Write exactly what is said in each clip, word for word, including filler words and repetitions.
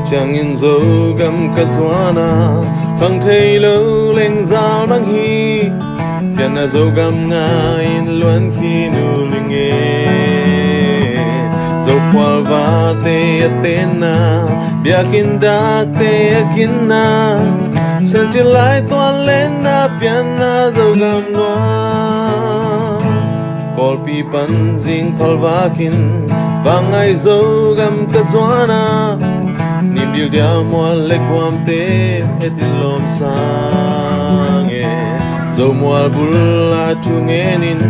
Siangin Zogam ka zuan a, khang thei lo leng zal mang hi. Pianna Zogam ngai in luan khin uh ling e. Zokhual vate a tenna, biakinn dakte a ginna, Sianci Lai Tuan lenna, pianna Zogam nuam. Kawlpi pan zing phalvak in, vangai Zogam ka zuan a, Nimbil dia mual le guamte et in lawm sang e. Zomual bul a thungen in,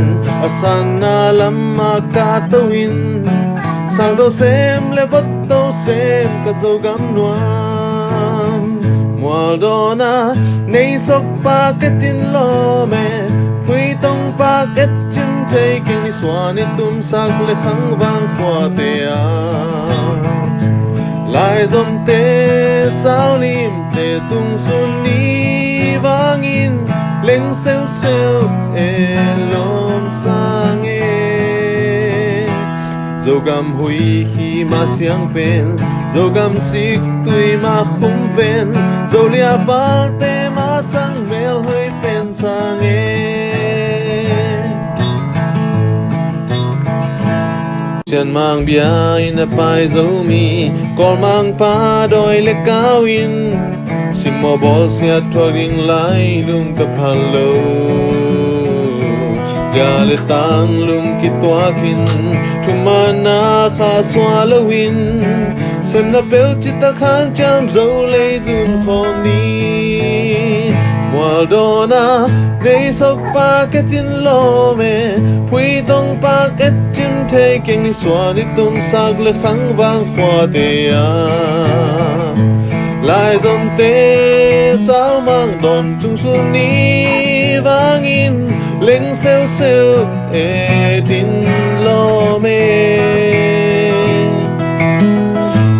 a sanna lam a kahto in, sangto sem le votto sem ka Zogam nuam. Mual dawn a nei sok pak et in lawm e, phuitong pak et cim thei keng, nisuan i tumsak le khangvang khuate ah. Laizomte saulimte tungsun ni vangin leng seuseu e, lawm sang e. Zogam huih hi ma siang pen, Zogam siktui ma khum pen, Zolia palte ma sang melhoi pen sang e. Sianmang bia in a pai Zomi, Kawlmangpa dawi le kau in, simmawh bawlsiat thuak ding lai lum ka phal lo. Dia le tang lum kituak in, thumanna kha suah lo in, semna peuh citak hanciam zo lei zun khawm ni. Mual dawn a nei sok pak et in lawm e, phuitong pak et cim thei keng, nisuan i tumsak le khangvang khuate ah. Laizomte saumang dawn tungsun ni vangin leng seuseu e, et in lawm e.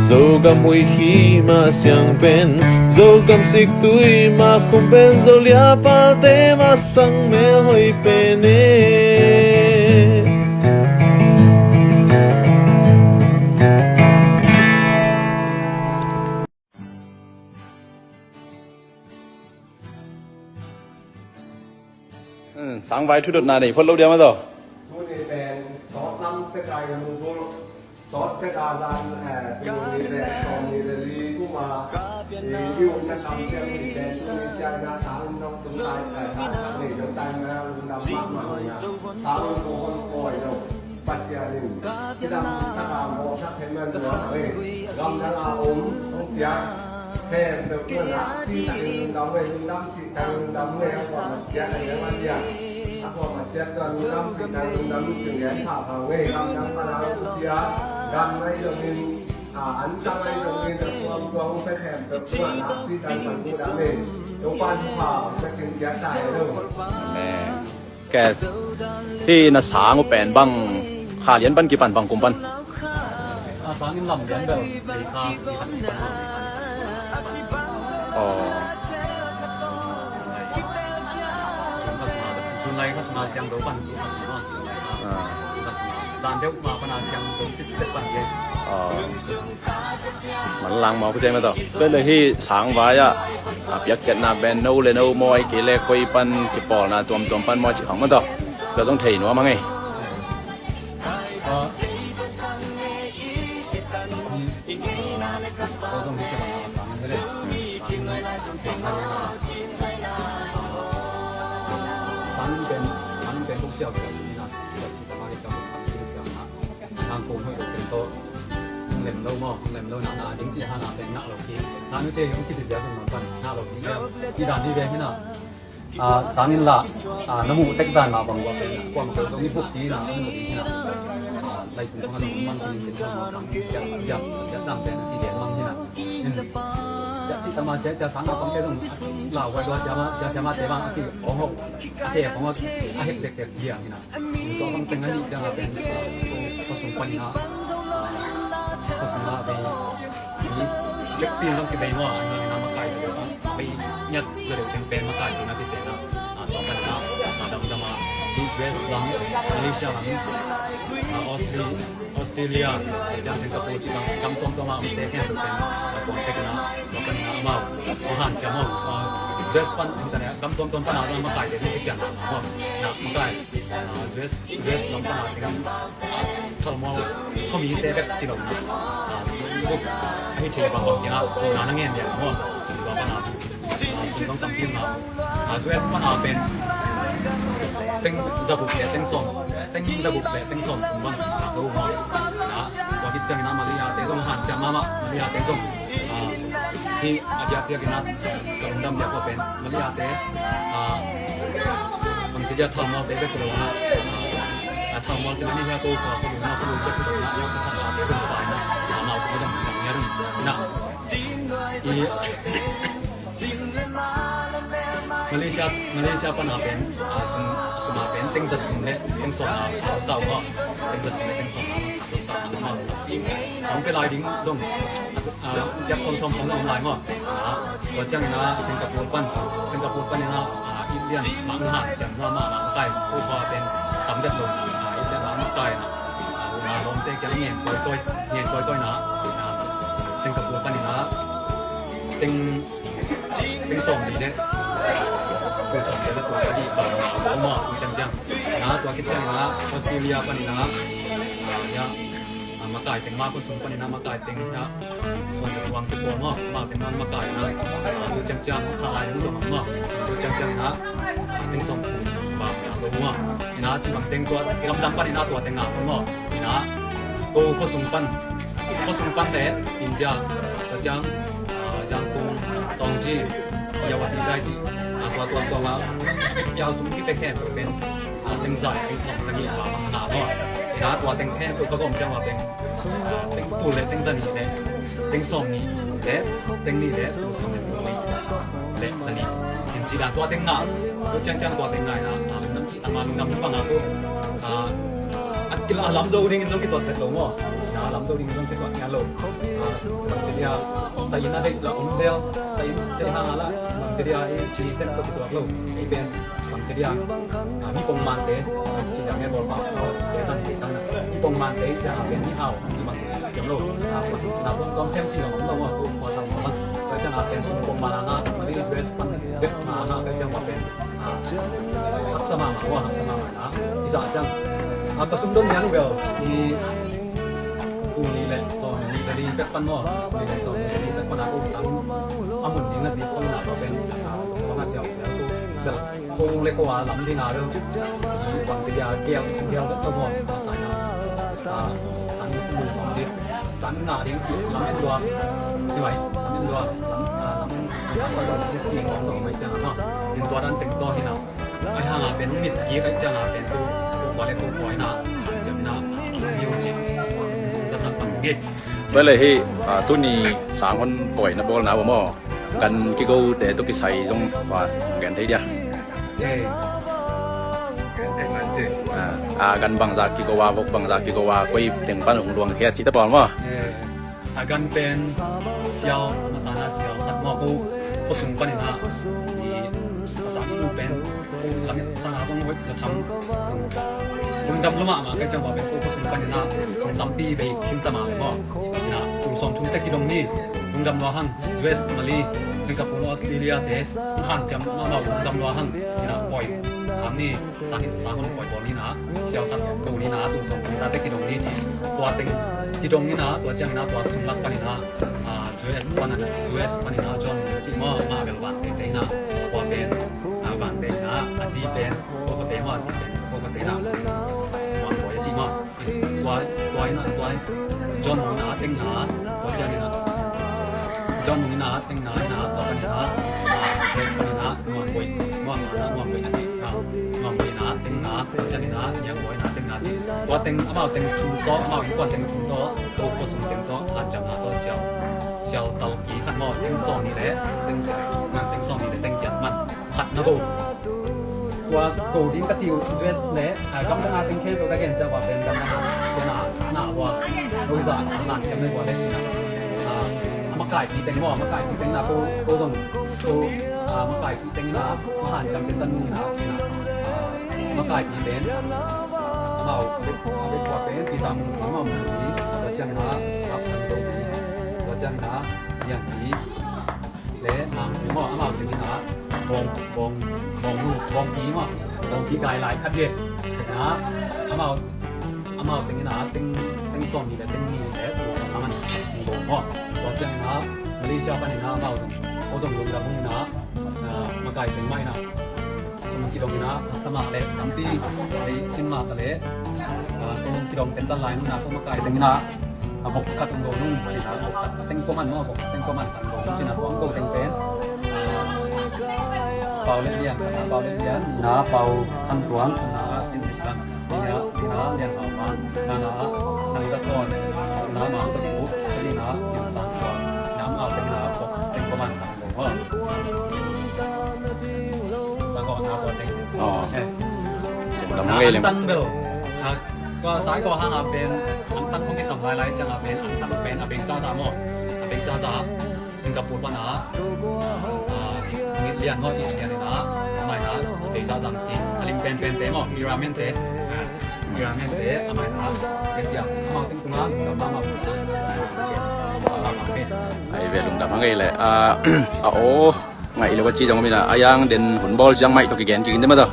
Zogam huih hi ma siang pen, Zogam siktui ma khum pen, Zolia palte ma sang melhoi pen e. Hmm, sangvai thudotna nei phot lo dia maw taw. Tuni pen sawt lam pek a i lungdam, sawt pek a zan, eh, tuni pen sawm ni le li kum a i, i utna kamsiam ni pen tuni ciang na sang in dong tung tai, eh, sang tak nei dong tai na lungdam mahmah ni a. Sang in kong hon koi dong. Pasian in cidam taka mawhsak thei man tua hang e. Gamdang a om hong piak khempeuh tungah nakpi takin lungdam e, lungdam cih tak lungdam e. A kuamah ciat a lian a ciat, a kuamah ciat tua lungdam cih tak lungdam cih lian thak hang e. Gamdang pan a hong piak, gam ngai zongin, a, ansa ngai zongin, a kuam tua hong pia khempeuh tungah nakpi takin lungdam e. Topa in thupha hong pia kim ciat ta hen lo. Amen. Ke, hih na sang uh pen bang kha lian pan kipan, bang kum pan? A, sang in lam lian bel, thei kha kipan, kipan. Aw. June kha sung a, June lai kha sung a siang zo pan, June kha sung a, June lai kha. Ah. June kha sung a. Zan deuh ma pan a siang zo sitset pan ke. Aw. Manlang maw, Pu Cei maw taw. Tua leh hih sangvai ah, a, piakkhiatna pen no le no maw, ahih kei leh koi pan kipawlna tuamtuam pan maw cih khawng maw taw. Tua zong thei nuam hang ei. Nang kong hoih lo pen tawh hong lem lo maw, hong lem lo na, na ding cih hana pen ngah lo kik. Na nu ce hong kici zia zong nang pan ngah lo kik lem. Ci dan hi ve hi na. A, sang in la, a, na muh tek dan mah bang ua pen na. Kuam ko zong i buk ki na, hong lo ding hi na. A, lai kung kong a zong man kong cin kong mah bang. Siat, siat, siat dang pen ki gen mang hi na. Siat cih tama siat, siat sang a bang te zong. La huai lua siama, siat siama te bang a ki ong hok. A te ong hok. A hek tek tek dia hi na. Tua bang teng a nih ciang a pen, a, khuasung panin a, a, khuasung a bei, mi vekpi in zong kibei maw, a, a makai, bei ngiat lo deuh teng pen makai ding a kisen a, a, tua panin a, a, damdam a, U S lam, Malaysia lam, a, Australia, Australia, Singapore, ci bang gam tuamtuam a omte khempeuh pen a puang tek in a, tua pan in a amau a hanciam aw. U S pan hi ta leh gam tuamtuam pan a makaite ni kipian aw. Na makai, U S, U S lam pan a teng, khalmual khuamite bek ci lo na, ahi thei bang bang kiang a na na ngen dia aw. Tua pan a sum zong tampi om a, U S pan a pen teng zaguk le teng sawm, teng zaguk le teng sawm sung bang a ko maw. Na tua khit ciangin a Malaysia te zong hanciam mahmah, Malaysia te zong, ah, hi a diakdiak in a ka lungdam diak ko pen Malaysia te, ah, bang ci dia thau mau te bek lo na, ah, thau mau ci na ni hia ko ka ko na ko bek lo na, ya ko thau te bek lo na, thau mau te zong na. I Malaysia, Malaysia pan a pen, a, sum, sum a pen teng za thum le teng sawm a, a tau maw. Teng za thum le teng sawm a, a tau maw. Hong pe lai ding zong, a, piak sawm sawm hong om lai maw. A, tua ciangin a Singapore pan, Singapore pan in a, a, Indian mangha, ciang mama mangkai, ko pa pen tam det lo, a, Indian mangkai na, a, na lawmte kiang ngen koi koi, ngen koi koi na, a, Singapore pan in a, teng, teng sawm li le, teng sawm li le tua ka di ba, a, ma, ciang ciang. Na, tua khit ciang na, Australia pan in a, a, ya, a, makai teng ma ko sung pan in a makai teng na, sawm li tuang tu ko ma, ma teng ma makai na, a, tu ciang ciang, kha lai tu ma, tu ciang ciang na, a, teng sawm tu ba, a, lo ma. Ina, ci bang teng tua, lamdang pan in a tua teng a, ma. Ina, ko, ko sung pan, ko sung pan le, India, tua ciang, a, Yangon, Taunggyi, Myawaddy, Daiji, a, tua, tua, tua, a, piau sung ki pe khen pen, a, teng za, teng sawm, teng i pa, ma, na, ma. Ina, tua teng khen, tua ka gom ciang wa teng, a, teng tu le, teng za ni le, teng sawm ni le, teng ni le, teng sawm ni le, za ni. Ina, ci dan tua teng nga, tua ciang ciang tua teng nga, ina, a, nam ci Ama lungdam bang a ko, a, a kila a lam zo ding in zong kituat phet lo maw. Na lam zo ding in zong kituat ngiat lo. A, bang ci dia, ta in a deih la om zel, ta in deih hang a la, bang ci dia i ci sen ko kituat lo. I pen, bang ci dia, a, mi pong mante, bang ci dia me bol pa, o, te zan te zan na. Mi pong mante, i pen mi hau, mi bang ci dia lo. A, na pong kong sem ci lo, lo, lo, ko, ko, ta, ko, bang. Ka ciang a pen sum pong man a nga, ma di U S pan, bet ma nga, ka ciang a pen. Haksa mahmah, haksa mahmah na. I zah ciang, a, ka sumdon nian uh bel i tul nih le sawm nih le li pek pan maw, tul nih le sawm nih le li pek pan a ko sang a mun ding na zik pan na ka pen, a, ko na siau siau ko bel ko le ko a lam ding a bel i bang ci dia gel gel bek ko maw, a sa na, a, sang ko mun bang ci sang na ding ci lam en dua, ci mai lam en dua, lam, a, lam en dua ci mai ciang a maw. In tua dan teng to hi na. Ai hang a pen mit ki kai ciang a pen tu ko pa le ko pa na ciam na. Yu ci. Sa sa pan ge. Tua le hi, a, tuni sang hon pawi na bawl na uh maw. Gan kigo te tu kisai zong pa gen thei dia. Eh. A, a gan bangza kigo a vok bangza kigo a koi teng pan hong luang khia ci ta pawl maw. Eh. A gan pen siau, masa na siau, khat maw ko, ko sung pan in a, i, masa na pen, ko lam i sa na zong hoih ka tham. Lungdam lua mahmah, kai ciang pen ko, ko sung pan in a, sung tampi bei kim ta mah maw. Ina, tul sawm thum te kidong ni, lungdam lua hang, U S, Mali, Singapore, Australia te, hanciam mahmah lungdam lua hang, ina, pawi, tham ni, sang, sang hon pawi pawl ni na, siau khat ko ni na, tul sawm thum ta te kidong ni ci, tua teng, kidong ni na, tua ciang na, tua sung lak pan in a, a, U S pan a, U S pan in a John Muang ci maw, mah bel Van Tein Tein na, tua pen, a, Van Tein na, a zi pen, Ko Ko Tein maw, a zi pen, Ko Ko Tein na, Muang Boy ci maw. Tua, tua in a, tua in, John Muang in a teng na, tua ciang in a, John Muang in a teng na, in a, tua pan in a, a, U S pan in a, Muang Boy, Muang, Muang Boy na ci, a, Muang Boy in a teng na, tua ciang in a, Muang Boy in a teng na ci. Tua teng, amau teng thum tawh, amau innkuan teng thum tawh, ko, ko sung teng tawh, hanciam na tawh siau, siau talpi khat maw, teng sawm nih le, teng, ngan teng sawm nih le, teng giat man, khat na ko. Tua ko ding ka ci uh U S le, a, gamdang a teng khempeuh ka gen ciang ua pen gamdang a, ciang a, na ua, lo za, a, hanciam le ua le ci na. A, a makaipi teng maw, a makaipi teng na ko, ko zong, ko, a, makaipi teng na, a hanciam teng tan nung na ci na. A, makaipi teng, amau, a, bek, a, bek ua pen, pi ta Amau mah hi, tua ciangin ah, Kap Thang Zo hi, tua ciangin ah, Lian hi, le Nang hi maw, amau teng in ah, Bawng, Bawng, Bawng Nu, Bawng Pi maw, Bawng Pi kai lai khat hi, na, amau, amau teng in ah, teng, teng sawm hi le, teng ni le, tua sawm a man, Bawng maw, tua ciangin ah, Malaysia panin ah, amau zong, amau zong lungdam in ah, ah, makai teng mah in ah, sum kidong in ah, haksa mah leh tampi, ei, khin mah ta leh, ah, kong kidong tentan lai nung in ah, kong makai teng in ah, ah, vok khat ong dong nung cin ah, vok khat teng kua man maw, vok khat teng kua man khat ong dong nung cin ah, kong ko teng pen, ah, Pau Let Lian, ah, Pau Let Lian, na Pau Thang Tuang, na Cin Let Lian, na, na Lian Hau Mang, na, na Nang Za Thawn, na Mang Za Khup, na Kin Sang Tuang, na Mau teng in ah, vok teng kua man khat ong dong maw. Sa ko na ko teng. Aw. Eh. Lungdam na ngei lem. Antang bel. Ha, ko sai ko hang a pen. Antang kong kisam lai lai ciang a pen. Antang pen a beng sa sa maw. A beng sa sa. Singapore pan a. Ah, Ngit Lian maw, Ngit Lian in a. Mai na. A beng sa sa si. A lim pen pen te maw. Pyramid te. Ah, pyramid te. A mai na. Ngit Lian. Amau teng tung a. Lungdam mah mah. Lungdam mah mah. Ai ve lungdam a ngei le. Ah, a aw. Ngaih lo a ci zong om in a, a yang den hun bawl ciang maih tawh kigen kik in te mah tawh.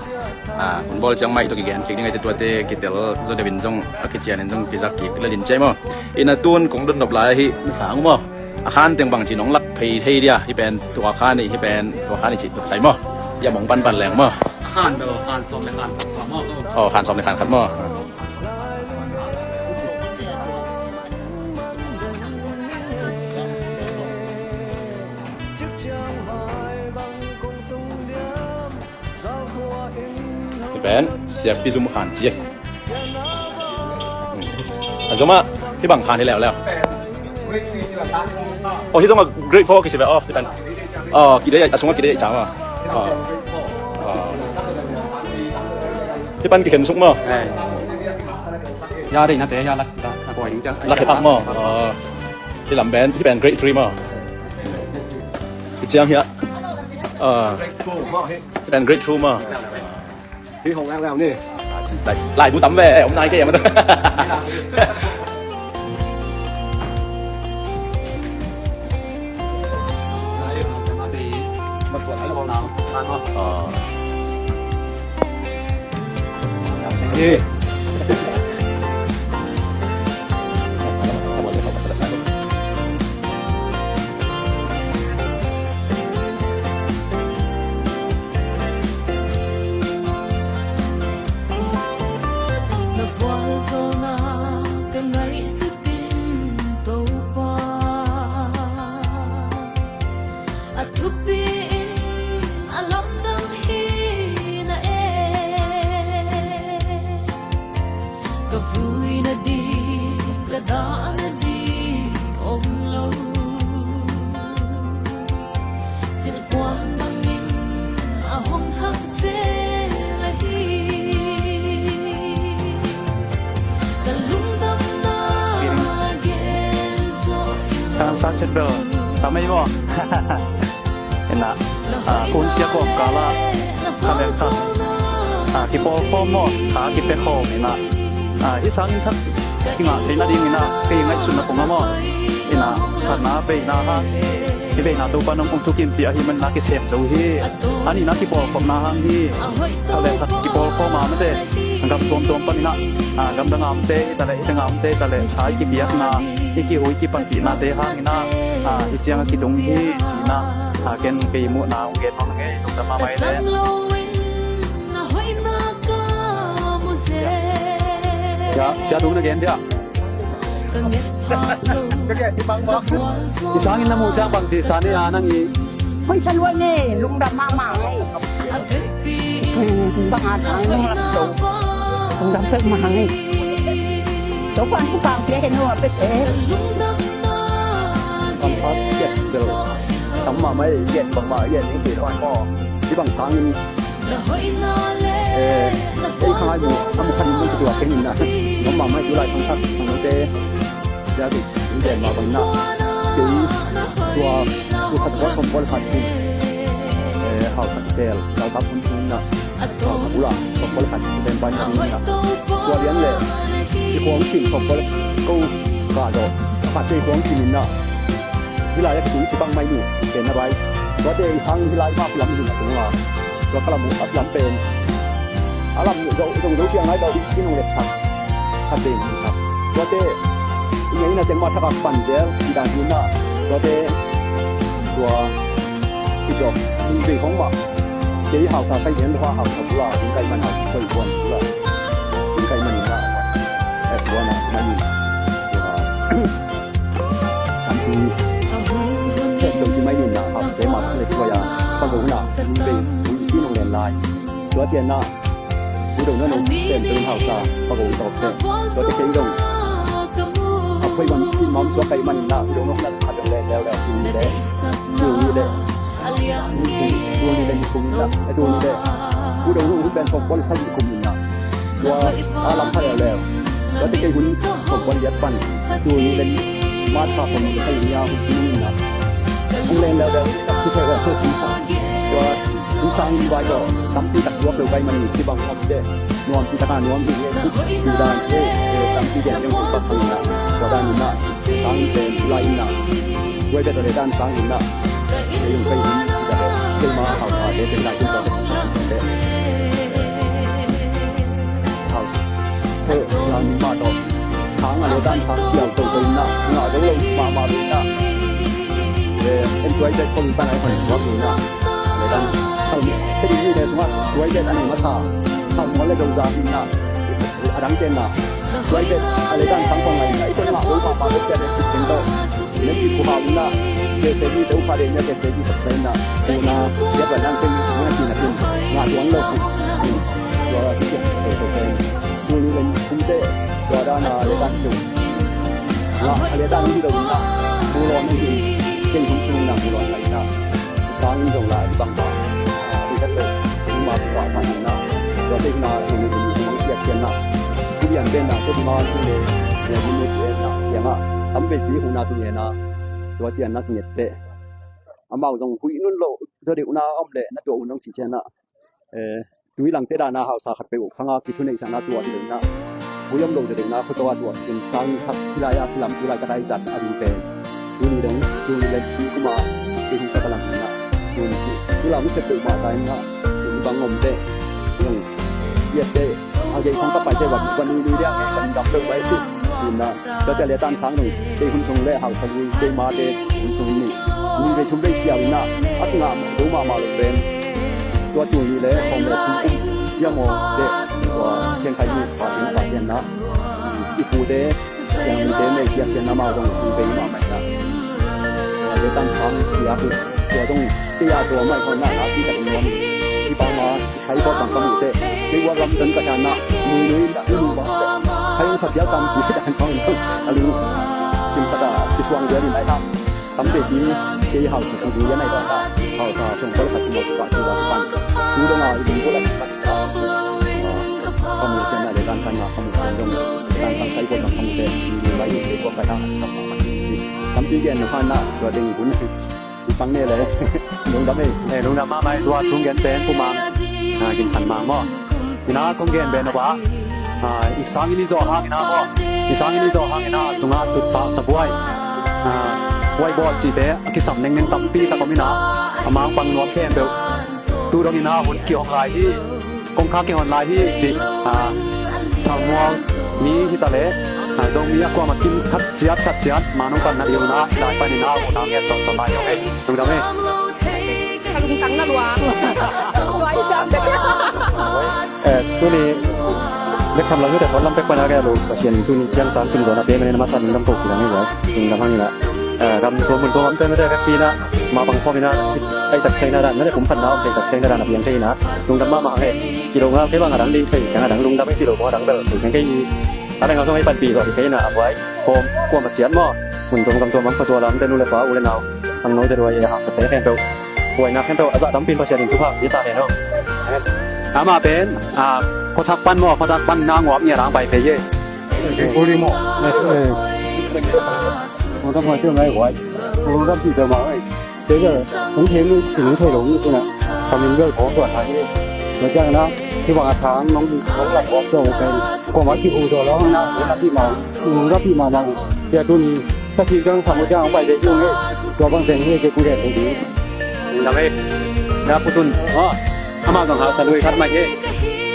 A, hun bawl ciang maih tawh kigen kik ding a, tuate kitel zaw deuh in zong a kician in zong kizak kik lel in ci ai maw. In a tun kong dot nop lai ahi, na sang maw. A khan teng bang ci nong lak phei thei dia, hih pen tua khan ih, hih pen tua khan ih cih tuk sai maw. Hih a mong banban leng maw. Khan bel, khan sawm le khan khat maw. Aw, khan sawm le khan khat maw. Hih pen Siapi Zum Khan ci. A zom ah hih bang khan hi leuleu. Oh, hih zong a grade four kici ve. Oh, hih pen. Oh, kidei a sung a kidei a cang ah. Oh. Oh. Hih pan kikhen suk maw. Ya dei na te ya lak ta na koi ding ciang. Lak hih pak maw. Oh. Hih lam pen, hih pen grade three maw. Hih ciang hiah. Ah. Hih pen grade two maw. Hih hong ang lau ni. Lai bu tam ve, om nai ke ya ma. Ah. Na vualzawlna ka ngaihsut in Topa, a thupi in a lamdang hi na e. Ka vui nading, ka dah nading om lo. Silhpuan bangin a hong thang zel ahi. Ka lungdamna gen zawh in. Kan sa chet bel. Ka mei maw. Ina, ah, kun sia kawm kala, kha le kha, ah, kipawlkhawm maw, kha kipekhawm ina, ah, hih sangin thak kingah theihna ding ina, kei ngaihsutna kong a maw, ina, khatna veina hang, hih veina Topa nong hong thukimpih ahih manin a kisem zo hi, a nihna kipawlkhopna hang hi, kha le kha kipawlkhawm a mate, gam tuamtuam pan ina, ah, gamdang a mate, hita le, hita ngam te, hita le, sa i kipiakna, i kihu, i kipanpihnate hangin ah, ah, hih ciang a kidong hi, ci-in ah, ah, ken kei muhna hong gen nuam ing ei, lungdam mahmah ei leh. Ya, sia tung na gen dia. I sangin na muh ciang bang ci sa ni a nang i. Hoih sa lua ni, lungdam mahmah ei. Bang a sang lungdam zo. Lungdam peuhmah hang hi. Topa'n thupha pia hen uh a pek e. Bang sang kiat bel. Tam mahmah ei, kiat bangmah ei, kiat ni kei lo ai maw. Hih bang sangin. Eh, ei khangai mu, a mu khan mu kitua keng in na. Bang mahmah ei tu lai khang thak, khang note. Sia tu, in gen mah bang na. Kei, tua, tua khat tua khom kol khat tu. Eh, hau khat tel, lau kap kun tu na. Ula, tua kol khat tua ben ban na. Tua lian le. I khuang cin khop ko le ko kah dawh a khatte i khuang cin in ah. Hih lai a kitung ci bang mai ni ken na bai. Tuate i sang hih lai mah lam hi na tung a. Tua ka lam uh a lam pen a lam zong zong ciang ngai dawh i nong let sak khat pen hi sak. Tuate i ngai na teng mah thak a pan zel i dan hi na. Tuate tua i dawh i bei khong mah. Kei hausa kai hian lua hausa bula in kai man hausa koi buan bula in kai man in na. Es buan a man in. Kan tu. Kan tu mai in na hausa kai man le tua ya. Kan tu na in bei in nong len lai. Tua cian na. Ku dong na nong ken tu hausa pa go tawp te. Tua te kei dong. A koi man in mam tua kai man in na. Ku dong nong na a dong le le le. Ku le. Ku le. Tua ni le ni kum na, tua ni le. Ku dong lu pen kong pon sa ni kum na. Tua a lam pha leo leo. Tua te kei hun kong pon yat pan. Tua ni le ni. Ma tha kong ni sa ni ya hun ni na. Kong len leo leo. Ki sa leo. Tua hun sang ni bai ko. Tam ti tak tua leo bai man ni ti bang om te. Nuam ti tak a nuam ti ni. Ti dan te. Tam ti den jong kong pa sa ni na. Tua dan ni na. Sang ni te lai ni na. Tua te tua le dan sang ni na. Kei hong kei hong kei ma hau sa te te lai hong kei te. Hau sa te lai ma to. Sang a le dan sang siau to kei na. Nga dong lo ma ma kei na. Em tua te kong tan ai kong tua kei na. Le dan hau ni. Kei ni le suma tua te tan ma sa. Hau ma le dong da kei na. A dang te na. Tua te a le dan sang kong ngai na. I kong ma ma ma te te te to. Nen i kuhau na, ke te di deuh pha deuh na, ke te di tak na, ku na, ya ba nang te ni na ti na tin, nga tuan lo ku. Tua ti ke te to ke. Ku ni len kum te, tua da na le tan tu. Nga le tan ni do na, ku lo ni tin, ken kum tu na ku lo na na. Sang in dong la i bang ba. I ka te, ma ku pa pa na. Tua te na, ku ni ni ku ma siak kian na. Ku yan te na, ku ma ku le, ya ni ni na, ya nga. Tam be ti ku na tu na. Tua cian na nget te. Amau zong huih nun lo, tua deuh na om le, na tua un nong ci cian na. Eh, tui lang te da na hausa khat pe uh, khanga ki thu nei sa na tua deuh na. Huih om lo deuh na, khu tua tua, kin sang khak, ki lai a, ki lam, ki lai ka dai zat, a ding pe. Tuni dong, tuni le, tuni kuma, tuni ka lam na. Tuni ki, ki lam se pe ma dai na, tuni bang om te. Yong, yet te. A gei khong ka pai te va, va nui nui dia, kan dam deuh bai ti. Tun na, tua te le tan sang nung, te hun sung le hau sa nui, te ma te hun sung ni. Nui ve thum ve sia wi na, a sunga ma, deuh ma ma lo pen. Tua tu ni le, khong le thum kum, ya mo te, tua kiang kai ni, pa tin pa sian na. I pu te, kiang ni te me kiang kiang na ma dong, nui ve ma mai na. Le tan sang, ya pu, tua dong, te ya tua mai khong na, na ti ta nuam. I pa ma, Sai ko tang kamu te, kei wa lam dan ka na, nui nui da nui ba. Hai sa pial tam ki dan song a lu. Sim kata ki suang dia ni lai tam. Tam te ki kei hau sa du ya nai da. Hau sa song ko la ka ki mo ka ki da pan. Ku dong a i ko la ka. Kamu te na le dan kan na kamu kan dong. Dan sang sai ko tang kamu te. Nui nui ba i ko ka na. Tam ti gen na na. Tua ding gun. I pang ne le. Lungdam ei. Eh, lungdam mahmah ei, tua tung gen pen Pu Mang. Ah, Gin Khan Mang maw. Ina kong gen pen a ba. Ah, i sang in i zaw hang ina maw. I sang in i zaw hang ina sunga tutpa sabuai. Ah, buai bawl cite a kisam nengneng tampi tak om ina. A Mang pang nuam khempeuh. Tu dong ina hun kihong lai hi. Kong kha kihon lai hi ci, ah, Thalmual mi hi ta leh, ah, Zomi a kuamah kim khat ciat, khat ciat, ma nong pan na ding un ah, i lai panin ah, u nau ngen sawmsawm lai hi ung ei. Lungdam ei. Ka lungtang na lua. Lua hi ta. Eh, tuni, lek tham lam hi ta sawt lam pek pan a gaya lo, Pasian tuni ciang tang tuni dawn a pe manin a masa lungdam ko ki dang ei. Lungdam hang in ah. Eh, gam tuam mun tuam am tuam mete vekpi na, ma bang khawm ina, ei tak saina dan, mete pumkhatna om thei tak saina dan a piang thei ina, lungdam mahmah hang e. Ci lo ngal kei bang a dang ding thei, kei a dang lungdam ei ci lo bang a dang bel thei kei kei. A leng a zong ei panpih zawh thei kei ina, a buai khawm kuamah ciat maw. Mun tuam gam tuam am kha tua lam te nu le pa u le nau, khangno te duai e hausa te khempeuh. Buaina khempeuh a zah tampi in Pasian in thupha i ta hen aw. Amah pen, ah, khuathak pan maw, khuathak pan na nguap ngiat ang pai thei e. Uli maw. Eh. Lungdam ngai teu ngai huai. Lungdam cih teu mah ngai. Teu teu hong thei nu, hong thei lo nu tu na. Kamin bel khawng tuan hai. Tua ciangin ah hih bang a thang nong, nong lak kawk zaw pen kuamah kihu zaw lo hang na, hong rapih mahmah, hong rapih mahmah. Tua tuni sa ci ciang thang uh ciang hong pai ve ding hi. Tua bang teng hi, kei kong gen thei ding. Lungdam hi. Na Pu Tun, oh, amah zong hausa lui khat mah hi.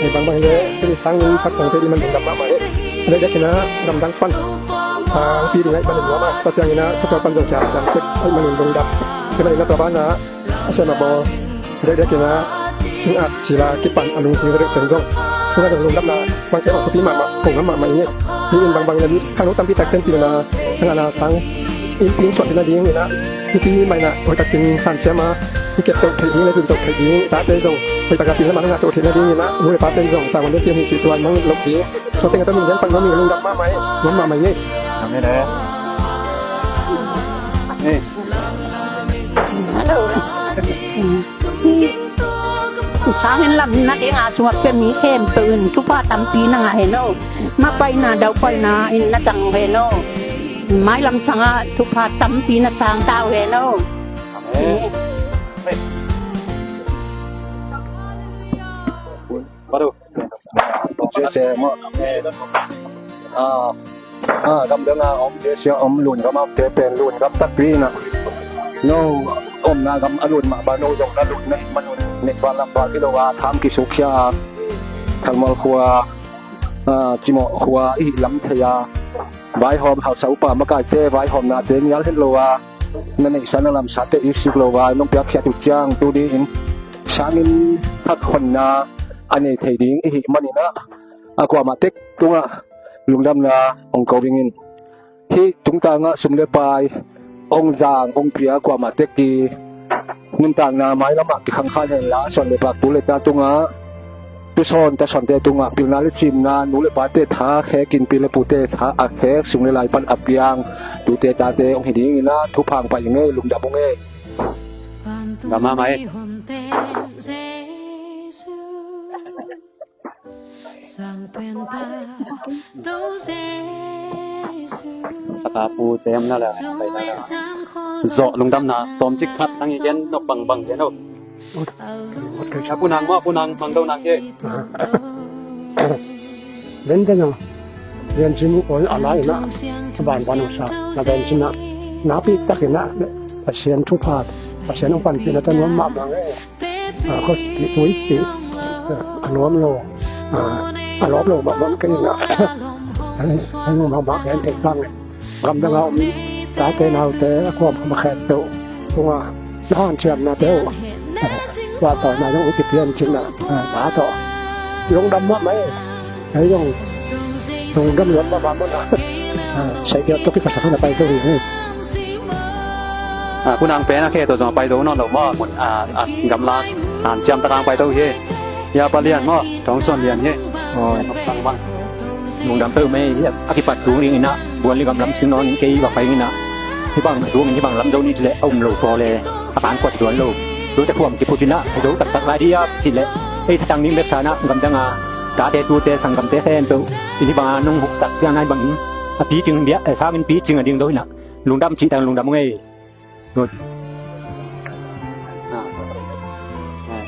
Hih bangbang hi le, tuni sangin Pathian tawh i man lungdam mahmah hi. A dekdek in ah gamdang pan hong pi ding ahih manin nuam a, tua ciangin ah Pathian pan zong kia ciang tek ahih manin lungdam. Tua manin ah tua banah a sem a bawl dekdek in ah sing at cil a kipan a lungzing deuh teng zong, tua zong lungdamna bangte awk thupi mahmah, kong ngam mahmah ing ei. Hih in bangbang in ah mi khangno tampi tak tenpihna, a ngana sang in pin suah theihna ding in ah, mipi mah in ah hoih takin hanciam a, i kep toh theih ding, le tun toh theih ding, tate zong hoih takin pilna mah a ngah toh theihna ding in ah, nu le pa pen zong tanghuan den pian hi cih tuan mang loh ding. Tua teng a tua min gen pan nuam ing, lungdam mahmah ei, nuam mahmah ing ei. Amen. Eh. Hello. Sangin lam na ding a sungah pia mi khempeuh in thupha tampi na ngah hen aw. Mapaina daupaina in na cang hen aw. Mailam sangah thupha tampi na sang ta uh hen aw. Amen. Amen. Baru. Sese maw. Ah, ah, gamdang a om sese om, lungdam a omte pen lungdam takpi in ah. No omna gam a lungdam mah bang, no zong na lungdam na hih manun neih val lam val hi lo a, tham kisukkhia a, Thalmual khua, ah, Cimawh khua i hih lam thei a, vaihawm hausa upa makaite vaihawmnate nial het lo a, na neihsa na lamsate i sik lo a, nong piakkhiat uh ciang tuni in sangin thak honna a nei thei ding i hih manin ah, a kuamah tek tungah lungdamna hong ko ing in. Hih tungtangah sum le pai hong zang hong pia kuamah tek i nuntakna mailamah kikhangkhang hen la, a suan le pak tu le ta tungah, tusawn tasawnte tungah pilna le cimna, nu le pate tha khekin, pi le pute tha a khek, sung le lai pan a piang tute tate hong hi dingin ah thupha hong pia ing ei, lungdam ung ei. Lungdam mahmah ei. Saka pu tem na la, pai na la. Zawh lungdamna tawmcik khat nang i gen nop bangbang gen o. Ut, ut kei. A Pu Nang maw, Pu Nang, Mang Do Nang hi. Bente na, Lian Cin uh oi a lai in ah, a ban ban uh sa, na Lian Cin ah, na pi tak in ah, Pasian thupha, Pasian hong panpihna tawh nuam mahmah ing ei. A, khuasung pi tui pi, a, a nuam lo, a, a lawp lo mahmah kei in ah. Hei, hei, mahmah kei in thei pang. Gamdang a om tate naute, a kuam kham a khempeuh tungah na hanciamnate uh, a, tua tawh na zong ut i pian cin ah, a, na tawh lungdam mahmah ei. Hei zong lungdam luat mahmah mawk a. A, sai kiat tuk i ka sak na pai to hi. A, Pu Nang pen a khe tawh zong a pai to nawn lo maw, mun, a, a, gamla, a, hanciam tak a hong pai to hi. Hia Pa Lian maw, Thong Suan Lian hi. Aw. Bang bang. Lungdam peuhmah ei, a kipat tung ding in ah, buan li gamlam sin nawn in kei va pai in ah. Hih bang tung in hih bang lam zo ni ci leh a um lo pawl e, a kan kuat tuan lo. Tute khuam kiphut in ah, a zo taktak lai diam ci leh, ei thatang ding bek sa in ah, gamdang a tate tute sanggamte khempeuh in hih bang a nong huk tak piang nai bangin a picing bia, eh, sangin picing a ding do in ah, lungdam cih tak lungdam ung ei. Good. Ah. Ah.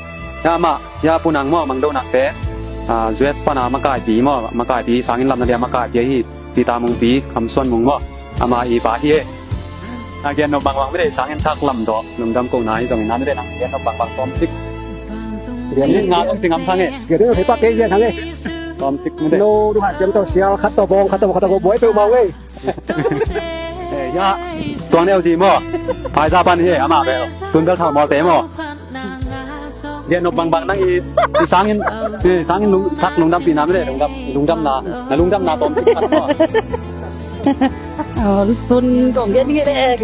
Ya mah, ya Pu Nang maw, Mang Do Nang te. Ah, U S pan a makaipi maw, makaipi, sangin lam na liam makaipi ahi, Pi Ta Mung pi, Kham Suan Mung maw. Ama i pa hi e. A gen nop bangbang mite sangin thak lam tawh lungdam ko na hi zongin, na mite nang gen nop bangbang tawmcik. Gen ni nga tawmcik ngam thang e. Gen ni thei pak kei gen thang e. Tawmcik mite. No, du ha ciam tawh sial khat tawh bawng khat tawh bawng khat tawh buai peuhmah ung ei. Eh, ya, tuang neu zi maw. Phaiza pan hi e, ama bel. Tun bel Thalmualte maw. Gen nop bangbang nang i, i sangin, i sangin lung, thak lungdampihna mite, lungdam, lungdamna, na lungdamna tawmcik khat maw. Aw, tun dong gen nge le.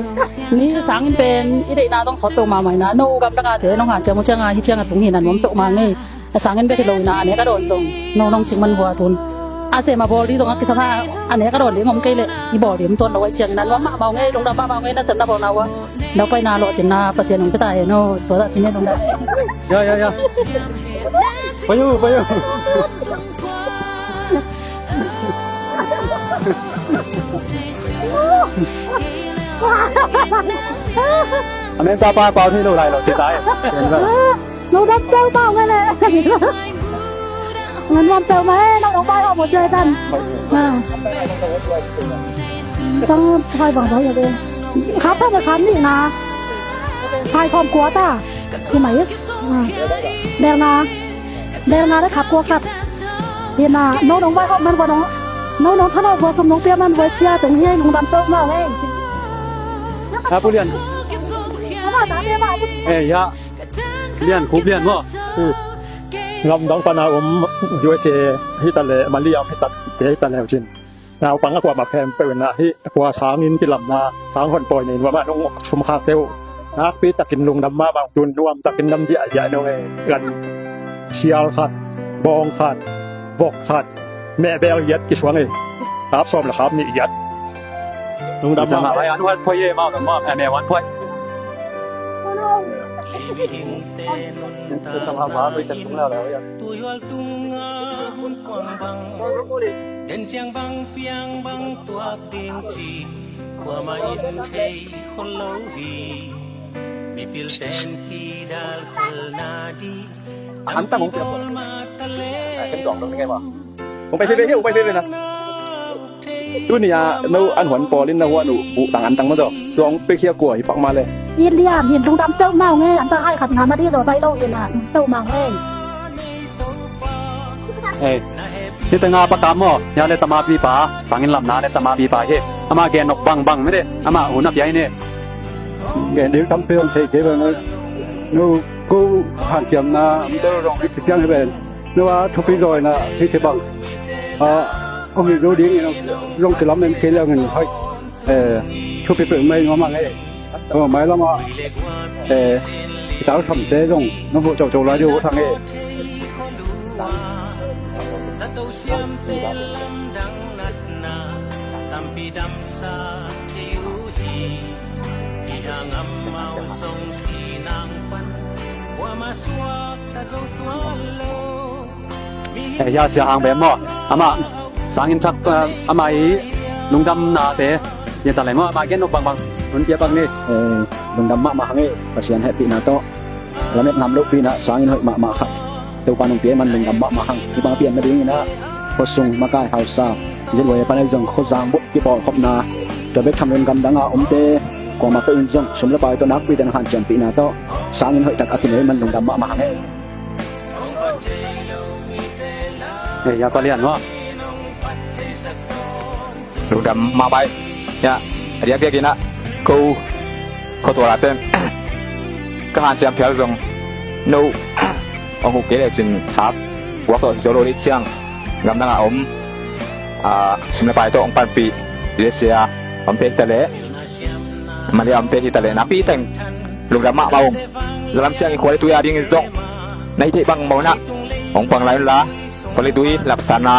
Ni sangin pen, i deihna zong sawt peuhmah mai na. No gamdang a te, nong hanciam uh ciang a, hih ciang a tung hi na nuam peuhmah ing ei. A sangin bek hi lo in a, a nek a dawn zong. No nong cing man hua tun. A sem a bawl ding zong a kisam a, a nek a dawn ding om kei leh. I bawl ding om tuan lo ahih ciangin a nuam mahmah ung ei, lungdam mahmah ung ei, na sem na bawlna uh a. Daupaina lawhcinna Pasian hong pia ta hen aw, tua zah ci ni lungdam. Ya, ya, ya. Payu, payu. A men sa pa pau thei lo lai lo ci tai. Lungdam peuhmah uh e le. Lungdam peuhmah e, nang nong pai hawh maw cia hi tan. Tang pai bang pai le. Khap sawm le khap nih na. Pai sawm kua ta. Hi mai. Bel nga. Bel nga le khap kua khat. Hi na, no nong pai hawh man kua nong. No nong thanau kua sum nong pia man kua cia tung hi, lungdam peuhmah e. Ha, Pu Lian. Ama ta pia ma. Eh, ya. Lian, Khup Lian maw? Lamdang pana om U S A hi ta leh, Malaysia hi ta, te hi ta leh cin. Naupang a kuamah khempeuh in ah hih kua sangin kilamna, sang hon pawi nei nuam ah nong sum khak te uh. Nakpi takin lungdam mahmah, tun nuam takin nam ziahziah nong e. Gan sial khat, bawng khat, vok khat, mehbel giat kisuang e. Khap sawm le khap nih giat. Lungdam mahmah. Ai, an huat phuai e, mau dam mahmah, an e huat phuai. An tang hong piak. Ai, seng dong dong ngai ma. Hong pai phei phei, hong pai phei phei na. Tuni a no an huan pawl in na huan uh buh tang an tang ma zaw. Tuang pek hia kua hi pak ma le. Hin lian, hin lungdam peuhmah uh nge, an ta hai khat nga ma di zaw tai lo in a, peuhmah uh nge. Hei, hih teng a pakam maw, hia le tama pipa, sangin lamna le tama pipa hi. Ama gen nok bangbang mede, ama hun a pia hi ne. Gen ding tampi hong thei kei bang. No, ko hanciamna, mi deuh zong hih ciang hi ben. No a thupi zaw in a, hih ci bang. A, hong hih zo ding in zong kilam en kei liang in hoi. Eh, thupi peuh mai nuam ah ngei. Mailam ah, eh, i tau samte zong nong huh cohcoh lai ding uh thang e. Eh, hia sia hang bem maw? Amah sangin thak, eh, amah i lungdamnate cia ta lai maw? Amah gen nop bangbang hun pia bang ni. Eh, lungdam mahmah hang e, Pasian hehpihna tawh. Lamet ngam lohpihna sangin hoih mahmah khat Topa nong pia man lungdam mahmah hang. Hih bang a pian nadingin ah khuasung makai hausa, zilhuai a pan ahi zong khuazang bup kipawlkhopna, tua bek tham lo in gamdang a omte kuamah peuh in zong sum le pai tawh nakpi teng hanciampihna tawh sangin hoihtak a kinei man lungdam mahmah hang e. Eh, ya, Palian maw? Lungdam mahmah e. Ya, a diakdiak in ah ko khuatual a pen ka hanciam phial zong no hong huh kei le cin thak guak tawh hi zo lo ni ciang, gamdang a om, a, sum le pai tawh hong panpih U S A a om te hi ta leh, Malaysia om te hi ta leh, nakpi teng lungdam mahmah ung. Zalam siang i khua le tui a dingin zong na hih theih bang mawh in ah hong pang lai un la, khua le tui lapsanna,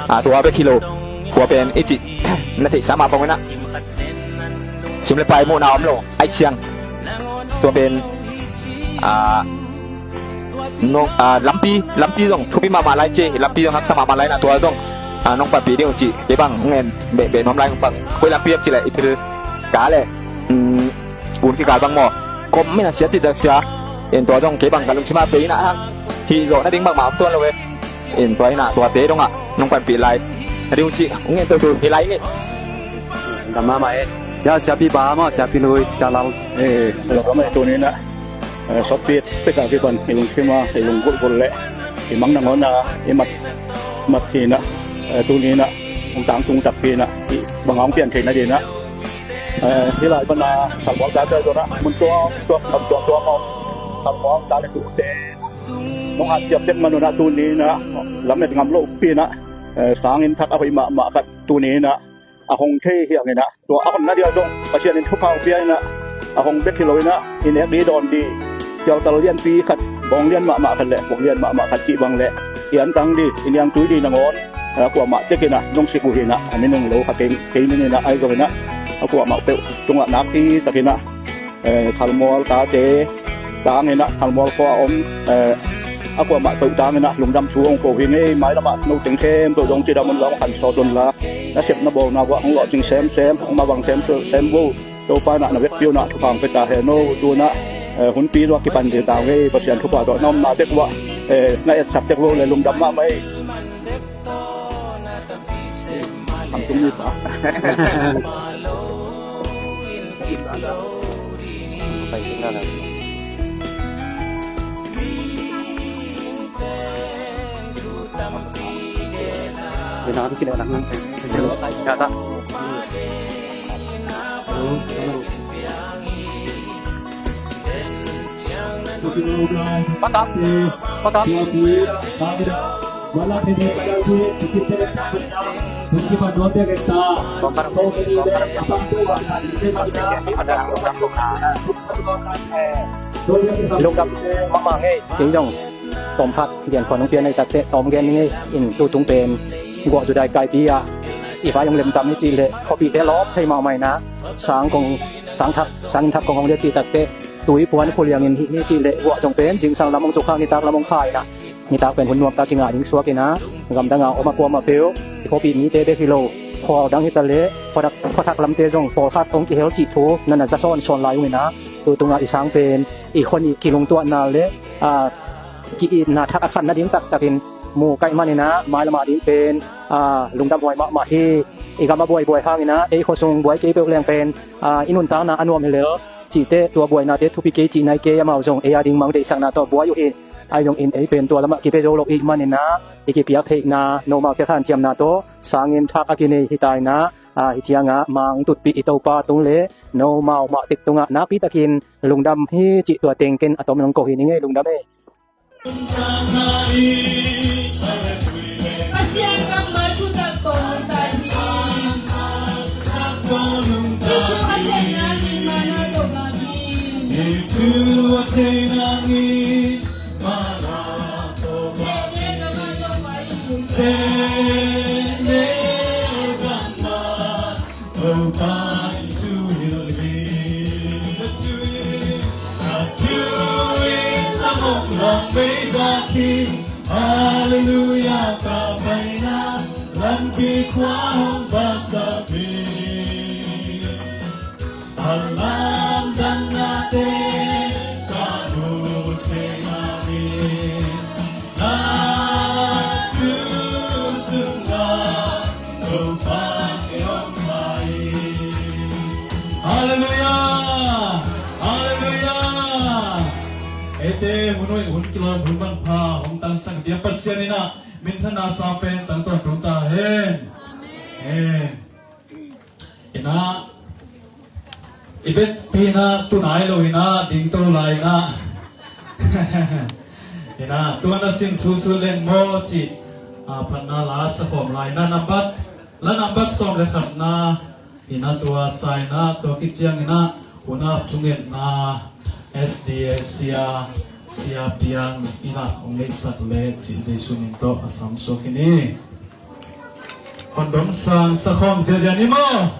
a, tua bek hi lo, khua pen i cih na theihsa mah bang un ah sum le pai muhna om lo ahih ciang, tua pen, a, nong, a, lampi, lampi zong thupi mahmah lai ci, lampi zong haksa mahmah lai na tua zong, a, nong panpih ding uh ci, kei bang hong en beh, beh nuam lai hong pang, koi lampi hiam ci leh i pil ka leh, um, kun kikal bang maw, kom mena sia ci zak sia, en tua zong kei bang ka lungsim ah bei na hang, hih zawh nading bangmah om tuan lo e, en tua hi na, tuate dong ah nong panpih lai na ding uh ci, hong en tua tu hi lai nge. Dam mahmah e. Ya, siapi ba maw, siapi lui, sia lal. Eh, lo ka mai tu ni na. Eh, sawtpi pek a kipan i lungsim a, i lunggulh gulh le i mang nangawn a, i mat, mat hi na, eh, tuni na, hong tangtung takpi na, i bang a hong pian thei na di na. Eh, hih lai pan a, Salmual ta tel zo na, mun tuam tuam, mun tuam tuam a, Salmual ta le tu te. Nong hat ciap tek man un a tuni na, lamet ngam lo pi na, eh, sangin thak a hoih mahmah khat tuni na, a hong thei hiang in ah, tua a honna dia zong Pasian in thupha hong pia in ah, a hong bek hi lo in ah, i nek di dawn di, kialtal lianpi khat, bawng lian mahmah khat le buak lian mahmah khat cih bang le i antang di, i niangtui di nangawn, a, kuamah tek in ah nong sik uh hi in ah, a minung lo kha kei, kei min in ah, ahi zong in ah, a kuamah peuh tungah nakpi tak in ah, eh, Thalmual tate tang in ah, Thalmual khua a om, eh, a kuamah peuh tang in ah lungdam thu hong ko hi ing ei. Mailam ah no teng khempeuh zong cidam un la, hong khan sawt un la, na sep na bawlna uh ah hong lawhcing semsem, hong mavang semsem vo. Topa in ah na vekpi un ah thupha hong pia ta hen aw. Tu in ah Eh, hunpi zuak kipan ding ta ngei, Pasian thupha tawh na omna tek uah, eh, na etsak tek lo le lungdam mahmah ei. Ang tum ni pa. Pai tinggal lah. Dia nak bikin anak nanti. Dia tak. Patap. Patap. Lungdam mahmah ngei. Kei zong tawmkhat gen khawng hong pian ahih takteh tawm gen ngei in, tutung pen guah Judah kaipi ah i vai hong lemtam hi cih leh khuapihte lawp thei mahmah in ah, sang kong, sang thak, sang inn thak kong hong liat cih takteh tui puan khu liangin hih ni cih leh guah zong pen zingsang lam hong sukha, nitak lam hong pha in ah, nitak pen hun nuamtak kingah ding suak in ah, gamdang a om a kuamah peuh i khuapih mite bek hi lo, khua dang hi ta leh khuathak, khuathak lamte zong pawlkhat hong kihel cih thu na na za sawnsawn lai ung in ah, tutungah i sang pen i khua nih kilungtuahna le, ah, ki-itna thak a khat nading taktakin mu ka hih manin ah, mailam a ding pen, ah, lungdam huai mahmah hi. I gam a buaibuai hangin ah, ei khuasung buai kei peuh leng pen, ah, i nuntakna a nuam hi lel cihte, tua buainate thupi kei cihna hi kei, amau zong ei a ding mang deihsakna tawh buai uh hi. Ahi zongin ei pen tua lamah kipia zo lo i hih manin ah, i kipiak theihna, nomaute hanciamna tawh sang inn thak a kinei hi ta in ah, ah, hih ciangah mang tutpih i Topa tung le nomau mah tek tungah nakpi takin lungdam hi cih tua teng ken a tom in hong ko hi ning ei. Lungdam ei. Topa in thu hilh hi. A thu in a mawng lang mei bak hi. Halleluia, ka paina lampi khua hong pasap hi. A lamdangnate ka mu thei mah hi. Na thu sungah Topa i om hi. Halleluia! Halleluia! Eite hun hoih, hun kilawm, hun manpha hong tangsak ding a Pasian in ah minthanna sang pen tangtawn tung ta hen. Amen. Inah, i vekpi inah tu nai lo inah, ding to lai inah. Inah, tua na sim thu sut leng maw cih, a, phatna la sakhawm lai inah, nambat, la nambat sawm le khatna inah, tua sa inah, tua khit ciang inah, hun ap thungetna, S D A sia, Sia Piang inah hong neihsak le cih Jesu min tawh a samsuak hi ni. Hong dong sang sakhawm ziazia ni maw?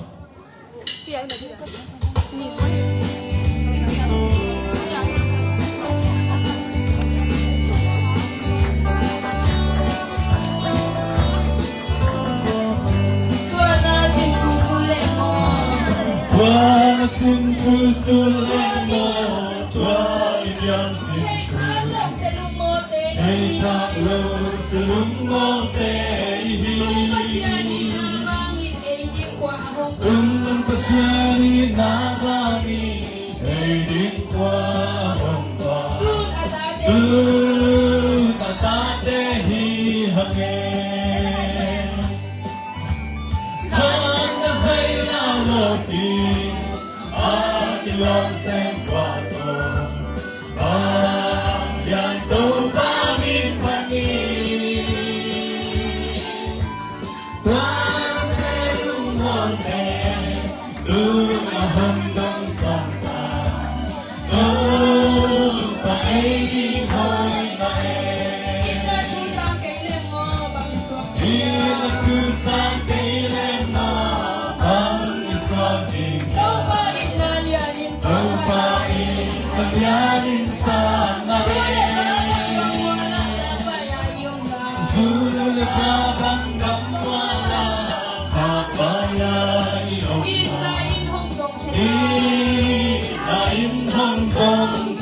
Tua na sin thu sut leng maw, tua i piang sin thu. Thei thak lo si lungmawte i hi. Tung Pasian i na vang i, ei ding khua hong va. Tung a tate hi hang e. Khan na zai na lo ti, a kilawm sem khua tawh. Bang lian Topa min phat ni. Tua se lungmuan te, lung a hong dong sang ta. Topa ei ding hoih na e. Ina thu sang kei leng maw, bang i suak. Ina thu sang kei leng maw, bang i suak ding. Topa in na lian in Topa in na lian in sang na e. Zu le pa bang gam mual a, Topa ya i om na. Ina in hong zong. Ina in hong zong.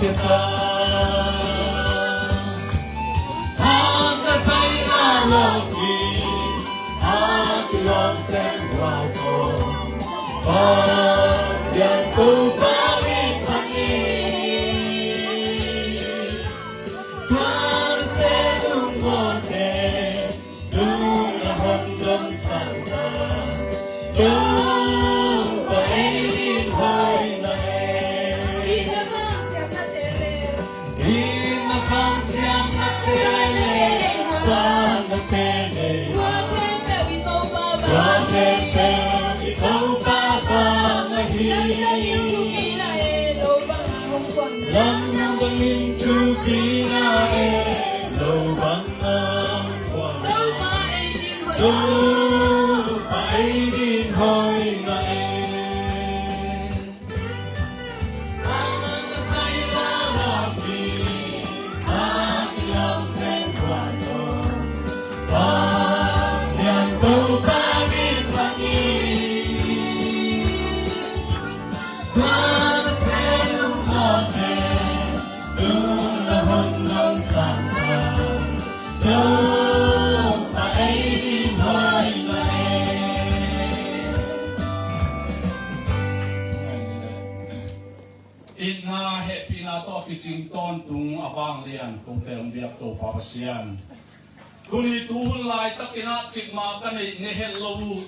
Itna hehpihna tawh kicing tawntung a vanglian kote hong biak Topa Pasian, tuni tuhun laitakin ah cikmah ka neih ngei het lo uh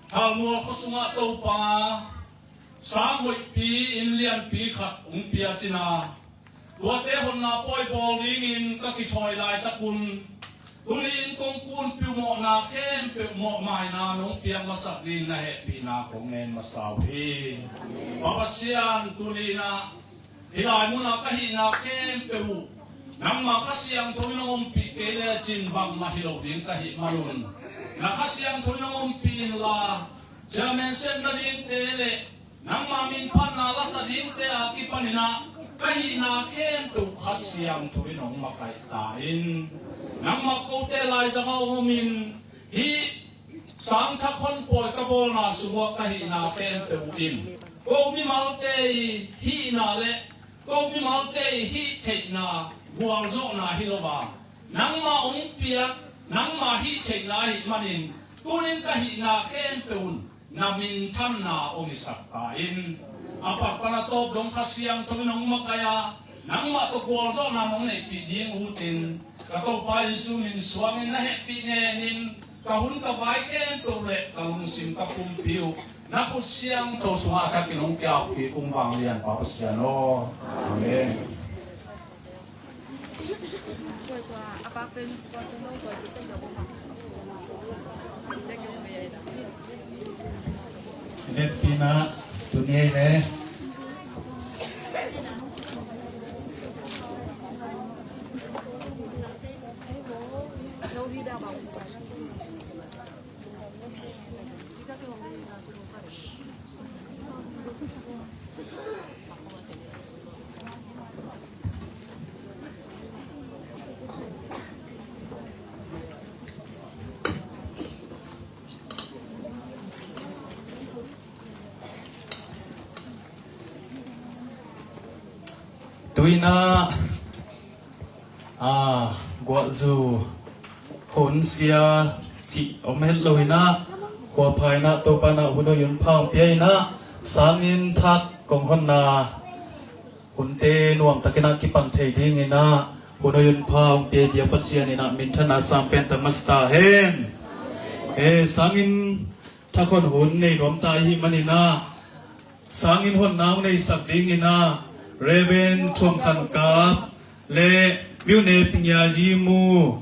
Thalmual khua sungah Topa sang hoihpi, inn lianpi khat hong pia cina, tuate honna pawi bawl dingin ka kithawi laitakun tuni in kong kunpi uh mawhna khempeuh mawhmaina nong piak masak dingin na hehpihna kong ngen masa uh hi. Pa Pasian, tuni in ah hih lai munah ka hihna khempeuh uh nangmah Kha Siangtho in hong ompih kei lecin bangmah hi lo ding ka hih manun, na Kha Siangtho in hong ompih inla, chairman sepna dingte le nangmah minphatna lasa dingte a kipanin ah ka hihna khempeuh Kha Siangtho in hong makaih ta in. Nangmah kote laizang a hong omin hih sangthak honpawi ka bawlna sungah ka hihna khempeuh uh in ko mimalte i hihna le ko mimalte i hih theihna gualzawhna hi lo a, nangmah hong piak, nangmah hih theihna ahih manin tunin ka hihna khempeuh un na minthanna hong hisak ta in. A pat pan a tawp dong Kha Siangtho in hong makaih a, nangmah tawh gualzawhna nong neihpih ding utin ka Topa Jesu min suangin na hehpih ngenin ka hun ka vai khempeuh le ka lungsim ka pumpi uh na khut siangtho sungah a thakin hong kiaupi kong vanglian Pa Pasian aw. Amen. Hehpihna tuni ei le. Tuinah a, guahzu hun sia cih om het lo inah, khuapha inah Topa inah hun hoih hun pha hong pia inah, sanginn thak kong honna hunte nuamtak inah kipan thei ding inah hun hoih hun pha hong pia i biak Pasian inah minthanna sang pen ta masa ta hen. E, sanginn thak hon hun nei nuam ta i hih man inah sanginn honna hong neisak ding inah Reverend Thuam Khan Kap le Myone Pingia Yi Mu,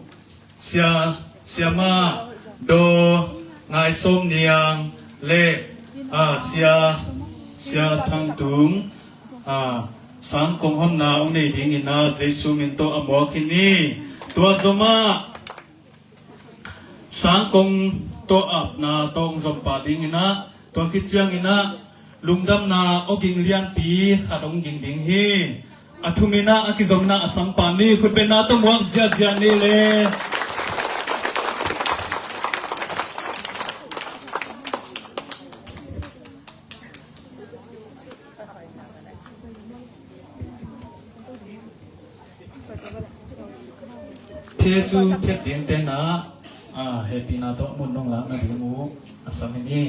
Sia, Siama Daw Ngai Sawm Niang le, a, Sia, Sia Thang Tung, a, sangkong honna hong nei ding inah Jesu min tawh a muak hi ni. Tua zomah sangkong tawh apna tawh hong zom pah ding inah, tua khit ciang inah lungdamna awging lianpi khat hong ging ding hi. A thum inah a kizom inah a sam pah ni. Khutbetna tawh muak ziahziah ni le. Te cu thiat ding tenah, ah, hehpihna tawh mun nong lakna ding uh a sam hi ni.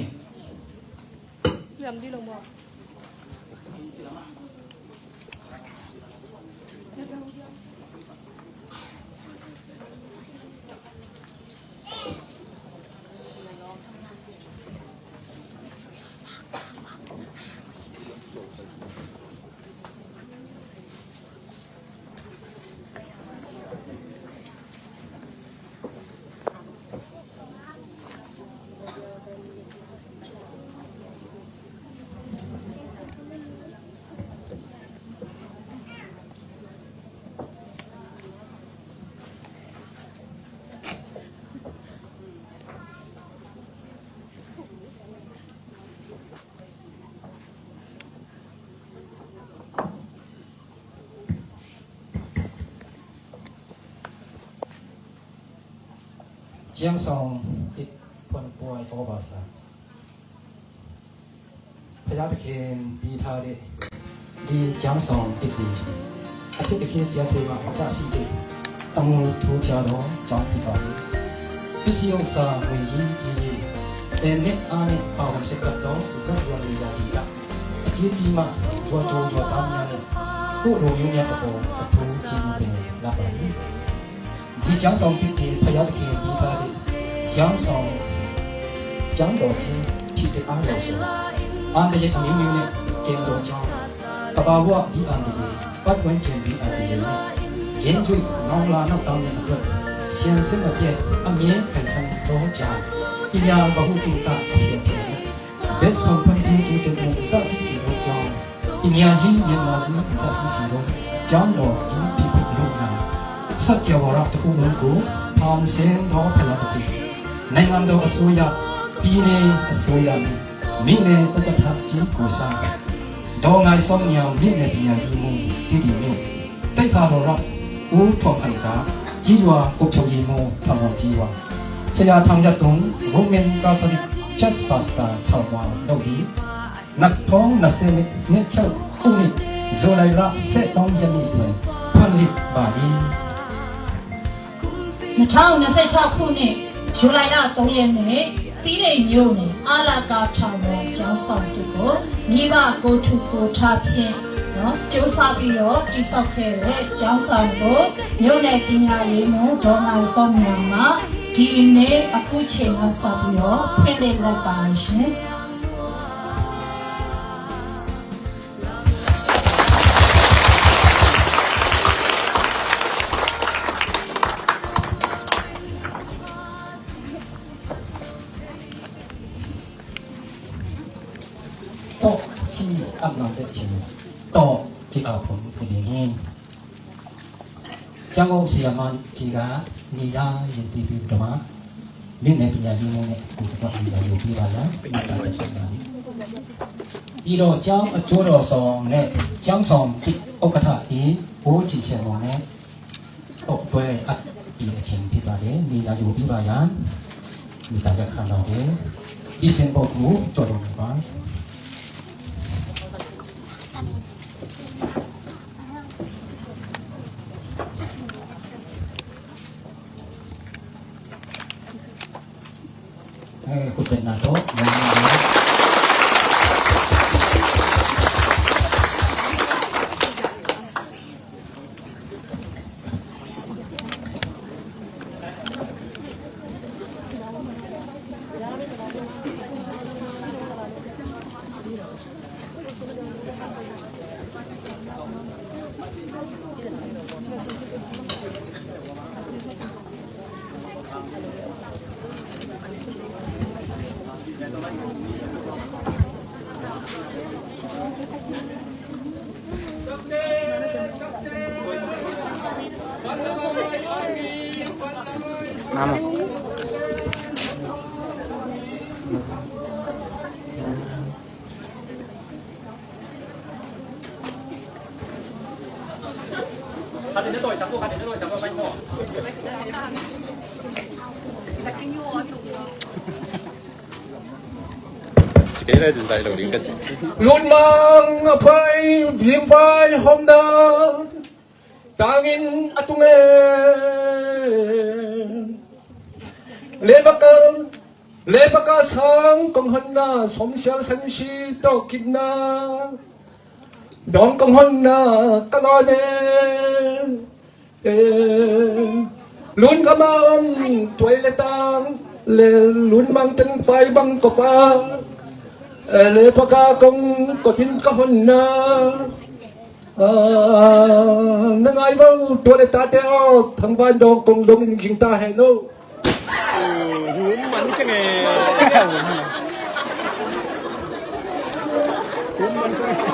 Ciang sawm it phuan puai ko basa. Phaya Pathian pi tha dih di ciang sawm it di. A thit a khia cia thei mah za si dih. Tang thu cia lo ciang pi ba dih. Pi si ong sa mui yi ji yi. Te ne a ne pau han sek kat to za yuan li ya di ya. A ti ti mah zua tu zua tam ya ne. Ku lu yu ya ka po a thu ci mu te la ba dih. Di ciang sawm pit pi phaya te khin pi tha dih. Ciang sawm ciang daw ci phit te a lo so. An te yet a miu miu ne ken daw ciang. Ka ba wah bi an te yet. Pat wan cian bi an te yet ne. Gen zui nong la nau tam ne a tuat. Sian sen a piat a mie khai khan daw ciang. Pi nya ba hu tung ta a phiat phiat ne. Bet sawm phan tu tu ten mu za si si lo ciang. Pi nya hi Myanmar zi za si si lo ciang lo zi pi pi lo na. Sa cia wa ra tu hu lo ku pan sen do phala tu ki. Nai ngan do a suya pi ne a suya mi. Mi ne u ka tha ci ku sa. Do ngai sawm nia mi ne pi nya hi mu ti di mi. Tei kha lo ra u thuang khan ka ci wa ku chau hi mu tham wa ci wa. Saya Thang Yat Tung Roman Catholic Church Pastor tham wa do hi. Nak thong na se ne ne chau khu ni zo lai la se tong ya ni duai phan li ba ni. Na thong na se chau khu ni zo lai la tong ya ni ti ne yo ni a la ka tham wa jang sawm tu ko ni ba ko thu ko tha phin no jo sa pi yo ti sa khe le jang sawm ko yo ne pi nya li mu do na sawm nya ma ti ne a ku che na sa pi yo phin le la ba ni shin. Tawh hi an nang dek chin tawh ki a phun hi ding hi. Ciang aw siaman cika ni ya yin pipi doma. Min ne pinya yi mu ne ku tukwa ni ya yu pi ba ya ni ta ja pi ba ni. Pi do ciang a cu do sawng ne ciang sawng ki okatha ci ku ci sian mu ne. Tok tuai at pi a cing pi ba de ni ya yu pi ba ya. Ni ta ja khan do de. Pi sen bo ku co do ba. Eh, khut beng na tawh. Mama. Lutmang a phai vimvai homda. Tangin a tung e. Lepaka, lepaka sang kong honna, somsial sansi tawh kipna dawng kong honna ka lawn e. E, lun kama om tuai le tang le lun mang teng pai bang ko pa. E, lepaka kong kotin ka honna. Na ngai vo, tua le tate aw, thangvan dawng kong dong in ging ta hen aw. Hun man keng e. Hun man keng e.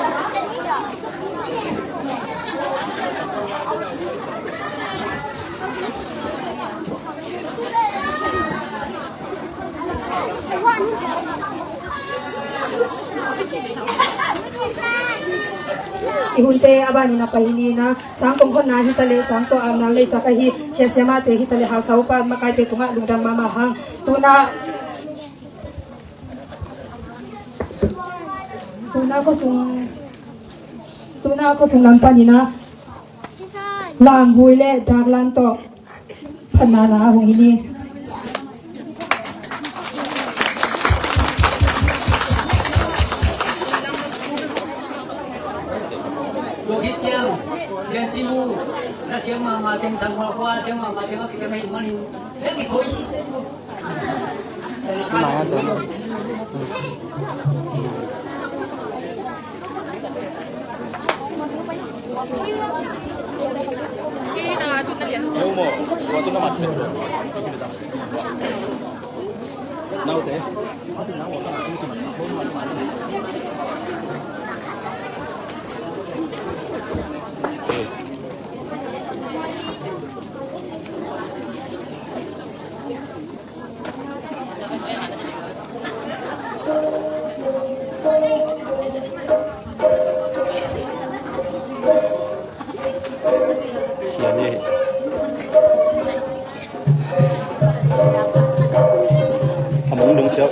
I hunte a banin a pai ni na, sang kong honna hi ta le, sang tawh amnam leisak ahi, siasiamate hi ta le, hausa upa makaite tungah lungdam mahmah hang. Tuna, tuna khuasung, tuna khuasung lam panin a, lamvui le daklam tawh phatna na a hong hi ni. Tua khit ciang, Gen Z mu, na siam mahmah teng, thang hua khua siam mahmah teng a kikang ahi manin, hei kikoi si sen mu. A mong dong siap.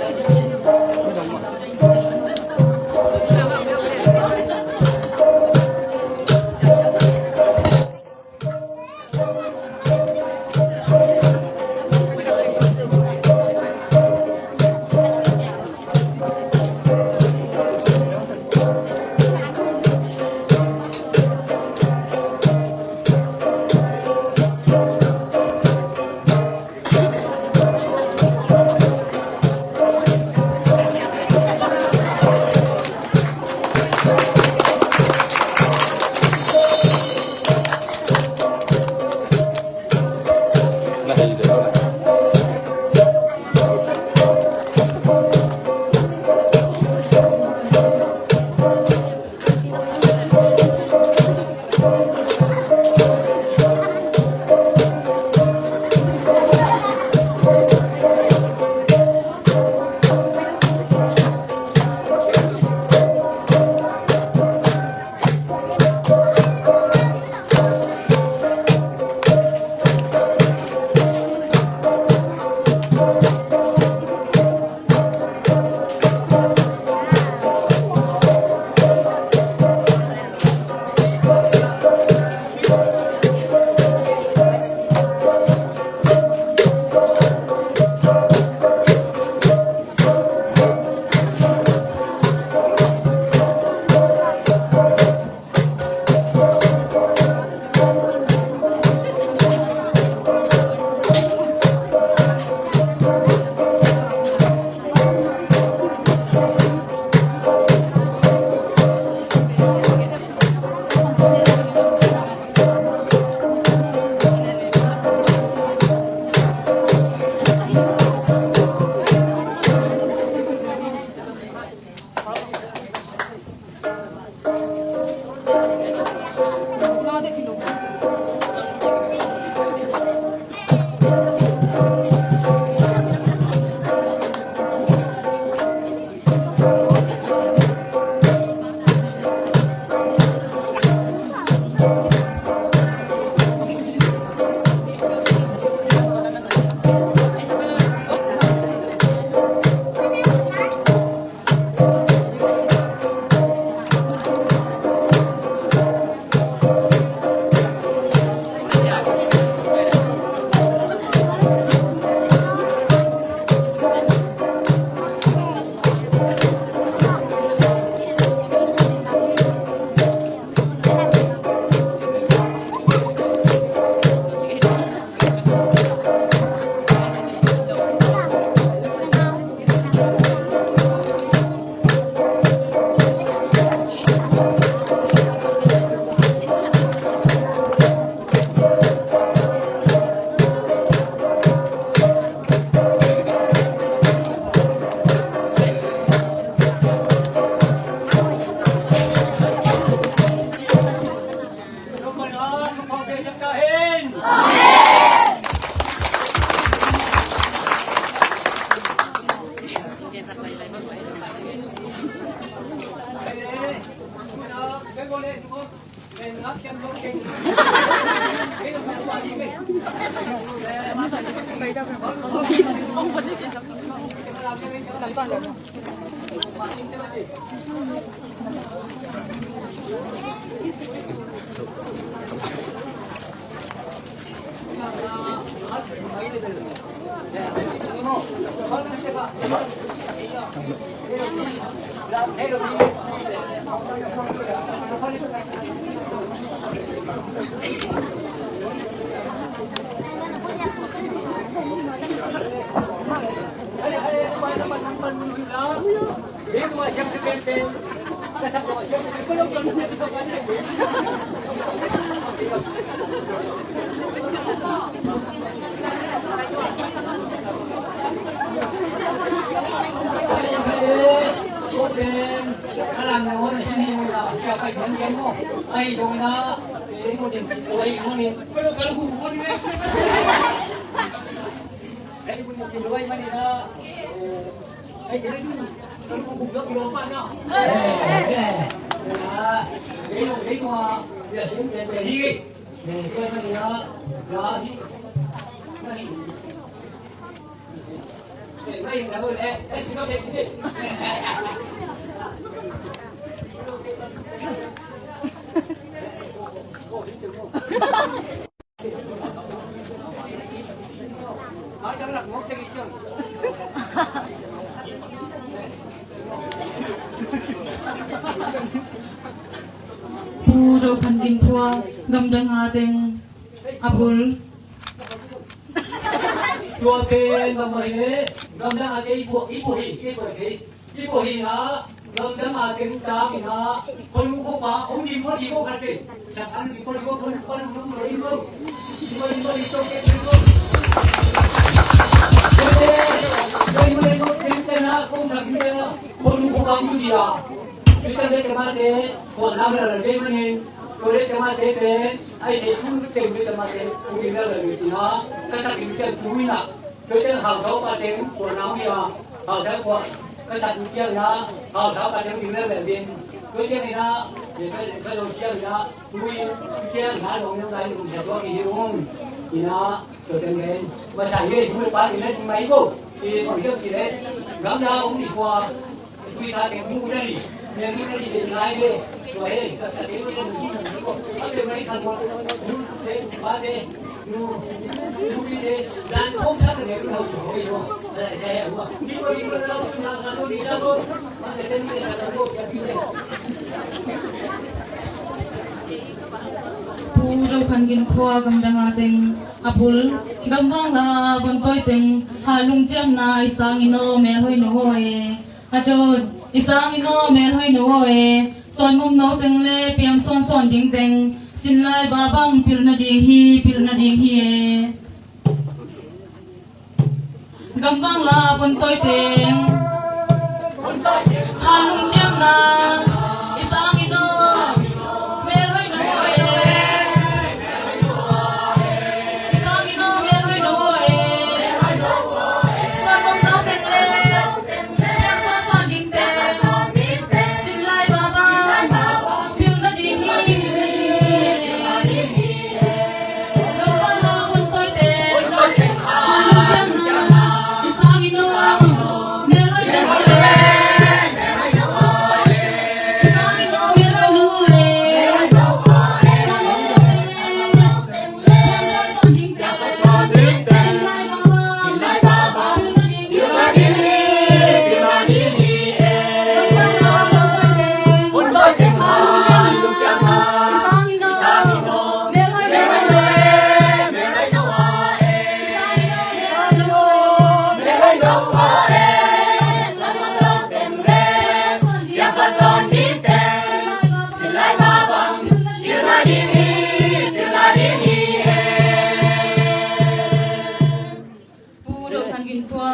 Pu Do Phan Gin Phua, gamdang a teng a bul. Tua pen bang mah hi leh, gamdang a teng i puah, i puah hi, i puah hi. I pawh hi na, gamdang a teng tang hi na, panu khuapa hong dim pawh dim pawh khat teng. Sa thang dim pawh dim pawh, panu, panu, panu, dim pawh dim pawh, dim pawh dim pawh, dim pawh dim pawh. Dim pawh dim pawh, dim pawh dim pawh, dim pawh dim pawh, dim pawh dim pawh. Panu khuapa hong dim a. Tua leh teng mah te, tua nang la la dim manin. Tua leh teng mah te pen, ai te sun teng leh teng mah te, hong dim la la dim hi na. Ka sa dim teng tu hi na. Tua ciang hausa upa teng kuan nau hi a, hausa kuan ka sat uh ciang na, hausa upa teng ding lel lel ding. Tua ciang hi na, ka, ka lo ciang hi na, tui, tua ciang na, long neu lai, long sa tua ki hi ung. Hi na, tua ciang len, masa hi, tua pa ding na ding mai ko. Hi, tua ciang ki le, gam na, ung di kua. Pu Zo Khan Gin Khua gamdang a teng a bul, gamvang la Bontawi teng, ha lungciamna i sang in aw, melhoih no aw e. A cawt, i sang in aw, melhoih no aw e. Suan mum no teng le piang suan suan ding teng, sinlai babang pilna ding hi, pilna ding hi e. Gamvang la Bontawi teng, ha lungciamna i sang in aw, melhoih no aw e. I sang in aw, melhoih no aw e. Suan mum no teng le Pu Dawt Khan Gin Khua,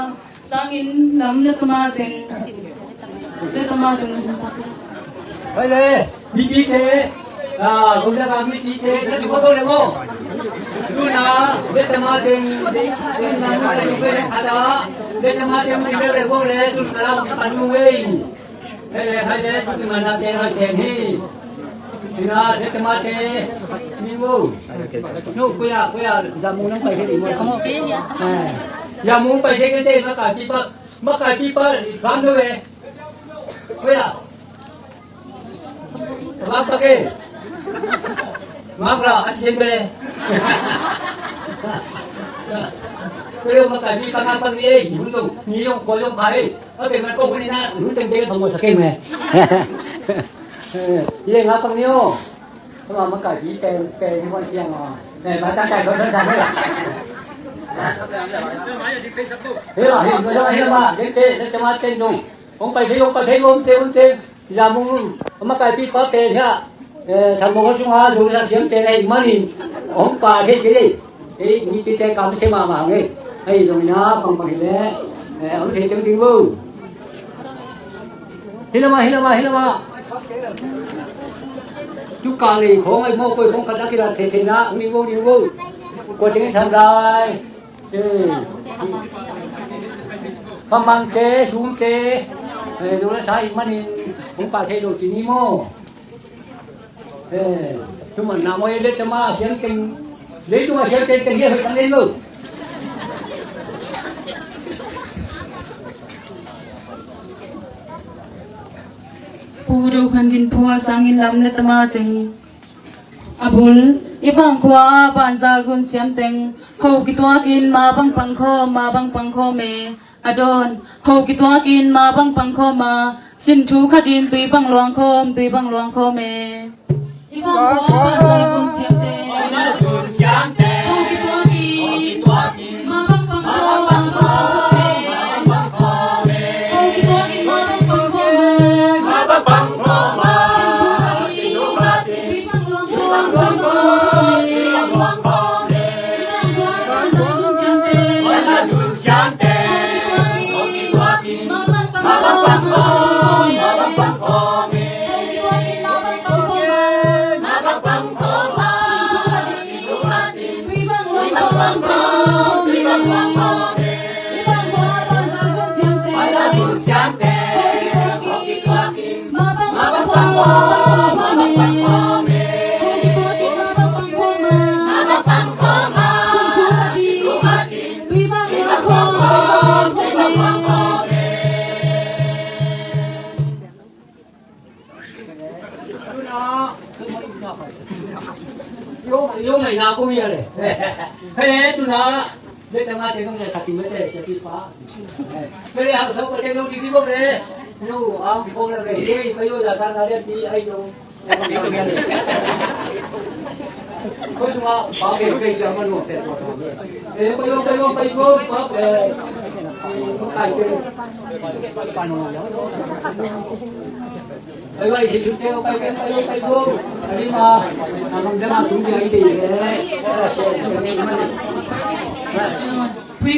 sangin lam le tama teng, le tama teng. Hai le, mipite, ah, gomna ka mipite, na tu ko le mo. Tuna, le tama teng, tuna, tuna, tuna, ada, le tama teng, le le mo le, tuna la, panu wei. Hai le, hai le, tuna na teng, hai teng hi. Ina, dek te mate, ming o. No, kuya, kuya, jamu nang pai thei ding mo. Eh, jamu pai thei kei te, makaipipa, makaipipa, bang do eh. Kuya. Tabak pake. Makra, asin bele. Kuya, makaipipa, ngapang ni eh, yudong, niyong, koyong, pai. Oke, man ko huni na, huteng bele, bang mo sakit me. Eh, ye ngapang ni o. Kama makaipi pen pen ni wan siang a. Eh, ma tang kai ko san san la. Hela hela hela hela ma den te den te ma ten dong. Hong pai thei hong pai thei hong te hong te. Ya mung makaipi pa pen hia. Eh, san mong sung a dong san siang pen ai manin. Hong pa thei ke le. Eh, mipite kam se mahmah hang e. Hei zong ina pangpang hi le. Eh, om thei teng ding vo. Hi lama, hi lama, hi lama. Cu ka lei khong ai maw, koi khong khat a kilat thei thei na, ni vo, ni vo. Kua teng i sam lai. Eh. Pamangte, sumte. Eh, lo la sa i manin, hong pa thei lo ti ni maw. Eh, tu man na mo ye le tama sian keng, le tu ma sian keng keng ye hoi kang en lo. Pu Do Khan Gin Pua sangin lam le tama teng. A bul, i bang khua a ban zal zun siam teng. Ho kituakin ma bang pang khawm, ma bang pang khawm e. A dawn, ho kituakin ma bang pang khawm a, sin thu khatin tui bang luang khawm, tui bang luang khawm e. I bang khua a ban zai khawm siam te. Ho kituakin ma bang pang khawm, ma bang pang khawm e. Ho kituakin ma bang pang khawm a. Sin thu khatin tui bang luang khawm, tui bang luang khawm e. Yo, yo, mai na ko mi ale. Hele, tu na. Dek tanga te kong le sakhi mete, sakhi pa. Pele hang sau pate no didi ko le. No, ang ko le le. Ye, pa yo da ta na le ti ai yo. Ko sunga pa ke ke ja man no te ko. Eh, pa yo, pa yo, pa yo, pa, eh. Ko kai te. Pui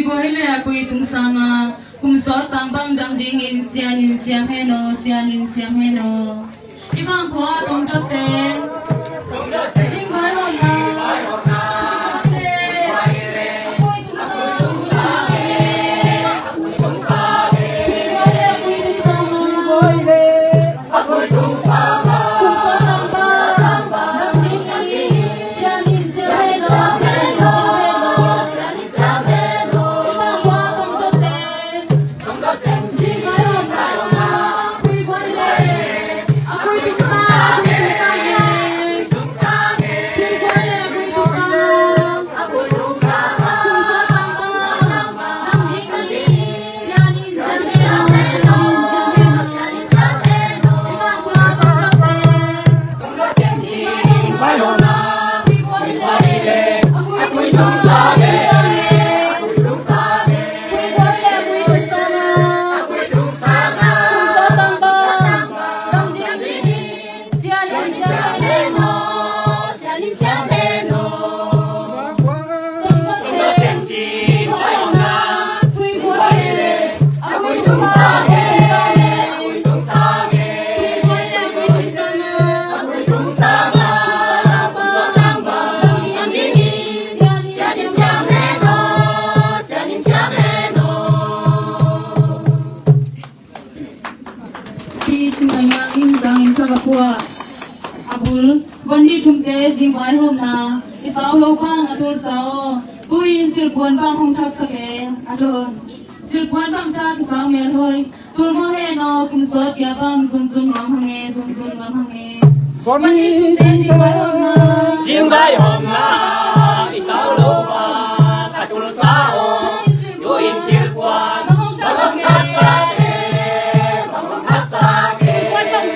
gua hi le a pui tung sanga kum sawt tang bang dang dingin sian in siam hen aw, sian in siam hen aw. I bang khua tong dot teng. Zing vai hawm na. Hi le a pui tung sanga kum sawt tang bang. Pi Cing Ngai Ngang in zang in thak a pua. A Bul, van nih thumte zingvaihawmna, i sau lo bang a tulsa aw. Tu-in silhpuan bang hong thaksak e, a dawn. Silhpuan bang thak i sau melhoih. Tul maw hen aw, kum sawt kia bang, zunzun ngam hang e, zunzun ngam hang e. Van nih thumte zingvaihawmna. Zingvaihawmna, i sau lo bang a tulsa aw. Tu-in silhpuan bang hong thaksak e, bang hong thaksak e. Silhpuan bang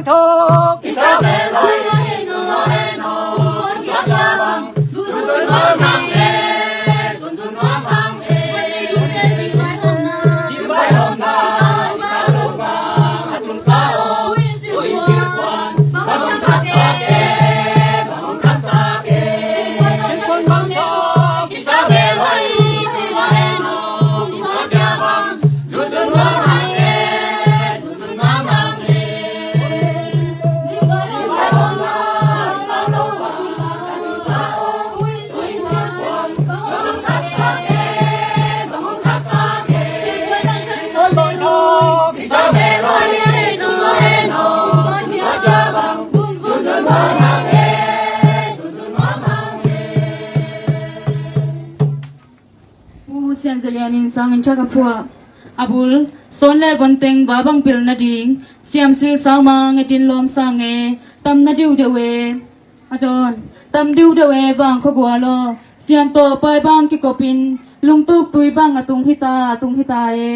thak i sau melhoih. Pu Sian Za Lian in sangin thak a phuah. A bul, sawn le von teng va bang pil nading, siamsil sau ma ngetin lawm sang e, tam na diuhdeuh e. A dawn, tam diuhdeuh e, vang khuagual aw. Sian tawh pai bang kikopin, lungtuk tui bang a tung hita, a tung hita e.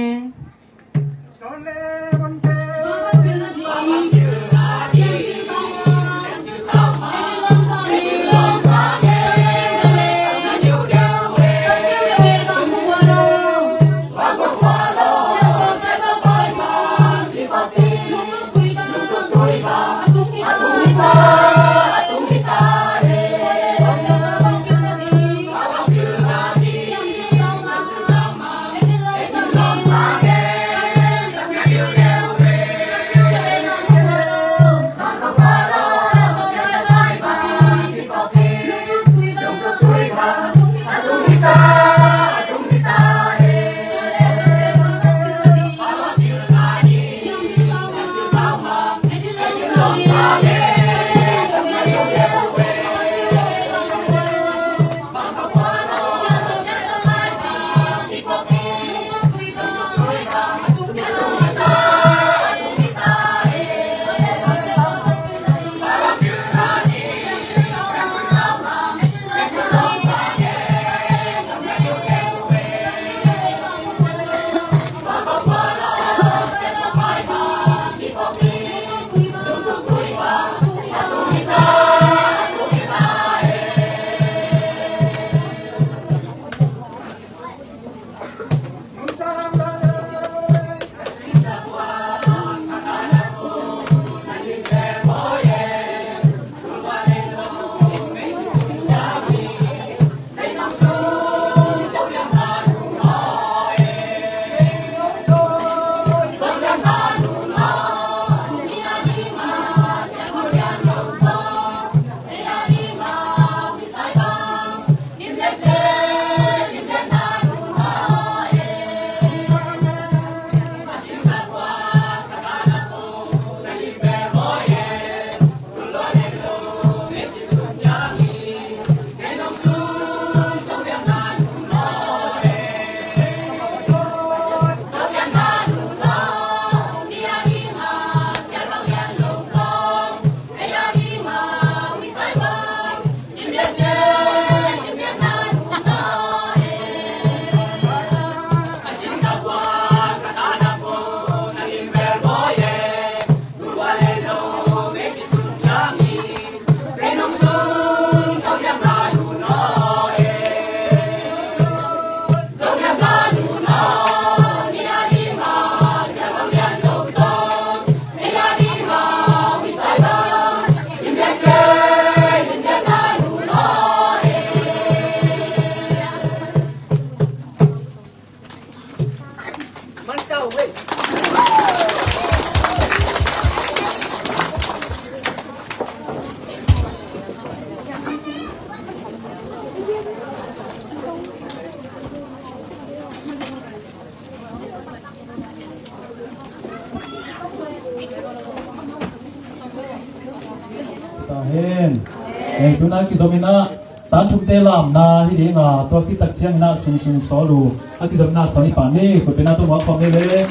Tuna kizom in ah, tan thumte lamna hi ding a, tua khit tak ciangin ah sungsung sawl uh. A kizomna sang i pah ni, khutbetna tawh muak khawm ni le.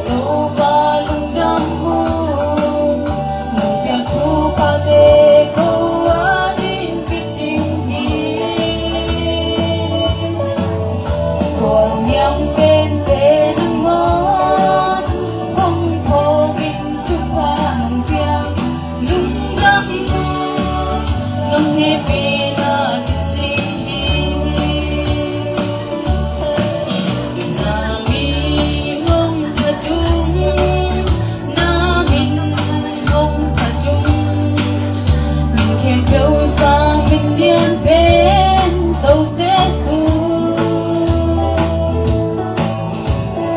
Topa lungdam un, nong piak thuphate ko adingin kicing hi. Khualniam pente nangawn hong phawkin thupha nong piak, lungdam un, nong hehpihna kicing hi. Na min hong phat ung, na min hong phat ung. Min khempeuh sang min lian pen Topa Jesuh.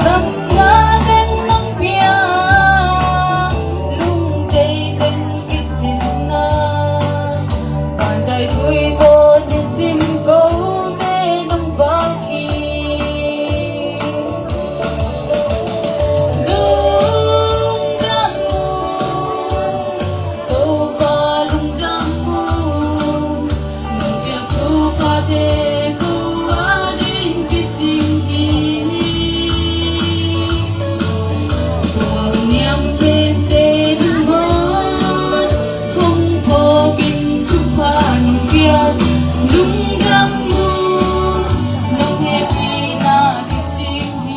Samna teng nong piak, lungdei teng kicinna, vantai tui tawh nisim kote nong bak hi. Lungdam un, Topa lungdam un, nong piak thuphate ko adingin kicing hi. Khualniam pente nangawn hong Lungdam mu, nong hehpihna kicing hi.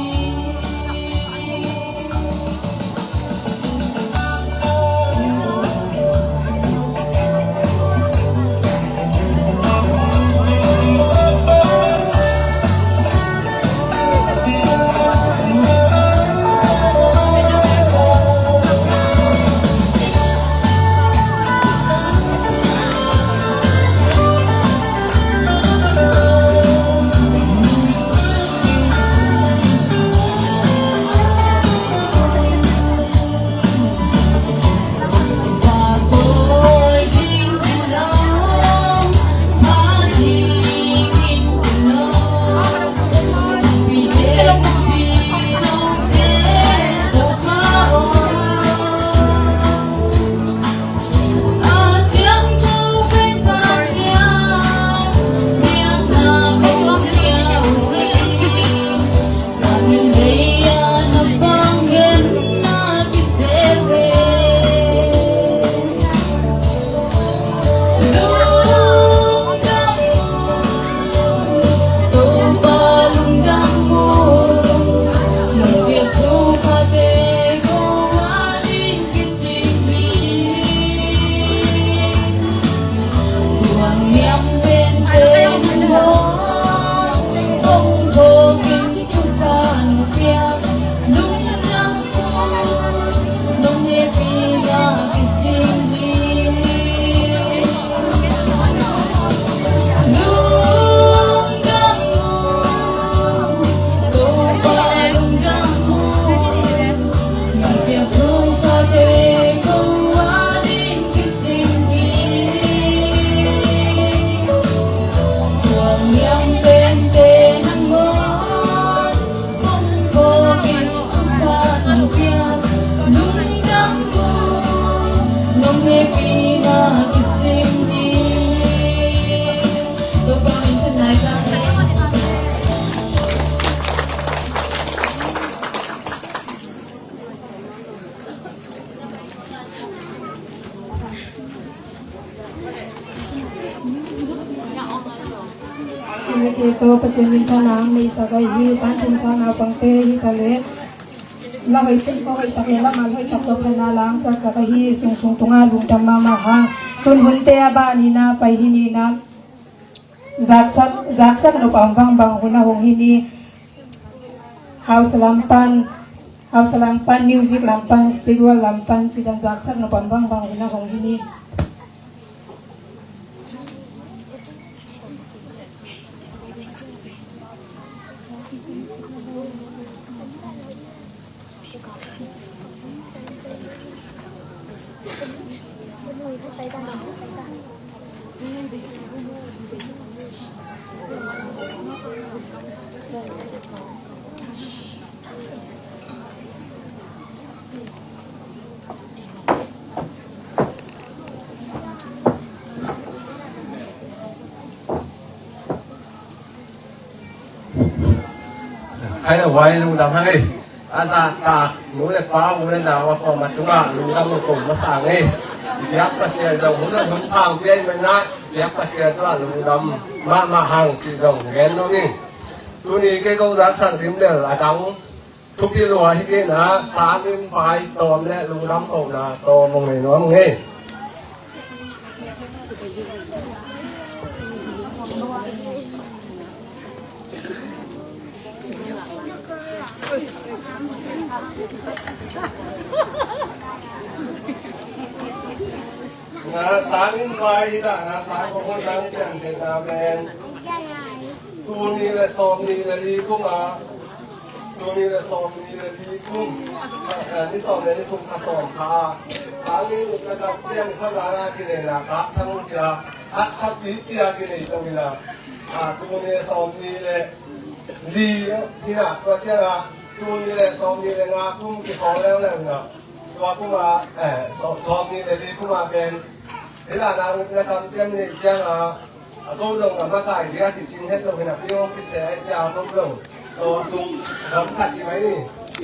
Kei tawh Pasian min thang nang neihsak ahi hi. Tan thum sang naupangte hi ta leh, la hoih pen ko hoih tak le la mal hoih tak tawh phatna la hong saksak ahi hi. Sungsung tungah lungdam mahmah hang. Tun hunte a ban hi na, pai hi ni na. Zaksak, zaksak nop a om bangbang hun a hong hi ni. Hausa lam pan, hausa lam pan, music lam pan, spiritual lam pan, ci dan zaksak nop a om bangbang hun a hong hi ni. Khai lo huai lungdam hang ei. A zahtak nu le pa, u le nau a kuamah tungah lungdam uh ko masa hang ei. I biak Pasian zong hun hun phang pia i maina, i biak Pasian tungah lungdam mahmah hang cih zong gen nuam ing. Tuni kei ko zaksak rim bel a dang thupi lua hi kei na, sanginn vai tawm le lungdam kohna tawm hong nei nuam ing ei. Na sanginn vai hi dah, na sang kong hon nang pian theihna pen. Tul nih le sawm nih le li kum a, tul nih le sawm nih le li kum, eh, ni sawm le ni thum kha sawm kha a, sanginn utna kamciam kha zan a kinei na kap thang cia, haksat pipi a kinei to hi na, a, tul nih le sawm nih le li hi na, tua ciang a, tul nih le sawm nih le nga kum kikhawl leuleu hi na. Tua kum a, eh, sawm, sawm nih le li kum a pen, hi la na utna kamciam neih ciang a, a ko zong a makai ding a kicing het lo hi na, pi hong kiseh cia a ko zong. Tua sung gam khat ci mai ni.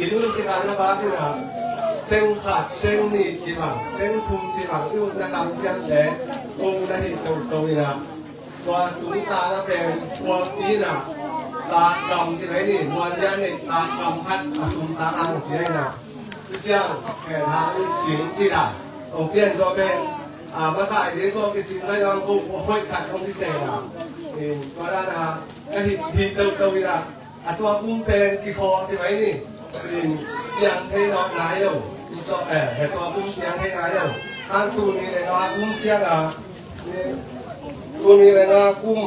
I lu sik a na bak hi na, teng khat, teng nih ci bang, teng thum ci bang, i utna kamciam le, ko na hi toto hi na. Tua tungtang a pen kuapi na takgam ci mai ni, muan lian nei takgam khat a sum tak ang pia na. Cuciang pen hang sing ci na. Ong pian tua pen a makai ding ko kisim na yong ko hoih khat ong kisel na. Tua dan a ka hih hih tau tau ina. A tua kum pen kikhawng ci mai ni. In piang thei lo nai lo. So, eh, he tua kum piang thei nai lo. An tuni le nga kum ciang a. Tuni le nga kum.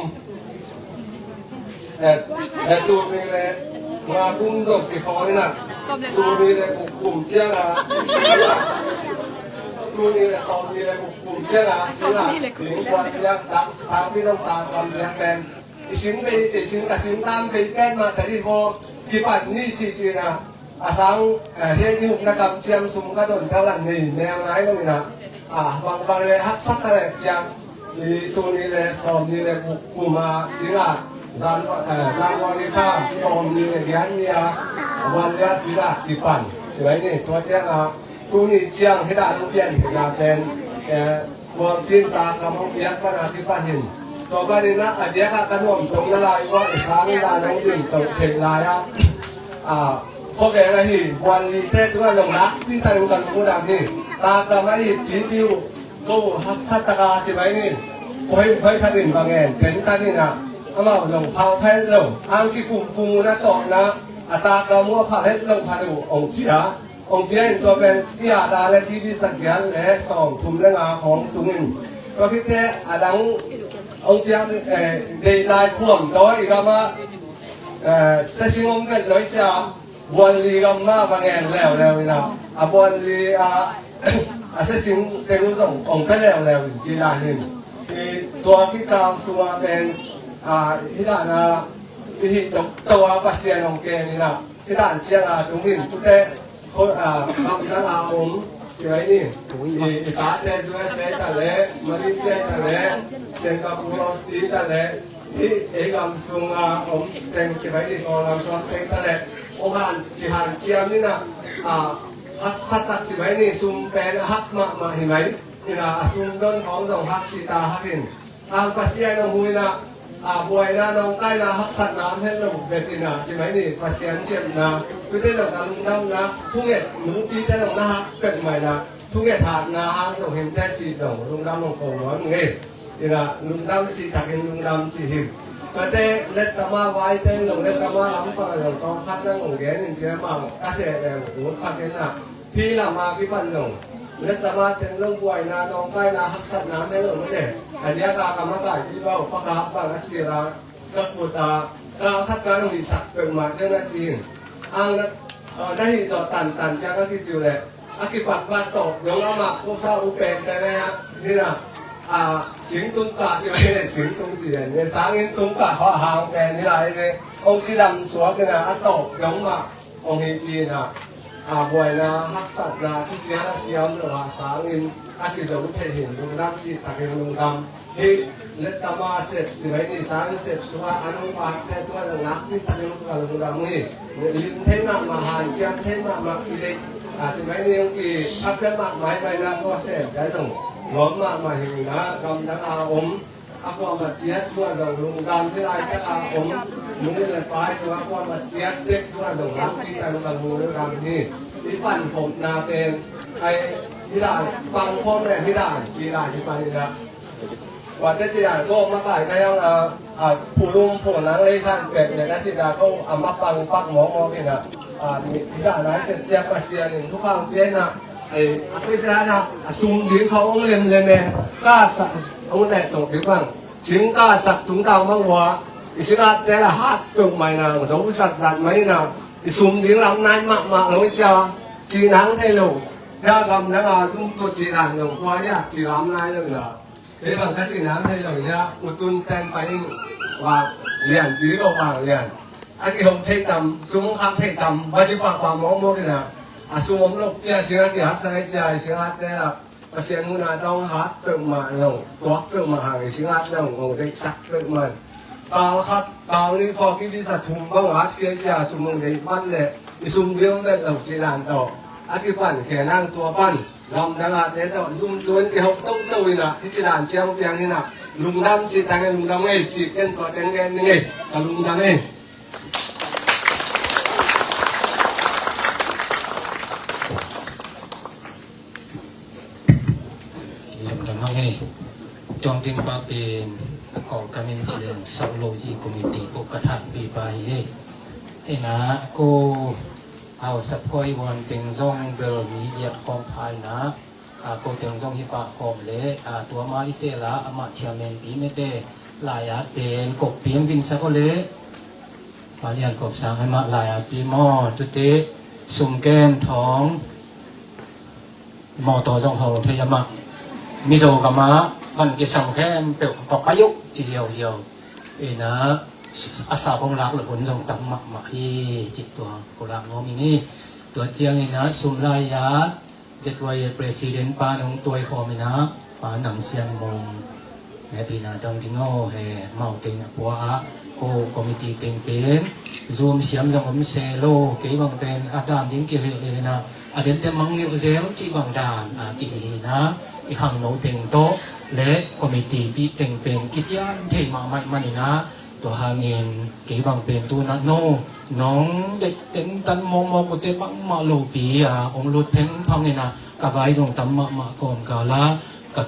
Eh, eh, tuni le nga kum zong kikhawng ina. Tuni le guk kum ciang a. Tuni le sawm ni le guk kum ciang a. Sila, ling kuan piang tak, sang pi nong tak kam piang pen. I sin bei, i sin ka sin tam bei pen ma ta di ho, kipan ni ci ci na. A sang, eh, he ni huk na kam ciam sum ka don ka lan nei mel nai lo ina. A, bang bang le haksa ta le ciam. I tuni le sawm ni le guk kum a sila. Zan, eh, zan wang i ka sawm ni le gian ni a. Wan le a sila kipan. Ci mai ni, tua ciang a. Tuni ciang hi dan hong pian hi na pen. Eh, Kuampin takgam hong piak pan a kipan hin. Tua panin a diak a ka nuam tong na lai ua i sang in dan hong dim tong thei lai a. A, khuaveng ahi buan li te tua zong lak pi ta in kan kudam hi. Takgam ahi pipi uh ko haksa taka ci mai ni. Koi koi khat in bang en ten ta ni na. Amau zong phau phen lo. Ang kikum kum na tawh na. A takgam uh a pha het lo khat uh ong pia. Ong pia in tua pen i a da le T V sagih le sawm thum le nga khawng tung in. Tua khit te a dang ong pia, eh, dei lai khuam taw i gam a, eh, sesing om vet lo i cia buan li gam ma va ngen leu leu ina. A buan li a, a sesing teng zong ong pe leu leu in ci lai hin. I tua kikal sung a pen, a, hi dan a, i hi tok to a Pasian ong ken ina. Hi dan ciang a tung hin tute, ko, a, gamdang a om, ci mai ni. I, i tate U S A ta le, Malaysia ta le, Singapore, Aussie ta le, i, i gam sung a om teng ci mai ni, ko gam sung teng ta le. O han, ci han ciam ni na, a, haksa tak ci mai ni, sum pen a hak mahmah hi mai. Ina a sum don khawng zong hak ci ta hak in. Ang Pasian a hui na, a buaina nong kaina haksatna am het lo betina, ci mai ni Pasian kepna, tute lo na lungdamna, thunget nupite lo na hak pek mai na, thunget hatna hang zong him te ci zong lungdam hong ko nuam ngei. Ina lungdam ci takin lungdam ci him. Tate let tama vai te lo let tama lam pang lo tong khat na ngong gen in ci ma ka se le ut khat in na. Hi lama kipan zong. Let lama teng lo buaina nong kaina haksatna mel lo mene. A diak a kama kai i bau paka bang a cila ka kut a ka khat ka nong hi sak pek ma teng a ci hin. Ang na, a, na hi zo tan tan cia ka ki ciu le. A kipak ba to dong ama ko sa u pek te ne a hi na. A sing tung ka ci le sing tung ci le. Sangin tung ka ho hang te ni lai le. Ong ci dam suak ina a to dong ma. Ong hi pi na, a buaina haksatna thucian a siam lo a sangin a kizo thei hin lungdam ci takin lungdam. Hi let tama sep ci mai ni sang sep sua a nung pak te tua zong nak pi takin ka lungdam hi. Lim thei mahmah han ciam thei mahmah i dei. A ci mai ni ong ki hak te mahmah i mai na ko sem te zong nuam mahmah hi na gamdang a om. A kuamah ciat tua zong lungdam thei laitak a om. Nung le pai tua kuamah ciat tek tua zong lakpi tan kan mu lungdam hi. I pankhopna pen ai hi dan pangkhop le hi dan ci lai ci pan hi dan. Kuate ci dan ko makai ka hiang a, a phulum phunang lei khan pek le ka ci dan ko a mapang pak mawkmawk hi dan. A, mi, hi dan a sep ciat Pasian in thukhang pia hi dan. Ei, a Pasian a, a sum ding khawng ong lemlem e. Ka sa, ong leh tawh ding bang. Cing ka sak tungtang bang ua. I singatte la hat peuh mai na, zo zat zat mai na. I sum ding lam nai mahmah lo i cia. Ci nang thei lo. Ya gam nang a zum tu ci nang lo. Tua ya ci lam nai lo na. Kei bang ka cih nang thei lo hia, u tun ten pai in Vang Lian, pi ko Vang Lian. A kihong thei tam, sum khak thei tam, va ci pahpah mawkmawk in a. A sum om lo pia, sing a kihak sa ngai cia, sing a te la. Pasian hun a dong hat peuhmah lo, tuak peuhmah hang i sing a dong, ngong deihsak peuhmah. Kal khat, kal ni khawk i visa thum bang hat cia cia, sum ngong deih mat le, i sum viom vet lo ci dan tawh. A kipan khia nang tua pan. Gamdang a te tawh zum tuan kihok toto in a, hih ci dan ciang piang in a, Lungdam ci tangin lungdam ngei ci, ken tua teng gen ni ngei. Ka lungdam ei. Lungdam hang ei. Tuang ding pa pen a kawl kamin ci leng sau lo ci committee ko ka thak pi pa hi ei. Ina ko hau sapoi wan teng zong bel mi giat khawng phai na. A, ko teng zong hi pah khawm le, a, tua ma i tela amah chairman pi mete lai-at pen kop piang dinsak aw le. Palian kop sang amah lai-at pi maw, tute sum kem thawng mawtaw zong hawl thei amah. Mizo gama van kisam khempeuh va pai uh ci ziauziau. Ina a sa bong lak le hun zong tam mahmah hi ci tua ko lak ngawm ing hi. Tua ciang ina sum lai-at Z Y A president pa nong tuai khawm ina pa Nang Sian Mung. He pi na tang ding aw he mau teng a pua a ko committee teng pen Zoom siam zong om se lo kei bang pen a dan ding kileh le ina a den te mang ngiu zel ci bang dan a ki hi ina i khang no teng to le committee pi teng pen kician thei mahmah man ina Tua hangin kei bang pen tu na no nong deih teng tan mawkmawk ute bangmah lopi a ong lut phengphang ina ka vai zong tam mahmah kawmkala ka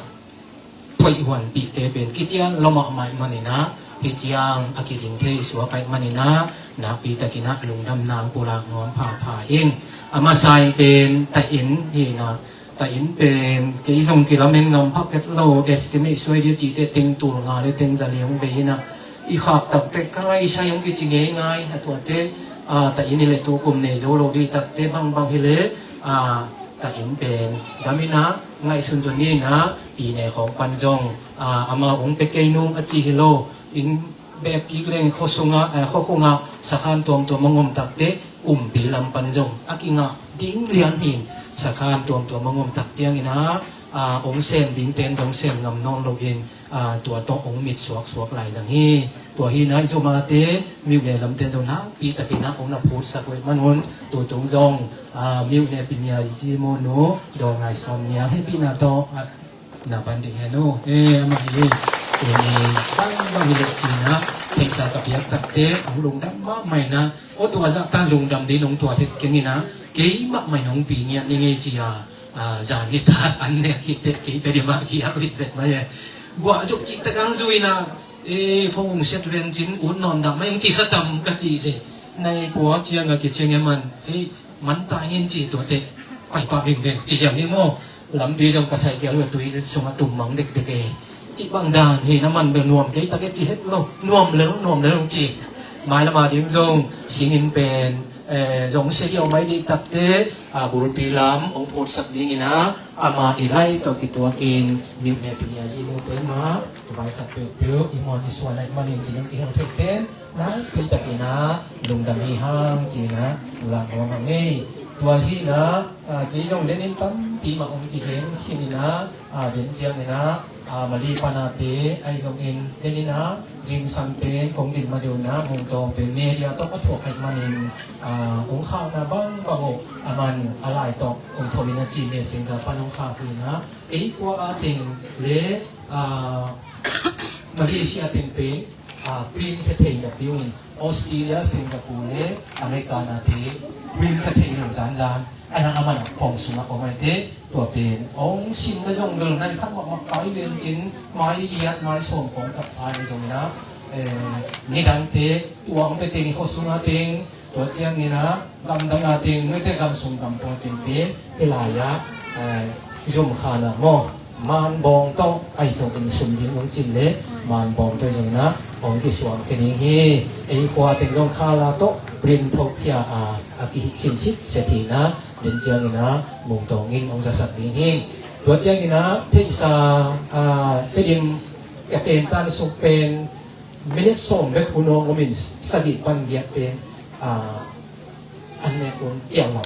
phoih huanpihte pen kician lo mahmah ih manina hih ciang a kiding thei suak aih manina nakpi takina lungdam nang pulak nuam phapha ing. A masa in pen ta in hina Ta in pen kei zong kilamen ngam phak het lo, estimate suai dia cihte teng tul nga le teng za liang bei ina i khak takte ka ngaisai hong kici ngeingai a tuate. A, ta in hi le tu kum nei zo lo dih takte bangbang hi le, a, ta in pen dam ina ngaihsun zon ni ina pi ne khawng pan zong, a, ama hong pe kei nung a ci hi lo. Inn bek kik leng khuasungah, eh, khuakhungah sakhan tuamtuam a ngom takte kumpi lam pan zong a kingah ding lian hin sakhan tuamtuam a ngom tak ciangin ah, ah, ong sem ding ten zong sem ngam nawn lo in, ah, tua tawh ong mit suaksuak lai zang hi. Tua hi nai zomate miuh le lam ten zong nakpi takin ah ong na phutsak weh manun tutung zong, ah, miuh le pinia zimu nu daw ngai sawm nia hehpihna tawh, ah, Na pan ding hen uh. Eh, amah hi. Tuni bang bang hi leh cina, pheisa ka piak takte, ang lungdam mahmah ina. O tua zah ta lungdam ding nong tua thei keng ina. Kei mahmah nong pi ngiat ni ngei cia. Ah, zan ni ta an nek hi te kei pe di mah ki a wit vet mai e. Guah zuk cik tak ang zui na. Eh, phone set ven cin ut nawn dah mai ang ci kha tam ka ci le. Nai kua ciang a ki ciang e man. Eh, Man ta ngin ci tuate pai pah vingveng ci hiam hi maw? Lampi zong ka saikhial uh a tui sungah tum mang dekdek e. Cih bang dan hi na man bel nuam kei tak e ci het lo. Nuam lel, nuam lel ci. Mailam a ding zong singin pen, eh, zong sia hiau mai dih takte, a, bulpi lam ong phutsak dingin a, ama i lai tawh kituakin miuh ne pinia zi mute ma, vai khat peuhpeuh i muan i suan lai manin ci ding i hel thei pen. Nai pei takin ah lungdam hi hang ci-in ah lak nuam hang ei. Tua hi-in ah, ah, kei zong den in tampi mah om kigen khin in ah, ah, den ciangin ah, ah, Mali panate ahi zongin den in ah zingsang pen kong din ma deuh in ah Mungtawng pen media tawh a thuak aih manin, ah, kong khakna bangbang uh a man a lai tawh kong tho in ah ci messenger pan kong khak uh in ah ei khua a teng le, ah, Malaysia teng pen, ah, print khe thei napi ung in Australia, Singapore le America nate print khe thei lo zanzan. Ahi hang a man a phone sungah om ahi te tua pen ong sim na zong bel nai khat mahmah kai len cin mai giat mai sawm khawng tak phai zong ina, eh, nidangte tua ong pe teng i khua sungah teng Tua ciangin ah gamdang a teng, noite gamsung gampua teng pen hih lai-ah, eh, zumkhan ah maw, manbawng tawh ahi zongin sum ding hong cin le manbawng tawh zongin ah hong kisuang khe ding hi. Ei khua teng zong khala tawh print tho khia a, a kihih khin sitset hi-in ah den ciangin ah Mungtawng in hong zasak ding hi. Tua ciangin ah pheisa, ah, Tedim a tentan suk pen Minute sawm bek hun awng omin sagih pan giat pen, ah, an nek hun kiang lo.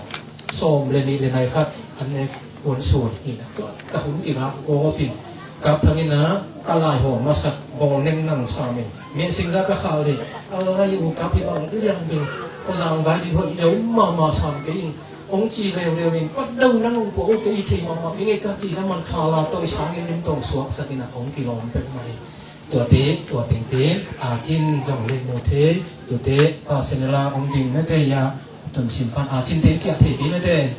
Sawm le nih le nai khat an nek hun suan hi na. Ka hun kingak kawpin kap thangin ah ka lai haw masak bawl neng nang samin messenger ka khal ding. A lai uh kap hi bang liang ding. Khawzang vai ding hoih deuh mahmah sam kei in ong ci leuleu in ka dau nang ong pua uh kei thei mahmah kei ngei ka ci na man khala tawh i sangin lim tawng suaksak in ah ong kilawm pek mah hi. Tuate, tua tengte, a cin zong le mu thei, tuate, a senela om ding mete ya, tun sim pan, a cin te ciah thei kei mete.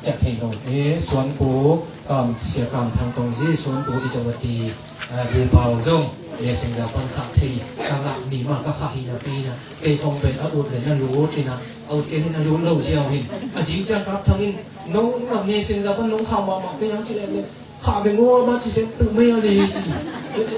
Ciah thei lo, e, suanpu, kam, sia kam thang tong zi, suanpu i zong a ti, a, Lil Pau zong, le seng za pan khah thei, ka ngah mi ma ka khah hi na pi na, kei khong pen a ut le na lut hi na, a ut kei le na lut lo ziau hin. A zing ciang kap thang in, nong, na me seng za pan nong khah mahmah, kei ang ci le le, Kha ve ngua ma ci se tu mai a le ci.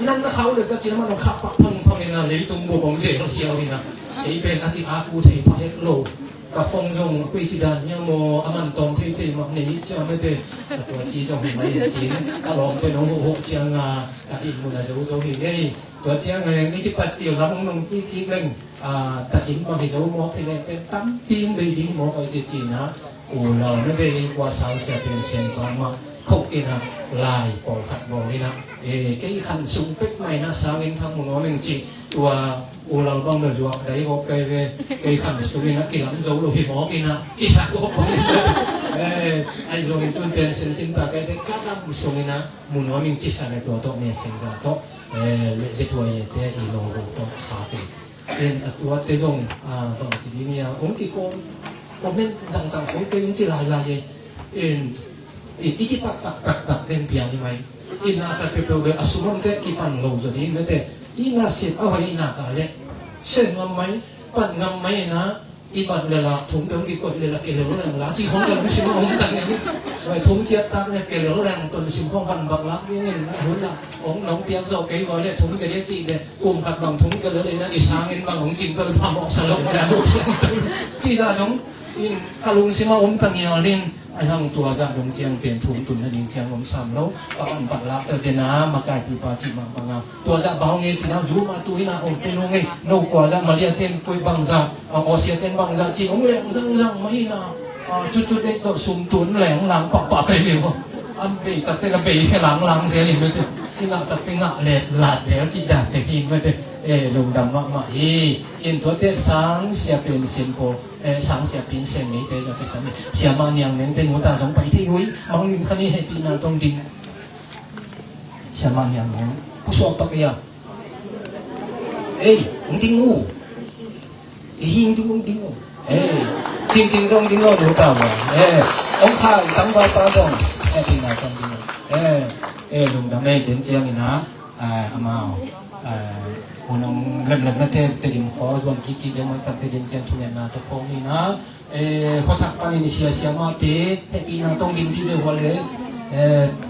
Nan na khau le ka ci ma nong kha pak phang phang ina le tung bo bong se lo sia ina. Kei pen a ti a ku thei pha het lo. Ka phong zong kui si dan nia mo a man tawm thei thei ma nei cia mete. A tua ci zong hi mai cin. Ka lawm te nong ho ho ciang a ka in mun a zo zo hi ngei. Tua ciang a ni ki pat ci lam nong ki ki ngen. A, ta in bang hi zo mawk hi leh pen tampi in bei ding mawk a i ti cina. U Lal na bei in kua sau sia pen sen bang mah khok ina lai pawlkhat bawl ina. E, kei khan sung pek mai na sangin thang mu nuam ing ci. Tua U Lal bang na zuak dai gawp kai ve. Kei khan sung ina kilam zo lo hi mawk ina. Ci sa gawp bang ina. E, ai zo in tun pen sen cin ta kai te ka dam sung ina. Mu nuam ing ci sa le tua tawh me sen za tawh. E, le zet huai e te i lo lo tawh kha pe. Pen a tuate zong, a, bang ci ding ia, hong kikawm, comment zangzang kong kei hong ci lailai e. In, i, i kipat taktak den piang hi mai. In a khat peuhpeuh bel a sum omte kipan lo zaw ding mete. In a sep a hoih in a ka leh. Sep ngam mai, pan ngam mai in a, i bat le la, thum peuh hong kikoih le la, kei le lo leng la, ci hong ka lungsim a om tang em. Vai thum kiat tak le, kei le lo leng, ton sim hong kan bak lak ding in, hun la, hong nong piak zawh kei va le, thum kei le ci le, Kum khat bang thum ka lel ina i sangin bang hong cing ka lel phamawh sa lo ina luk siang ka lel. Ci dan hong in ka lungsim a om ta ngial in a hang tua zah dong ciang pen thum tun na ding ciang om sam lo. Ka pan pat lak ta dena makai pipa ci bang bang a. Tua zah bau nge ci na zu ma tu ina om te lo nge. No kua zah Malia ten koi bang zah, a, Asia ten bang zah ci hong leng zang zang ma ina. A, cucu dek tawh sum tun leng lang pakpak kai lio. An bei takte la bei khe lang lang zel in mete. Ina takte ngah let lat zel ci dan te hi mete. E, lungdam mahmah hi. In tuate sang sia pen sen po, e, sang sia pen sen nei te zong te san ni. Sia ma niang neng te ngu ta zong pai thei hui. Mang ning kha ni hehpihna tong ding. Sia ma niang neng. Pusuak tak ia. Ei, hong ding uh. Ei, hong ding uh, hong ding uh. Ei, cingcing zong ding uh, nu ta ma. Ei, hong kha tang ba pa zong. Hehpihna tong ding uh. Ei, ei, lungdam ei, den ciang ina. Amau hun hong lemlem na te, Tedim khaw zuan kiki deuh mah tak Tedim ciang thungetna tawh khawng hi na. Khuathak panin i sia siamahte hehpihna tawng ding dih deuh hua le.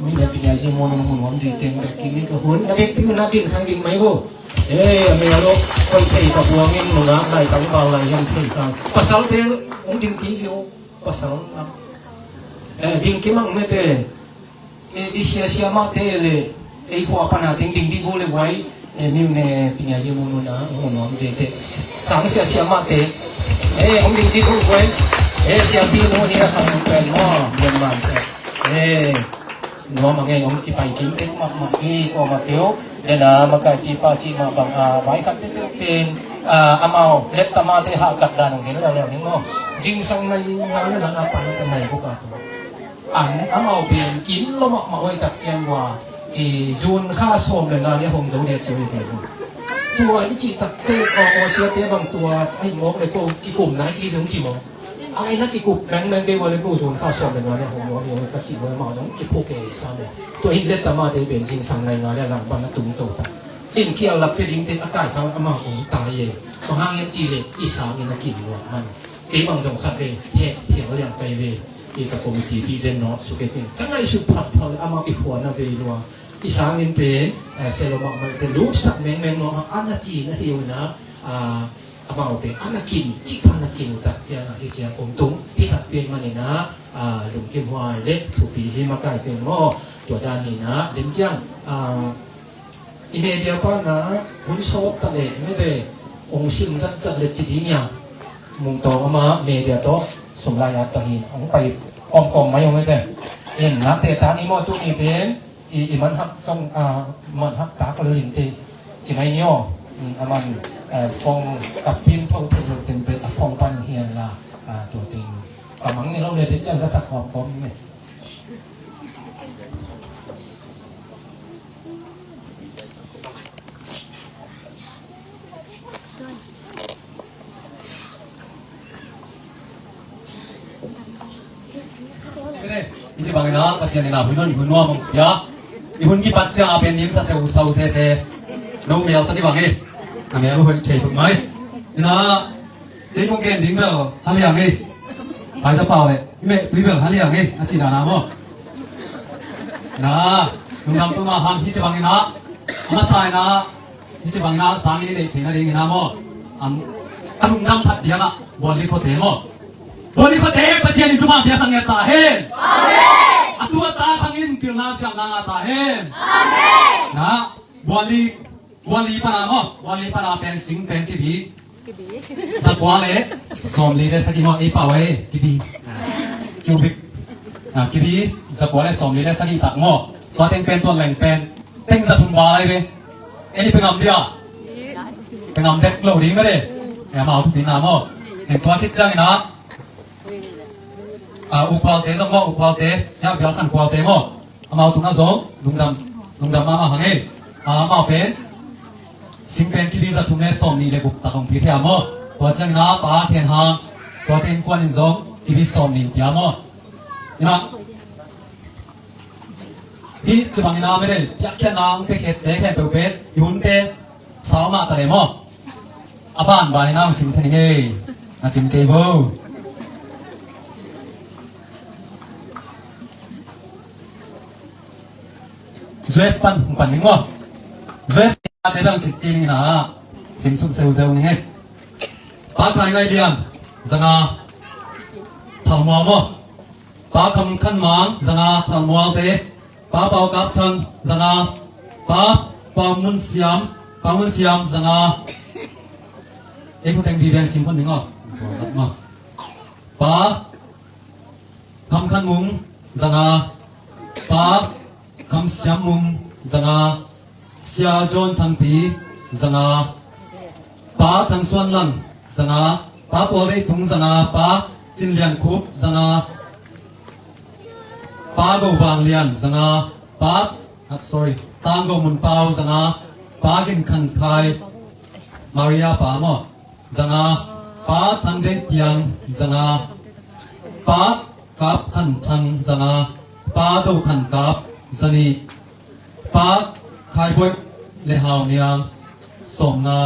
Mi le pinya hi muan hong hun hong dih teng bek kiki ka hun na bek pi hun na din khang ding mai vo. A mel lo koi thei ka buangin nungak lai tang bal lai hiam thei khang pasalte hong ding kiki uh. Pasal na ding kimang mete. E, i sia siamahte le ei khua pana teng ding dih vo le guai. E, miu ne pinya je mu nuna mu nuam te te sang sia siamahte. E, hong ding dih vo guai. E, siapi nu hi a khang pen mo Myanmar te. E, nuam a ngei hong kipai kim tek mahmah hi kua ma teu. Dena makai pipa cih mah bang a vai khat te te pen a amau leptamate hahkat dan hong gen leuleu ning maw. Zingsang nai ngai le lang a pan te nai buk a tu. An amau pen kin lo mahmah hoih tak ciang ua i zun kha sawm le nga le hong zo dia ciau i pen. Tua i cih takte aw aw siate bang tua ahi mawk le ko kikum nai ki dong ci mawk. A ngai na kikup mengmeng kei ua le ko zun kha sawm le nga le hong nuam i hoih ka cih ua amau zong kiphuk e sa le. Tua hi le tamate pen zingsang nai nga le lang ban a tung to ta. In kial lap pe ding te a kai khang amau kong tai e. Bang hang hiam ci le i sang in a kim nuam man. Kei bang zong khat ve he thiang liang pai ve. I ka committee pi den nawt suk e pen ka ngaihsut phatphang le amau i khua na vei lua. I sangin pen selo mahmah te lutsak mengmeng nuam a na ci na hiu na. Amau pen a na kin cih kha na kin utak ciang a hi ciang kong tung hi tak pen manin a lungkim huai le thupi hi makai pen maw. Tua dan hi na den ciang i media pana hun sawt ta le mete hong sim zatzat le ci ding ia. Mungtawng ama media tawh sum lai at ka hin hong pai kawmkawm mai hong mete. En nakte ta ni maw tu ni pen i i man hak song a man hak tak lo lin te ci mai ni aw. A man fong kapin tho thei lo ten pen a fong pan hian la. Tua ting ka mang ni lo le den ciang zasak kawmkawm ni. Bangin ah Pasian in ah hun nuam hun nuam hong pia. I hun kipat ciang a pen nim sa seu sau sese. No mel tawh kibang hi. A mel uh hoih thei peuhmah hi. Ina ei kong gen ding bel haliang hi. Pai za pau le i meh tui bel haliang hi. A ci dana maw? Na lungdam tuma hang hi ci bangin ah a masa in ah hi ci bangin ah sangin i deih theihna dingin ah maw? A lungdam phat diang ah Buanli khuate maw? Buanli khuate Pasian in tuma piasak ngiat ta hen. A tu a ta khangin pilna siamna ngah ta hen. Na Buanli, Buanli pana maw? Buanli pana pen sing pen kibi zakua le sawmli le sagih maw? Ei pau ei kibi cubic kibi zakua le sawmli le sagih tak maw? Tua teng pen tua leng pen teng za thum val ai ve. Ei ni pe ngam dia? Pe ngam dek lo ding ka de. Ei amau thupina maw? Tua khit ciangin ah ukhualte zong maw? Ukhualte ya bial khan khualte maw? Amau tungah zong lungdam, lungdam mahmah hang ei. Amau pen sing pen kibi za thum le sawmnih le guk tak hong pi thei a maw? Tua ciangin ah Pa Khen Hang, tuate innkuan in zong kibi sawmnih pia maw? Ina hi ci bangin ah medal piakkhiatna hong pia khette khempeuh pen i hunte sau mah ta le maw? A banban in ah hong sim thei ning ei. A cim kei bo. Zues pan hong pan ning maw? Zues te bang cik kei ning ina sim suk zeuzeu ning ei. Pa Khai Ngai Lian zanga Thalmual maw? Pa Kham Khan Mang zanga Thalmualte. Pa Pau Kap Thang zanga. Pa Pau Mun Siam, Pau Mun Siam zanga. Ei khuteng bi biang sim khon ning aw. Pa Kham Khan Mung zanga. Pa Kham Siam Mung zanga. Sia John Thangpi zanga. Pa Thang Suan Lang zanga. Pa Tual Dei Tung zanga. Pa Cin Lian Khup zanga. Pa Go Vang Lian zanga. Pa, ah, sorry, Tang Go Mun Pau zanga. Pa Gin Khan Khai, Maria pa maw? Zanga. Pa Thang Dei Piang zanga. Pa Kap Khan Thang zanga. Pa Do Khan Kap zanih. Pa Khai Boih le Hau Niang sawmnga.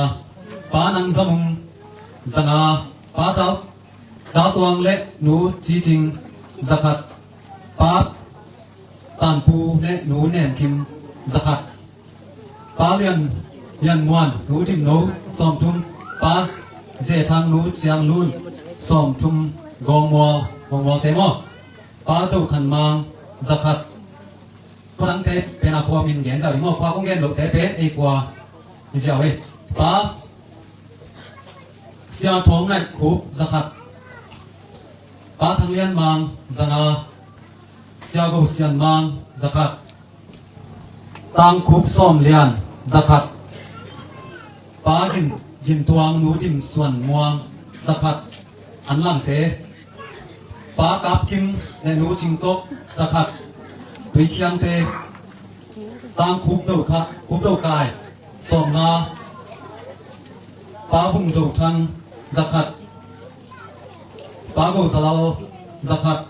Pa Nang Za Mung zanga. Pa Tal, Tal Tuang le Nu Ci Cing zakhat. Pa Tan Pu le Nu Nem Kim zakhat. Pa Lian, Lian Muan, Nu Tim No sawmthum. Pa Ze Thang, Nu Ciang Lun sawmthum. Gawng Mual, Gawng Mual te maw? Pa Do Khan Mang zakhat. Khua dangte pen a khua min gen ziau ding maw? Khua kong gen lohte pen ei khua hi ziau hi. Pa Sia Thawng Naih Khup zakhat. Pa Thang Lian Mang zanga. Sia Go Sian Mang zakhat. Tang Khup Sawm Lian zakhat. Pa Gin, Gin Tuang, Nu Dim Suan Muang zakhat. An langte, Pa Kap Kim le Nu Cing Kok zakhat. Tuikhiangte, Tang Khup Do Kha, Khup Do Kai sawmnga. Pa Vung Do Thang zakhat. Pa Go Za Lal zakhat.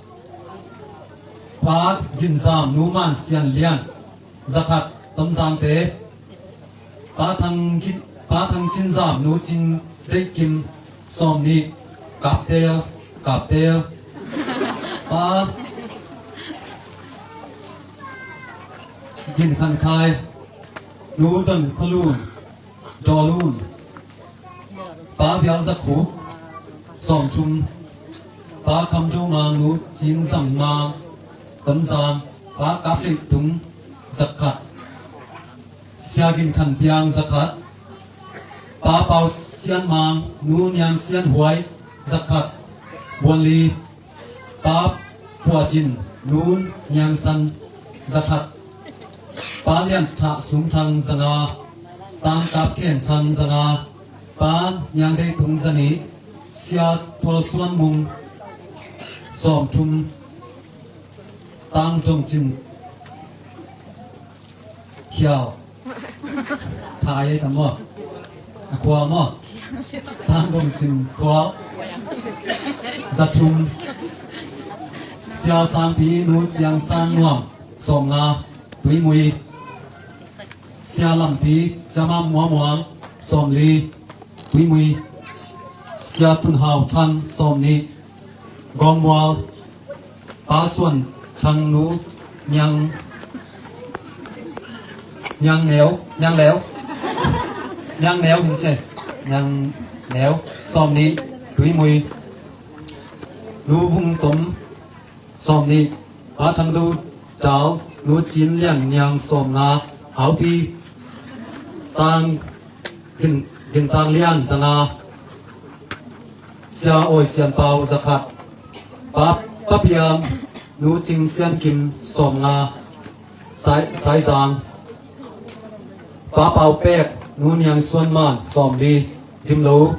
Pa Gin Zam, Nu Man Sian Lian zakhat. Tomzangte, Pa Thang Gin, Pa Thang Cin Zam, Nu Cin Deih Kim sawmnih. Kaptel, Kaptel. Pa Gin Khan Khai, Nu Don Kho Lun, Daw Lun. Pa Vial Za Khup sawmthum. Pa Kham Do Mang, Nu Cin Zam Mang, Tomzang. Pa Kap Leih Tung zakhat. Sia Gin Khan Piang zakhat. Pa Pau Sian Mang, Nu Niang Sian Huai zakhat. Buanli, Pa Phua Cin, Nu Niang San zakhat. Pa Lian Thah Sum Thang zanga. Tang Kap Khen Thang zanga. Pa Niang Dei Tung zanih. Sia Tual Suan Mung sawmthum. Tang Dong Cin Khiau. Thai ei tam maw? A khua maw? Tang Dong Cin Khual. Za thum. Sia Sangpi, Nu Ciang San Nuam, sawmnga, Tuimui. Sia Lampi, Sia Mam Muamuang, sawmli, Tuimui. Sia Tun Hau Thang, sawmnih, Gawngmual. Pa Suan Thang, Nu Niang, Niang Neu, Niang Leu, Niang Neu hin ce, Niang Neu, sawmnih, Tuimui. Nu Vung Tom, sawmnih. Pa Thang Do Dal, Nu Cin Lian Niang, sawmnga, Haupi. Tang Gin, Gin Tang Lian, zanga. Sia Awi Sian Pau, zakhat. Pa, Pa Piang, Nu Cing Sian Kim, sawmnga, Sai, Saizang. Pa Pau Pek, Nu Niang Suan Man, sawmli, Dimlo.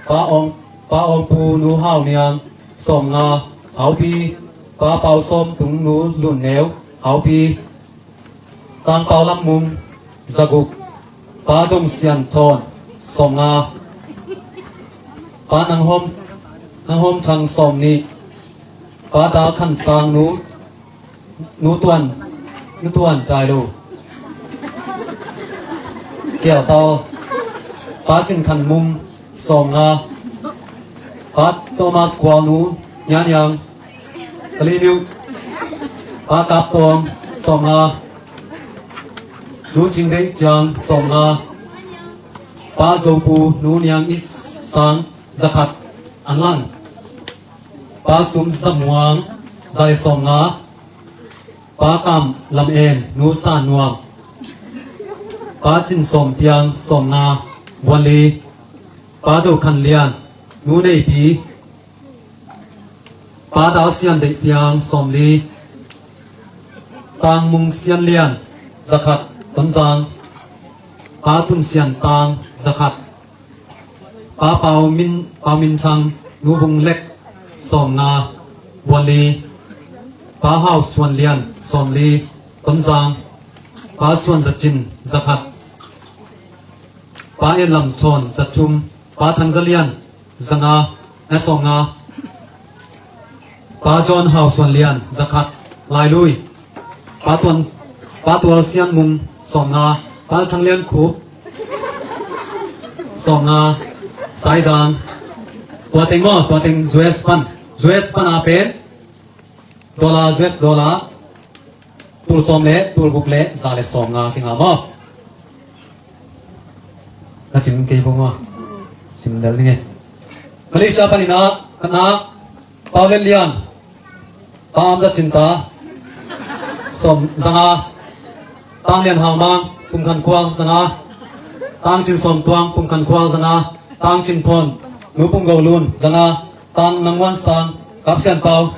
Pa Awng, Pa Awng Pu, Nu Hau Niang, sawmnga, Haupi. Pa Pau Sawm Tung, Nu Lun Neu, Haupi. Tang Pau Lam Mung, zaguk. Pa Dong Sian Thawn, sawmnga. Pa Nang Hawm, Nang Hawm Thang, sawmnih. Pa Dal Khan Sang, Nu, Nu Tuan, Nu Tuan Dai Lo, Kial Tau. Pa Cin Khan Mung, sawmnga. Pa Thomas Kual, Nu Nian Yang, Kalimiu. Pa Kap Tawng, sawmnga. Nu Cing Deih Ciang, sawmnga. Pa Zo Pu, Nu Niang It Sang, zakhat, Anlang. Pa Sum Za Muang, za le sawmnga. Pa Kam Lam En, Nu San Nuam. Pa Cin Sawm Piang, sawmnga, Buanli. Pa Do Khan Lian, Nu Nei Pi. Pa Dal Sian Deih Piang, sawmli. Tang Mung Sian Lian, zakhat, Tonzang. Pa Tun Sian Tang, zakhat. Pa Pau Min, Pau Min Thang, Nu Vung Lek, sawmnga, Buanli. Pa Hau Suan Lian, sawmli, Tonzang. Pa Suan Za Cin, zakhat. Pa En Lam Thawn, zathum. Pa Thang Za Lian, zanga, eh, sawmnga. Pa John Hau Suan Lian, zakhat, Lailui. Pa Tuan, Pa Tual Sian Mung, sawmnga. Pa Thang Lian Khup, sawmnga, Saizang. Tua teng maw, tua teng U S pan, U S pan a pen dollar, U S dollar tul sawm le tul guk le za le sawmnga kinga maw? Ka cim kei bo maw? Sim del ni nge. Malaysia panin ah, khatna, Pau Lian Lian, Pa Am Za Cin Ta, sawm, zanga. Tang Lian Hau Mang, Pum Khan Khual, zanga. Tang Cin Sawm Tuang, Pum Khan Khual, zanga. Tang Cin Thawn, Nu Pum Go Lun, zanga. Tang Nang Muan Sang, Kap Sian Pau,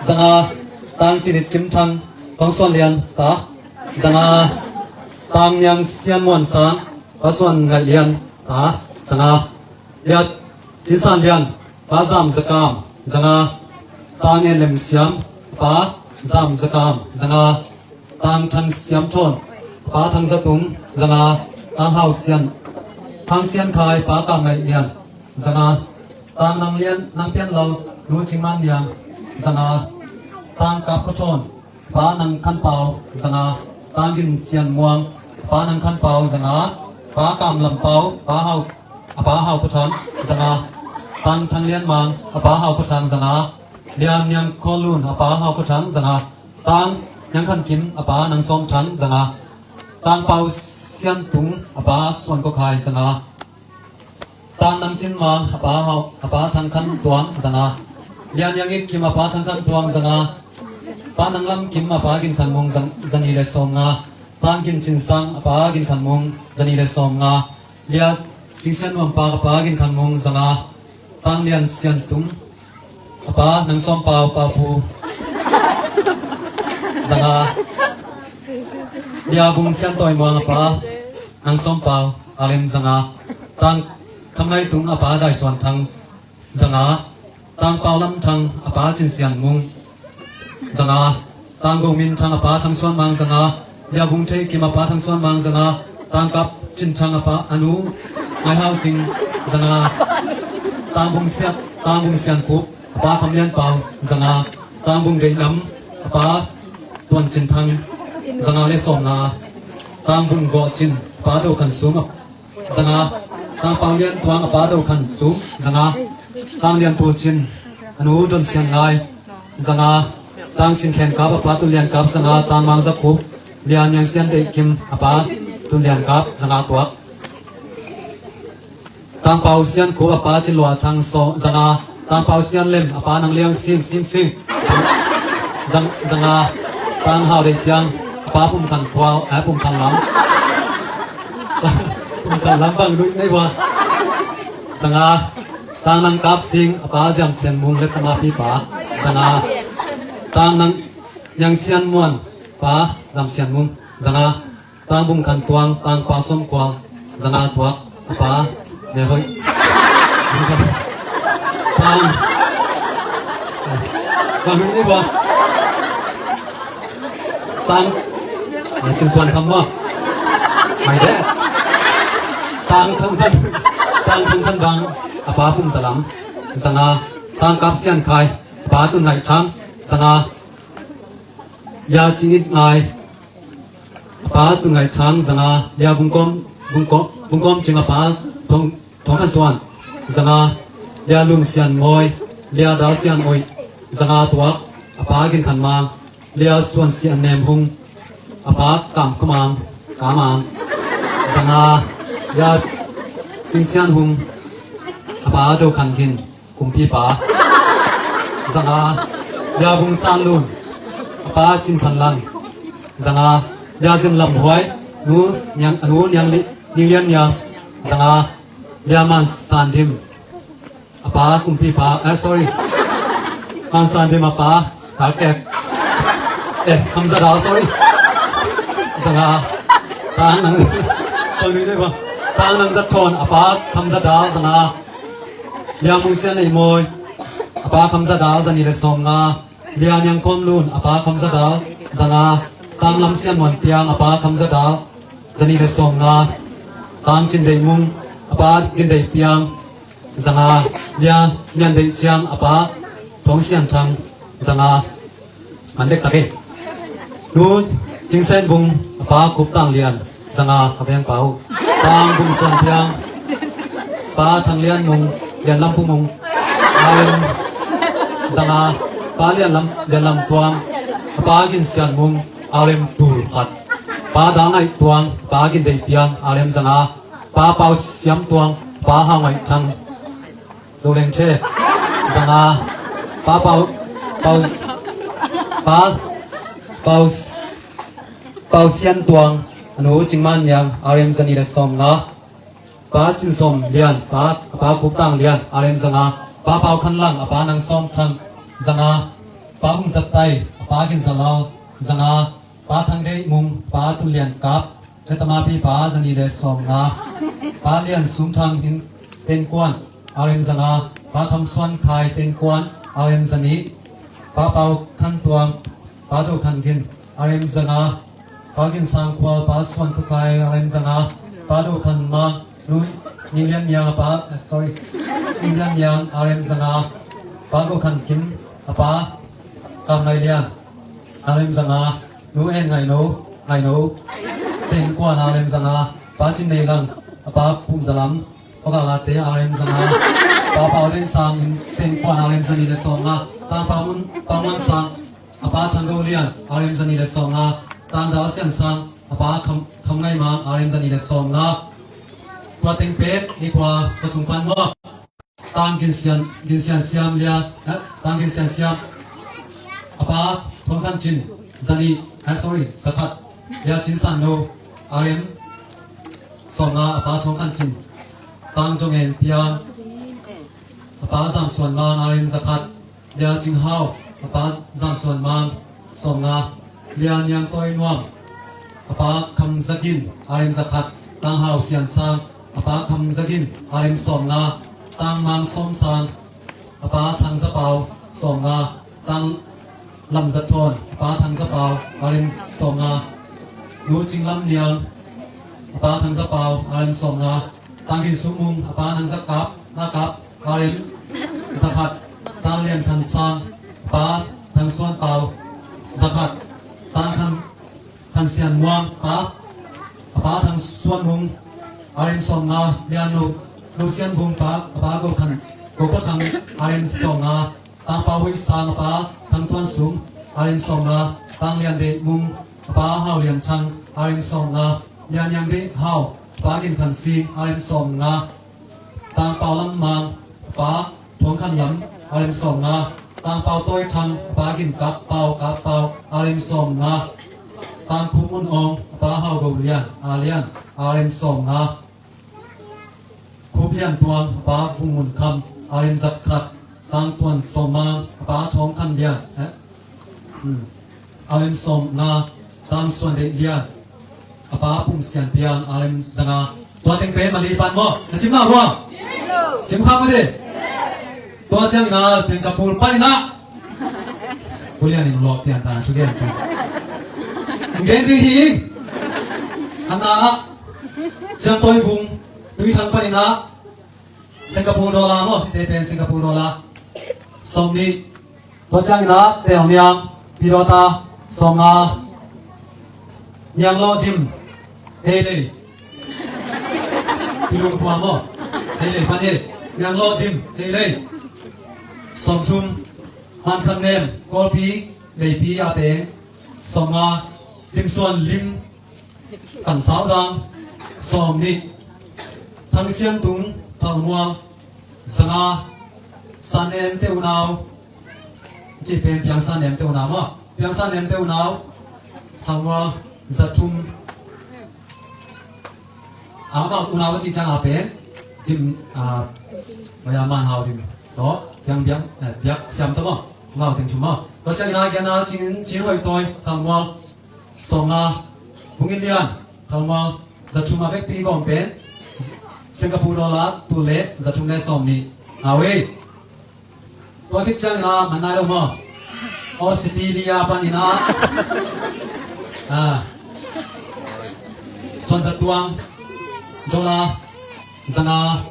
zanga. Tang Cin It Kim Thang, Thong Suan Lian Ta, zanga. Tang Niang Sian Muan Sang, Pa Suan Ngaih Lian Ta, zanga. Liat Cin San Lian, Pa Zam Za Kam, zanga. Tang En Lem Siam, Pa Zam Za Kam, zanga. Tang Thang Siam Thawn, Pa Thang Za Tung, zanga. Tang Hau Sian, Thang Sian Khai, Pa Kam Ngaih Lian, zanga. Tang Nang Lian, Nang Pian Lal, Nu Cing Man Niang, zanga. Tang Kap Khua Thawn, Pa Nang Khan Pau, zanga. Tang Gin Sian Muang, Pa Nang Khan Pau, zanga. Pa Kam Lam Pau, Pa Hau, a Pa Hau Khua Thang, zanga. Tang Thang Lian Mang, a Pa Hau Khua Thang, zanga. Lian Niang Khaw Lun, a Pa Hau Khua Thang, zanga. Tang Niang Khan Kim, a Pa Nang Sawm Thang, zanga. Tang Pau Sian Tung, a Pa Suan Kua Khai, zanga. Tang Nang Cin Mang, a Pa Hau, a Pa Thang Khan Tuang, zanga. Lian Niang It Kim, a Pa Thang Khan Tuang, zanga. Pa Nang Lam Kim, a Pa Gin Khan Mung, zang, zani le sawmnga. Tang Gin Cin Sang, a Pa Gin Khan Mung, zani le sawmnga. Lia Cing Sian Nuam Pak, a Pa Gin Khan Mung, zanga. Tang Lian Sian Tung, a Pa Nang Sawm Pau, Pau Pu, zanga. Lia Bung Sian Tawi Muang, a Pa Nang Sawm Pau, a lem, zanga. Tang Kham Ngai Tung, a Pa Dai Suan Thang, zanga. Tang Pau Lam Thang, a Pa Cin Sian Mung, zanga. Tang Go Min Thang, a Pa Thang Suan Mang, zanga. Lia Bung Thei Kim, a Pa Thang Suan Mang, zanga. Tang Kap Cin Thang, a Pa, a Nu Ngai Hau Cing, zanga. Tang Bung Sian, Tang Bung Sian Khup, a Pa Kham Lian Pau, zanga. Tang Bung Deih Lam, a pa Tuan Cin Thang, zanga le sawmnga. Tang Bung Gawh Cin, a pa Do Khan Sum, zanga. Tang Pau Lian Tuang, a pa Do Khan Sum, zanga. Tang Lian Tu Cin, a nu Don Sian Ngai, zanga. Tang Cin Khen Kap, a pa Tun Lian Kap, zanga. Tang Mang Za Khup, Lian Niang Sian Deih Kim, a pa Tun Lian Kap, zanga tuak. Tang Pau Sian Khup, a pa Cin Lua Thang Saw, zanga. Tang Pau Sian Lem, a pa Nang Liang Sing, Sing Sing, zang, zanga. Tang Hau Deih Piang, a pa Pum Khan Khual, eh, Pum Khan Lam. Pum Khan Lam bang lui nei wa. Zanga. Tang Nang Kap Sing, a pa Ziam Sian Mung, le tama pi pa, zanga. Tang Nang Niang Sian Muan, pa Ziam Sian Mung, zanga. Tang Bung Khan Tuang, Tang Pa Sawm Kual, zanga tuak, a pa Ne Hoih. Tang, bang ni ba? Tang, ah, Cin Suan Kham maw? Mai de. Tang Thang Than, Tang Thang Than Bang, a pa Pum Za Lam, zanga. Tang Kap Sian Khai, a pa Tun Ngaih Thang, zanga. Lia Cing It Ngai, a pa Tun Ngaih Thang, zanga. Lia Bung Kawm, Bung Kawm, Bung Kawm Cing, a pa Thawng, Thawng Khan Suan, zanga. Lia Lun Sian Mawi, Lia Dal Sian Oih, zanga tuak, a pa Gin Khan Mang. Lia Suan Sian Nem Hung, a pa Kam Kha Mang, Ka Mang, zanga. Lia Cing Sian Hung, a pa Do Khan Gin, kumpipa, zanga. Lia Bung San Lun, a pa Cin Khan Lang, zanga. Lia Zin Lam Huai, nu Niang, a nu Niang Li, Ning Lian Niang, zanga. Lia Man San Dim, a pa kumpipa, eh, sorry, Man San Dim, a pa Kal Kek, eh, Kham Za Dal, sorry, zanga. Tang Nang, Tang Nang Za Thawn, a pa Kham Za Dal, zanga. Lia Mung Sian Nei Mawi, a pa Kham Za Dal, za nih le sawmnga. Lia Niang Kawm Lun, a pa Kham Za Dal, zanga. Tang Lam Sian Muan Piang, a pa Kham Za Dal, za nih le sawmnga. Tang Cin Deih Mung, a pa Gin Deih Piang, zanga. Lia Nian Deih Ciang, a pa Thawng Sian Thang, zanga. An dek tak e. Nu Cing Sen Bung, a pa Khup Tang Lian, zanga, ka veng pa uh. Tang Bung Suan Piang, pa Thang Lian Mung, Lian Lam Pu Mung, a lem, zanga. Pa Lian Lam, Lian Lam Tuang, a pa Gin Sian Mung, a lem tul khat. Pa Dal Ngaih Tuang, pa Gin Deih Piang, a lem zanga. Pa Pau Siam Tuang, pa Hau Ngaih Thang, Zo Leng The, zanga. Pa Pau, Pau, pa Pau, Pau Sian Tuang, a nu Cing Man Niang, a lem za nih le sawmnga. Pa Cin Sawm Lian, pa, pa Khup Tang Lian, a lem zanga. Pa Pau Khan Lang, a pa Nang Sawm Thang, zanga. Pa Mung Zat Tai, a pa Gin Za Lau, zanga. Pa Thang Deih Mung, pa Tun Lian Kap, le tama pi pa, za nih le sawmnga. Pa Lian Sum Thang Hin Ten Kuan, a lem zanga. Pa Kham Suan Khai Ten Kuan, a lem za nih. Pa Pau Khan Tuang, pa Do Khan Gin, a lem zanga. Pa Gin Sang Khual, pa Suan Khup Khai, a lem zanga. Pa Do Khan Mang, nu Ning Lian Niang, a pa, eh, sorry, Ning Lian Niang, a lem zanga. Pa Do Khan Kim, a pa Kam Ngai Lian, a lem zanga. Nu En Ngai No, Ngai No, Ten Kuan, a lem zanga. Pa Cin Nei Lang, a pa Pum Za Lam, Pau Ga Nga Te, a lem zanga. Pa Pau Deih Sang In, Ten Kuan, a lem za nih le sawmnga. Tang Pa Mun, Pa Muan Sang, a pa Thang Do Lian, a lem za nih le sawmnga. Tang Dal Sian Sang, a pa Kham, Kham Ngai Mang, a lem za nih le sawmnga. Tua teng pek, ni kua, kua sung pan maw. Tang Gin Sian, Gin Sian Siam Lia, eh, Tang Gin Sian Siam, a pa Thawng Khan Cin, za nih, eh, sorry, za khat. Lia Cin San No, a lem sawmnga, a pa Thawng Khan Cin. Tang Jong En Piang, a pa Zam Suan Mang, a lem za khat. Lia Cing Hau, a pa Zam Suan Mang, sawmnga. Lia Niang Tawi Nuam, a pa Kham Za Gin, a lem za khat. Tang Hau Sian Sang, a pa Kham Za Gin, a lem sawmnga. Tang Mang Sawm Sang, a pa Thang Za Pau, sawmnga. Tang Lam Za Thawn, a pa Thang Za Pau, a lem sawmnga. Nu Cing Lam Niang, a pa Thang Za Pau, a lem sawmnga. Tang Gin Sum Mung, a pa Nang Za Kap, Na Kap, a lem za khat. Tang Lian Khan Sang, a pa Thang Suan Pau, zakhat, Tang Khan, Khan Sian Muang, pa, a pa Thang Suan Mung, R M sawmnga, Lian Nu, Nu Sian Bung, pa, a pa Go Khan, Go Kho Thang, R M sawmnga, Tang Pau Hui Sang, a pa Thang Tuan Sum, R M sawmnga, Tang Lian Dei Mung, a pa Hau Lian Thang, R M sawmnga, Lian Yang Dei Hau, a pa Gin Khan Sing, R M sawmnga, Tang Pau Lam Mang, a pa Thuang Khan Lam, R M sawmnga, Tang Pau Toi Thang, a pa Gin Kap Pau, Kap Pau, R M sawmnga, Tang Khup Mun Ong, a pa Hau Go Lian, A Lian, R M sawmnga, Khup Lian Tuang, a pa Vung Mun Kham, R M zakhat, Tang Tuan Sawm Mang, a pa Thawng Khan Lian, eh? Hmm. R M sawmnga, Tang Suan Dei Lian, a pa Pung Sian Piang, R M zanga. Tua teng pen Mali pan maw? Na cim na ruang? Cim kham maw di? Tua ciangin ah Singapore panin ah. Pu Lian in lawk pian ta, thu gen ta. Gen ding hi. Hana ah Siang Toi Vung, Tui Thang panin ah. Singapore dollar maw, hite pen Singapore dollar. Sawmnih. Tua ciangin ah Tel Niang, Pi Dawta, sawmnga. Niang Law Dim, Hei Lei. Pi Lung Pua maw, Hei Lei pan hi. Niang Law Dim, Hei Lei. Sawmthum. Man Khan Nem, Kawlpi, Leipi a teng. Sawmnga. Dim Suan Lim, Kan Sau Zang, sawmnih. Thang Sian Tung, Thau Mual, zanga. San Nem Te Unau, ci pen Piang San Nem Te Unau maw? Piang San Nem Te Unau, Thau Mual, zathum. Amau unau a ci ciang a pen Dim, a, maya Man Hau Dim tawh Piang Biang, eh, Biak Siam tawh maw? Amau teng thum maw? Tua ciangin a giatna Cin, Cin Hoih Tawi, Thau Mual, sawmnga. Bung In Lian, Thau Mual, zathum. A vekpi gawm pen Singapore dollar tul le zathum le sawmnih. Au ei. Tua khit ciangin ah man nai lo maw? Australia panin ah, ah, Suan Za Tuang, dollar zanga.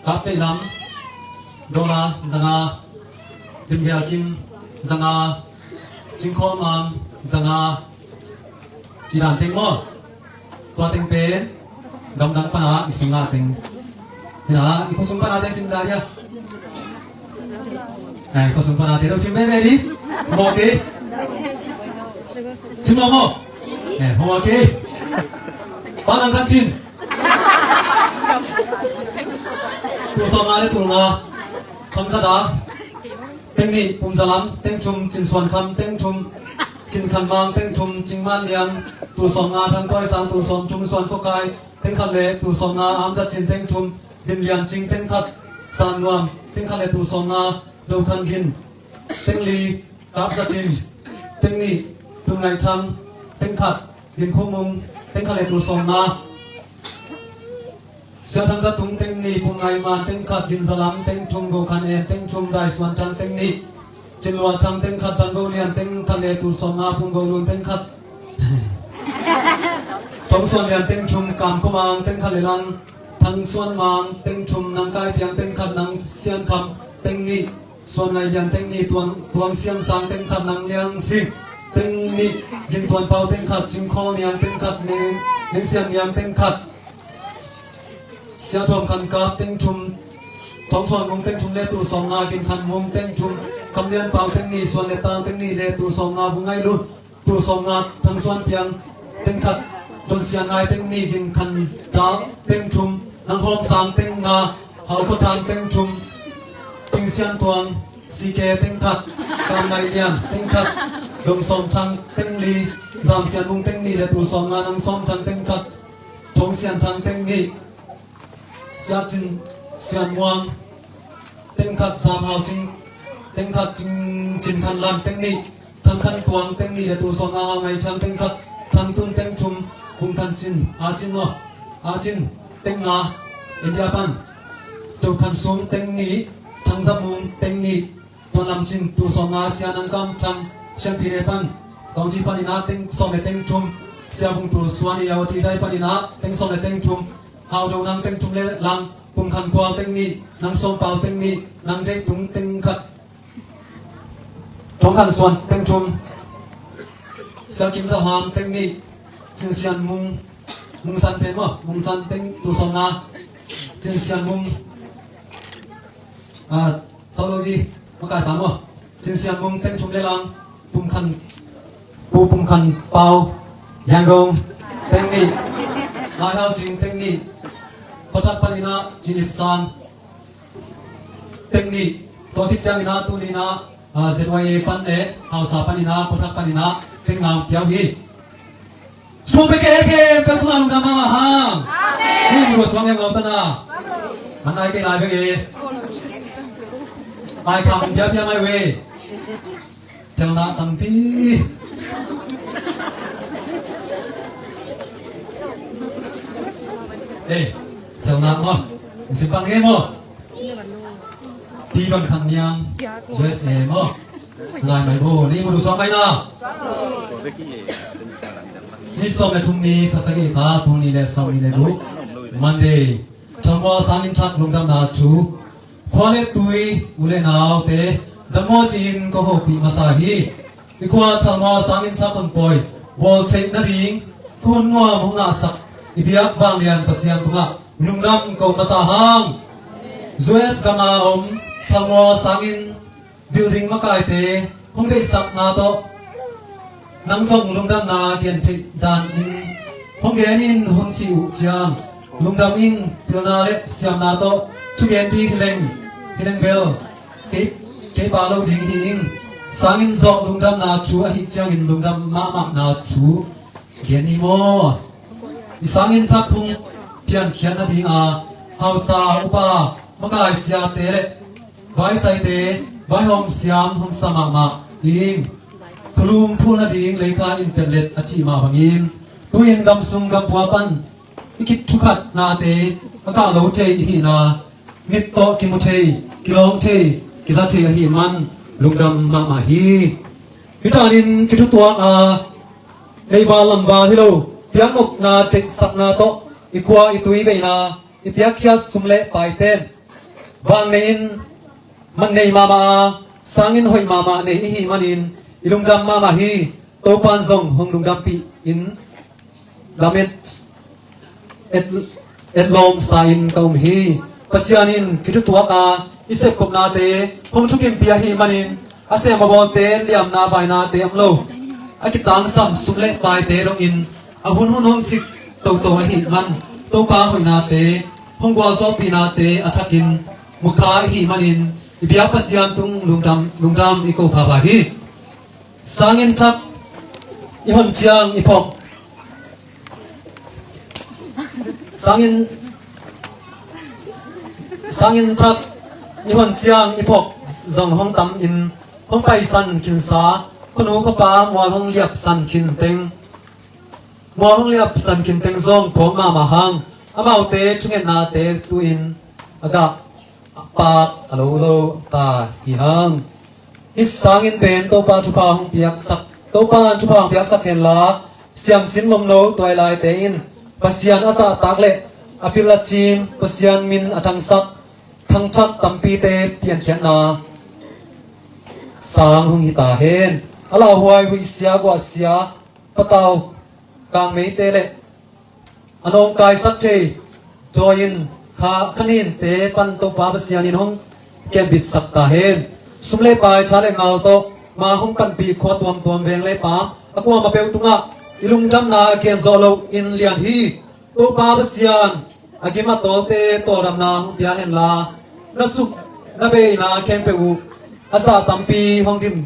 Kap Teih Lam, dollar zanga. Dim Bial Kim, zanga. Cing Khawl Mang, zanga. Ci dan teng maw? Tua teng pen gamdang pana i sungah teng. Hina, i khuasung pana teng sim dan dia. Eh, i khuasung pana teng sim veve di. Maw kei. Sim lo maw? Eh, maw kei. Pa nang kan cin. Tul sawmnga le tul nga. Kham Za Da. Teng nih, Pum Za Lam, teng thum, Cin Suan Kham, teng thum, Kin Khan Mang, teng thum, Cing Man Lian, tul sawmnga. Thang Tawi Sang, tul sawmthum, Suan Khaw Khai, teng khat le tul sawmnga. Am Za Cin, teng thum, Dim Lian Cing, teng khat, San Nuam, teng khat le tul sawmnga. Do Khan Gin, teng li, Kap Za Cin, teng nih, Tul Ngaih Thang, teng khat, Gin Khum Mung, teng khat le tul sawmnga. Sia Thang Za Tung, teng nih, Pum Ngaih Man, teng khat, Gin Za Lam, teng thum, Go Khan En, teng thum, Dai Suan Thang, teng nih, Cin Lua Thang, teng khat, Thang Go Lian, teng khat le tul sawmnga. Pum Go Lun, teng khat, Thong Suan Lian, teng thum, Kam Khaw Mang, teng khat le lang, Thang Suan Mang, teng thum, Nang Kai Piang, teng khat, Nang Sian Kham, teng nih, Suan Ngaih Lian, teng nih, Tuang, Tuang Sian Sang, teng khat, Nang Liang Sing, teng nih, Gin Tuan Pau, teng khat, Cing Khawl Niang, teng khat, Neng, Neng Sian Niang, teng khat, Sia Thuam Khan Kap, teng thum, Thong Thuan Mung, teng thum le tul sawmnga. Gin Khan Mung, teng thum, Kham Lian Pau, teng nih, Suan Le Tang, teng nih le tul sawmnga. Bung Ngaih Lun, tul sawmnga. Thang Suan Piang, teng khat, Don Sian Ngai, teng nih. Gin Khan Dal, teng thum, Nang Hawm Sang, teng nga. Hau Khaw Thang, teng thum, Cing Sian Tuang, C K, teng khat, Kam Ngaih Lian, teng khat, Dong Sawm Thang, teng li, Zam Sian Mung, teng nih le tul sawmnga. Nang Sawm Thang, teng khat, Thong Sian Thang, teng nih, Sia Cin Sian Muang, teng khat, Zam Hau Cing, teng khat, Cing, Cin Khan Lam, teng nih, Thang Khan Tuang, teng nih le tul sawmnga. Hau Ngaih Thang, teng khat, Thang Tun, teng thum, Bung Khan Cin, A Cin maw, A Cin, teng nga. India pan, Do Khan Sum, teng nih, Thang Za Mung, teng nih, Tuan Lam Cin, tul sawmnga. Sia Nang Kam Thang, Sian Pi Le pan, Tawng Ci panin ah, teng sawm le teng thum. Sia Vung Tul Suan, Yawti Dai panin ah, teng sawm le teng thum. Hau Do Nang, teng thum le lang, Pum Khan Khual, teng nih, Nang Sawm Pau, teng nih, Nang Dei Tung, teng khat, Pom Khan Suan teng thum, Sial Kim Za Ham teng nih, Cin Sian Mung, Mung San pen maw, Mung San teng tul sawmna, Cin Sian Mung, ah, Solo Ji, makai pa maw, Cin Sian Mung teng thum le lang, Pum Khan, Pu Pum Khan Pau, Yangon teng nih, Lai Hau Cing teng nih, Pawthak panin ah Cin It San teng nih, tua khit ciangin ah tuni in ah, ah, Z Y A pan le Hausa panin ah, Pawthak panin ah teng nga pia uh hi. Sum pe ke ke pe tu nang dam ma hang. Amen. Ni mu suang yang ngau ta na. An ai ke lai pe ke. Ai kham bia bia mai we. Chalna tampi. Eh, chalna maw. Mesti pang eh maw. Pi Ban Khang Niang, U S A maw. Lai mai bo, ni mu du suang mai na. Ni sawm le thum ni, kha sagih kha, tul nih le sawmnih le guk, Monday. Thalmual Sangin Thak lungdamna thu. Khua le tui, u le naute, dam maw ci-in kong hopih masa hi. I khua Thalmual Sangin Thak hong pawi bawl theih nading, kong nuam hong ngahsak i biak vanglian Pasian tungah lungdam ko masa hang. U S gam a om Thalmual Sangin building makaite hong deihsakna tawh nang zong lungdamna gen theih dan in hong gen in hong ci uh ciang, lungdam in, pilna le siamna tawh thugen ding hi leng, hi leng bel kei, kei pa lo ding hi ing. Sangin zawh lungdamna thu ahih ciangin lungdam mahmahna thu gen ni maw. I Sangin Thak hong piankhiat nading a Hausa upa, makai siate le vaisaite vaihawm siam hong sa mahmah ing. Thulum phul nading leikha in petlet a cih mah bangin, tu-in gam sung gam pua pan i kip thukhatnate a kah lo thei i hihna, mit tawh kimu thei, kilawng thei, kiza thei ahih man lungdam mahmah hi. Hi tanin kithutuak a, leival lamval hi lo, piaknopna theihsakna tawh i khua i tui veina i piakkhiat sum le paiten vang nei-in man nei mahmah a, sangin hoih mahmah nei i hih manin i lungdam mahmah hi. Topan zong hong lungdampih in lamet et, etlawm sa-in ka um hi. Pasian in kithutuak a i sepkhopnate hong thukimpih ahih manin a sem a bawlte liamna bainate om lo. A kitangsam sum le paite dongin a hunhun hong sik toto ahih man Topa hoihnate, hong gualzawhpihnate a thakin mukha ahih manin i biak Pasian tung lungdam, lungdam i ko phapha hi. Sangin Thak i hon ciang i phawk. Sangin, Sangin Thak i hon ciang i phawk zong hong tam in hong paisan khinsa, khunu khapa mual hong liapsan khin teng, mual hong liapsan khin teng zong phawk mahmah hang, amaute thungetnate tu-in a gah pak a lo lo ta hi hang. Hih sangin pen Topa thupha hong piaksak, Topa thupha hong piaksak henla, siamsin momno tuailaite in Pasian a zahtak le a pil a cim, Pasian min a thangsak, thangthak tampite piankhiatna sang hong hi ta hen. A lauhuai huihsia guahsia, patau kangmeite le a nawngkaisak thei, join kha, kha ninte pan Topa Pasian in hong kianbitsak ta hen. Sum le pai, tha le ngal tawh ma hong panpih khua tuamtuam, veng le paam a kuamah peuh tungah i lungdamna a kian zawh loh in lian hi. Topa Pasian a gim a tawlte tawldamna hong pia henla, na suk na beina khempeuh uh a zah tampi hong dim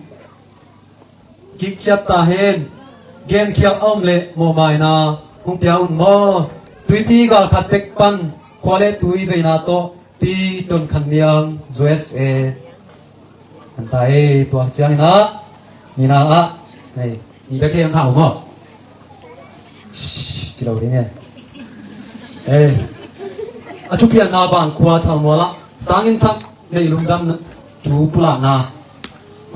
kik ciat ta hen. Genkhiat a om le mawhmaina hong pia un maw. Tuipi gal khat pek pan khua le tui veina tawh Pi Ton Khan Niang, U S A. An ta ei, tua ciangin ah, nina ah, ei, ni bek hi ang hau maw. Shh, ci lo ding e. Ei, a thupianna bang khua Thalmual ah Sangin Thak nei lungdam thu pulakna.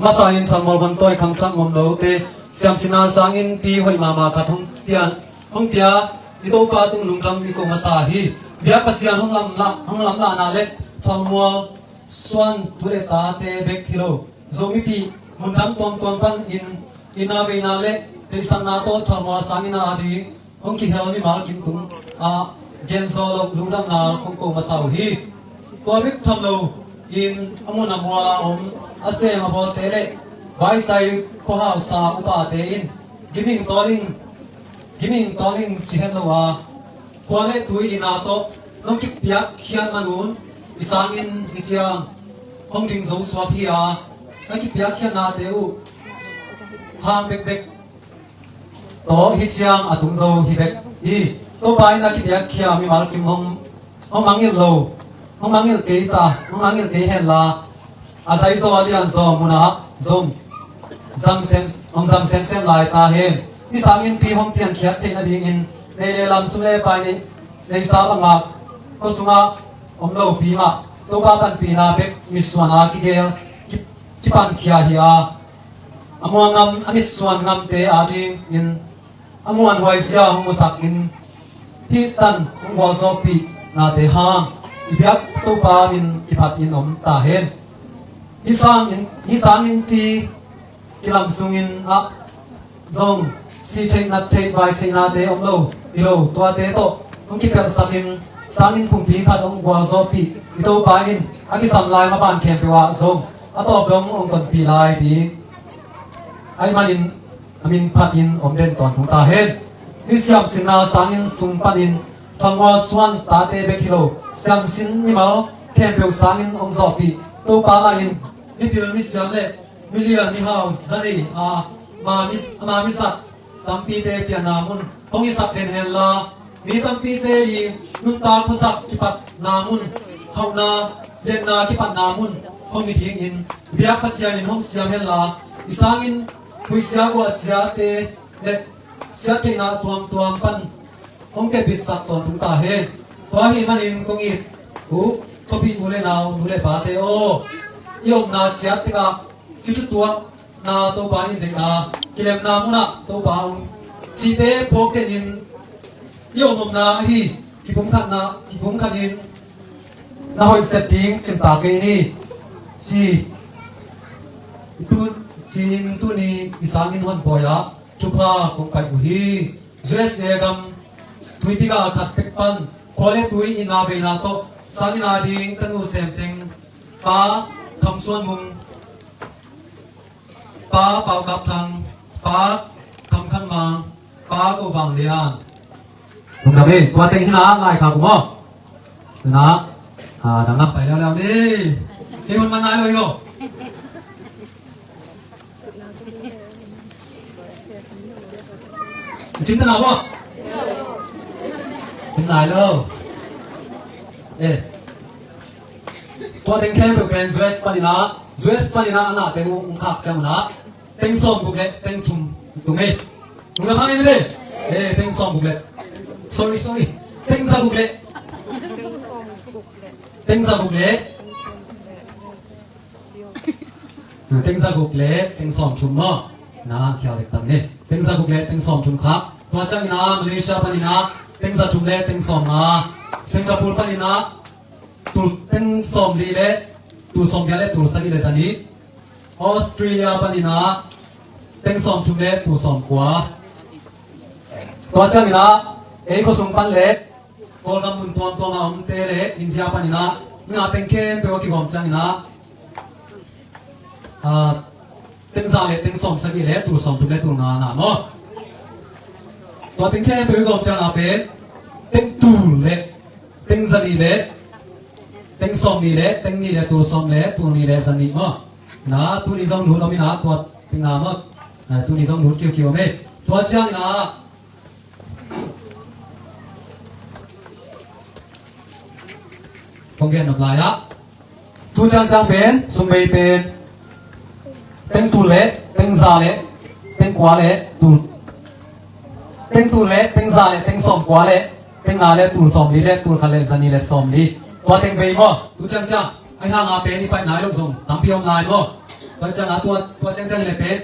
Masa in Thalmual Van Tawi khangthak ngom lote siamsinna sangin pi hoih mahmah khat hong pia, hong pia i Topa tung lungdam i ko masa hi. Biak Pasian hong lamlah, hong lamlahna le Thalmual Suan tu le tate bek hi lo, Zomipih Mundang tuamtuam pan in, inn a veina le deihsakna tawh thalmual sanginn a ding hong kihel mimal kim tung ah genzaw loh lungdamna kong ko masa uh hi. Tua bek tham lo in a mun a mual a om a sem a bawlte le vaisai khuahausa upate in giming tawling giming tawling ci het lo a khua le tui inn a tawh nong kipiak khiat man un i sanginn hi ciang hong ding zo suak hi a, na kipiak khiatnate uh hang bekbek tawh hi ciang a tung zo hi bek hi. Topa in a kipiak khia mimal kim hong hong mangngilh lo, hong mangngilh kei ta, hong mangngilh kei hen la, a zaizaw a lianzaw munah zong zam sem, hong zam semsem lai ta hen. Hih sanginnpi hong piankhiat theih nadingin nei le lam sum le pai nei, neisa bangah khua sungah om lopi mah Topa panpihna bek mitsuan a kigel ki, kipankhia hi a, a muang ngam a mitsuan ngamte a dingin a muanhuai zia hong musak in hih tan hong gualzawhpih nate hang i biak Topa min kiphat in om ta hen. Hih sangin, hih sanginnpi kilam sungin ah zong si theih nat theih vai theih nate om lo hi lo, tuate tawh hong kipelhsak in sanginn pumpi khat hong gualzawhpih i Topa in a kisam lai maban khempeuh ah zong a tawp dong hong tonpih lai ding ahih manin a min phat in om den tawntung ta hen. Hih siamsinna sanginn sung panin thalmual suan tate bek hi lo, siamsin mimal khempeuh sanginn hong zawhpih Topa mah in mipil misiam le milian mihau zanei a ma mi, ama mizat tampite pianna mun hong hisak den hen la, mi tampite i nuntak khuasak kipatna mun, hauhna liatna kipatna mun hong hi dingin biak Pasian in hong siam hen la, i sanginn huihsia guahsiate le siattheihna tuamtuam pan hong kepbitsak tawntung ta hen. Tua ahih manin kong it uh khuapih u le nau, nu le pate aw, i omna ciat tikah kithutuakna Topa in deihna, kilemna munah Topa hong cihte phawk kenin i om omna ahi kipumkhatna, kipumkhat in na hoih set ding cimtak kei ni. Ci tu, ci-in tuni i sanginn honpawi ah thupha kong pai uh hi. U S A gam tuipi gal khat pek pan khua le tui inn a veina tawh sanginn a ding tanu semteng Pa Kham Suan Mung, Pa Pau Kap Thang, Pa Kham Khan Mang, Pa Go Vang Lian. Lungdam ei, tua teng hi na lai kha kum aw. Hi na, ah, dang nak pai leuleu ni. Kei hun man nai lo hi aw. Cim ta na bo. Cim nai lo. Eh. Tua teng khempeuh pen U S panin ah, U S panin ah a na teng uh hong khak ciang un ah teng sawm guk le teng thum tung ei. Nung lam hang in le. Eh, teng sawm guk le. Sorry, sorry. Teng za guk le. Teng za guk le. Teng za guk le teng sawm thum maw? Na khial dek tam ni. Teng za guk le teng sawm thum kha. Tua ciangin ah Malaysia panin ah teng za thum le teng sawm nga. Singapore panin ah tul teng sawm li le tul sawm giat le tul sagih le za nih. Australia panin ah teng sawm thum le tul sawm kua. Tua ciangin ah ei khuasung pan le Kawlgam mun tuamtuam a omte le India panin ah nga teng khempeuh a kigawm ciangin ah, ah, teng za le teng sawm sagih le tul sawm thum le tul nga na maw? Tua teng khempeuh i gawm ciang a pen teng tul le teng za nih le teng sawm nih le teng nih le tul sawm le tul nih le za nih maw? Na tuni zong lut om in ah tua teng nga maw? Na tuni zong lut kiukiu om ei. Tua ciangin ah kong gen nop lai ah tu ciangciang pen sum bei pen teng tul le teng za le teng kua le tul, teng tul le teng za le teng sawm kua le teng nga le tul sawm li le tul khat le za nih le sawm li. Tua teng bei maw? Tu ciangciang ahi hang a pen i paih nai lo zong tampi om lai maw? Tua ciang a tua, tua ciangciang hi le pen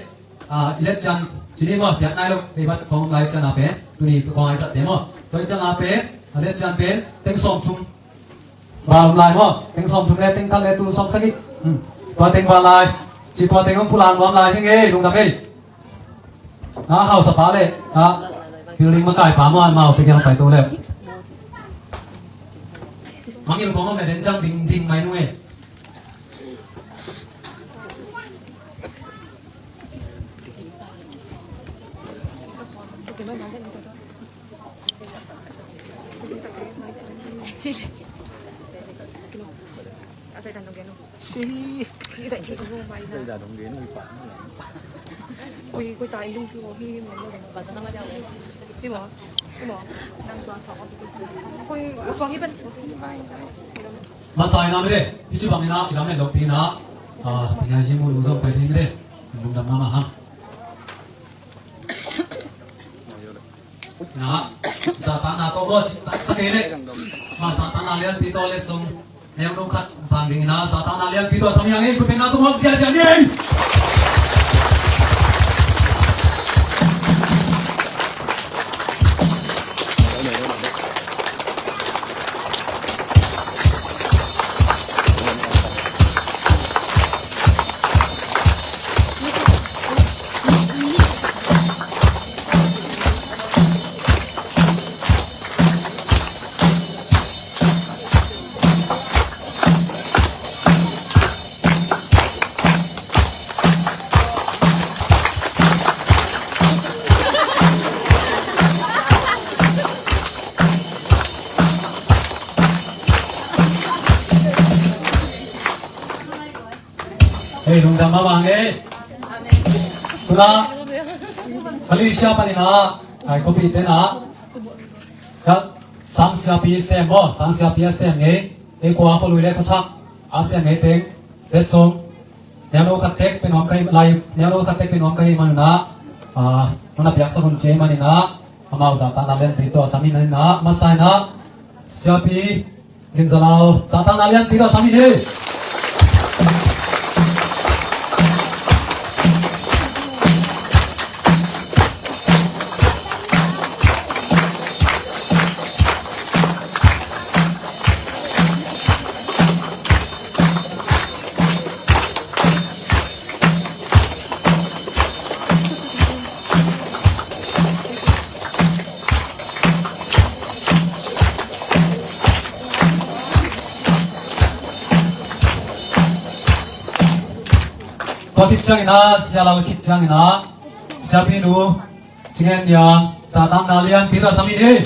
Ah, i let ciang, ci ni maw, piak nai lo, kei bat kong lai ciang a pen, tuni kong ai zat te maw. Tua ciang a pen, a let ciang pen, teng sawm thum. Ba om lai maw, teng sawm thum le, teng khat le, tul sawm sagih. Hmm. Tua teng ba lai. Ci tua teng hong pulak nuam lai hi ing ei, lungdam ei. Na hausa pa le na building makai pa maw, amau te kiang pai to le. Mangngilh kong om le den ciang ding ding mai nung ei. Masa ina mede, hici bang ina, ina me lo pi ina, ah, ina ji mu lu zong pai thei mede, lungdam mama ha. Na, zahtakna tawh maw, cih taktak kei leh. Ma zahtakna lianpi tawh letsong neunu khat zang ding ina, zahtakna lianpi tawh sam hi hang ei, khutbetna tawh mawk ziahziah ni ei. Hei, lungdam mahmah hang ei. Tuna Malaysia panin ah, ai khuapi ten ah, ka sang siapi sem maw, sang siapi a sem ngei, ei khua khualui le khuathak a sem ngei teng, letsong neunu khat tek pe nuam ka hi lai, neunu khat tek pe nuam ka hi manin ah, ah, nuna piaksak un ci ei manin ah, amau zahtakna lianpi tawh sam hi ing ah, masa in ah, siapi Gin Za Lau, zahtakna lianpi tawh sam hi ei. Tua khit ciangin ah, Sia Lal khit ciangin ah, Siapi nu Cing En Niang, zahtakna lianpi tawh sam hi ei.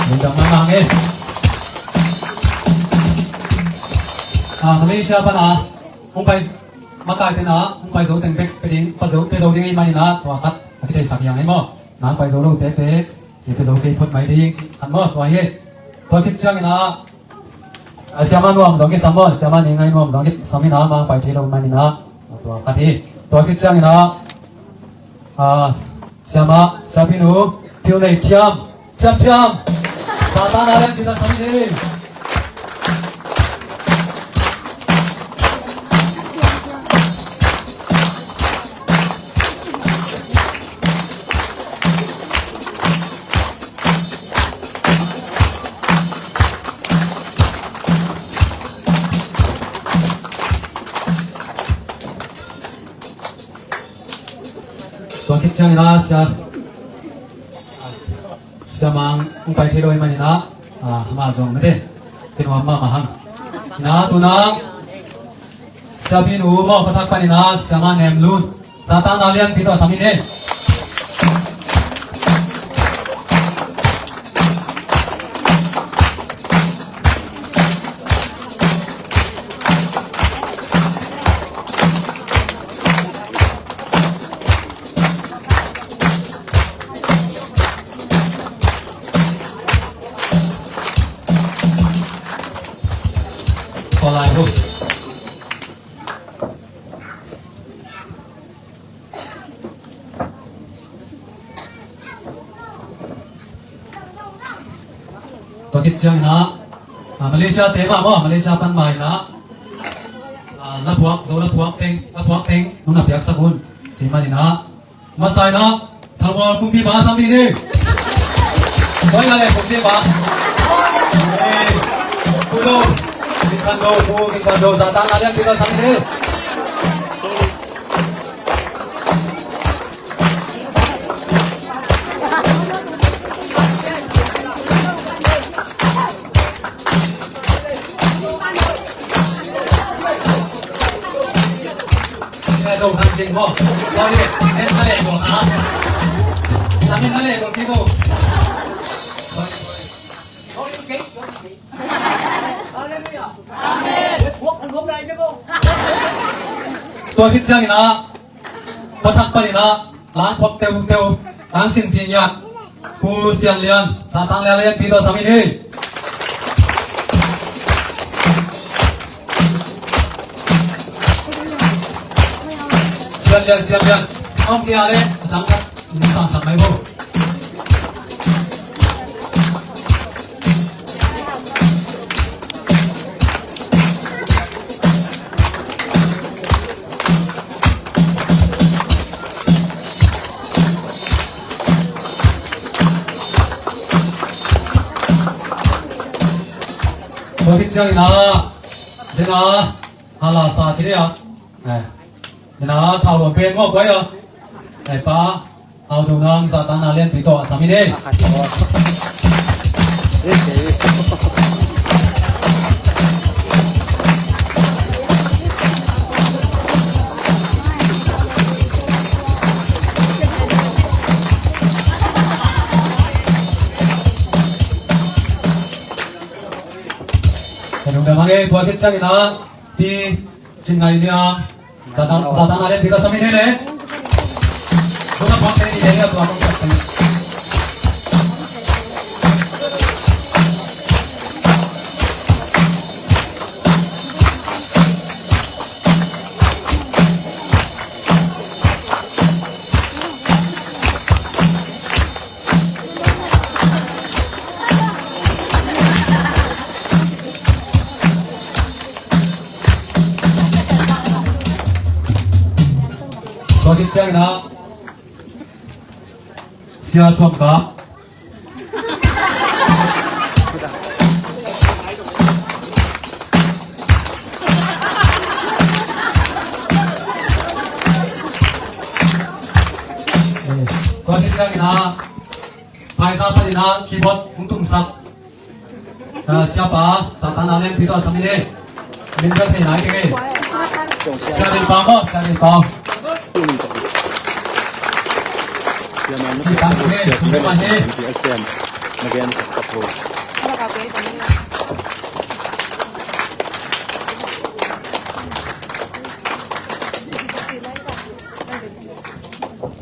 Lungdam mahmah hang ei. Ah, Malaysia pan ah hong pai, makai ten ah hong pai zo teng bek pe ding, pa zo, pe zo ding ahih manin ah, tua khat a kitheisak hi hang ei maw. Nang pai zo lote pe, pe zo kei phot mai ding, khat maw, tua hi ei. Tua khit ciangin ah, a, siamah nuam zong kisam maw, siamah ni ngai nuam zong kisam in ah, mang pai thei lo manin ah, tua khat hi. Tua khit ciangin ah, a, siamah, siapi nu Thil Nei Thiam, Thiam Thiam, zahtakna lianpi tawh sam hi ei. Tua khit ciangin ah, sia, sia Mang hong pai thei lo ahih manin ah, ah, amah zong mate, kinuam mahmah hang. Na, tuna siapi nu maw, khuathak panin ah, siamah Nem Lun, zahtakna lianpi tawh sam hi ei. Tua khit ciangin ah, Ah, Malaysia te mah maw, Malaysia pan mah in ah, ah, laphuak, Zo laphuak teng, laphuak teng nong na piaksak un. Ci manin ah, masa in ah, Thalmual kumpipa sam ni. Koi na le kumpipa. Eh, Pu Lo, Gin Khan Do, Pu Gin Khan Do, zahtakna lianpi tawh sam ni. Tua khit ciangin ah, khuathak panin ah, lang phuak teuteu, lang sinpi ngiat, Pu Sian Lian, zahtakna lianpi tawh sam ni. Sian Lian, Sian Lian, om kia le, a cang khat, ni sang sang mai bo. Tua khit ciangin ah, den a, hala sa ci dia. Eh, den a, thau luang pen ngawh kuai a. Eh, pa, Hau Thau Nang, zahtakna lianpi tawh a sam ni. Ka lungdam hang e, tua khit ciangin ah, Pi Cin Ngai Niang, zahtakna, zahtakna lianpi tawh sam ni le. Tua na pang te ni le, tua pang te ni. Tua khit ciangin ah, Sia Thuam Kap. Tua khit ciangin ah, Phaisa panin ah, keyboard hong tumsak, ah, siapa, zahtakna lianpi tawh a sam ni. Min bel thei nai keng e. Sia Lian Pau maw, Sia Lian Pau. Ci tak ni, ci tak ni.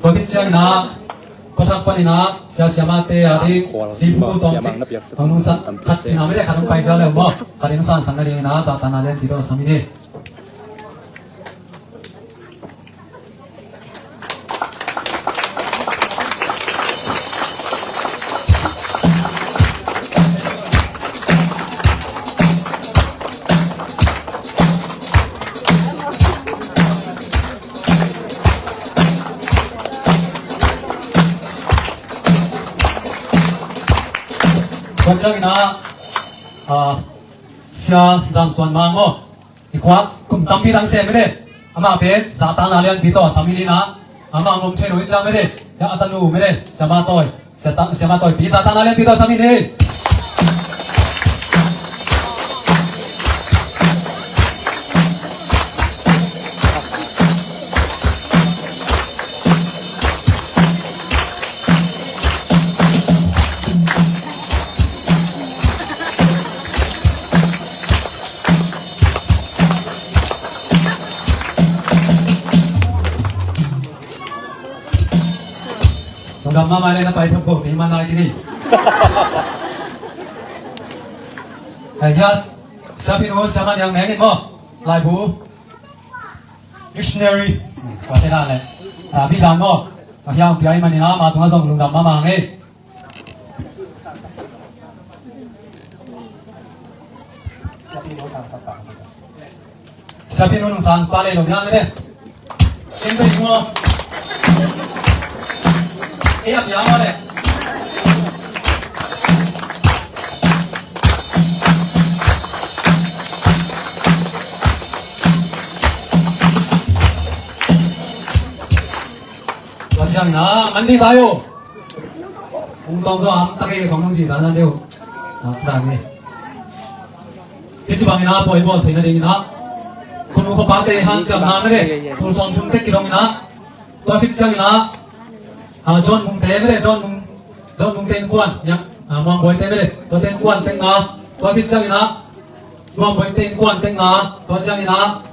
Tua khit ciangin ah, khuathak panin ah, sia siamate a ding, sipu tawm cik, hong nungsak khat in ah, mede khat hong pai sia le maw, khat in hong sansak nadingin ah, zahtakna lianpi tawh a sam ni. Tua ciangin ah, ah, Sia Zam Suan Mang maw. I khuak kum tampi dang sem mede. Amah pen zahtakna lianpi tawh a sam ni na. Amah ngom thei lo in ciang mede. Ya a tanu mede. Siama Tawi. Sia ta, Siama Tawi pi zahtakna lianpi tawh a sam ni. Lungdam mahmah le na pai thap ko ti man nai kini. Ai, yes. Siapi nu, Siama Niang Meng in maw. Laibu. Missionary. Kua te dan le. Tapi dan maw. Ka hiang piai manin ah, ma tunga zong lungdam mahmah hang e. Sapi nung sang pa le lo nang le. Ken pe mo. E ap ya ma le. Tua ciang na, an di tayo. Ung tong so am tak e kong nung ci ta na deu. Ah, tak e. Hih ci bangin a pawi bawl theihna dingin a, khunu khuapate hanciamna mede, tul sawm thum tek kidongin a, tua khit ciangin a, a, John Mungte mede, John Mung, John Mungte innkuan, a, Muang Bawite mede, tuate innkuan teng nga, tua khit ciangin a, Muang Bawite innkuan teng nga, tua ciangin a,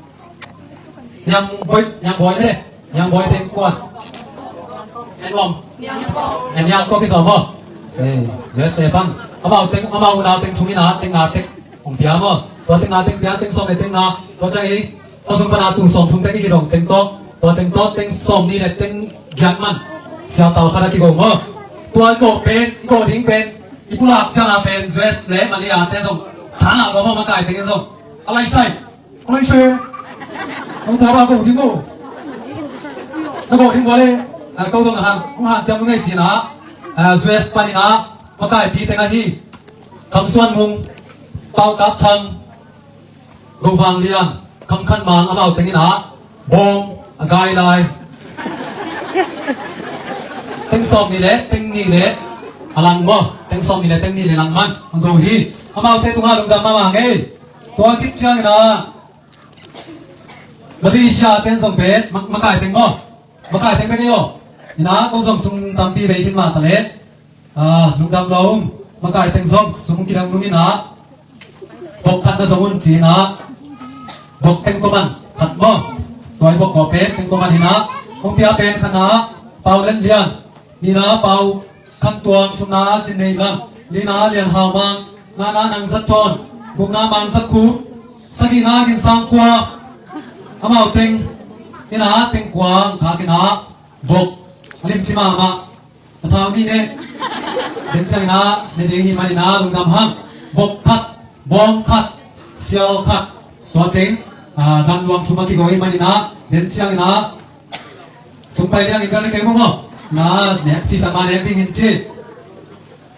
Niang Bawi, Niang Bawi mede, Niang Bawite innkuan. En Muang. En Niang Kawk i sawm aw. Eh, U S A pan. Amau teng, amau unau teng thum in a, teng nga tek hong pia maw. Tua teng nga tek pia, teng sawm le teng nga. Tua ciang i, tua sung pan a tul sawm thum tek i kidong teng tawh. Tua teng tawh teng sawm nih le teng giat man. Siatal khat a kigo maw. Tua i kawh pen, i kawh ding pen, i pulak ciang a pen, U S le Malaysia te zong. China lo maw, makai teng in zong. A lai sai. Oi, se. Nong tua ba ko ding ko. Na ko ding ko le. A, ko dong han, hong hanciam ngai cina. A, U S panin a, makai pi teng ahi. Kam Suan Mung, Pau Kap Thang, Go Vang Lian, Kam Khan Mang, amau tengin a, bawng a gai lai. Teng sawm nih le, teng nih le, a lang maw. Teng sawm nih le, teng nih le lang man. Ang go hi. Amaute tungah lungdam mahmah ngei. Tua khit ciangin a, Malaysia ten zong pen, ma-, makai teng maw? Makai teng pen i aw. Ina, kong zong sung tampi bei khin mah ta le. Ah, lungdam lo, makai teng zong, sung kidang nung ina. Bok khat na zong un ci ina. Bok teng ko man, khat maw? Tuai bok ko pen, teng ko man ina. Kong pia pen khat na, Pau Let Lian. Nihna Pau Khan Tuang, thumna Cin Nei Lam, lina Lian Hau Mang, ngana Nang Zat Thawn, gukna Mang Zat Khup, sagihna Gin Sang Kua, amau teng, ina teng kua, khak ina, vok, a lim ci mahmah, a thau nih ne, den ciang ina, ne ding hi man ina, lungdam hang, vok khat, bawng khat, sial khat, tua teng, ah, gan luang thum a kigo hi man ina, den ciang ina, Sung pai liang in bel na kei maw maw. Na, nek ci tak ma nek ding in ci.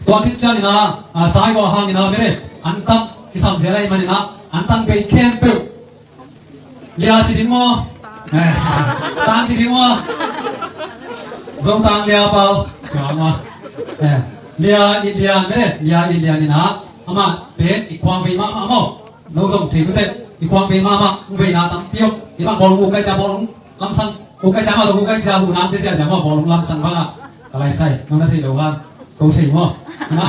Tua khit ciang ina, a, sai gawh hang ina bel, an tang, i sam zia lai man ina, an tang bei khempeuh. Lia ci ding maw. Eh, tang ci ding maw. Zong tang lia pau. Cia maw. Eh, lia i lia bel, lia i lia ina. Amah, pen, i khuang bei mahmah maw. No zong thei lute, i khuang bei mahmah, hong veina tampi om. I bang bawlung uk kai cia bawlung lamsang, uk kai cia mah zong uk kai cia hu nam te cia cia mah bawlung lamsang bang a. Ka lai sai, no na thei lo hang, ko thei maw. Na,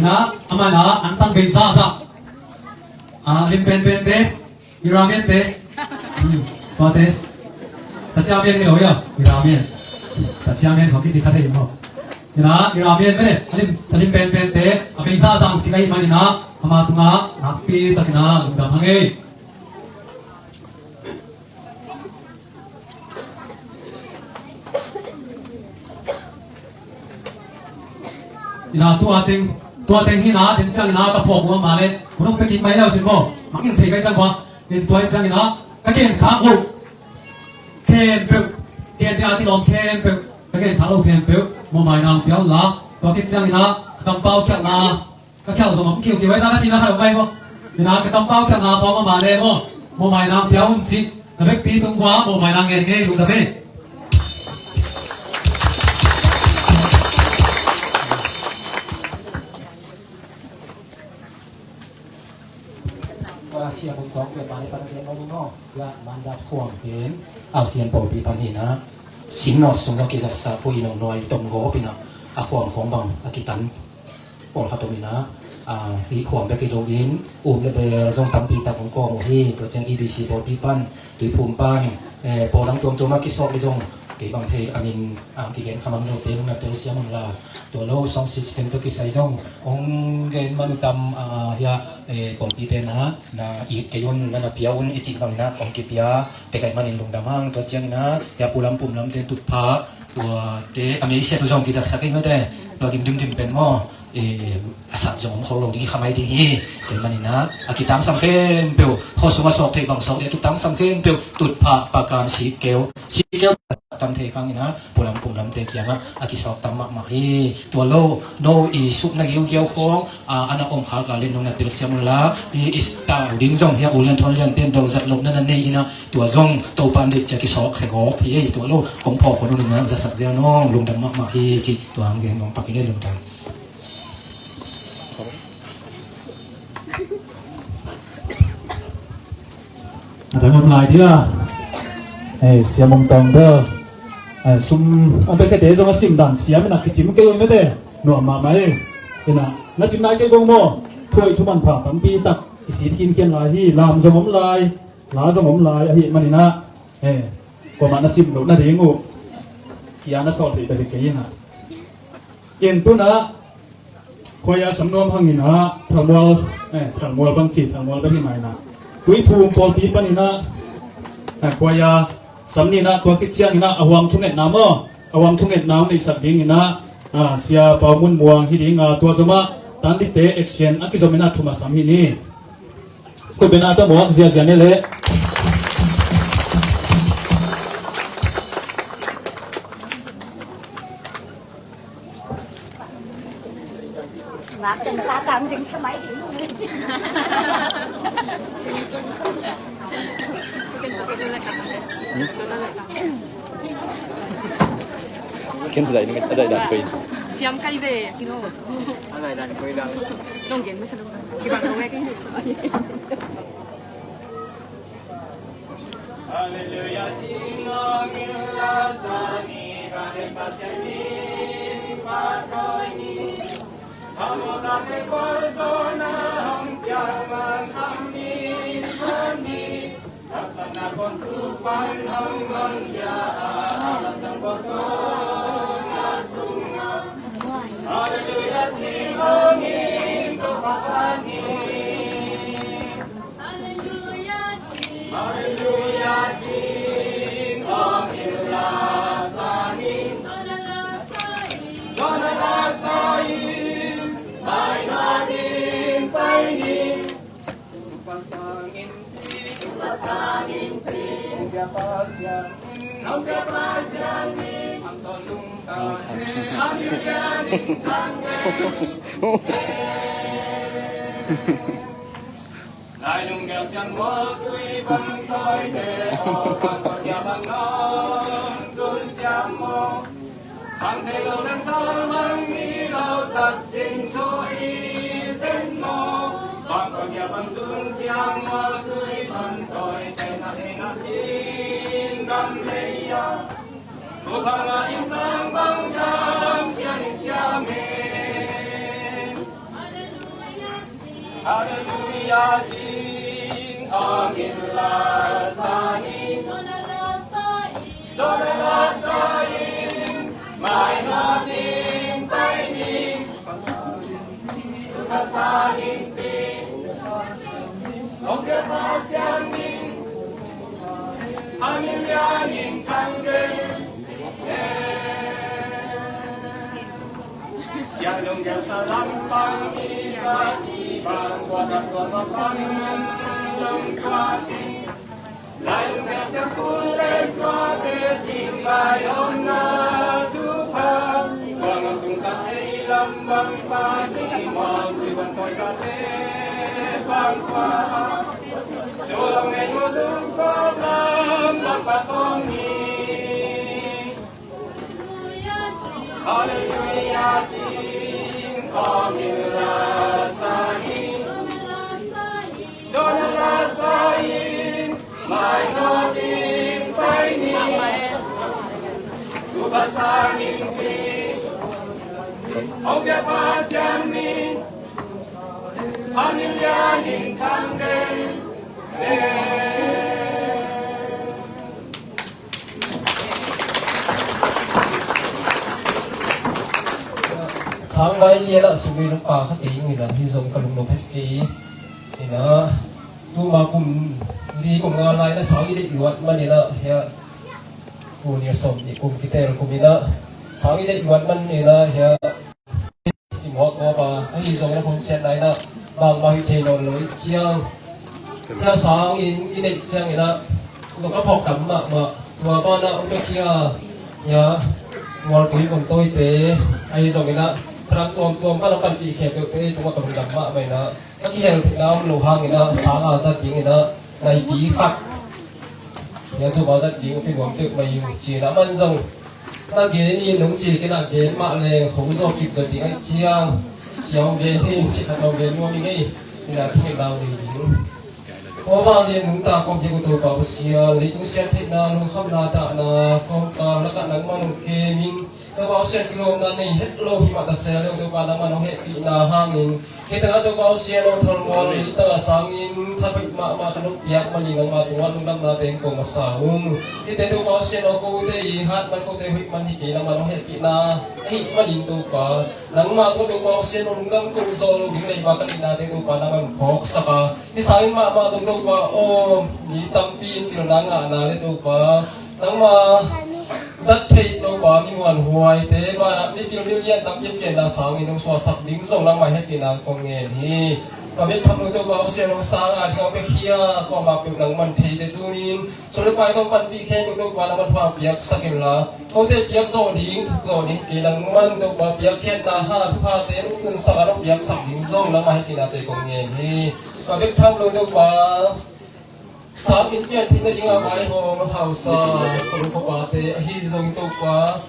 na, amah na, an tang bei zaza. A, lim penpen te, i ramen te. Hmm, tua te. Ta cia men hi lo ia, i ramen. Ta cia men kho kici kha thei maw. Ina, i ramen mene, a lim, a lim penpen te, a bei zazang sik ahih manin a, ama tungah, nakpi takin a, lungdam hang ei. Ina, tua teng, tua teng hi na, den ciang ina, ka phuak uh a ma le, kun hong pia kik mai leu cin maw, mangin thei kai ciang maw, in tua in ciang ina, ka ken khak uh. Khempeuh, khempeuh a kilawm khempeuh, ka gen kha lo khempeuh, mawhmaina hong pia un la, tua khit ciangin ah, ka kampau khialhna, ka khialh zong om kiukiu ai ta ka cina khat om mai maw. Ina ka kampau khialhna pawng a mah le maw, mawhmaina hong pia un cih, na vekpi tung vua mawhmaina ngen ngei lungdam ei. Tua siam hong kawng pen mah le pan a gen lo ni maw. Tua Mandat khuang pen Asean pawlpi pan hi na. Singnawt sung a kizatsa pui no nuai tom gawp ina. A khuang khuang bang a kitan pawlkhat om ina. A, hih khuang bek hi lo in um le bel zong tampi tak hong kawm uh hi. Tua ciang E B C pawlpi pan, Tuiphum pan, eh, pawl dang tuamtuam a kisawk le zong kei bang thei a min a kigen khamang lo te lungna tel siam un la. Tua lo song system tawh kisai zong hong gen man uh tam, ah, hiah, eh, pawlpi te na, na it kei un, na na pia un i cih bangin ah hong kipia tek ahih manin lungdam hang. Tua ciangin ah hiah Pu Lam Pum Lam te tutphah, tua te a meisiat uh zong kizaksak ei mate, tua dim dim dim pen maw. eh, a sat zong om khol lo ding hi, kha mai ding hi. Tua ahih manin ah a kitangsam khempeuh, khua sung a sawk theih bang sawk ding a kitangsam khempeuh tutphah, pakan, sikkeu, sikkeu tam thei khang in ah pualam pumlamte kiangah a kisawk tam mahmah hi. Tua lo, no i supna giugiau khawng, a, a na om khak a le nong na telsiam un la, i, i tau ding zong hi a, U Lian Thawn Lian ten do zat lohna na nei in ah, tua zong Topa in deih ciang kisawk khia gawp hi. Tua lo kong phawk khol un in ah zasak ziau nong lungdam mahmah hi ci. Tua hang gen nong pak in, lungdam. A dang om lai dia. Eh, Sia Mung Tawng bel, eh, sum hong pia khiate zong a sim dan siam in ah kicim kei mete. Nuam mahmah hi. In ah na cim nai kei bang maw? Thuhoih thumanpha tampi tak i sit khinkhian lai hi. Lam zong om lai, la zong om lai ahih manin ah, eh, kuamah na cim loh nading uh kia na sawl theih bek hi kei in ah. In tu-in ah khuaia sam nuam hang in ah, Thalmual, eh, Thalmual bang ci, Thalmual bek hi mai in ah, Tuiphum pawlpi pan in ah, eh, khuaia sam ni in ah, tua khit ciang in ah a huam thungetna maw, a huam thungetna hong neihsak ding in ah, ah, Sia Pau Mun Muang hi ding a, tua zomah Tandite action a kizom in ah thum a sam hi ni. Khut beng a tawh muak ziazia ne leh. Ken tu dai ni, dai dai koi. Siam kai ve, kino. Dai dai koi dai. Dong gen masa dong. Kibang kau ve ken. Haleluya, cing hong illa sa ni, Pasian in pahtawi ni. Hamo tate pawl zawn a hong piak man hong ni, hong ni. Haksatna kong tu pan hong bang ya, a lam tang pawl zawn a sung a. Haleluya, cing hong illa sa ni. Haleluya, cing hong illa sa ni. Zon a la sa in, mainawt in pai ni. Tupa sangin pi, Tupa sangin pi. Hong pia Pasian, hong pia Pasian ni. Hong tawh lungtang, hong illa ning thang. Lai lunggel siang mual tui bang sawite, aw bang ko nia bang nong sun siam maw? Bang thei lo nang sal bang ni lo tak sin tho i zen maw? Bang ko nia bang sun siam mual tui bang sawite na heng a sin dam lei a. Haleluya, cing hong illa sa ni. Zon a la sa in, mainawt in pai ni. Tupa sangin pi, hong pia Pasian ni. Haleluya, ning thang den. Siang lunggel sa lam pang i sa i bang, tua dak tua ma pang lam ka. Lai lunggel siang kun le suate sing lai om na tu pa. Tua ngam tung tak ei lam bang pa ni muang tui bang toi ka te bang pa. Sulong ngei mu lung ko lam bang pa kong ni. Haleluya, cing hong illa sa ni. Zon a la sa in, mainawt in pai ni. Tupa sangin pi, hong pia Pasian ni. Haleluya, ning thang den. Sang vai lian ah sum i nupa khat ei ung in ah, hih zong ka lungnop het kei. In ah, tuma kum li kum nga lai in ah sang i deih luat man in ah, hiah, kum nih sawm nih kum kitel kum in ah, sang i deih luat man in ah, hiah, i muak gawp a, Hun siat lai na bangmah hi thei nawn lo i ciang. Tua sangin i neih ciangin ah, tua ka phawk tam mahmah. Tua banah hong pia khia hia, mualpui kon tawite ahi zongin ah, thadam tuamtuam pan a panpih khempeuhte tungah ka lungdam mahmah in ah, ka kihel theihna om lo hangin ah, sang a zat dingin ah, naipi khat hia, cuma zat ding a pi nuam peuhmah ing ci-in ah, man zong na gen in, nong ci kei na gen mah leng kho zaw kip zaw ding ahih ciang, sia hong gen hi, ci khat hong gen nuam ing ei. Ina thunget lau ding ding. Aw vanglian nungta kong biak uh Topa Pasian, leitung siat theihna, lungkhamna, dahna kawmkal lakah nangmah nong kem in, Topa Pasian, kilawmna nei het lo hi mah ta se leh, Topa nangmah nong hehpihna hangin, hih tengah Topa Pasian aw, thalmual leitang a sangin tha hoih mahmah khat nong piak manin, nangmah tungah lungdamna teng kong masa ung. Hihte Topa Pasian aw, kote i hat man, kote hoih man hi kei, nangmah nong hehpihna ahih manin Topa, nangmah tawh Topa Pasian aw, lungdam ko zawh lo ding leiba ka neihna teng Topa nangmah nong phawksak a, hih sangin mahmah tawh Topa aw, mi tampi in pilna ngahna leh Topa, nangmah zat theih Topa, mi muanhuaite banah mipil milian tampi a pianna sangin nong suahsak ding zong nangmah hehpihna kong ngen hi. Ka bek tham lo Topa Pasian aw, sang a ding a pia khia kuamah peuh nangman theite tuni-in sum leh pai tawh panpih khempeuh Topa nangman thupha piaksak inla, kote piak zawh ding thuk zawh ding hi kei, nangman Topa piakkhiatna ha thuphate nong tunsak a nong piaksak ding zong nangmah hehpihnate kong ngen hi. Ka bek tham lo Topa, sang in pian theih nading a vaihawm hausa ka nu ka pate ahi zong Topa,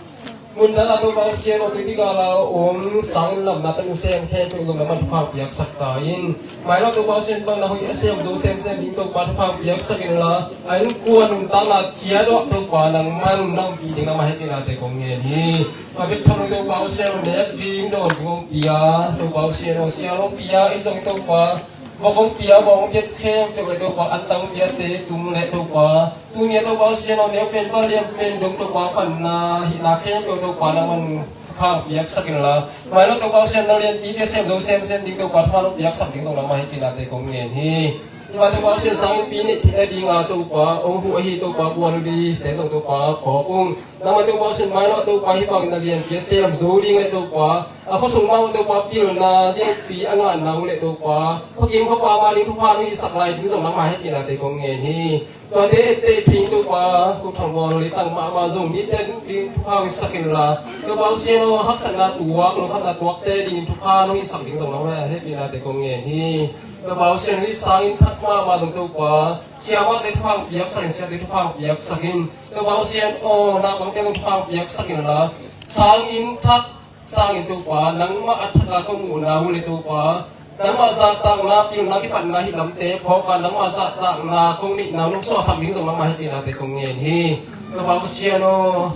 mun dang a Topa Pasian aw, tuipi gala a om sang in lamna tanu sem khempeuh zong nangman thupha piaksak ta in. Mai lo Topa Pasian, bang na hoih a sem zo semsem ding Topa thupha piaksak inla, a innkuan nuntakna ciat ah Topa nangman na ompih ding nangmah hehpihnate kong ngen hi. Ka bek tham lo Topa Pasian aw, nek ding dawn ding hong pia Topa Pasian aw, sial hong pia, i zong Topa, vok hong pia, bawng hong pia khempeuh leh Topa, antang hong piate tung leh Topa, tuni a Topa Pasian aw, neu pen pan lian pen dong Topa, panna hihna khempeuh Topa nangman thupha piaksak inla, mai lo Topa Pasian na lianpi pia sem zo semsem ding Topa, thupha nong piaksak ding tawh nangmah hehpihnate kong ngen hi. Topa Pasian, sang in pi neih theih nading a Topa hong huh ahi Topa, buan uh ding teng tawh Topa khawk ung. Nangmah Topa Pasian, mai lo Topa, hih bangin na lianpi a sem zo ding leh Topa, a khuasung mah Topa pilna lianpi a ngahna uh leh Topa, khuakim khuapa mah ding thupha hong hisak lai ding zong nangmah hehpihnate kong ngen hi. Tuate etteh thei Topa, ko thalmual leitang mahmah zong mite ding thupha hong hisak inla, Topa Pasian aw, haksatna tuak, lungkhamna tuakte ding thupha hong hisak ding zong nangmah hehpihnate kong ngen hi. Topa Pasian, hih sang in thak mahmah zong Topa, siamahte thupha hong piaksak in, siate thupha hong piaksak in. Topa Pasian aw, nakbangte zong thupha hong piaksak inla, sang in thak, sang in Topa, nangmah a thak a ka muhna uh leh Topa, nangmah zahtakna, pilna kipatna hih lamte phawk a, nangmah zahtakna kong neihna uh nong suahsak ding zong nangmah hehpihnate kong ngen hi. Topa Pasian aw,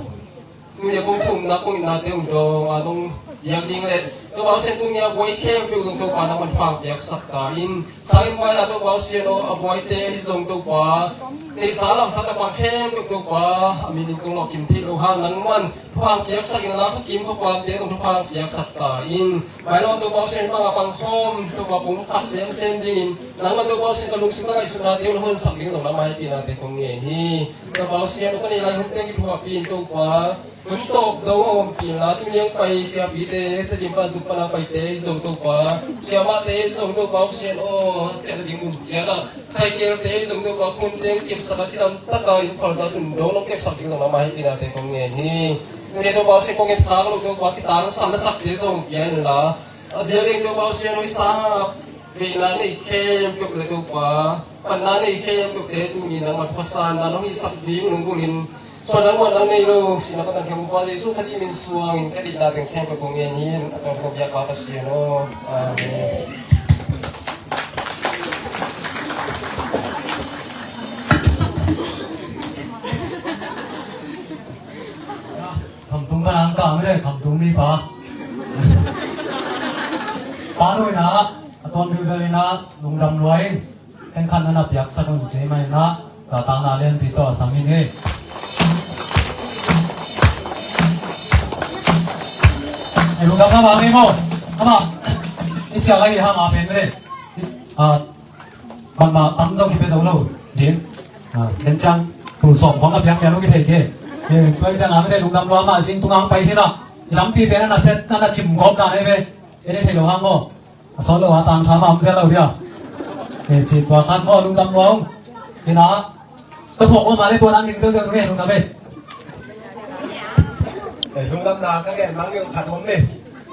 tuni a kong thumna kong itnate uh dawng a nong piak ding leh Topa Pasian, tuni a buai khempeuh zong Topa nangman thupha piaksak ta in. Sang in mai a Topa Pasian aw, a buaite ahi zong Topa, neihsa lamsa tapa khempeuh Topa, a min in kong lawhkim theih loh hang nangman thupha piaksak inla, khuakim khuapate zong thupha piaksak ta in. Mai lo Topa Pasian, bang a pangkhawm Topa pum khat semsem dingin nangman Topa Pasian, ka lungsim ka ngaihsutnate uh na honsak ding zong nangmah hehpihnate kong ngen hi. Topa Pasian aw, ka neih lai hun teng kithuahpih in Topa, hun tawp dong a ompih inla, tuni a hong pai siapite, Tedim pan Tum pan a hong paite zong Topa, siamahte zong Topa Pasian aw, ciah nading mun ciat ah, cycle-te zong Topa, khunte hong kepsak a, cidam tak a Imphal zah tun dong nong kepsak ding zong nangmah hehpihnate kong ngen hi. Tuni Topa Pasian, kong etkhak loh Topa, kitangsam na sakte zong pia inla, a diakdiak Topa Pasian aw, i sang a veina nei khempeuh leh Topa, panna nei khempeuhte tuni nangmah thupha sanna nong hisak ding lunggulh in, suan nang muan nang nei lo, sihna pan tangkhia Topa Jesu Khazih min suangin ka deihna teng khempeuh kong ngen hi. Nang tawh kong biak Pa Pasian aw. Amen. Khamtung ka nang ka mene, Khamtung mi pa. Pa nuina a tuan bilbel ina lungdam lua in. Teng khat na na piaksak un ci mai na, zahtakna lianpi tawh a sam in hi. Ei lungdam na ma ngei maw? Ama, i ciang ahi hang a pen le. A, bangmah tam zong kipia zo lo ding. A, ken ciang tu sawm khong a piak piak lo kithei ke. Ei, tua ciang a mene lungdam lua, ama zing tung ang pai hi na. I lampi pen na set na na cim gawp na nei ve. Ei, thei lo hang maw? A sawt lo a tang tha ma om zel lo dia. He ci tua khan maw lungdam nuam. Hi na. Ka phawk maw ma le tua dan ding zeuhzeuh nung he lungdam e. He lungdamna ka gen mang ding khat om ni.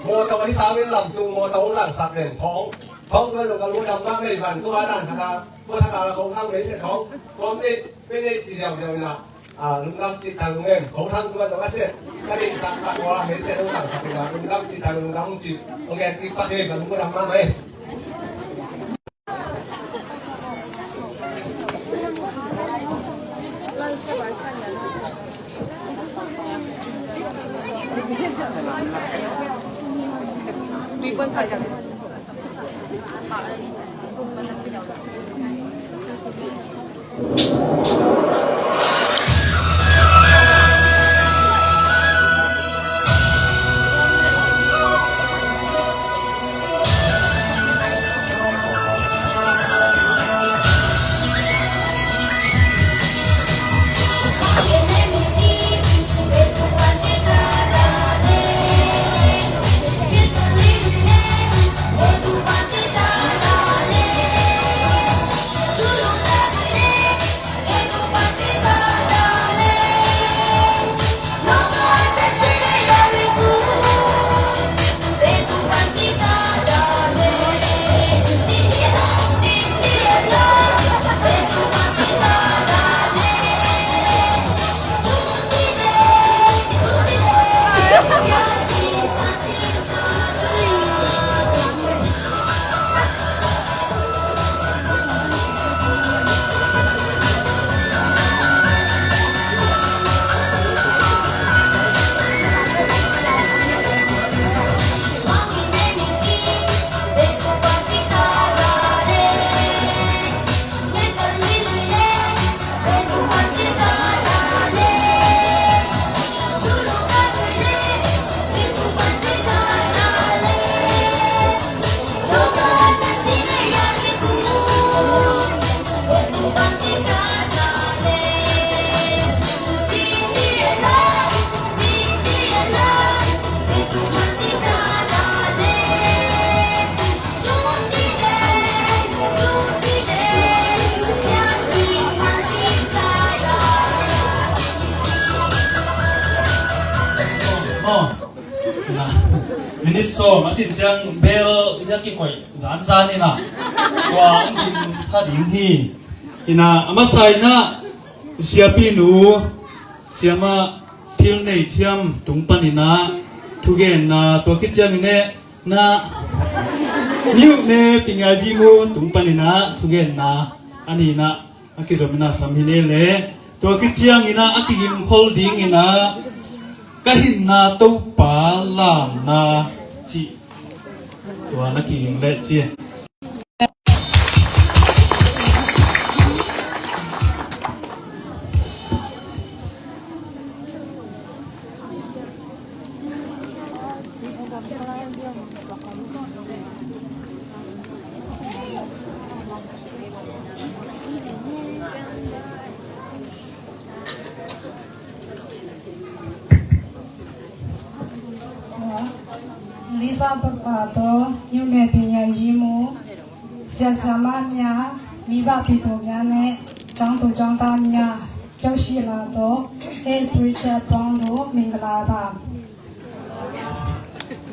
Mawtaw hi sangin lam sung mawtaw hong zangsak den thawng. Thawng tua zong ka lungdam mah mei ban tua dan khat a. Tua thak a la khong khang mei se thawng. Tua om ni. Mei nei ci ziauziau ina. A, lungdam cih thang lungdam, ko thang tua zong a se. Ka ding tak tak ua, hei se lungdam sak ina, lungdam cih thang lungdam cih. Ong en cih pak hei, ka lungdam mahmah e. Minute sawm a cin ciang bel i a kikoih zanzan ina. Tua ang din kha ding hi. Ina a masa ina siapi nu siama Philneithiam tung pan ina thugenna tua khit ciang ina na niu ne pinga ji mu tung pan ina thugenna ani na a kizom ina sam hi ne le tua khit ciang ina a kiging khol ding ina ka hinna Topa lamna ci tua na kiging le ci. Lisa Papato, New Nepal Yimu, Siasama Mia, Miba Pito Mia ne, Chang Tu Chang Ta Mia, Kyo Shi La To, Hey Preacher Pong Lu, Mingla Ba.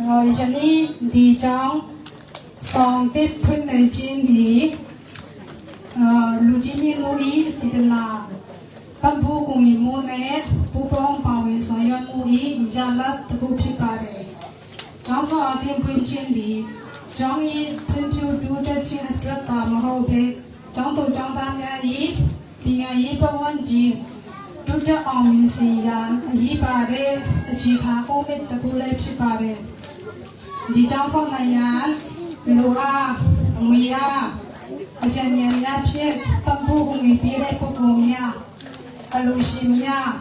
Ngoi Jani, Di Chang, Song Tip Phun Nei Chin Di, Lu Jimi Mu I Sidna, Pan Pu Kung I Mu Ne, Pu Pong Pau I Song Yon Mu I, Jalat Taku Phi Pare. Chang Song A Tin Phun Chin Di, Chang I Phun Piu Du Da Chin Dra Ta Ma Ho Pe, Chang Tu Chang Ta Nya I, Pi Nya I Pa Wan Ji, Du Da Ong Min Si Yan, Yi Pare, Chi Kha Ko Mit Taku Le Phi Pare. Di Chang Song Na Yan, Lu A, Mui A, A Jan Yan Nya Phi, Pan Pu Kung I Pi Le Pu Kung Ya. A lu sim ya,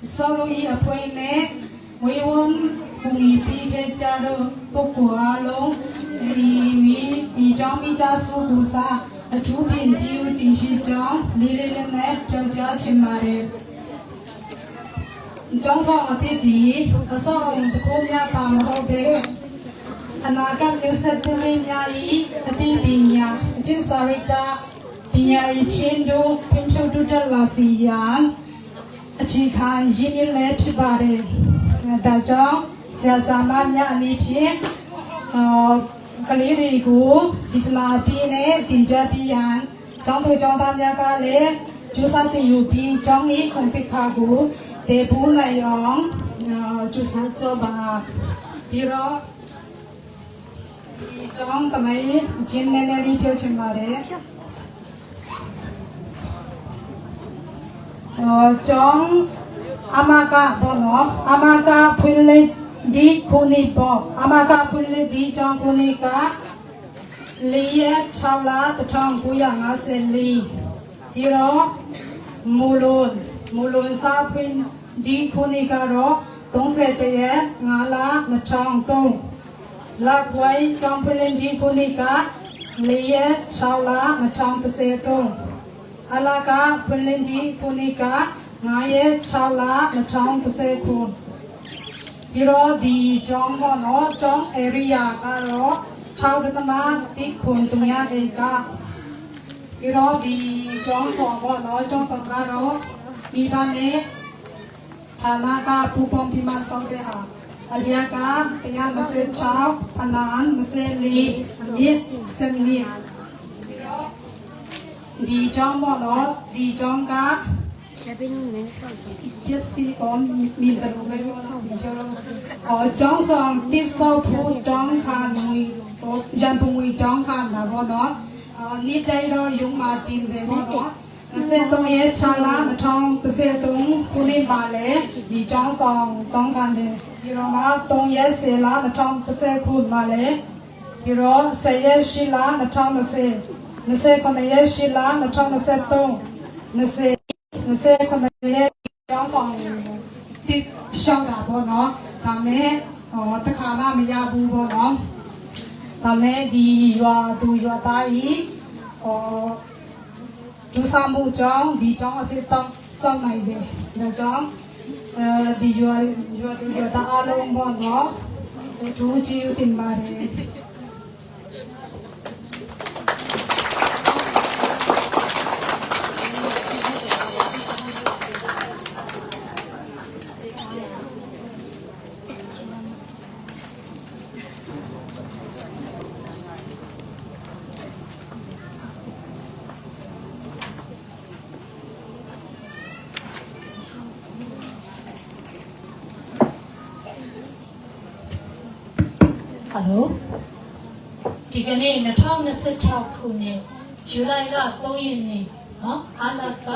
solo i a poi ne, wei won, kung i pi ke cha lo, pok ko a lo, i mi, i chang mi cha su ku sa, a thu pin chiu ti shi chang, li li le ne, cha cha chi ma re. Chang sa a ti ti, a sa ong ta ko ya ta ma ho be. အနာဂတ်မျိုးဆက်သစ်များ၏ အသိပညာ၊ အကျင့်စာရိတ္တ၊ ပညာအရည်အချင်းတို့ ဖွံ့ဖြိုးတိုးတက်လာစေရန် အခြေခံရင်းမြစ်လည်းဖြစ်ပါတယ်။ ဒါကြောင့် ဆရာဆရာမများအနေဖြင့် အာ၊ ကလေးတွေကို စေတနာအပြည့်နဲ့ သင်ကြားပေးရန် ကျောင်းသူကျောင်းသားများကလည်း ကြိုးစားသင်ယူပြီး ကျောင်း၏ဂုဏ်သိက္ခာကို တည်ပိုးနိုင်အောင် အာ၊ ကြိုးစားကြပါ။ ပြီးတော့ ဒီကျောင်းသမိုင်းအကျဉ်းနည်းနည်းလေး ပြောချင်ပါတယ်။ အာ၊ ကျောင်း အမက ပေါ့နော်။ အမက ဖွင့်လှစ်သည့်ခုနှစ်ပေါ့။ အမက ဖွင့်လှစ်သည့်ကျောင်းခုနှစ်က လေးရက်ခြောက်လ တစ်ထောင်ကိုးရာငါးဆယ်လေး၊ ပြီးတော့ မူလွန်၊ မူလွန်စဖွင့်သည့်ခုနှစ်ကတော့ သုံးဆယ့်တစ်ရက် ငါးလ နှစ်ထောင်သုံး၊ လကွဲကျောင်းဖွင့်လှစ်သည့်ခုနှစ်က လေးရက်ခြောက်လ နှစ်ထောင်တစ်ဆယ့်သုံး၊ အလက ဖွင့်လှစ်သည့်ခုနှစ်က ငါးရက်ခြောက်လ နှစ်ထောင်တစ်ဆယ့်ခု၊ ပြီးတော့ ဒီကျောင်းပေါ့နော်၊ ကျောင်း area ကတော့ ခြောက်ဒသမတစ်ခုနှစ်ဧက၊ ပြီးတော့ ဒီကျောင်းဆောင်ပေါ့နော်၊ ကျောင်းဆောင်ကတော့ မိဘနဲ့ ဌာနက ပူးပေါင်းပြီးမှ ဆောက်တဲ့ဟာ၊ အလျက်က တစ်ရာနှစ်ဆယ့်ခြောက်၊ အနံ နှစ်ဆယ့်လေး၊ အမြင့် ဆယ့်နှစ်၊ ဒီကျောင်းပေါ့နော်၊ ဒီကျောင်းက ပစ္စည်းကောင်း မီးတလူပဲပေါ့နော်။ ဒီကျောင်း၊ အော်၊ ကျောင်းဆောင် တစ် စောဖူ တောင်းခံ၊ ရန်ပုံငွေ တောင်းခံတာပေါ့နော်။ အော်၊ နှစ်တိုင်းတော့ ရုံးမှာတင်တယ်ပေါ့နော်။ နှစ်ဆယ့်သုံးရက်ခြောက်လ နှစ်ထောင်တစ်ဆယ့်သုံးခုနှစ်မှာလည်း ဒီကျောင်းဆောင်တောင်းခံတယ်။ ပြီးတော့မှ သုံးရက်ဆယ်လ နှစ်ထောင်တစ်ဆယ့်ခုနှစ်မှာလည်း၊ ပြီးတော့ ဆယ်ရက်ရှစ်လ နှစ်ထောင်နှစ်ဆယ်၊ နှစ်ဆယ့်ခုနှစ်ရက်ရှစ်လ နှစ်ထောင်နှစ်ဆယ့်သုံး၊ နှစ်ဆယ်၊ နှစ်ဆယ့်ခုနှစ်ရက်ကျောင်းဆောင်တစ် လျှောက်တာပေါ့နော်။ ဒါပေမဲ့ ဟို၊ တစ်ခါမှမရဘူးပေါ့နော်။ ဒါပေမဲ့ ဒီရွာသူရွာသားတွေ၊ ဟို၊ ကြိုးစားမှုကြောင့် ဒီကျောင်းအဆင့်တန်း စောင့်နိုင်တယ်။ ဒါကြောင့် အဲ၊ ဒီရွာ၊ ရွာသူရွာသားအားလုံးပေါ့နော်၊ အထူးကျေးဇူးတင်ပါတယ်။ Hello၊ ဒီကနေ့ နှစ်ထောင်နှစ်ဆယ့်ခြောက်ခုနှစ်၊ ဇူလိုင်လ သုံးရက်နေ့နော်၊ အလက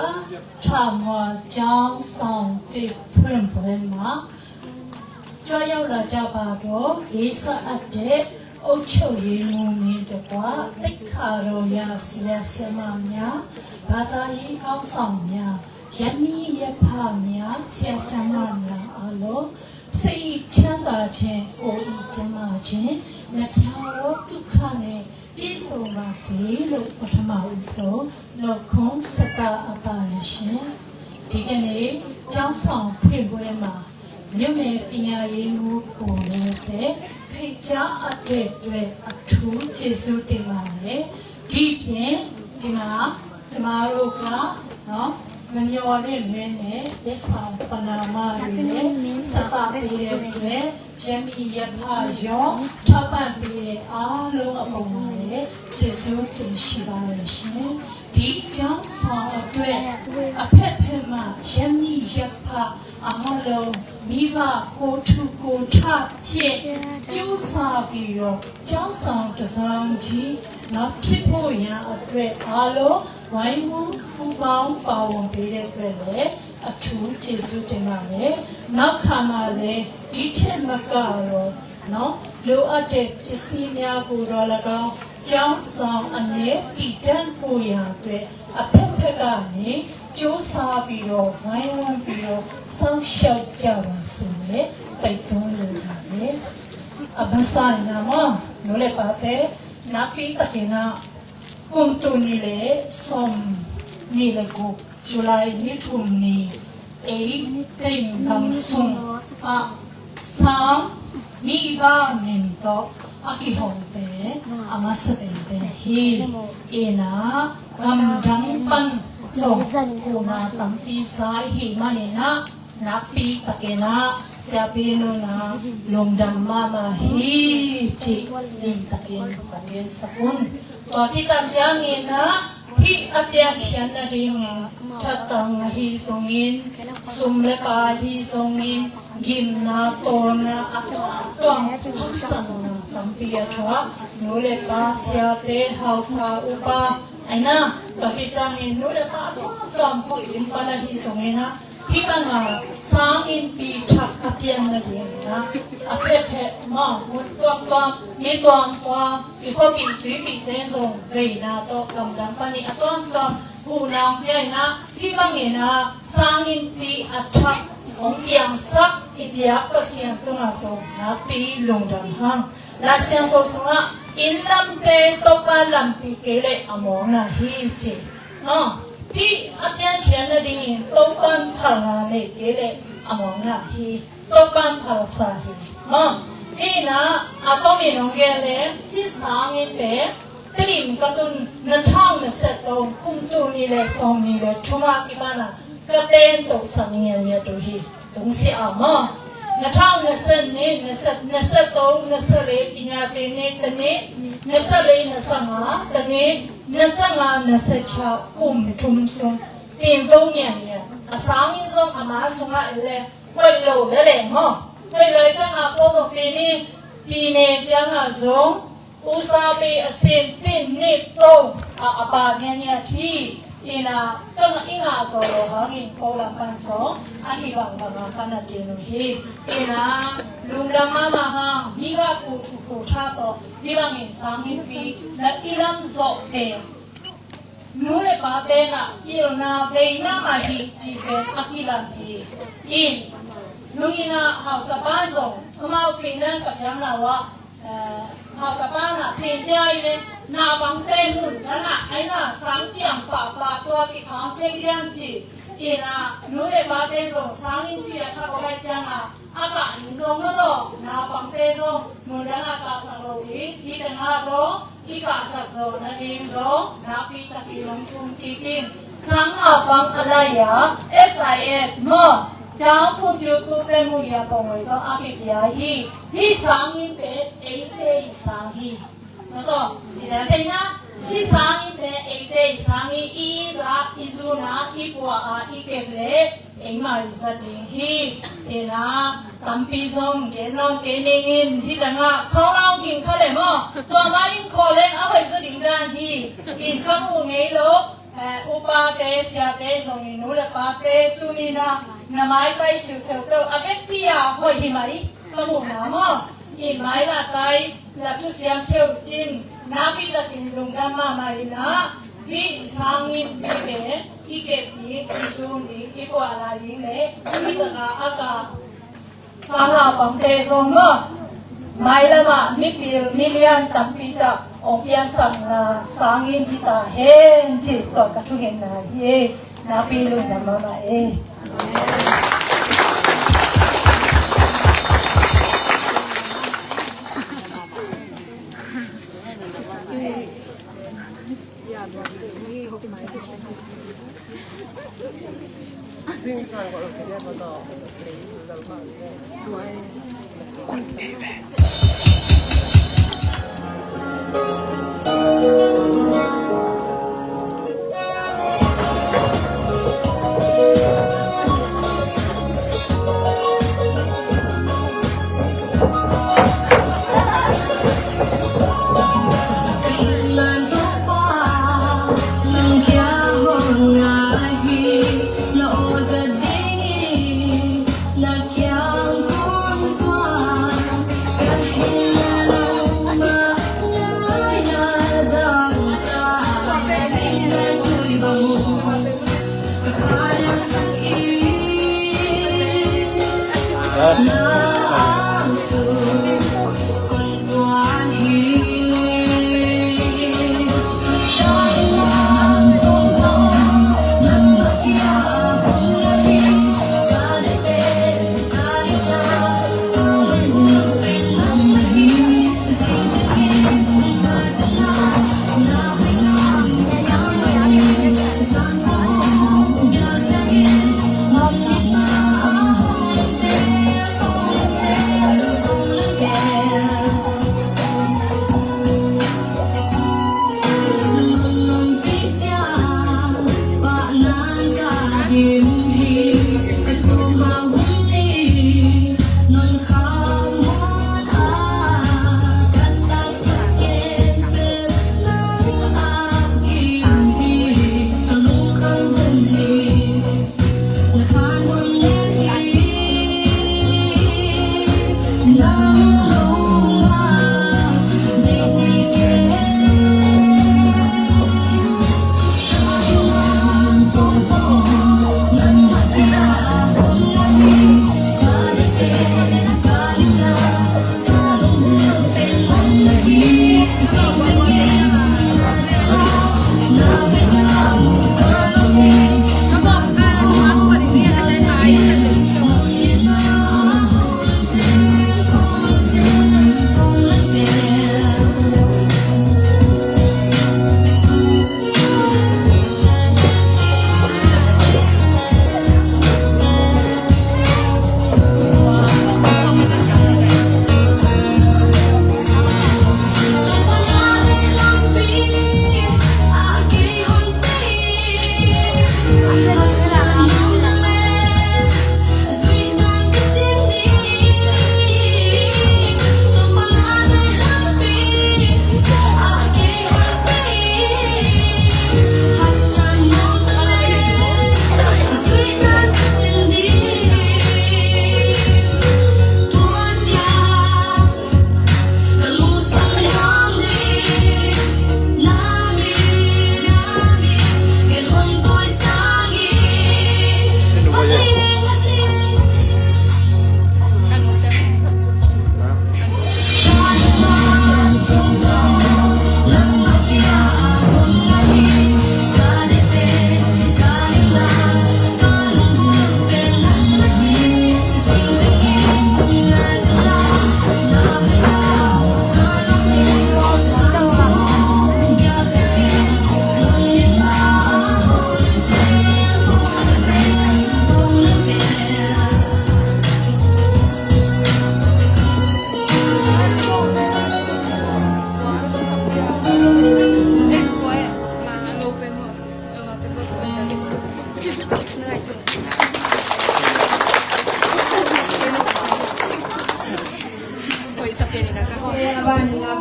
ထမွန်ကျောင်းဆောင်သစ်ဖွင့်ပွဲမှာ ကြွရောက်လာကြပါတော့၊ လေးစားအပ်တဲ့ အုပ်ချုပ်ရေးမှူးနဲ့တကွ သိက္ခာတော်ရဆရာဆရာမများ၊ ဘာသာရေးခေါင်းဆောင်များ၊ ရပ်မိရပ်ဖများ၊ ဆရာဆရာမများအားလုံး စိတ်ချမ်းသာခြင်း၊ ကိုယ်ကျန်းမာခြင်း၊ နဖျားသောဒုက္ခနဲ့ ပြည့်စုံပါစေလို့ ပထမဦးဆုံး နှုတ်ခွန်းဆက်သအပ်ပါတယ်ရှင်။ ဒီကနေ့ ကျောင်းဆောင်ဖွင့်ပွဲမှာ မြို့နယ်ပညာရေးမှူးကိုယ်တိုင်ပဲ ဖိတ်ကြားအပ်တဲ့အတွက် အထူးကျေးဇူးတင်ပါတယ်။ ဒီပြင် ဒီမှာ ကျမတို့က နော်၊ မမျှော်လင့်ဘဲနဲ့ လက်ဆောင်ပဏာမတွေနဲ့ ဆက်သပေးတဲ့အတွက် ရပ်မိရပ်ဖရော၊ ထောက်ပံ့ပေးတဲ့အားလုံးအပေါ်မှာလည်း ကျေးဇူးတင်ရှိပါတယ်ရှင်။ ဒီကျောင်းဆောင်အတွက် အဖက်ဖက်မှ ရပ်မိရပ်ဖအားလုံး မိဘကိုယ်ထူကိုယ်ထဖြစ် ကြိုးစားပြီးတော့ ကျောင်းဆောင်တစ်ဆောင်ကြီး နော်၊ ဖြစ်ဖို့ရန်အတွက် အားလုံးဝိုင်းဝန်းပူးပေါင်းပါဝင်ပေးတဲ့အတွက်လည်း အထူးကျေးဇူးတင်ပါတယ်။ နောက်ခါမှာလည်း ဒီထက်မကတော့ နော်၊ လိုအပ်တဲ့ပစ္စည်းများကိုသော်လည်းကောင်း၊ ကျောင်းဆောင်အမြဲတည်တံ့ဖို့ရန်အတွက် အဖက်ဖက်ကနေ ကြိုးစားပြီးတော့ ဝိုင်းဝန်းပြီးတော့ စောင့်ရှောက်ကြပါစေနဲ့ တိုက်တွန်းလိုပါတယ်။ အဘဆာနာမ နော်၊ လည်းပါတဲ့ နောက်ပြီး တကယ်တော့ ကုံတူနီလေ စုံနီလေကို ဇူလိုင်နှစ်ထုံနီ အိမ်တိမ်ကမ်စုံ အဆမ် မိဘမင်တော့ a kihong pen a masa veve hi. Inah gamdang pan zong huhna tampi za i hih maninah nakpi takinah siapi nunah lungdam mahmah hi cih limtakin kong gensak un. Tua khit tak cianginah hih a piankhiat nadingin thatang ahi zongin, sum le pai ahi zongin, gimna tawlna a tuamtuam haksatna tampi a thuak nu le pa, siate, hausa, upa, aina, tua khit ciangin nu le pa a tuamtuam khuakim pan ahi zongin ah hih banga sang innpi thak a pian nadingin ah a phetphet mah mun tuamtuam, mi tuamtuam, i khuapih tuipihte zong veina tawh gamdang panin a tuamtuam huhna hong pia inah hih bangin ah sang innpi a thak hong piangsak i biak Pasian tungah zong nakpi lungdam hang. Lai Siangtho sungah inn lamte Topa lampi kei leh a mawkna hi ci. Aw, hih a piankhiat nadingin Topa phalna nei kei leh a mawkna hi. Topa phalsa hi. Aw, hih inah a tomin hong gen leh hih sang inn pen Tedim ka tun na thau na set to kum tul nih le sawmnih le thum a kipan a ka ten tohsak ngiatngiat uh hi. Tungsiah maw? Na thau na set nih, na set, na set to, na set lei i niate nih, ta nih, na set lei na set nga, ta nih, na set nga, na set chia kum thum sung tin to ngiatngiat. A sang inn zong a ma sungah en leh hoih lo lel e maw? Hoih lo ciangah ko zong pi nih, pi ne ciangah zong usa pi a sin tin nih to a, a pa ngiatngiat hi. Inah ka ngah, i ngah zaw lo hangin ko lam pan zong ahi bangbang a ka na din uh hi. Inah lungdam mahmah hang, mi va ku thu ku tha tawh hih bangin sang innpi na i lam zawh pen nu le pa tenah pilna veina mah hi cih pen a kilang hi. In nung inah hausapa zong amau pi nang ka piang na wah Eh, hausapa na tin dia i le, naupangte mun dangah aina sang piang pahpah tua kikhang thei diam ci. Inah nu le pate zong sang innpi a thak uh lai ciangah a kah ning zong maw taw, naupangte zong mun dangah kahsak lo ding, hih tengah zong i kahsak zawh nading zong nakpi takin hong thum kik in. Sang naupang a lai-a S I F maw, Chang Phung Kyu Tute Mu Hia Pong Wei zong a kipia hi. Hih sang inn pen eite i sang hi. Maw taw, i del thei na, hih sang inn pen eite i sang hi. I it a, i zun a, i puah a, i kep leh eimah i zat ding hi. Inah tampi zong gen nawn kei ning in, hih tengah khawng lau ging kha leh maw, tua mah in khaw leng a hoih zaw ding dan hi. In kha mu ngei lo. Eh, upate, siate zong i nu le pate tuni na, na maitai siusiu teuh a vekpi a hoih hi mai, ka muhna maw? I mailatai la thusiam theuh cin, nakpi takin lungdam mahmah inah, hih sang innpi pen i kep ding, i zun ding, i puah lai ding le i taka a ka Sang naupangte zong maw, mailamah mipil milian tampi tak hong piansakna sang inn hi ta hen cih tua ka thungetna hi. Nakpi lungdam mahmah e.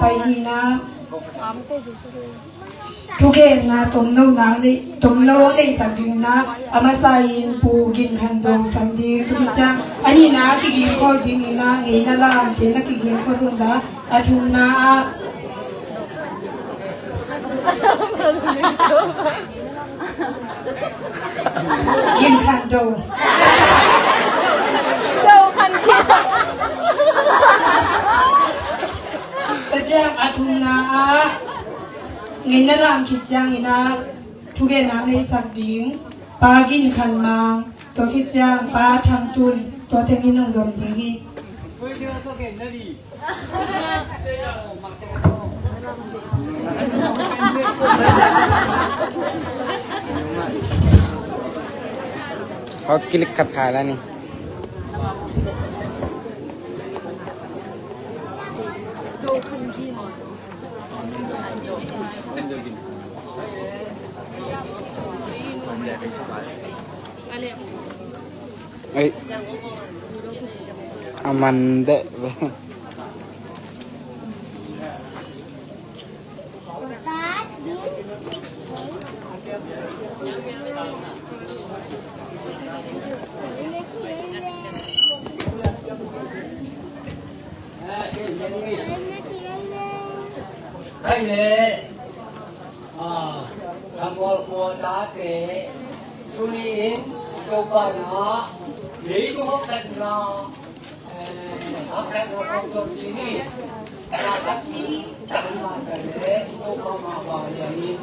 Hi na, thugenna tomno na nei, tomno neihsak ding na, a masa in Pu Gin Khan Do sam ding, tu khit ciang a nihna kiging khol ding in na, ngeina lamte na kiging khol ding la, a thumna ah Gin Khan Do. Do Khan Khin. Tua ciang a thumna ah ngeina lam khit ciangin ah thugenna neihsak ding Pa Gin Khan Mang, tua khit ciang Pa Thang Tun, tua teng in hong zom ding hi. Hot kilik khat hai la ni. Ei. A man deh ve. Hai le, ah, Thanmual khua tate, tuni in Topa na, leitung haksatna, eh, haksatna kong tawh tini, na takpi tak mah ka le, Topa mah bang lian in,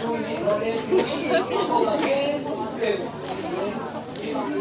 tuni lo le tuni, Topa ke, eh, tuni, tuni,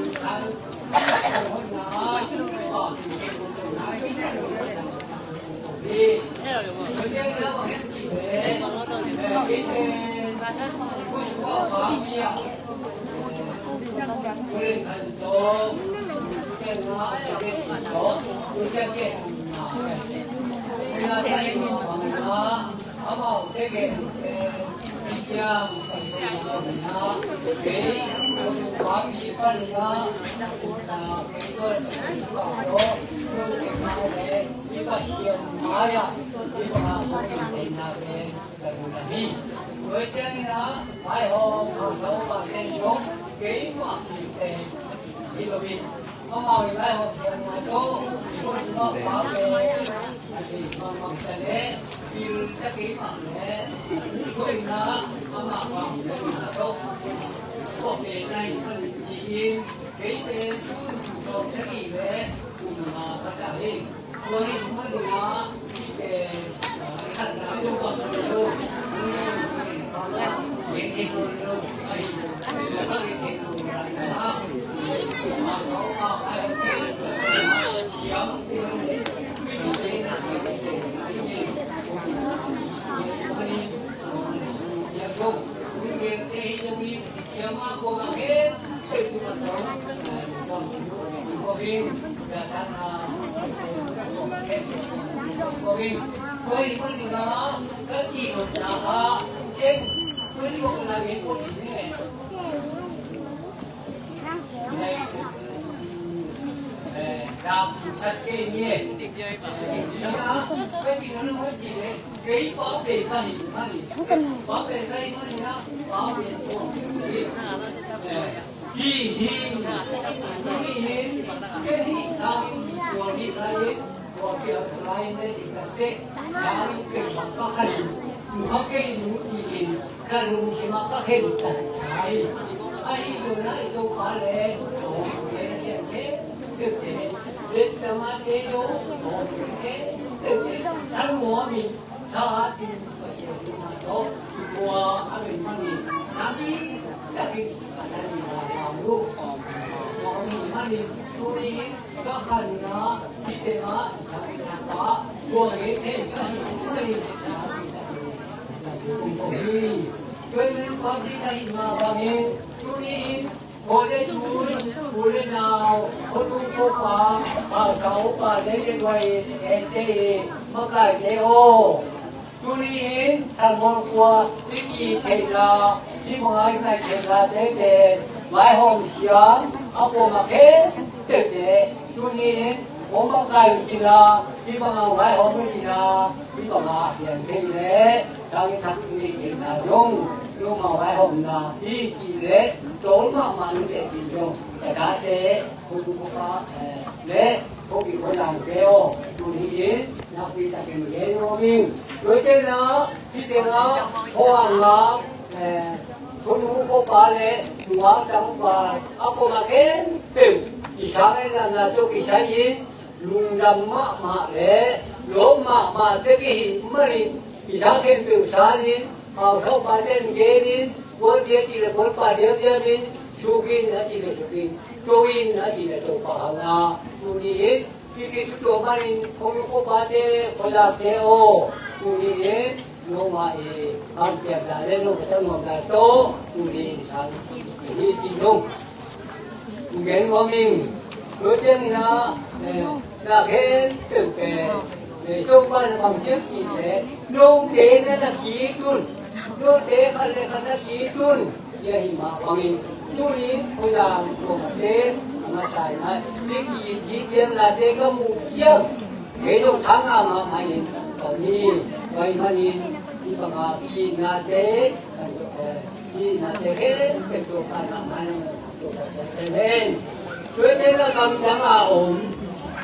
Ka lungsim ah ka khentat sa hi. Ahi zongin i Topa le a hong pia nasem khempeuhte, bek tamate zong a hong pia khempeuhte thanuamin, tha a tin Pasian in a tawh tua a vei manin, nasi takin a thanin a pau lo. Tua a vei manin tuni in ka khanna, hi tengah i sakna pa, tua ngen thei ka hi ung hi. Tua in pa ding ka hi mah bangin, tuni in, pu le tu, u le nau, pu nu pu pa, a sa u pa le le tua in, en te in, makaite aw. Tuni in Thanmual khua i ki theihna, i mangai nai theihna tete, vaihawm siam a kuamah khempeuhte tuni in Hong bang kai uh cina, hih bang a vaihawm uh cina, hih bang a pian thei leh sang thak uh hi cina zong, noma vaihawmna hi cih leh, tol mahmah nute cin zong, ka tate, ko tu ko pa, eh, leh ko pi ko dangte aw, tuni in nakpi takin gen nuam ing. Tua ciangin ah, hih tengah, khua ngak, eh, ko nu ko pa leh nungak tangval a koma khempeuh i sang in natna tawh kisai in lungdam mahmah leh lawp mahmah tek i hih manin i sang khempeuh sanin, hausa upate in genin, kuate a cih leh kuapa diamdiamin, sukin a cih leh sukin, to in a cih leh to pah hang a, tuni in Hih pi thu tua manin ko nu ko pate, ko dangte aw, tuni in noma i hamciamna leh noma tangnuamna tawh tuni in sang hi ci zong gen nuam ing. Tua ciangin ah, eh, na khempeuh pen, eh, Topa na bang ciam cih leh note na na kik un, note khat leh khat na kik un. Hih ahi mah bangin tuni khua zang tuamte a masa in ah, hih ki-it hih piaknate ka muh ciang kei zong thang ngah mahmah in ka om hi. Tua ahih manin hih bang a ki-itnate, ki-itnate khempeuh Topa na mah in, Topa na mah in. Tua ciangin ah gamdang a om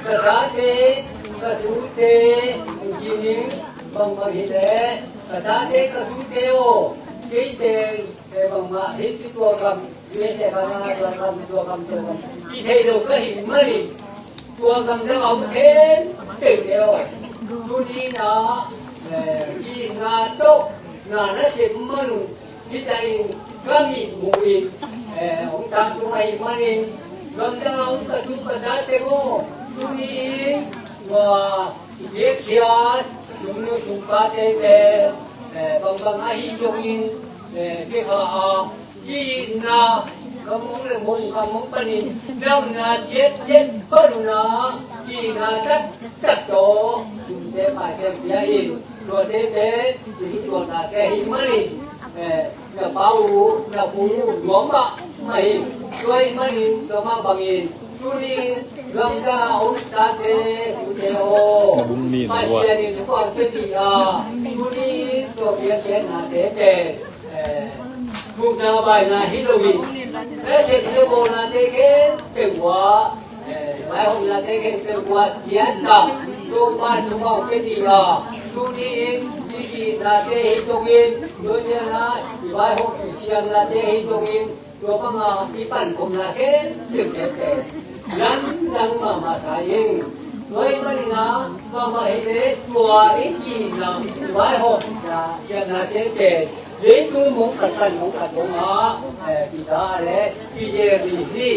ka tate, ka tute, kician bangbang hi leh, ka tate ka tute aw, kei teng, eh, bangmah hi, tua gam, U S A gam ah, tua gam, tua gam, tua gam, ci thei lo ka hih manin, tua gamdang a om khempeuhte aw, tuni in ah, eh, ki-itna tawh na na sep man uh, hih zah in ka mih muh in, eh, hong tangtung ahih manin, gamdang a om ka tu ka tate aw, tuni in, tua, biakhiat, sungnu sungpate pen, eh, bangbang ahi zongin, eh, biakha a, ki-itna, gam hong leh mun gam hong panin, damna ciatciat pan un ah, ki-itna taktak tawh, sumte paite pia in, tuate pen, tuate ahih manin, eh, na pa uh, na pu uh nuam mahmah hi. Tua ahih manin, tua mah bangin, tuni in gamdang a om tate, tute aw, Pasian in thupha hong pia ding a, tuni in tua biakpiaknate pen, eh, thukna baina hi lo in, nasep leh bawlnate khempeuh uh ah, eh, vaihawmnate khempeuh uh ah ciat a, Topa in thupha hong pia ding a, tuni in i ki-itnate hi zongin, tua ciangin ah i vaihawm siamnate hi zongin, tua bang a i pankhopna khempeuhte pen lamdang mahmah sa ing. Tua ahih manin ah, bangmah hi leh tua i ki-itna, i vaihawmna siamnate pen leitung mong khat pan mong khat mong ah, eh, kizang leh kizel hi.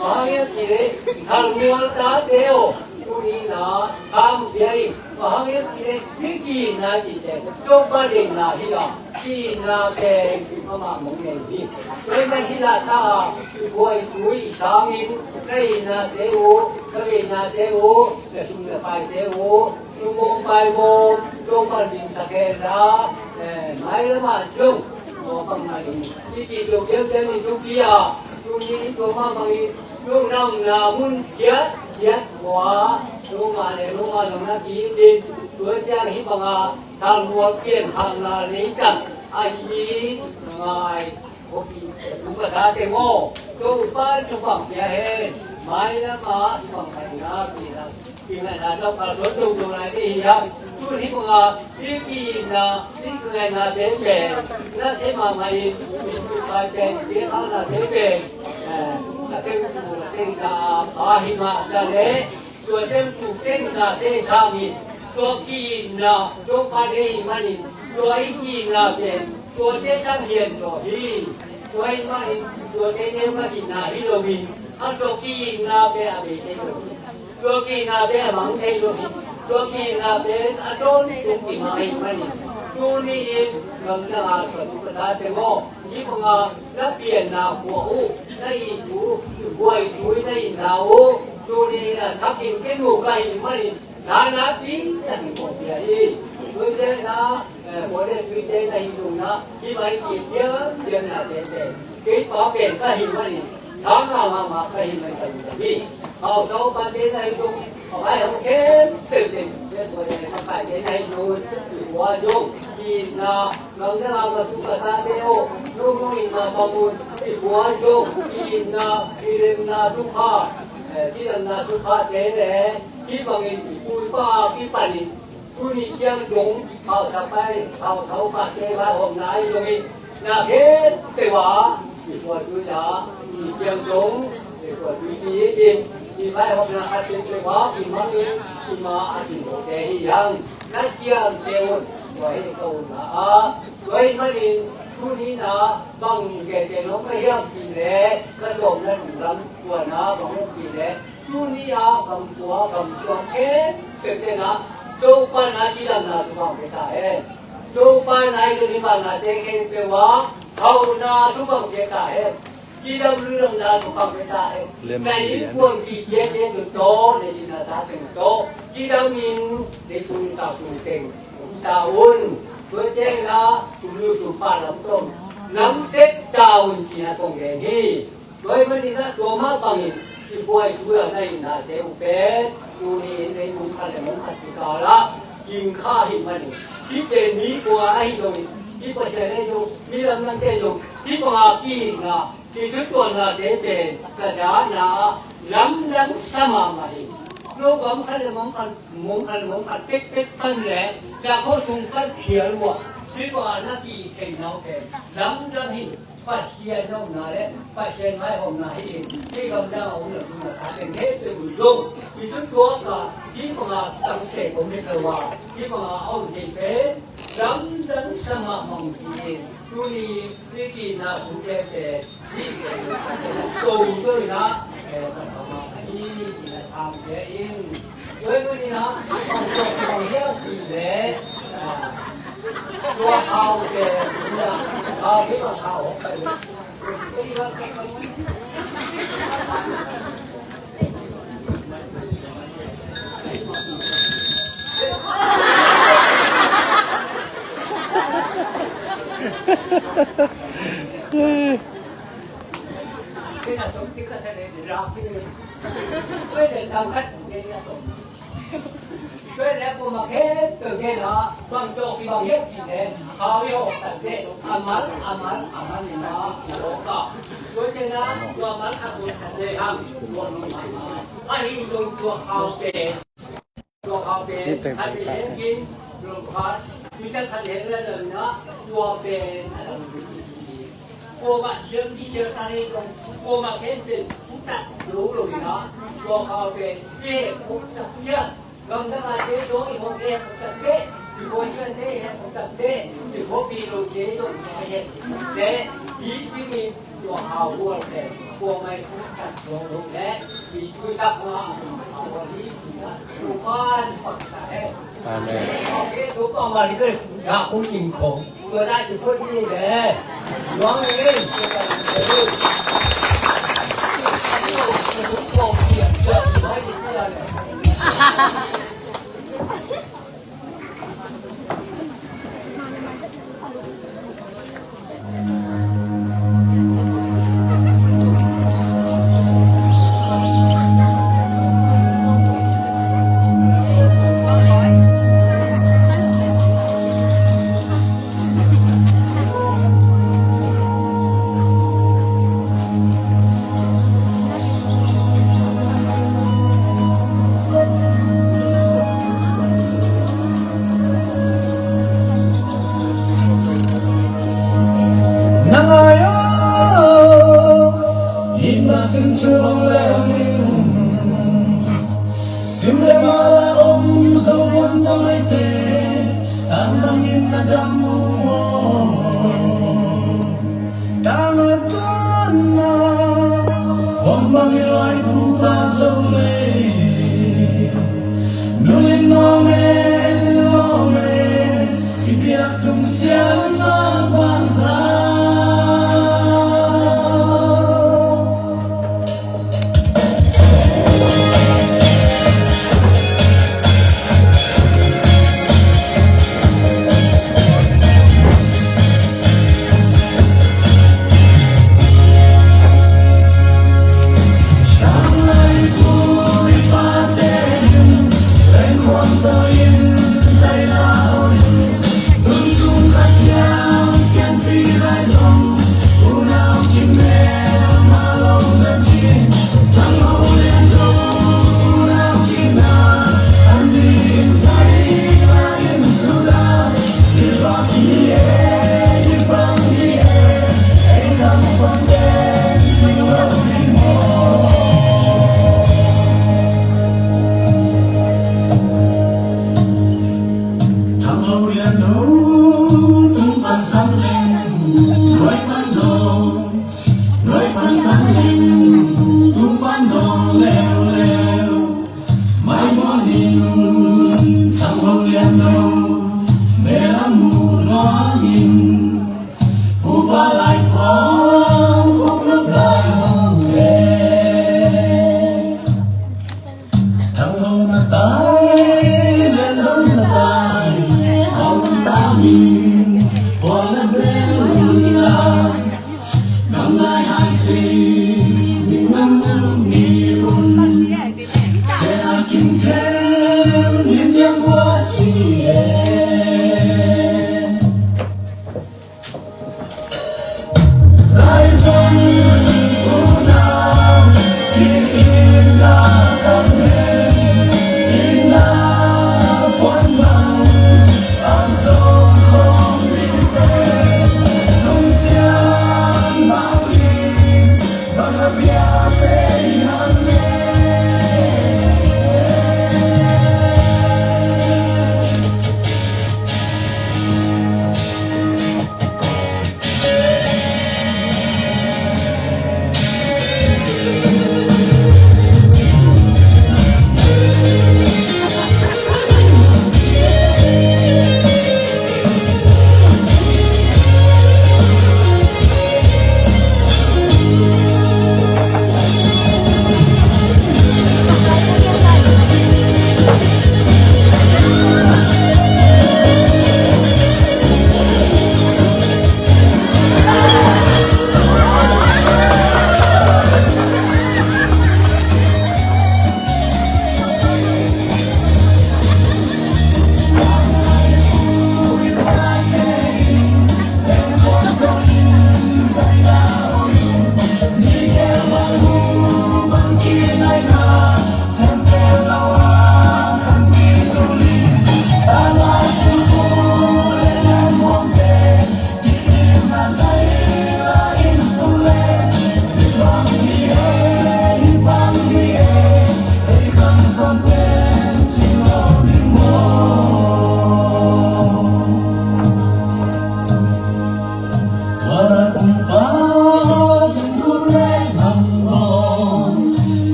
Bang hang hiam cih leh, thalmual tate aw, tuni in ah, kham pia in. Bang hang hiam cih leh, hih ki-itna cihte Topa deihna hi a, ki-itna pen amah mong nei hi. Tua ahih manin hih lahtak a i buaitui i sangin, na itnate uh, na veinate uh, na sum na paite uh, sum bawm pai bawm, Topa in dingsak hen la, eh, mailam ah zong, tua bang mah in, i cih tua kiamkiam in thupi a, tuni in tua mah bangin, lungdamna mun ciatciat uh ah, noma leh noma zong na ki-it in, tua ciang hih bang a, thalmual piankhakna leitang ahi ngai. Kum ka tate maw, Topa in thupha pia hen, mailam ah i pang mah in ah, kingah, kingaihna tawh kalsuan dongdong lai ding hi hang. Tu hih bang a, hih ki-itna, hih kingaihna te pen, na sem mahmah in, hih pai pen, hih kingaihna te pen, eh, a teng tu, a teng ta, a pha hi mah ta leh, tua teng tu teng zate sangin, tua ki-itna, Topa deih ahih manin, tua i ki-itna pen, tuate sang lian zaw hi. Tua ahih manin, tuate neu ka cihna hi lo in, a tua ki-itna pen a bei thei lo hi. Tua ki-itna pen a mang thei lo hi. Tua ki-itna pen a tawntung kimang ahih manin, tuni in, gamdang a tua tu ka tate maw, hih bang a na pianna khua uh, na it uh, buaitui na itna uh, tuni in a thakin kei nu ka hih manin, na nakpi takin kong pia hi. Tua ciangin ah, eh, kua leh tuite na hih zongin ah, hih bang i ki-it diamdiam nate pen, kei pa pen ka hih manin, thang ngah mahmah ka hih manin ka lungdam hi. Hausa upate na hih zongin, Pai hong khempeuh teng, tua teng ka pai teng ahi zongin, i khua zong ki-itna, gamdang a ka tu ka tate aw, nunung itna bang un, i khua zong ki-itna, kilemna thupha, eh, cidamna thuphate le, hih bangin i pu i pa a kipanin, tuni ciang dong, hausa pai, hausa upate vaihawmna ahi zongin, na khempeuh ah, i khuatui ah, i ciang dong, i khuatui i in, i vaihawmna khat peuhpeuh ah, i mangin, i ma a dingdote hi hang, na ciamteh un, tua hi ka utna ah, tua ahih manin, tuni in ah, bang gentehna om ka hiam cih leh, ka tawpna lungdam tua in ah, bang hiam cih leh, tuni a gamtua gamsuang khempeuh teng ah Topa in ah cidamna thupha hong pia ta hen. Topa in ah i tuni vangnate khempeuh ah hauhna thupha hong pia ta hen. Cidam lungdamna thupha hong pia ta hen. Na innkuan kiciate tawh, na inn na ta teng tawh, cidamin leitung nuntak sung teng om ta un. Tua ciangin ah sum lu sum pa lam tawh lam tek ta un ci-in ah kong gen hi. Tua ahih manin ah tua mah bangin i buaitui a na itnate uh pen tuni in leitung khat le mong khat kikal ah gingkha ahih manin, hih pen mi kua ahi zongin, hih Pasian ahi zong, mi lamdangte zong hih banga ki-itna, kithutuanate pen ka dahna ah lamdang sa mahmah hi. Lo gam khat le mong khat, mong khat le mong khat pekpek pan le na khuasung pan khial uh a, hih banga na ki-it theihna uh pen lamdang hi. Pasian na omna le Pasian vaihawmna hi in, hih gamdang a om lo ding a, a pen khempeuh uh zong i zun tuak a, hih banga kitangte om hi lo a, hih banga a om thei pen lamdang sa mahmah hi in, tuni hih ki-itna thu pen pen hih pen ko zo in ah, eh, ka thang a hi, ki-itna thang pen in. Tua leh kuamah khempeuh gen a, bang tawh kibang hiam cih leh, khau i hawh tak teh, a mal, a mal, a mal in a hawh a. Tua ciangin a, tua mal khat tua khat lehang, tua nong mal a. Ahi zong tua khau pen, tua khau pen, khat lehang kin, long pass, mi khat khat lehang lehang in a, tua pen, a lam pen. Kuamah siam ding siam ta leh zong, kuamah khempeuh thutak lo lo in a, tua khau pen i heh thutak ciang, gamdang a te zong i hong heh thutak teh, i khuaciangte i heh thutak teh, i khuapi lote zong i heh thutak teh, hi dingin tua khau gual pen kuamah i thutak lo lo leh i thutak ma khau gual hi. Amen. Na ngai aw, itna sim thuang lel ning. Sim le mala om zo vuan tawite, tan bangin na dam uh maw? Tang a tuanna, huam bang i luai pupa zo le. Nulin nuam e, enin lawm e, i biak tung sian mah bangzah.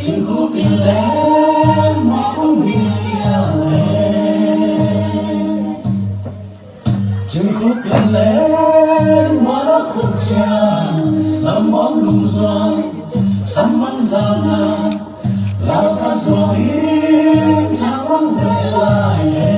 Cingkhup in leng muak hong hi a leh, cingkhup in leng muak a khut ciang, lam bawm lung zuang, sam mang zau na, lau kha zuang in cang bang ve lai e.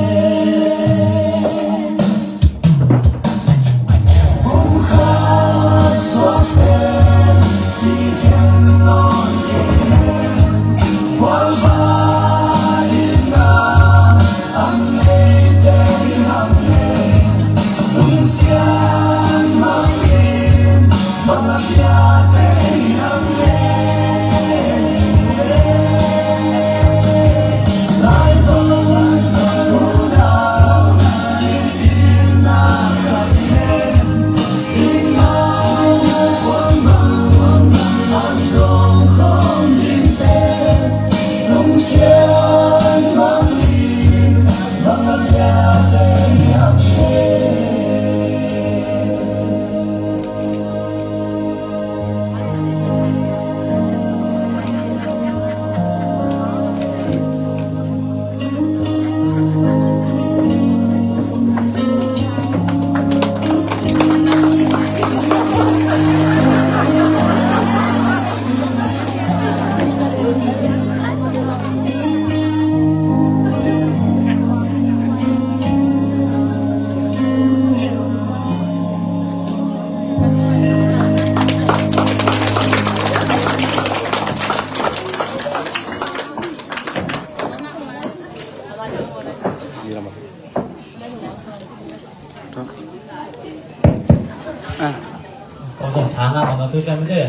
Ko zong thang a, ko tu cam de.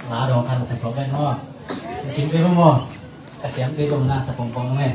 Nga dong kan sa so ben ho. Cing pe mo. Ka siam pe zong na sa pong pong nge.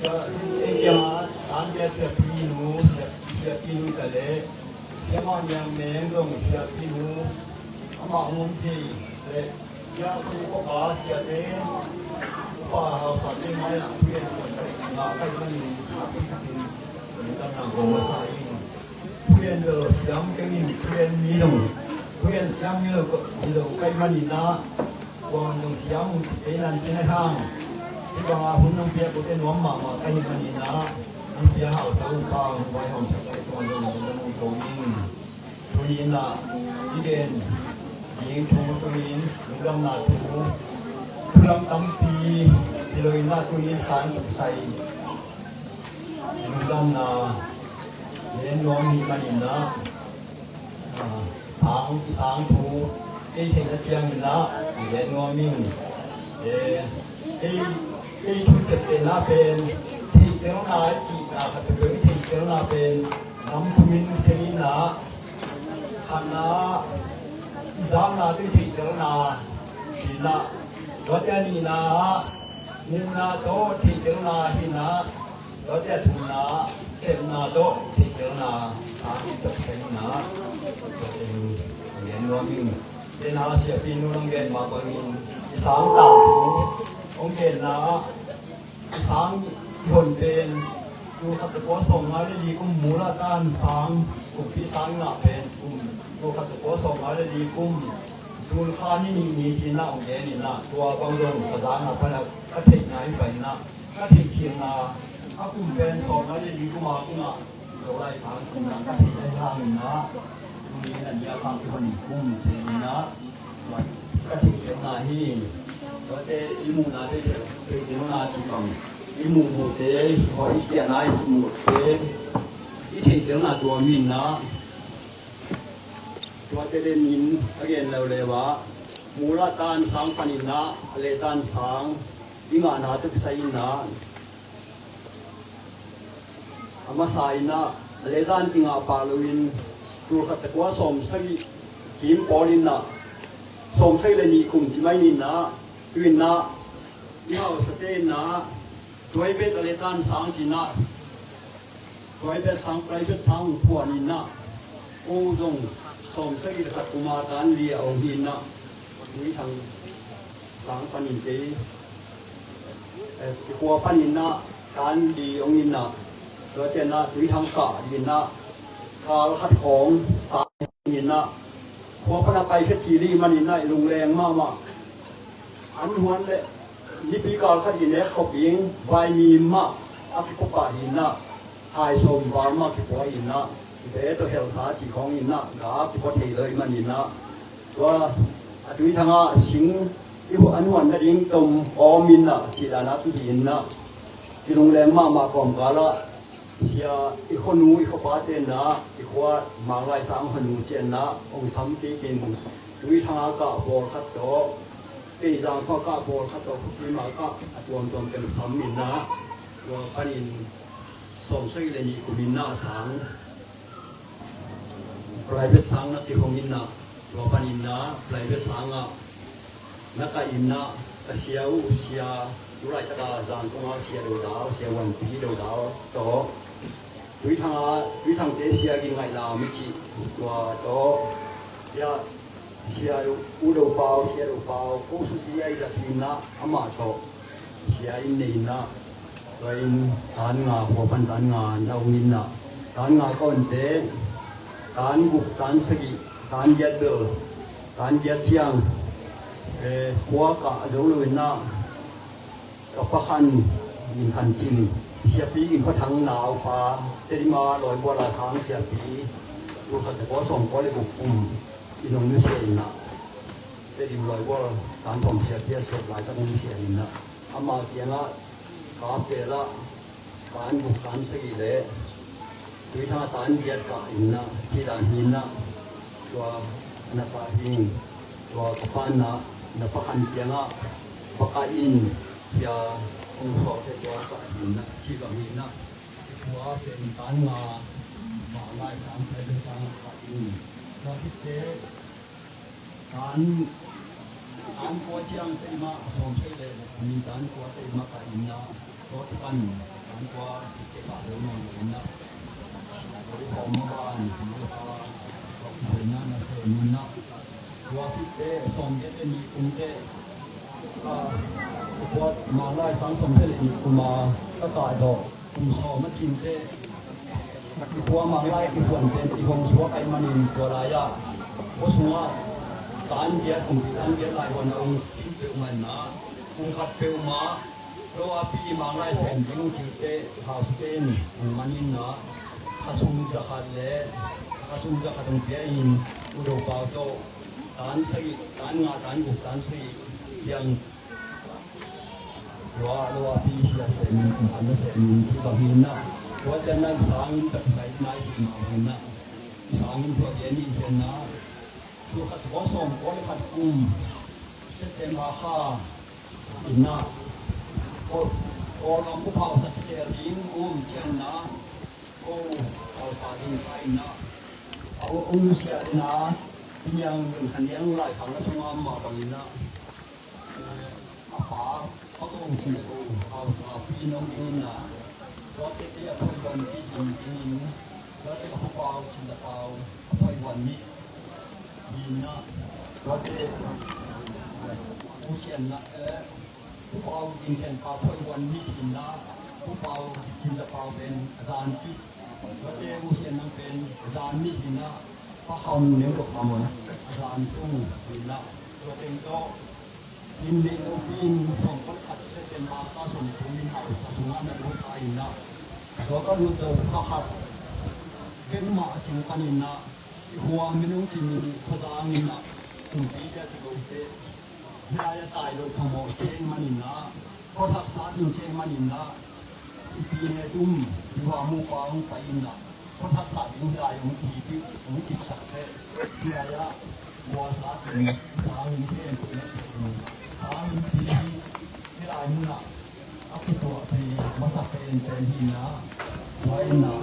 Ei kiangah tanbia siapinu, siapinu ka leh siamah niang meng zong siapinu amah hong om thei leh siapu papa siate upa hausate mai-ah thugen suan ka ngah ka hih manin a pitakin lungdamna ko masa ing. Thugen bel siam keng in thugen mi zong thugen siam mi lo ka hih manin ah kuang zong siam uh ci kei nan ci nai hang. Hih bangah hun nong piak uh teh nuam mahmah ka hih manin ah nong pia hausa uh pa hong vaihawm sak lai tuan zong nong dong uh ko in. Tuni in ah i gen ding thu tuni in lungdamna thu thulam tampi hi lo in ah tuni in sang tuk sai lungdamna gen nuam hi manin ah, sang, i sang thu ei theihna ciangin ah i gen nuam in. Eh, ei, ei thu ciaptehna pen theihtelna i cihna khat peuhpeuh i theihtelna pen nam thumin thei in ah khatna i zakna tawh i theihtelna hi in ah tuate a nihna ah nunna tawh theihtelna hi in ah tuate a thumna sepna tawh theihtelna sang i tawh thei in ah tuate in a gen nuam in. Tena siapinu nong gen mah bangin i sang tangthu hong genna ah i sang i hon pen tul khat za kua sawmnga le li kum mula tan sang kumpi sang i ngah pen kum tul khat za kua sawmnga le li kum Julkha ni nih ni ci-in ah hong gen in ah tua bang zong ka zakna pan ah ka theihna hi pai in ah ka theih ciangna a kum pen sawmnga le li kum a kum ah Zo lai sang kum ah ka theih lai hang in ah tuni in a nia khang i hon kum thei in ah ka theih ciangna hi. Tuate i muhna te theih ciangna ci bang i muhmuhte hoi i kiana i muhte i theih ciangna tua mi in ah tuate le min a gen leuleu ah mula tan sang panin ah a le tan sang i ngahna tawh kisai in ah a masa in ah a le tan i ngah pah loin tul khat za kua sawmsagih kim pawl in ah sawmsagih le nih kum ci mai ni in ah tu in ah i hausate in ah tuai bet a le tan sang ci in ah Tuai bet sang, tuai bet sang hong phuan in ah ko zong sawmsagih le khat kum a tan li a om hi in ah Tui Thang sang panin kei eh, i khua panin ah tan li ong in ah tua cian ah Tui Thang kah in ah kal khat khawng sang in ah khua pan a pai khe ci li manin ah i lungleng mahmah an huan le Nipi kal khat i nek khop ding vaimi mah a kipua pah hi in ah hai sawm val mah kipua hi in ah te tawh helsa cih khawng in ah ga kipua thei lo i man in ah tua a Tui Thang ah sing i hu an huan nading tom awm in ah cih dan a tu hi in ah i lungleng mahmah kawmkal ah sia i khuanu i khuapate in ah i khua Mang Lai Sang khuanu cian ah ong sam kei kei mu Tui Thang ah kah bawl khat tawh Kei zang khuakah bawl khat tawh khuakim ah kah a tuamtuam teng sam in ah tua panin sawmsagih le nih kum in ah sang private sang na kihong in ah tua panin ah private sang ah na kah in ah ka sia uh sia tu laitak a zang kong ah sia Dodau sia Wanpi Dodau tawh Tui Thang ah Tui Thangte sia Gin Ngaih Lam i cih tua tawh Sia U Do Pau, Sia Do Pau ko susia i zat hi in ah amah tawh sia inn nei in ah tua in tan nga khua pan tan nga na um in ah tan nga ka onte tan guk tan sagih tan giat bel tan giat ciang khua kah zo lo in ah Ka Pa Khan Gin Khan Cin, Siapi Gin Khuathang naupa, Tedim a Lawibual a sang siapi, tul khat za kua sawm kua le guk kum i nong nusia in ah, Tedim Lawibual tan pawng siapi a sep laitak nong nusia in ah, amah kiangah ka apel ah tan guk tan sagih le Tui Thang a tan giat kah in ah, ci dan hi in ah, tua na kah hi, tua ka Pa in ah, na Pa Khan kiangah, Pa Khan in, Sia Kung Suak te tua kah hi in ah, ci bang hi in ah, tua pen tan nga, Mang Lai Sang, Sia Kung Suak kah in, tua khit teh, Tan, tan kua ciang te mah, sawm sei le, mi tan kua te mah ka in na, tua te pan, tan Tua kipah lo nawn lo in ah, tua i hawm a ban, tua kipah lo na na se in ah, tua khit teh sawmgiat le nih kum teh, ah, tua Manglai sang sawmgiat le nih kum a ka kah dawh kum sawm a cin teh, tua Manglai kiphuan pen i hong suak ahih manin tua lai-ah, tua sungah tan giat, kumpi tan giat lai huan a hong kim peuhmah in ah, kum khat peuhmah Lower Pi Manglai sawm ding uh cihte, house-te in hong man in ah, khasum za khat le, khasum za khat hong pia in, U Do Pau tawh tan sagih, tan nga, tan guk, tan sagih, piang. Tua Lower Pi sia sem in, kum khat na sem in, cih bang hi in ah, tua ciang na i sang inn tawh kisai na i cih mah bang hi in ah, i sang inn tawh gen i hi in ah, tua khat tua sawm kua le khat kum September kha in ah, ko, Kawlgam upa tak teel ding um ciang in ah, ko hausa ding kha in ah, a u, u nusia in ah, Pi Niang Lun Khan Niang Lai Khang na sungah mah bang in ah, eh, a pa, Pa Kong Cin Ko, hausa pi nong ding in ah, tua tete a phoihuan pi ding ding in, tua tete a Pa Pau Cin Da Pau, a phoihuan mi hi in ah, tua tete, eh, u sian na, eh, U Pau Ding Khen Pa phoihuan mi hi in ah, U Pau Cin Da Pau pen a zan pi, tua tete u sian na pen a zan mi hi in ah, Pa Kham Neu Dok Pa Mon a zan tung hi in ah, tua teng tawh inn neih lopi in sawm kua le khat September kha sawm thum in hausa sungah na lut ta in ah, tua ka lut zo kha khat bek mah a cing pan in ah, i khua minung cin in Khuazang in ah, kumpite a kigote, hih lai a tai lo phamawh ciang man in ah, khuathak sa ding ciang man in ah, i pi ne tum, i va mu pa hong pai in ah, khuathak sa ding hih lai hong kipih, hong kipsak teh, hih lai ah, khuasa ding, sang in pen, sang in pi, hih lai mun ah, a kituahpih masa penpen hi in ah, tua in ah,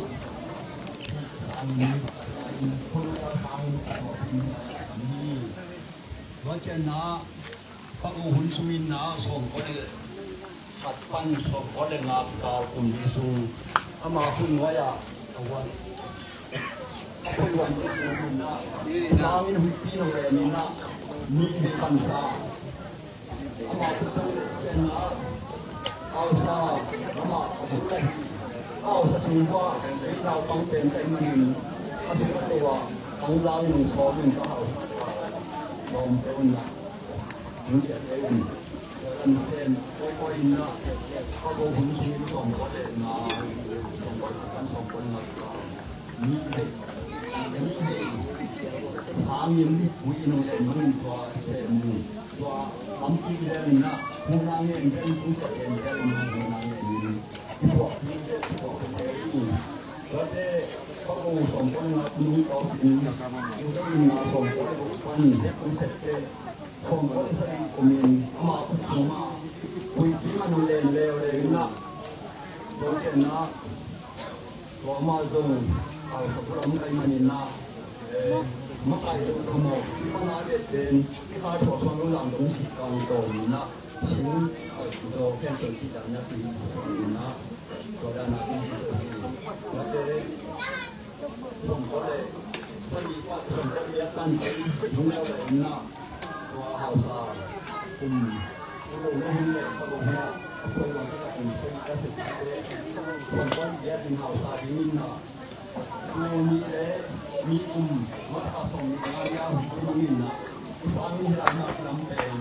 sang in, sang in, khua sang in kituahpih hi in ah, tua ciang ah, Pa Go hun sung in ah, sawm kua le khat pan sawm kua le nga kikal kum li sung, ama khut nuai ah, a huan, a phoihuan kum in ah, sang in huihpi nong len in ah, nih nih pan sa. Ama khut sung in ah, hausa, ama khut sung in ah, hausa sung ah, ei naupang pen ka hih manin, a sung a to ah, ang lang nong sawm in ka hausa, lawm peuh in ah. Hong ciah kei un. Kan pen koi koi in ah, Pa Go hun sung in sawm kua le nga, sawm kua le khat pan sawm kua le nga. Nih vei, nih vei. Sang in, hui in hong len mang in tua sem un. Tua lampi vel in ah, hun a ngen vel in, hun ciah ngen vel in, hun a ngen in. Tua pi vel, tua pi vel in. Tua teh, Pa Go sawm kua le nga nung tawh in, hun a ngen in ah sawm kua le guk pan, hun sep teh. Sawm kua le sagih kum in ama khut sung ah huihpi mah nong len leuleu in ah, tua ciang ah, tua mah zong hausa pu lam ka hih manin ah, eh, makai zo thum aw, i pan a vet pen, i kha thuak suan lo zang dong si kang tawm in ah, sing, eh, zaw khempeuh cih dan in ah, tua dan a, tua te, sawm kua le sagih pan sawm kua le giat tan hong leuleu in ah, tua hausa kum, kum lo na hong leh, kum lo na, kum lo na, kum lo na, sawm kua le giat in hausa ding in ah, kum nih le nih kum, masa sawm nih le nga hong kum in ah, i sang in hih lai mah lam pen,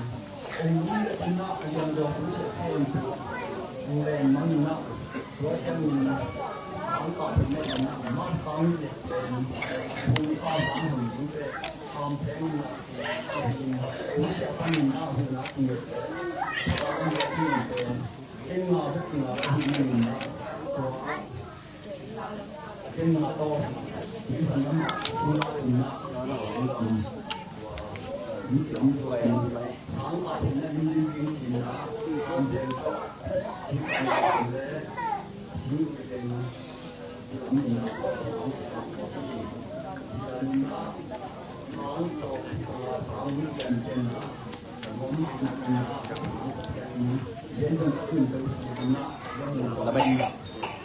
ong lum le in ah, a lian zaw kum sawm kum in ah, ong len mang in ah, tua ciangin, sang kah thum le in ah, masa sang nih le pen, kum kah sang hun ding teh, Kham Pheng in ah, hun sia pan in ah, hun a tung le pen, sang nih le pen, ken nga bek in ah, hun in ah, tua, ken nga tawh, hun lam ah, hun a tung in ah, hun lam, hun lam tua in, sang kah thum le in ding ding in ah, Kham Pheng tawh, hun lam le, hun lam in ah, Laban.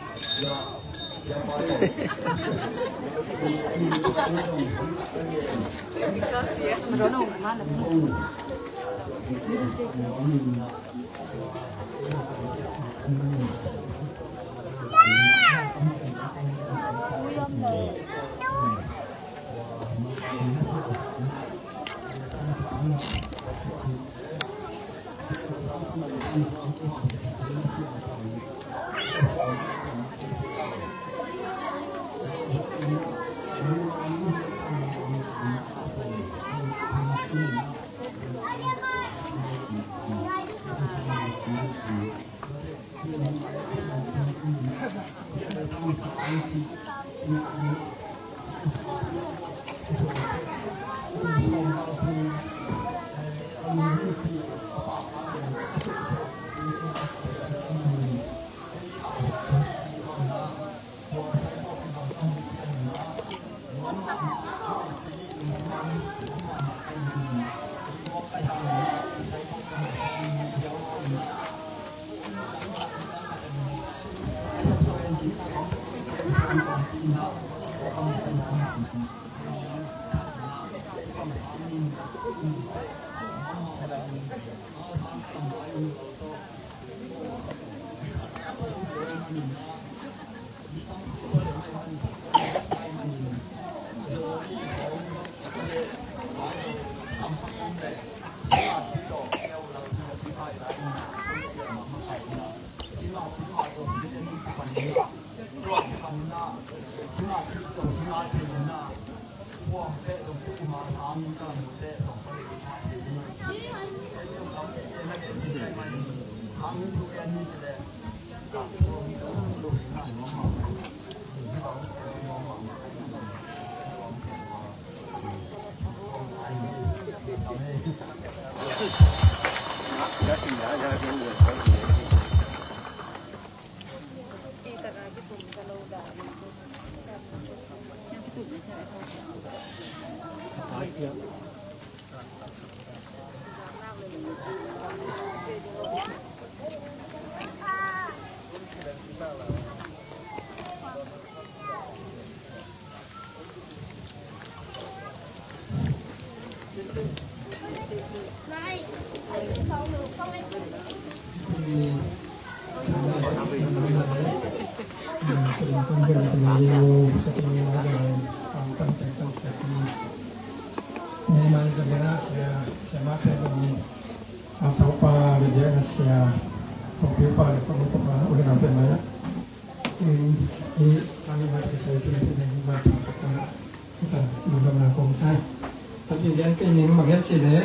Pathian gen kei ning, bang hiam cih leh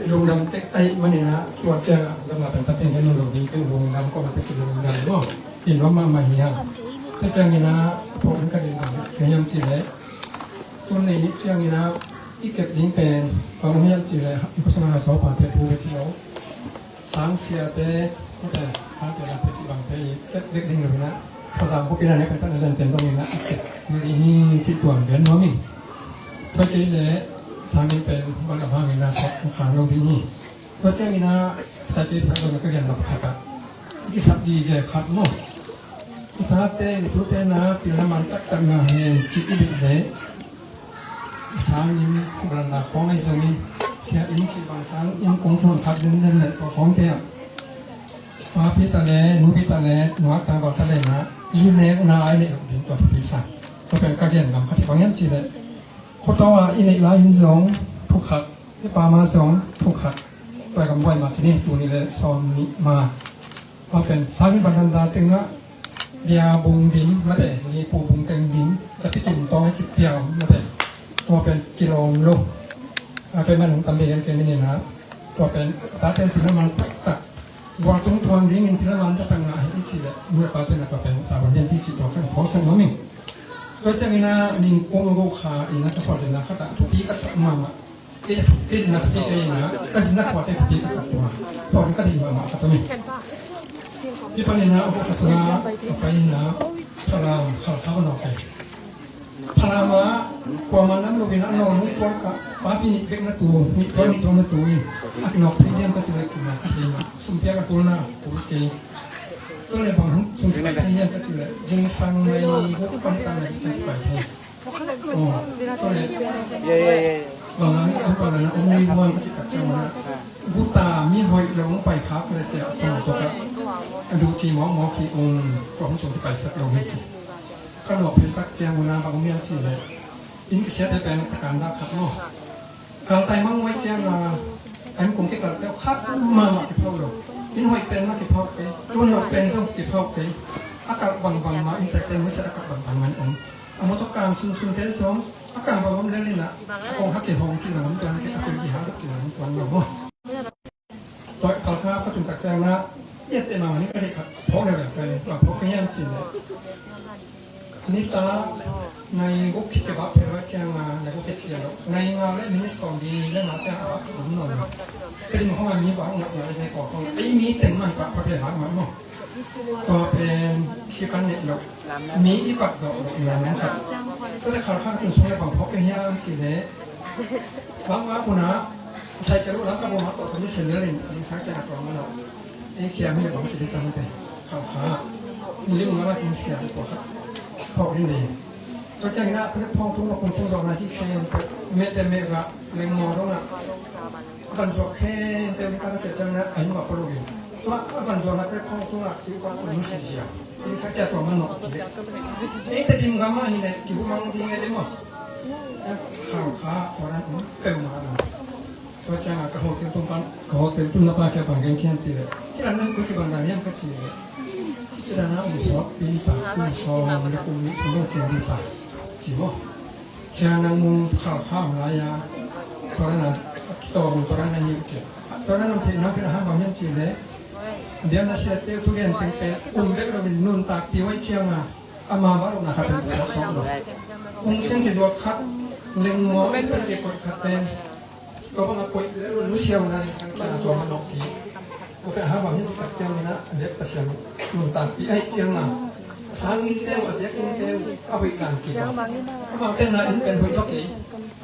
lungdam tek ahih manin ah, tua ciang ah lamdang pen Pathian gen lo ding, ken lungdam kawm a tek lungdam lo. Inn lam mahmah hi hang. Tua ciangin ah, a phawk ding ka deih bang hiam cih leh, tuni ni ciangin ah i kep ding pen bang hiam cih leh, i khua sung a hausa upate thu bek hi lo. Sang siate, mate, sang te, mate, cih bangte i kep bek ding lo hi na, Kha Zang bup inn ah ne pen, pen a lianpen dong inn ah i kep ding hi cih tuam gen nuam ing. Tua kei leh sang inn pen bang a hang inn ah sak khang lo ding hi. Tua ciangin ah, sa kei pha zong ka gen nop khat ah, i kisap gige khat maw. I tate, i tute na pilna man taktak ngah hen cih i deih leh, i sang inn, veranda khawng ahi zongin, sia inn cih bang sang inn kong thawn khat zenzen leh tua khawngte ah, papi ta leh, nupi ta leh, nuak ta, bang ta leh na, i nekna a i neih loh ding tua thupi sa. Tua pen ka gen ngam khat hi, bang hiam cih leh, khuataw a i neih lai in zong thu khat, i pam a zong thu khat, tua i gam buai mah ci ni, tul nih leh sawm nih mah. Tua pen sang inn veranda teng ah, bia bung dim, mate, nipu bung teng dim, zapi tum tawng i cih piang, mate. Tua pen kilawm lo. A, tua man hong tam bek in ken ni na. Tua pen, tate pilna man taktak, gual tung tuang dingin pilna man taktak ngah hi i cih leh, nu le pate na tua pen ta van den pi cih tua kan khawlsak nuam ing. Tua ciangin ah, ning kong lo kha in ah, ka phual zinna khat ah thupi ka sak mahmah. Kei, kei zinna thupi kei in ah, ka zinna khuate thupi ka sak tua. Tua ka deih mahmah ka tua mi. Hih panin ah, a kha sung ah ka pai in ah, Falam Khalkha ka nawk kei. Falam ah, kuamah nam lo in ah, nawk nung kuan ka, papi nih bek na tu, nih tuan, nih tuan na tu in, a kinawk thei diam ka ci leh, kinawk thei mah. Sum piak a kul na, kul kei. Tua leh bang hang sung pai thei hiam ka cih leh, zingsang nai guk pan tang nai guk ciang pai thei. Aw, tua leh bang hang sung pai na om nei muan ka cih tak ciang na, guta mi hoih lo hong pai khak leh ciah khong tua ka, a duh ci mawkmawk hi ung, tua hong sung pai sak lo hi ci. Ka nawh phei tak ciang una bang om hiam cih leh, inn kisiate pen takan dah khat maw. Kal tai mang uai ciang a, an kong kikal peuh khat mahmah kiphau lo. Inn hoih pen mah kiphau kei, tun lo pen zong kiphau kei. A kal bangbang mah inn tek pen musia a kal bangbang man om. A motor kang sunsunte zong a kang bang om lel in a, a kong ha kei hong ci zong om tuan kei, a kong kihal ci zong om tuan lo maw. Tua Khalkha ka tun tak ciang na, iat te ma ni ka dei khat phawk le le ka ni, tua phawk ka hiam cih leh. Nita nai guk khit kibak phei lo ciang a, nai guk khit kibak lo. Nai nga le minute sawm li le nga ciang a bak um nawn lo. Ka dim khong a mi bang nak nai nai kawk khong. Ei mi teng mah bak phei bak mah maw. Tua pen si kan nek lo. Mi i bak zawh lo nai nai khat. Tua le Khalkha ka tun sung le bang phawk ka hiam cih leh. Bang a puna Sai ka luh lam ka bawm a tawh khat ni sian lel in zingsang ciang a tuam a lo. Ei khiam hi le bang ci ding tam te. Khalkha. Ni lim lam a tung sian tua kha. Phawk in ding. Tua ciang ina pulek phawng tung a kun sing zawh na si khen pek. Meh te meh gah leng maw dong a. A van zuak khen te ung ta ka sia ciang na a in mah polo in. Tua a van zuak na pulek phawng tung a kiu ka kun ni si zia. Zingsang ciang a tuam a lo. Ei te dim gam a hi le kihu mang ding e de maw. Khalkha tua na tung peuh ma na. Tua ciangin ka hotel tung pan, ka hotel tung na pa kia pan gen khiam ci le. Kila na ku ci bang dan hiam ka ci le. Kici dan na um sawt pi ta, um sawt na kum ni sawt na cing di ta. Ci mo. Ciang nang mung Khalkha lai ya. Tua na ki to mung tua na hiam ci. Tua na nang thei na kila ha bang hiam ci le. Biang na sia teu tu gen teng pen um bek lo min nuntak pi wai ciang a. Ama ba lo na khat pen sa sawt lo. Kung sing ki zuak khat leng mo pen pen ki kot khat pen. Tua bang a koih le lo nusia na zingsang ciang a tua manawh kik. Tua pen a ha bang hi ci tak ciangin a biak Pasian nuntakpih ahih ciangin a sang in teu a biak in teu a hoih dan kibang. Amaute na in pen hoih zawk kei.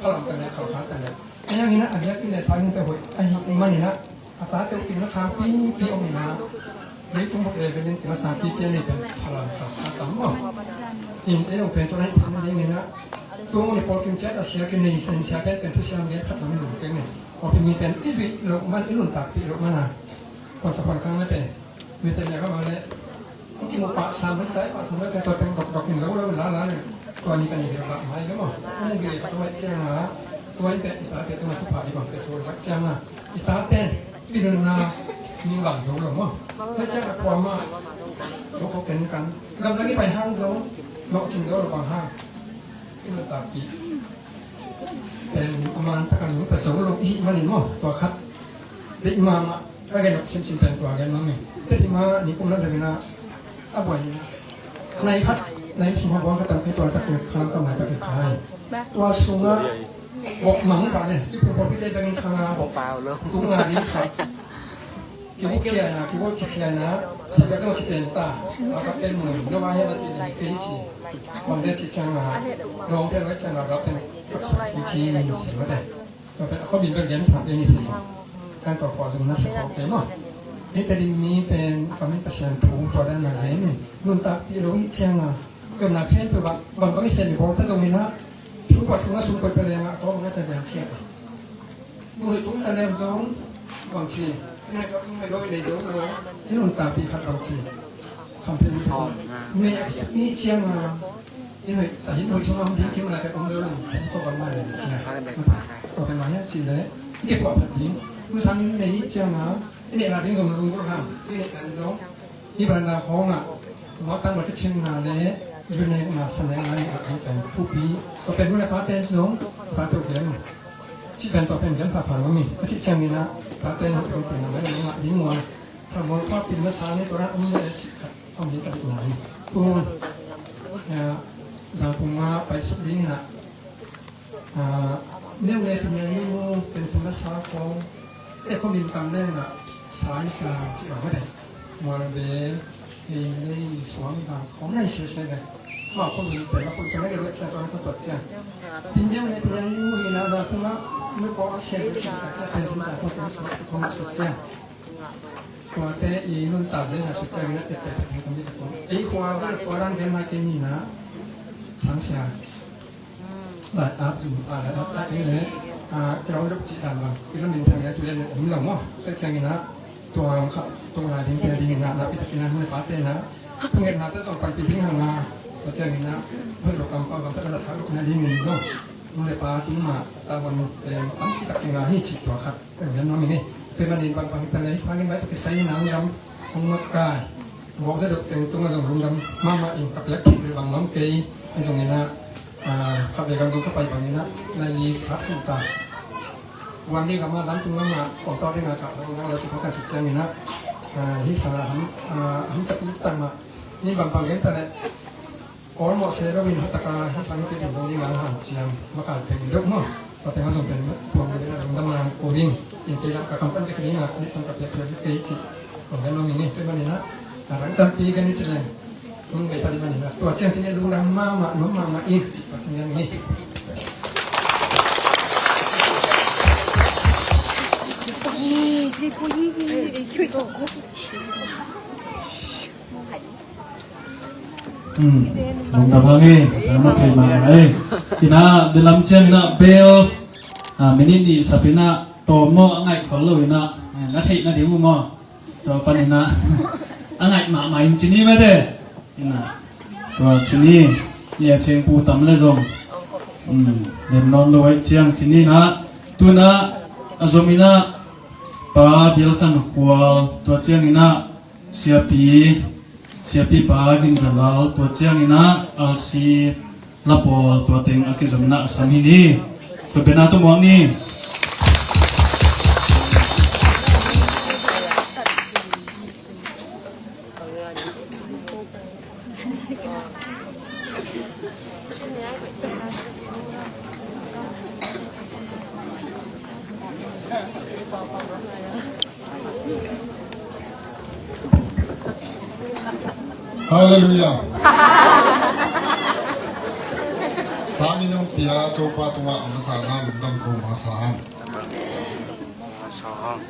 Khalam tan le Khalkha tan le a hiangin a biak in le sang in teu hoih ahih manin a a tate uh kina sangpipi om in a. Leitung buk level in kina sangpipi a nei pen phalam khat a tam maw. In ei ong pen tua na hi theihna dingin a, tua mun i pawlkim ciat a sia kinei sen sia pen pen thusiam gen khat lam in lum keng in. Pawlkim mite in i zuih loh man, i nuntakpih loh man a, khuansa khuankang na pen mite mia ka ma le, hong kimu pah sam hong tai pah sam hong tai tua teng dokdok in lo lo la la le. Tua ni ka ni bia bak mai le maw. Hong gile ka tua mai ciang a, tua in pen i tate tua na thupha i bang pe sual bak ciang a. I tate pilna ning bang zo lo maw. Hei ciang a kuamah lo khawk ken kan. Gamdang i pai hang zo, lawhcing zo lo bang hang. I nuntakpih pen a man takin nungta zo lo i hih manin maw. Tua khat deih mahmah ka gen lo simsim pen tua gen mah ing. Teti mah ni kum lam dangin a buai ni. Nai khat, nai sung ha buang khat tam kai tua tak kha, ka mai tak kha. Tua sungah bok mang pa le, i pu bok i te dang kha nga bok pau lo. Tung nga ding kha. Kibu kia na, kibu kia na, sa ka ki ten ta, a ka ten mo, no ma he na ci ni kei si. Bang de ci chang na, dong te lo chang na, dong te, ka sa ki ki ni si ma de. Tua pen a khuamin bel gen sam pia ni thei. Kan tua khua zong na sa khawk pia maw. Hei ta ding mi pen a khuamin Pasian thu khua dan na gen in. Nuntakpih lo i ciang a. Gam na khen pia bang, bang bang i sen i bawl ta zong in a. Thu khua sung a sung koi ta leng a, tua bang a ca gen khia. Nuhoi tung ta leng zong, bang ci. Nuhoi lo i nei zong lo. I nuntakpih khat bang ci. Kham pia ni. Me a i ciang a. I hoih, a hin hoih sung a hong ding kim lai ka om lo, kim to bang ma le, sia. Ko bang ma hian si le, i ke pua pha ding. Mu sang in le i ciang a, i ne la ding zong lung ko ha, i ne kan zong. I ban da khong a, mo tang ma ka chim na le, ju ne na sa ne na ni a kan pen pu pi. Ko pen mu le pa ten zong, pa to gen. Ci pen to pen gen pa pa lo mi. Ci ciang ni na, pa ten ho to pen na le, na ding mo. Sa mo pa pi na sa ne to na um le ci ka. Hong hi ta ding ngai. Tung, ah, Zangpung ah paisuk ding in ah, ah, neu neu tu ngai mu pension la sa khong, e khong min kam leng ah, sa i sa ci bang ma dei. Mual bel, hei lei suang zang khong nai sia sia lei. Ma khong min pen la khong pen la ke lo cia tuan khong tuat cia. Pin neu neu tu ngai mu hi na Zangpung ah, mu ko a sia sia sia pension sa khong pension sa khong tuat cia. Tuate i nuntak zel na sut ciangin a tepte tak hi kong bitak kong. Ei khua vel khua dan gen na kei ni na. Sangsia. Lai ap zum a lai ap tak hi le. A kilo dok ci dan bang. Kilo min thang ya tu le om lo mo. Tek ciangin a. Tua kha tua lai ding tel ding na na pi tak na hune pa te na. Thungetna te zong panpi ding hang a. Tua ciangin a. Hoi lo kam pa bang tak na thak lo na ding in zong. Hune pa tu ma ta wan te tampi tak ding a hi ci tua khat. Ken gen nuam ing ei. Tua ahih manin bang bang hi ta leh hih sangin bai tawh kisai in a lungdam hong mat kai. Vok zia dok teng tungah zong lungdam mahmah ing, ka piak khit rih bang nuam kei. Ahi zongin ah, ah, khatvei gam zong ka pai bangin ah, nai li sat khin ta. Van ding gam ah lam tung lam ah kawm tawk ding a kah zong nang la sik ka sik ciangin ah, ah, hih sang ah ham, ah, hamsa tuk tak mah. Ni bang bang gen ta leh Kawl mawh se lo in, hih taka hih sang in kei ding dong ding a hanciam, makaih teng deuh maw? Tua teng a zong pen tuang ding a lungdam a ko ding, in kei lam ka kam pan bek ding a, ni sang ka piak piak kei ci. Kong gen lo mi ni, pen manin a, a rang tampi kan i ci leng. Tung bei pali manin a, tua ciang ci ni lungdam mahmah, nuam mahmah i ci, tua ciang ni. Lungdam hang e, sama thei mahmah e. Ina, bilam ciang ina bel, ah, minit nih sap ina, tawm maw a ngaih khol lo ina, eh, na theih na ding uh maw? Tua pan ina, a ngaih mahmah in ci ni mate. Ina, tua ci ni, ia ciang pu tam le zong. Hmm, lem nawn lo ai ciang ci ni ina, tuna, a zom ina, pa Vial Khan Khual, tua ciang ina, Siapi, siapipa Gin Za Lal, tua ciangin ah, Alsi Lapawl, tua teng a kizom in ah a sam hi ni. Tua pen a tumuang ni. Halleluiah. Sangin hong pia Topa tungah a masa na lungdam ko masa hang.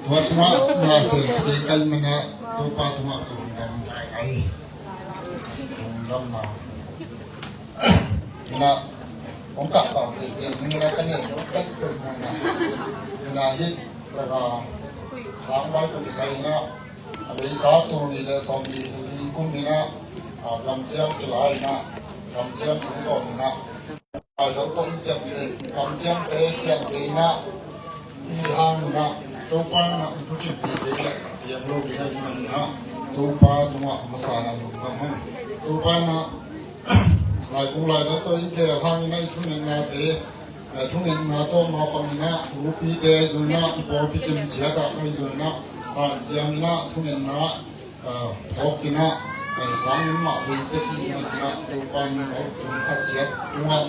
Tua sungah na se kei kai mana Topa tungah ka lungdam ai. Lungdam na. Ina, hong kah pau kei kei, ina ka ne, hong kah pau na. Ina hih, taka, sang bai tu kisai ina, a beisa tul nih le sawm nih le li kum ina, a, kamciam kilai ina, kamciam tung tawm ina. Ai lo tawh i ciam te, kamciam te, ciam te ina, i hang ina, Topa ina, i thukim te te ina, tiang lo ina, ina, Topa tungah masa na lungdam hang. Topa ina, Lai kung lai dang tawh i bel hangin a i thungetnate, eh, thungetna tawh mapangin a, upite ahi zongin a, i pawlpi kim ciat ah ahi zongin a, hanciamin a, thungetna, eh, phawkin a, eh, sangin mah vei tek i hihmanin a, Topa in a, kum khat ciat tungah,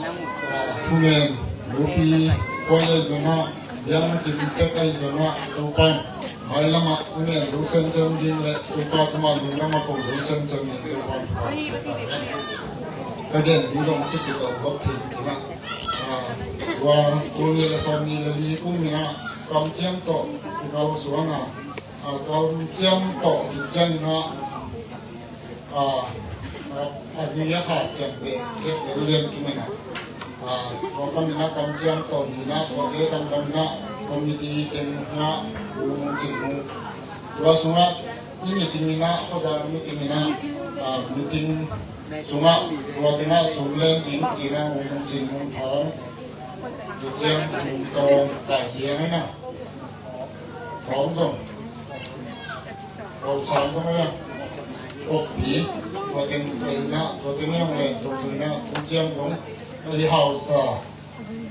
eh, thungen, upi, koi ahi zongin a, biakna kim tek ahi zongin a, Topa in, mailamah, a ngen lo semsem ding le Topa tungah lungdam a ko lo semsem ding Topa in. Ka gen ding zong kikit a lok thei cina. Ah, tua tul nih le sawm nih le li kum ina kamciam tawh kikal suan a, ah, kamciam tawh kician ina, a, a, a ni a kha ciamteh, kek lian kingin a. A, tua panin a kamciam tawh hi na, tua te kamkam na, committee teng na, u mung cin mung. Tua sungah, i meeting ina, tua meeting ina, a, meeting sungah, tua tengah sum len ding, tina u mung cin mung thawng. Tua ciang, u mung tawng, kai hiang ina. Thawng zong. Thawng sang zong a. Kokpi, tua teng zai na, tua teng zong len, tua teng na, tua ciang zong. I hausa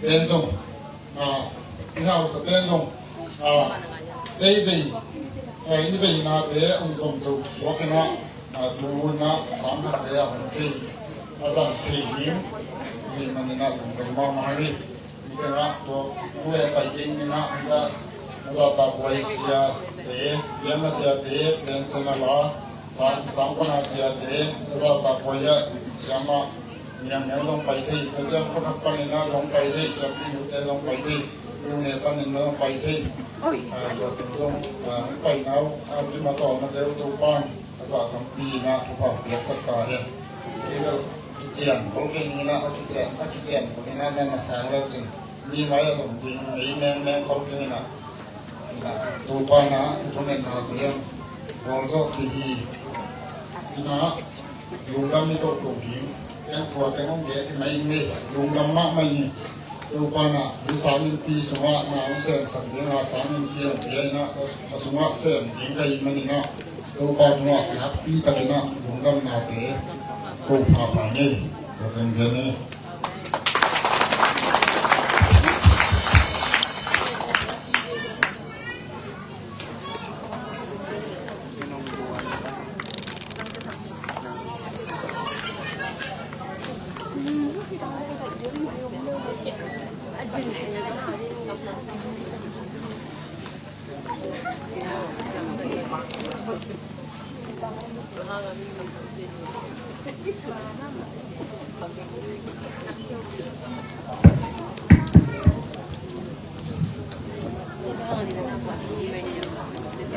ten zong. A, i hausa ten zong. A, ei vei. A, i vei na te, ong zong tua suak na. A, tu na, sang na te, a, ong kei. A zang kei him. Him na ni na, ong kei ma ma ni. Nitengah tua tu le pai keng ninah hita, na zahtak huai siate, biakna siate, pension a la, sang, sangkona siate, na zahtak huai ah siamah niamniam zong pai thei, na ciang khuathak paninah zong pai thei, siampi nute zong pai thei. Yung ne panin na pai thei. Tua teng zong pai nau a bima tawh na deu Topa'n a zah tampi na thupha piaksak ta hen. Kei bel kician khol kei ni na, a kician a kician khol ni na, na na sang leu cin mi mai a dong ding ei mengmeng khol kei ni na. Topa'n a i thumenna tiang bawl zawh kei hi. Ina lungdam i tohtoh ding. Ken tua teng hong bia i mai ni. Lungdam mahmah hi. Topa'n a hih sangin pi sungah na hong semsak ding a sangin pi hong bia ina a sungah sem ding ka hih manin a Topa tungah nakpi takin a lungdamnate ko phapha ngei. Tua teng bia ni.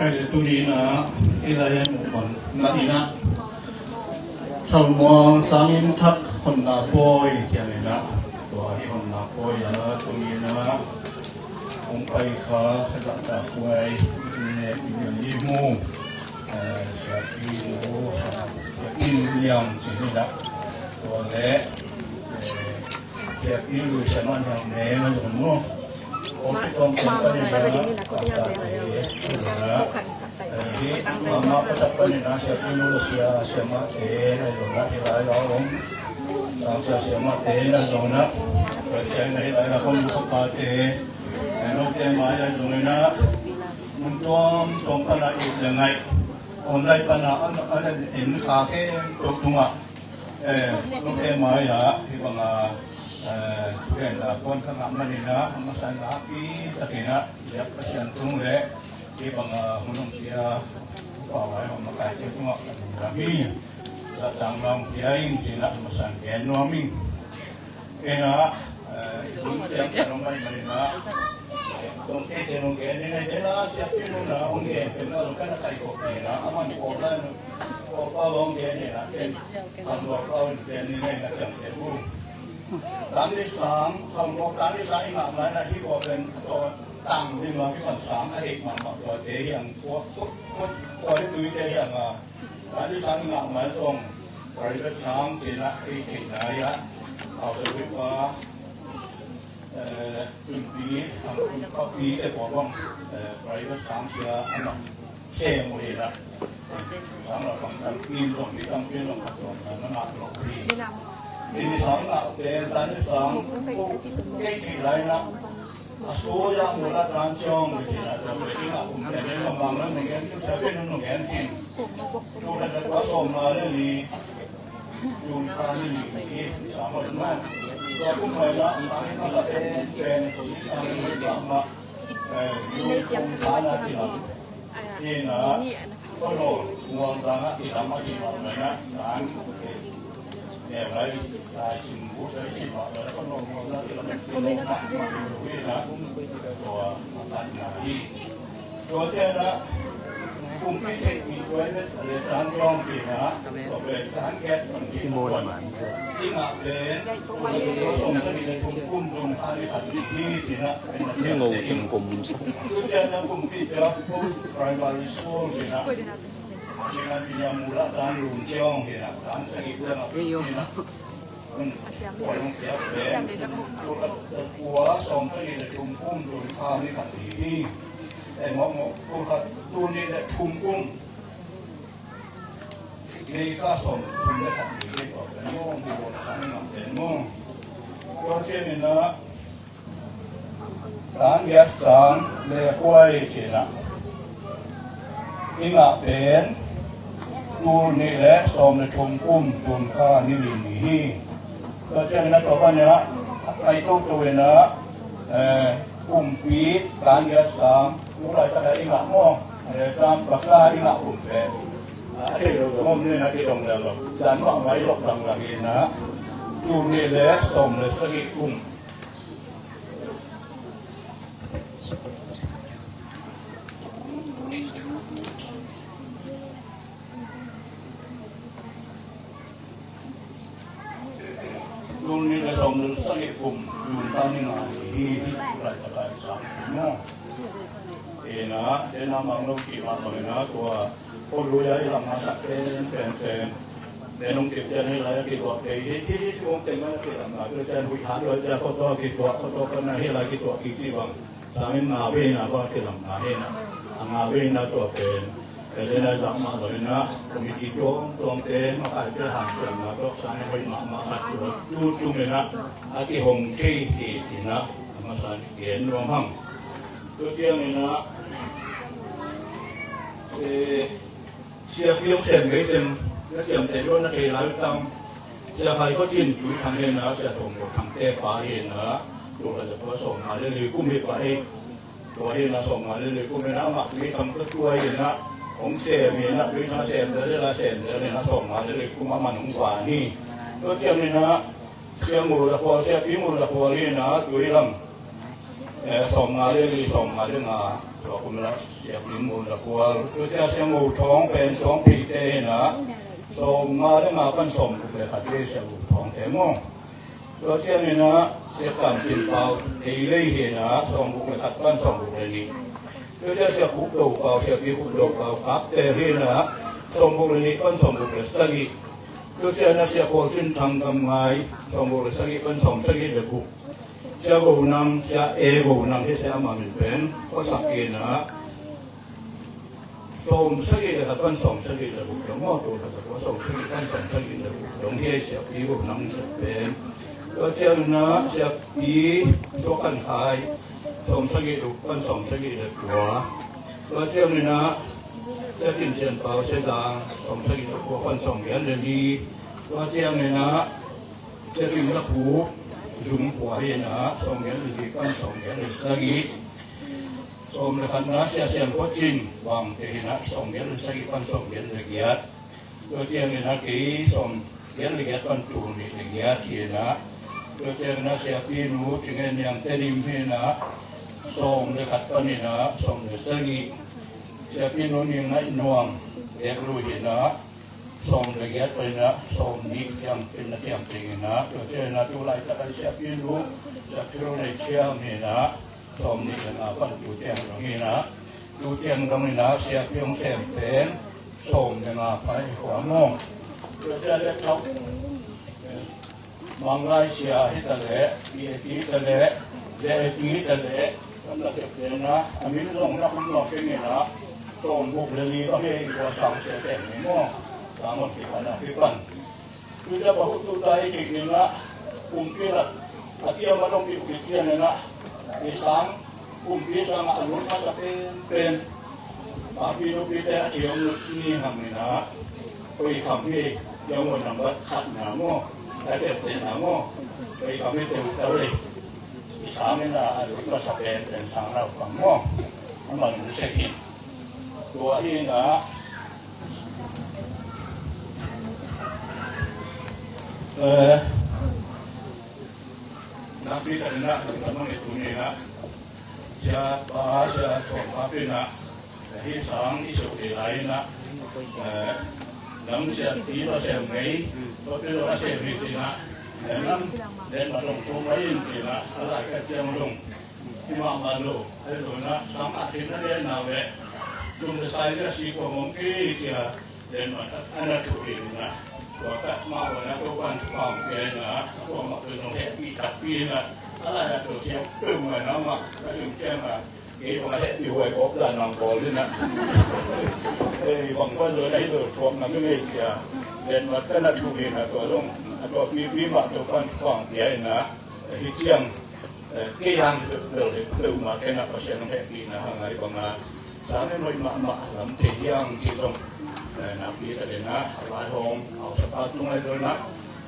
Ai, tuni in ah, i lai-an muh bang mah in ah, Thalmuang Sangin Thak honna pawi ciang in ah, tua hi honna pawi ah, tuni in ah hong pai kha, ka zahtak huai, i ne i mu, eh, siapi nu, siapi nu Lian ci in ah, tua leh, eh, siapi nu Siaman Hiang Neng a zong mu. Office tuamtuam panin ah, pastor te, eh, mama pastor panin ah, siapi nu, sia, siamah te, na zong ah, hi lai lau om. Sang sia, siamah te, na zong ah. Tua ciang in ah hi lai lau om, papa te, eh, note mai ah zong in ah, mun tuamtuam pan ah it le ngaih. Online pan ah, an, an, en kha khempeuh tungah. Eh, note mai ah, hih bang a, eh, pen a kuan ka ngah manin ah, a masa in ah, nakpi takin ah, biak Pasian tung leh, hih bang a hun hong pia, upa vai hong makaite tungah, ka lungdam hi. Zahtakna hong pia ing ci in ah, a masa in gen nuam ing. Kei in ah, eh, hun ciang ka nong mai manin ah, dong kei ciang hong gen ni, nei, nei la, siapi nu in ah hong gen pen ah, zong ka na kaikhop ni in ah, a man kawk lai, kawk pau hong gen ni in ah, ken, kan kawk pau hong gen ni, nei na ciang te bu. Tan ni sang, kan kawk tan ni sang i ngah mai in ah, hih kawk pen, tang ni ma, hih kan sang, a hek mahmah kua te hi ang, kua, kua, kua, kua te tui te hi ang a. Tan ni sang i ngah mai zong, private sang ci in ah, ei theih nai ah, hau sa hui pa, eh, tunpi, ang tunpapi te pawl bang, eh, private sang sia a ngah sem uh hi in ah. Sang la bang tampi in zong, mi tampi in zong ka tuam na na ngah lo hi. Ni ni sang ngah pen, tan ni sang, kei theih lai in ah, a suya mu la tan ciang, mi ci in ah, tua pen i ngah kum pen, i ngah bang na nung gen, tua pen nung gen tin. Tua pen tua sawm nga le li, June kha ni li ni, sa mo mo. Tua kum mai na, sa ni ma sa pen, pen, sa ni ma ma, eh, June kum sa na ti ma. Ina, kono, muang sa na ti ma ma ti ma ma na, tan, eh, lai, lai sim bu, sai sim ma ma na, kono, muang sa ti ma ma, kono, ma, ma, ina, tua, ma, tan na, i. Tua ciang ah, kumpi theih mi tua i vet a le tan dawng ci in ah, tua pen tan giat pan ci in ah, i ngah pen, tua sawm sagih le thum kum, June kha ni khat ni hi ci in ah, pen a ciang te in. Tua ciang ah kumpi te ah, post primary school ci in ah, ci in ah, ci in ah, mu la tan lum ciang ci in ah, tan sagih ciang ah, ci in ah. Tua lungkiat pen, tul khat, tul kua sawm sagih le thum kum, tul khat ni khat ni hi. Ei mawkmawk, tul khat, tul nih le thum kum. Ni kha sawm thum le khat ni hi, tua pen mawk, tul khat ni khat pen mawk. Tua ciangin ah, Tan giat sang le kua i ci in ah, i ngah pen tul nih le sawm le thum kum, June kha ni li ni hi. Tua ciangin ah tua panin ah, a kai toto in ah, eh, kumpi tan giat sang, tu laitak ah i ngah maw, eh, tam paka i ngah kum pen, a thei lo zong om ni in ah, kidong lel lo. Dan mah mai lok dangdang in ah, tul nih le sawm le sagih kum. Tul nih le sawm le sagih kum June kha ni nga ni hi, hi lai takai sang ni maw. Ina, dena mang lo ci ma bang ina tua, ko lu ya i lam ma sak pen, pen, pen. Denung cip jan hi lai a kituak kei hi, hi, hi, kong teng a kei lam na, tua jan hui han lo jan ko tua kituak, ko tua ko na hi lai kituak ki ci bang. Sangin nga vei na bang kei lam na hi na. A nga vei na tua pen. Eden a zak mah lo hi na, committee tuang, tuang te, makaite hang tuang mah tuak sangin hoih mahmah khat tua. Tu tung hi na, a kihong thei hi hi na, a masa ni gen nuam hang. Tu tiang hi na, eh, sia piong sem gei tem, na tiam te luan na thei lai tam. Sia khai ko cin tui thang hi na, sia thong ko thang te pa hi na, tu ka za ko sawm nga le li kum hi pa hi. Tua hi na sawm nga le li kum hi na, a mak tui thang ka tua hi na, hong sem hi na, tui thang sem te le la sem te le na sawm nga le li kum a man hong kua ni. Tua ciang hi na, sia ngu la khual, sia pi ngu la khual hi na, tui lam. Eh, sawm nga le li, sawm nga le nga, tua kum la sia pi ngu la khual. Tua sia sia ngu thawng pen sawm pi te hi na, sawm nga le nga pan sawm guk le khat le sia ngu thawng te maw. Tua ciang hi na, sia kam tin pau, ei lei hi na, sawm guk le khat pan sawm guk le nih. Tua ciang sia khup do pau, sia pi khup do pau, kap te hi na, sawm guk le nih pan sawm guk le sagih. Tua ciang na sia khual cin thang kam ngai, sawm guk le sagih pan sawm sagih le guk. Sia go nang, sia e go nang, hi sia ma min pen, ko sak hi na, sawm sagih le khat pan sawm sagih le guk dong maw, tua khat tua sawm sagih pan sawm sagih le guk dong hi sia pi guk nang sia pen. Tua ciang na sia pi suak kan khai sawm sagih le guk pan sawm sagih le kua. Tua ciang na sia cin sian pau sia dang sawm sagih le kua pan sawm giat le li. Tua ciang na sia cin la phu zum pua hi na sawm giat le li pan sawm giat le sagih. Sawm le khat na sia sian khuat cin bang te hi na sawm giat le sagih pan sawm giat le giat. Tua ciang hi na kei sawm giat le giat pan tul nih le giat hi na. Tua ciang na sia pi nu ci ngen niang te dim hi na sawm le khat pan hi na sawm le sagih. Sia pi nu ning ngai nuam dek lu hi na sawm le giat pan hi na sawm nih ciang pen na ciang teng hi na. Tua ciang na tu lai tak a sia pi nu sia pi nu nei ciang hi na. Sawm nih le nga pan tu ciang dong hi na, tu ciang dong hi na sia piong sem pen sawm le nga pai hua maw. Tu ciang le thau manglai sia hi ta le, P A T hi ta le, J A T hi ta le, kan la kep le na, a min zong na khum lo keng hi na, sawm guk le li bang hi kua sang sia sem hi maw. Ka ngot ki pan a ki pan. Tuja bahu tu tai kik ni na kumpi na atia ma dong kik kik tia ni na isang kumpi sang a lut masa pen pen. Papi nupi te a thiam ni hang ni na koi kham hi yang wan nambat khat na mo. Ai te te na mo. Koi kham hi te u tau le isang ni na a lut masa pen pen sang na u pang mo. Aman u sekin. Tua hi na. Eh, nakpi takin na, lamang i tuni na, sia pa, sia tuang pa pi na, hi sang i suk i lai na, eh, lam sia pi lo sia mei, lo pi lo sia mei tina, eh, lam, den ma long tu mai in tina, a lai ka tiang long, Hi mahmah lo, ahi zongin ah sang a khin na lian nau leh tum le sai le a si kua mong kei cia lian mah tak a na thuh hi in ah, tua tak mah ua na Topa'n thupha hong pia in ah, a kuamah peuh zong hehpih takpi in ah, a lai ah tua siang peuhmah in ah mah a sim ciang ah, kei bang a hehpih huai kawp dan nang bawl in ah, ei bang pan lo na hi lo thuak na mi ngei cia lian mah tak a na thuh hi in ah, tua zong a tua pipi mah Topa'n thupha hong pia in ah, hi ciang Eh, kei hang peuhmah kei na Pasian hong hehpihna hang ai bang a, sang en hoih mahmah lam thei hiang ci zong, eh, nakpi takin a, a vaihawm a, a sapa tung ai zong a,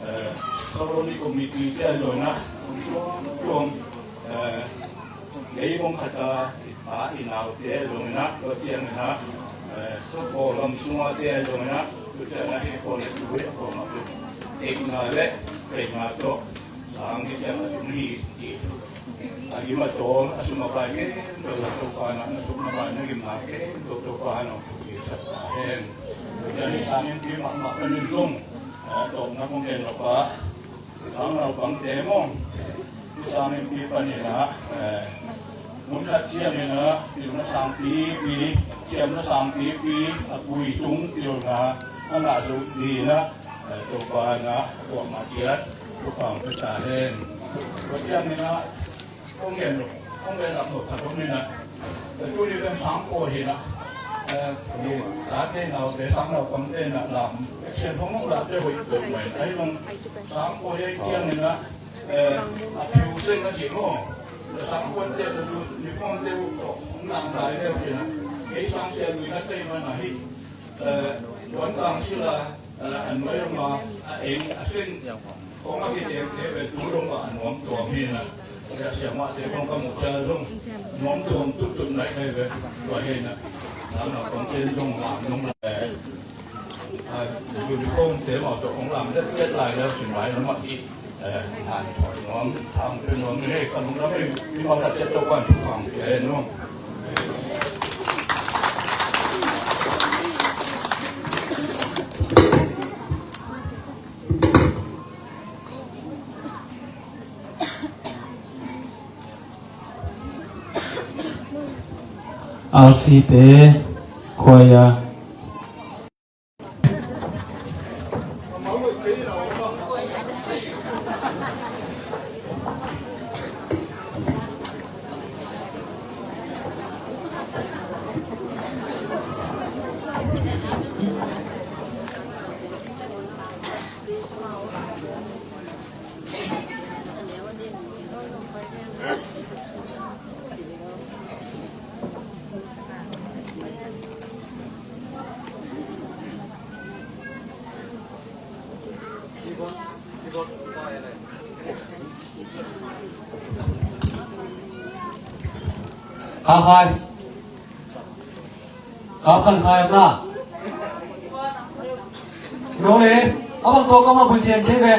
eh, Khauroni committee te ai zong a, tuam, tuam, eh, lei mong khat a, i pa i nau te ai zong a, tua ciang a, eh, Khauroni lam sung a te ai zong a, tua ciang a, hei kawl le tu hei a kawl ma tu, teikna le, teikna tawh, sang hi ciang a tung hi, ci. A gim a tawl, a sum a pai khempeuh Topa na, na sum na pai na gimna khempeuh Topa na hong thuksak ta hen. Tua ciang hi sangin pi mahmah panin zong, a, tawpna kong gen lo pa, Sang naupangte maw, tu sangin pi panin ah, eh, mun khat ciangin ah, pilna sangpipi, ciamna sangpipi, a pui tung pilna a ngah zo dingin ah, eh, Topa in ah kuamah ciat thupha hong pia ta hen. Tua ciangin ah, Kong gen lo, kong gen lam lo khat om in ah. Tuni pen sangpawi hi in ah. Eh, ni tate naute, sang naupangte in ah lam action hong hong late hoih peuhmah in. Ahi zong sangpawi ahi ciangin ah, eh, a phiu seng a ci maw. Sangpawi te, uniform te uh tawh hong lam lai leu ci in ah. Kei sang sia lui khat kei man ahi. Eh, tuan kang sila, eh, a nuai lam a, a eng, a seng kong a kitiamte pen tu dong a nuam tuam hi in ah. Sia siamahte kong ka muh ciang zong nuam tuam tuttut nai kai ve. Tua hi in ah. Lam na kong ten zong lam nong la. Eh, uniform te mah tawh kong lam let let lai leu sin lai lam ah kik. Eh, han thawh nuam, tham pia nuam hi, ka lungdam hi, mi bang ka ciat Topa'n thupha hong pia hen nuam. R C te, choir. Kha khai. Kap khan khai am na. Nong le, a bang tawh ka ma bun sian kei ve.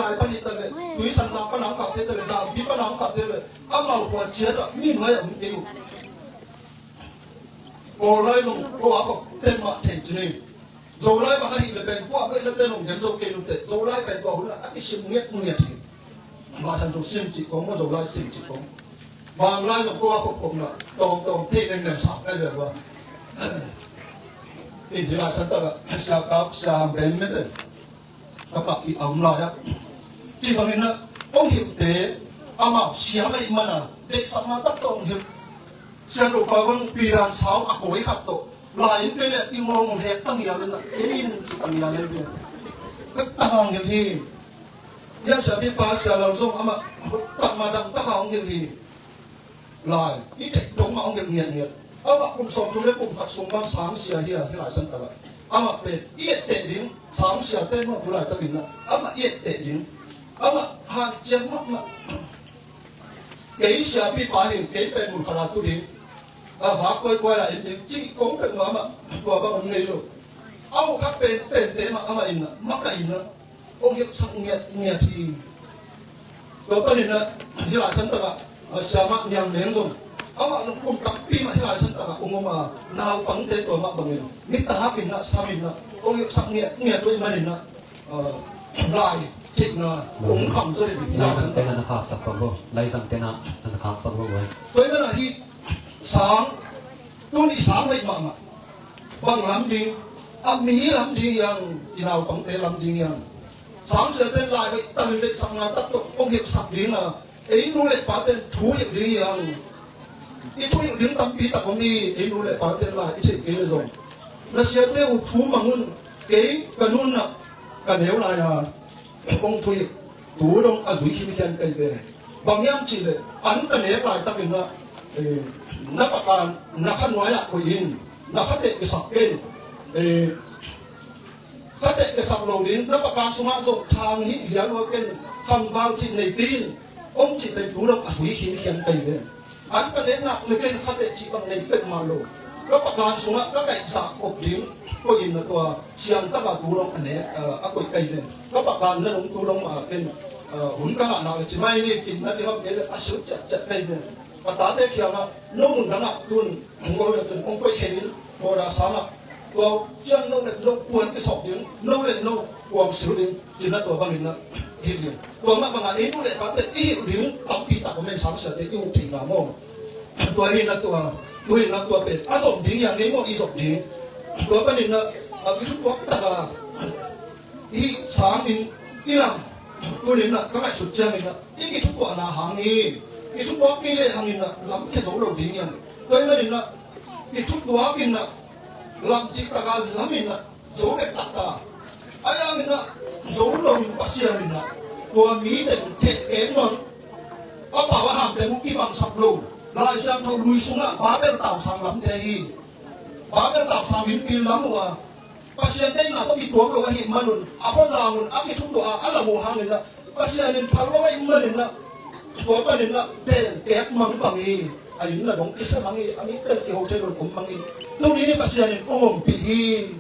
Lai pan hi ta leh, Tuisan Tang pan hong kah thei ta leh, Dangpi pan hong kah thei leh, amau khua ciat ah mi nuai ah om kei uh. Kawllai zong ko a khop ten mah thei ci ni. Zolai bang ahih leh pen kua veih leh ten hong gen zo kei nung teh, Zolai pen tua hun ah a kisim ngiatngiat hi. Mah than zong sim cih kong maw, Zolai sim cih kong. Bang lai zong ko a khop khop na tawmtawm thei nengnen sang kai ve ua. Hih lai santak ah Sia Kap, Sia Hang Ben mete ka pah i a om lai ah. Cih bangin ah hong hilhte amau siam ahih man a deihsakna tak tawh hong hilh. Sia Topa bang pidan sau a kawi khat tawh lai in kei leh i ngawng hong hek tang hial in ah, kei in ci tang hial in ah. Ka tang hong hilh hi. Hiam Sia Pi Pa Sia Lal zong amah tak ma dang tak hong hilh hi. Lai i theih dong mah hong gelh ngiatngiat. Amah kum sawm sung le kum khat sung bang sang sia hi a, hih lai santak ah amah pen i etteh ding, sang sia te maw, tu laitakin ah amah i etteh ding. Amah hanciam mahmah. Kei siapi pa hi, kei pen mun khat ah tu ding, a vak kuaikuai ah en ding cih kong peuhmah amah tua bang om ngei lo. A hoh khat pen, pente mah amah in ah, makaih in ah hong hilhsak ngiatngiat hi. Tua panin ah hih lai santak ah, a, Siamah Niang Meng zong, amah zong kum tampi mah hih lai santak ah hong om a, naupangte tua mah bangin nitak in ah, sam in ah hong hilhsak ngiatngiat uh ahih manin ah, a, lai theihna hong kham zaw ding hih lai santak ah. Laizang tena na khaksak pak bo, Laizang tena na khak pak bo, boy. Tua ahih manin ah hih sang, tuni sang hoih mahmah. Bang lam ding, a mi lam ding hi hang, i naupangte lam ding hi hang. Sang siate lai hoih takin deihsakna tak tawh hong hilhsak ding a, ei nu le pate thu hilh ding hi hang. I thu hilh ding tampi tak om hi, ei nu le pate lai i theih kei le zong. Na siate uh thu mang un, kei ka nu in ah ka neu lai a hong thu hilh, tu dong a zui khinkhian kei ve. Bang hiam cih leh an ka nek laitakin ah, eh, na pakan na kha nuai ah koih in, na khate kisap kei in, eh, khate kisap lo ding, na pakan sungah zong thang hih lian uh a ken khangval cih nei kei in, hong cih pen tu dong a zui khinkhian kei ve. An ka nek nak le ken khate cih bang nei peuhmah lo. Ka pakan sungah ka kaihsak khop ding koih in, na tua siangtaka tu dong a nek, a, a koih kei ve. Ka pakan na dong tu dong mah ken, a, hun ka ngah nak le ci mai ni, kin na ding hong kei le a sil ciatciat kei ve. Ka tate kiangah no mun dangah tun hong ko le cun hong koih khen in, Kawda sangah tua ciang no le no puan kisawp ding, no le no kuang sil ding, cin ah tua bangin ah hilh ding. Tua mah bangah ei nu le pate i hilh ding tampi tak om in, sang siate i huh theihna maw. Tua hi in ah tua, tu in ah tua pen a zom ding hi a, ngei maw i zom ding. Tua panin ah, a, i thutuak tak a, i sang in i lam, tu in ah ka ngaihsut ciangin ah i kithutuahna hang hi. I thutuak kei le hangin ah lam khia zo lo ding hi a. Tua ahih manin ah i thutuak in ah lam cih tak a lam in ah zo dek taktak. Ahi hangin ah zo lo in Pasian in ah tua mi teng theh kek mang, a pau a hamte mu kibangsak lo. Lai Siangtho lui sungah Babel tausang lamte hi. Babel tausang innpi lam uh a, Pasian deihna tawh kituak lo ahih manun, a khuazang un a kithutuah a, a lam uh hangin ah Pasian in phal lo ahih manin ah, tua panin ah pen kek mang bang hi. A inn na dong kisia mang hi, a mi pen kiho thei lo in om mang hi. Tuni ni Pasian in hong ompih hi.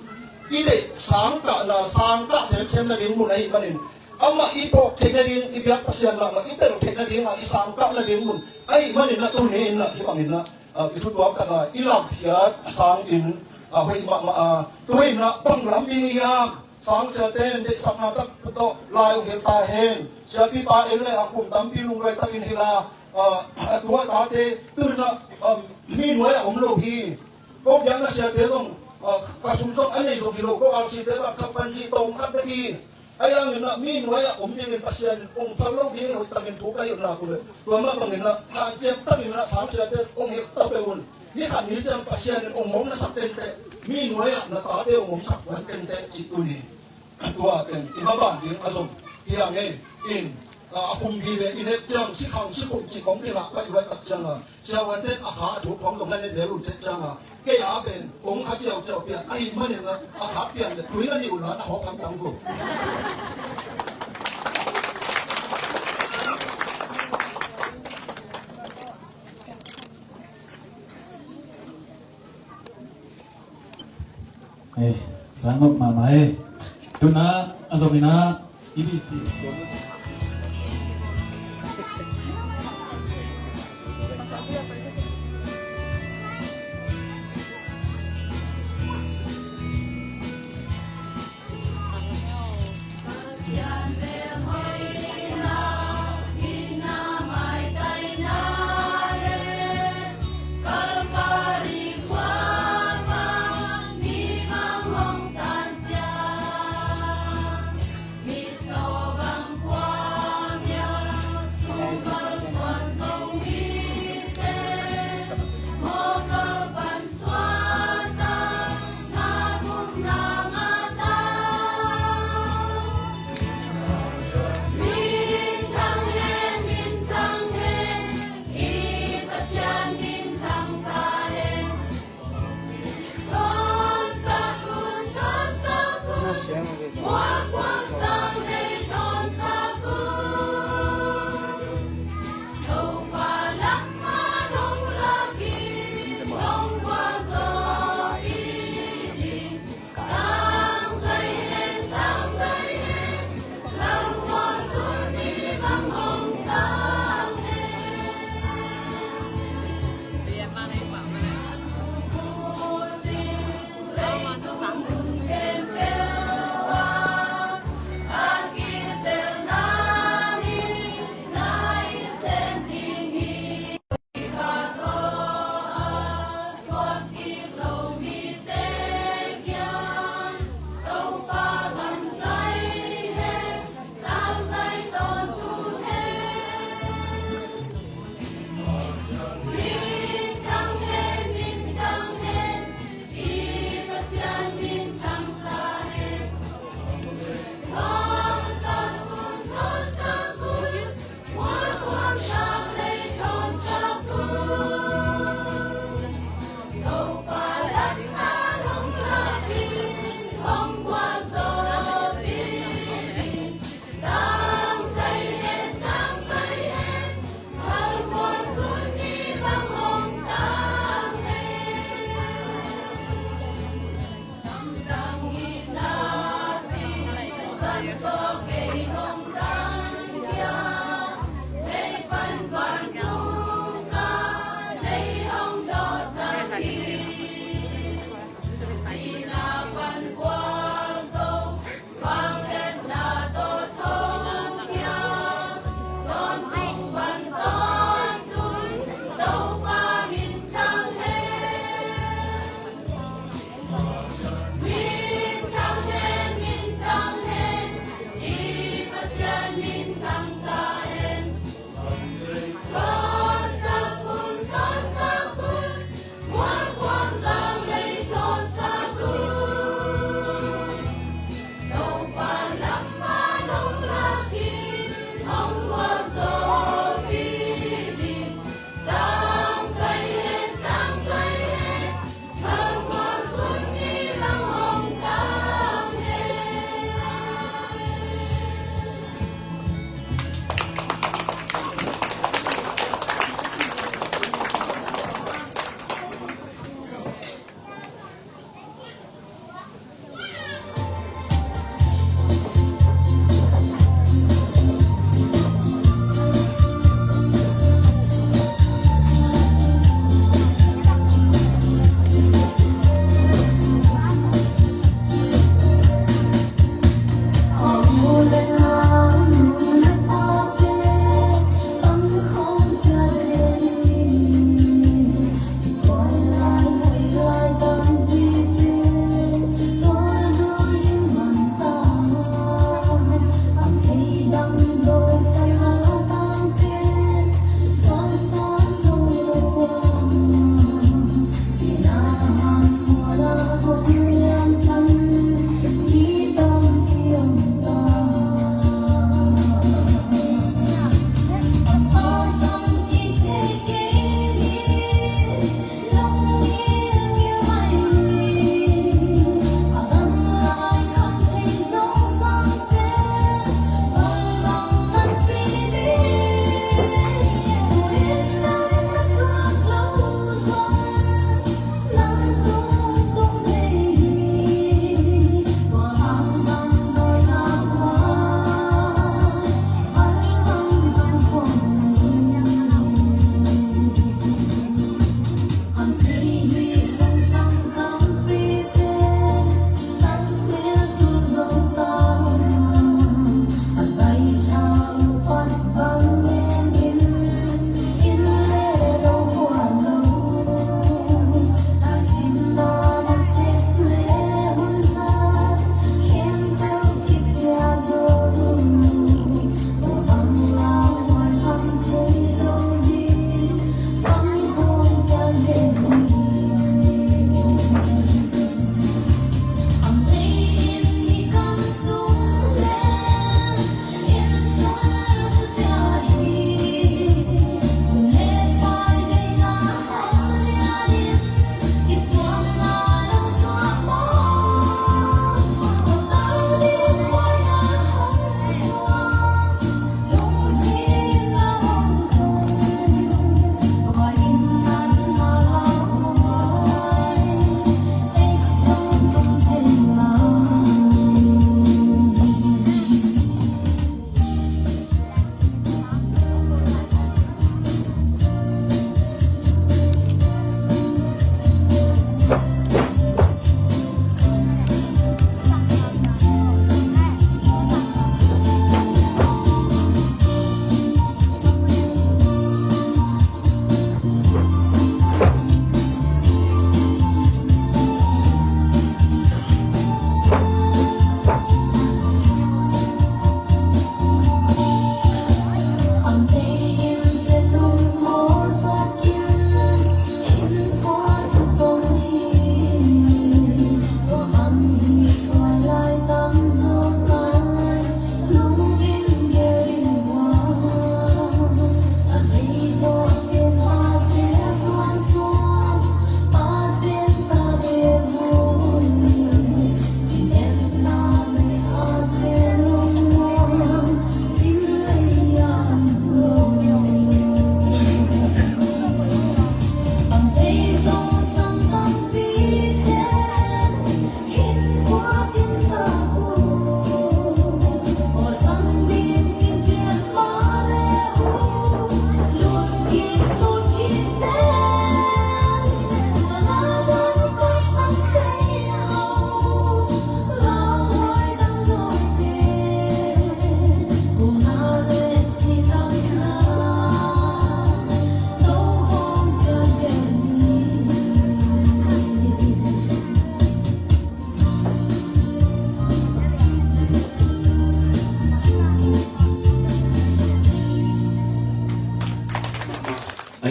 I deih sangkahna, sangkah semsem nading mun ahih manin, amah i phawk theih nading, i biak Pasian mahmah i tel theih nading a i sangkah nading mun ahih manin ah tuni in ah hih bangin ah, a, i thutuak tak a i lamphiat sang in, a, hoih mahmah a, tu in ah bang lam ding hiam? Sang siate in deihsakna tak tawh lai hong hilh ta hen. Siapipa en le a kum tampi lungduai takin hilh a, a, a tu a tate tu in ah, a, mi nuai ah om lo hi. Ko biakna siate zong, a, ka sum zong a nei zong hi lo, ko alsite bang khat pan ci tawm khat bek hi. Ahi hangin ah mi nuai ah om dingin Pasian in hong phal lo ding hi, hoih takin thu ka hilh nak uh leh. Tua mah bangin ah hanciam takin ah sang siate hong hilh ta peuh un. Ni khat ni ciang Pasian in hong mawng na sak tengteh, mi nuai ah na tate hong mawng sak van tengteh cih tuni. Tua teng i maban ding a zom hi a ngei in, a, a khum hi ve, i nek ciang sikhang sikhum cih khong kingah ka i vai tak ciang a, siavuante a kha a thu khong zong na nek lel un tek ciang a, kei a pen kong kha ciauciau pian ahih manin a, a kha pian le tui na nih uh la na hawk hamtang ko. Eh, sang nop mahmah eh. Tuna a zom ina i bisi.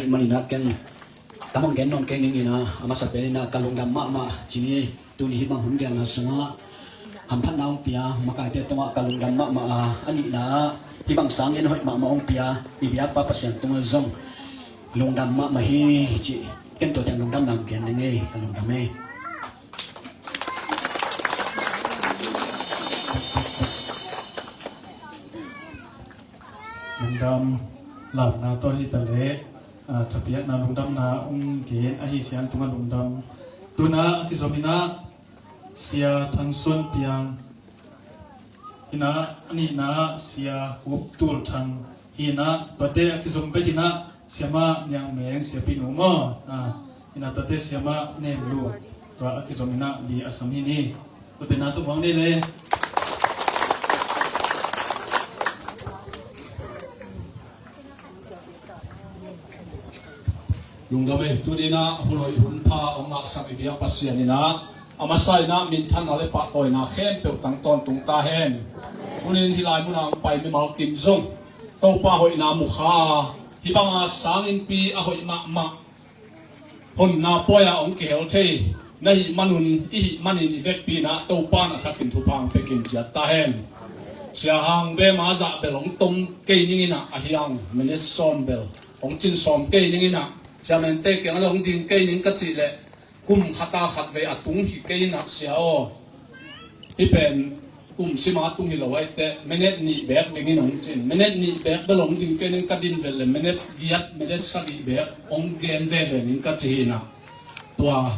Maninah ken ka mong gen nawn kei ninginah a masa peninah ka lungdam mahmah cini tuni hih bang hun gelna sungah hamphatna hong pia makaite tungah ka lungdam mahmah a, a nihna ah hih bang sangin hoih mahmah hong pia i biakpa Pasian tungah zong lungdam mahmah hi ci. Ken tua teng lungdamna hong gen ning ei, ka lungdam ei. Lungdam lapna tawh hi ta leh, ah, thapiakna lungdamna hong gen ahi sian tungah lungdam. Tunah a kizominah Sia Thang Suan Piang hinah, a nihna Sia Hup Tul Thang hinah, tuate a kizom betinah Siamah Niang Meng Siapi Nu maw, ah, hinah tuate Siamah Nem Lu, tua a kizominah li a sam hi ni. Tuate na tung hong nei le. Lungdam ei, tuninah hun hoih hun pha hong ngahsak i biak Pasian inah a masa inah minthanna le pahtawina khempeuh tang tawntung ta hen. Tunin hih lai munah hong pai mimal kim zong Topa hoihna mukha, hih banga sanginpi a hoih mahmah honna pawi-a hong kihel thei na hih manun i hih manin i vekpi inah Topa in a thakin thupha hong pia kim ciat ta hen. Sia Hang Bema zah bel hong tom kei ninginah, a hiang minit sawm bel hong cin sawm kei ninginah, Chairman-te kiangah hong ding kei ning ka cih leh kum khata khat vei a tung hi kei inah Sia aw. Hih pen kum sima tung hi lo ahih teh minit nih beek dingin hong cin. Minit nih beek bel hong ding kei ning ka din vet le minit giat, minit sagih beek hong gen veve ning ka ci hi inah. Tua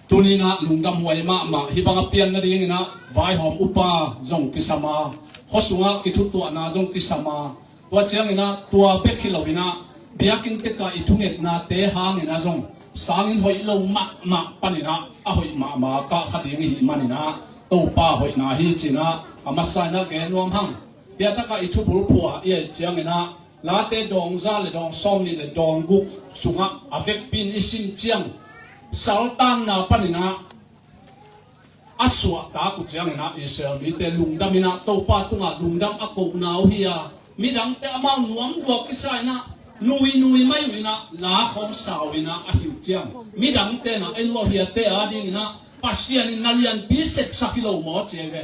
tuninah lungdam huai mahmah, hih bang a pian nadinginah vaihawm upa zong kisam a, khua sungah kithutuahna zong kisam a, tua cianginah tua bek hi loinah biakinn tekah i thungetnate hanginah zong sangin hoih lo mahmah paninah a hoih mahmah kah kha ding i hih maninah Topa hoihna hi cinah a masa inah gen nuam hang. Piatakah i thubulphuh ah i et cianginah Late dawng za le dawng sawm nih le dawng guk sungah a vekpi in i sim ciang saltanna paninah a suahtak uh cianginah Israel mite lungdam inah Topa tungah lungdam a kohna uh hi a, midangte amau nuam lua kisa inah nui nui mai uh inah la khawng sa uh inah a hi uh ciang midangte inah en uh a hiate adinginah Pasian in na lianpi sepsak hi lo maw ci ve.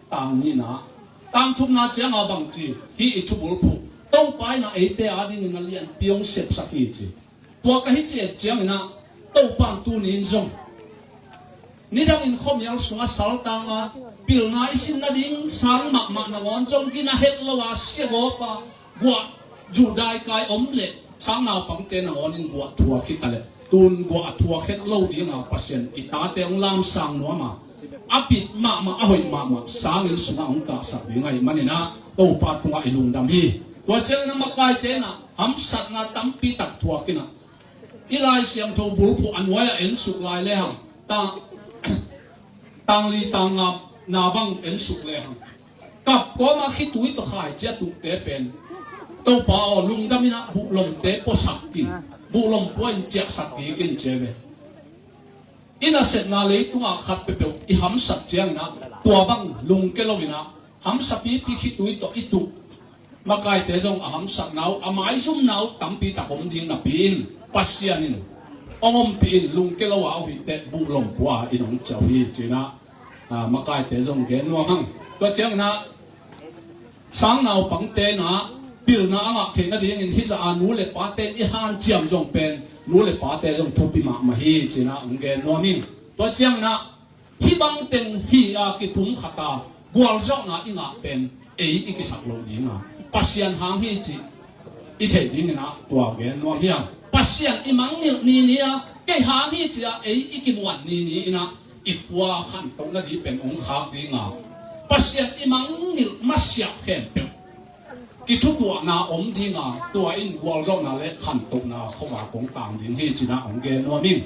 Tang nihna, tang thumna cianga bang ci, hih i thubulphuh Topa inah eite adingin na lianpi hong sepsak hi ci. Tua ka hi ci et cianginah Topa in tuni in zong nidangin khuamial sungah saltanga pilna i sin nading sang mahmah nangawn zong gina het lo a siagawpa guah Judah kai om le sang naupangte nangawnin guah thuak hi ta le tun guah a thuak het lo dinga Pasian i tate hong lamsang nuama a bit mahmah a hoih mahmah sangin sungah hong kahsak ding ahi maninah Topa tungah i lungdam hi. Tua cianginah makaite inah hamsatna tampi tak thuak inah i Lai Siangtho bulphuh a nuai-ah ensuk lai lehang ta tangli tangngap na bang ensuk lehang kap kawma khitui tawh khaici a tukte pen Topa aw lungdam inah buhlomte puasak kin, buhlom pua in ciahsak kik in ci ve. I nasepna leitungah khat peuhpeuh i hamsat cianginah tua bang lungke lo inah hamsa pipi khitui tawh i tuk makaite zong a hamsatna uh a maizumna uh tampi tak om ding napi in Pasian in hong ompih in lungke lo a uh hi teh buhlom pua in hong ciah uh hi cinah, ah, makaite zong gen nuam hang. Tua cianginah sang naupangte inah pilna a ngah theih nadingin hih zah a nu le pate i hanciam zong pen nu le pate zong thupi mahmah hi cinah hong gen nuam in. Tua cianginah hih bang teng hi a kipumkhat a gualzawhna i ngah pen ei i kisak loh dinga Pasian hang hi cih i theih dinginah tua gen nuam hiam? Pasian i mangngilh nini a kei hang hi cih a ei i kimuan nini inah i khua khantoh nading pen hong khak dinga Pasian i mangngilh masiah khempeuh kithutuahna om dinga tua in gualzawhna le khantohna khuavak hong tang ding hi cinah hong gen nuam in.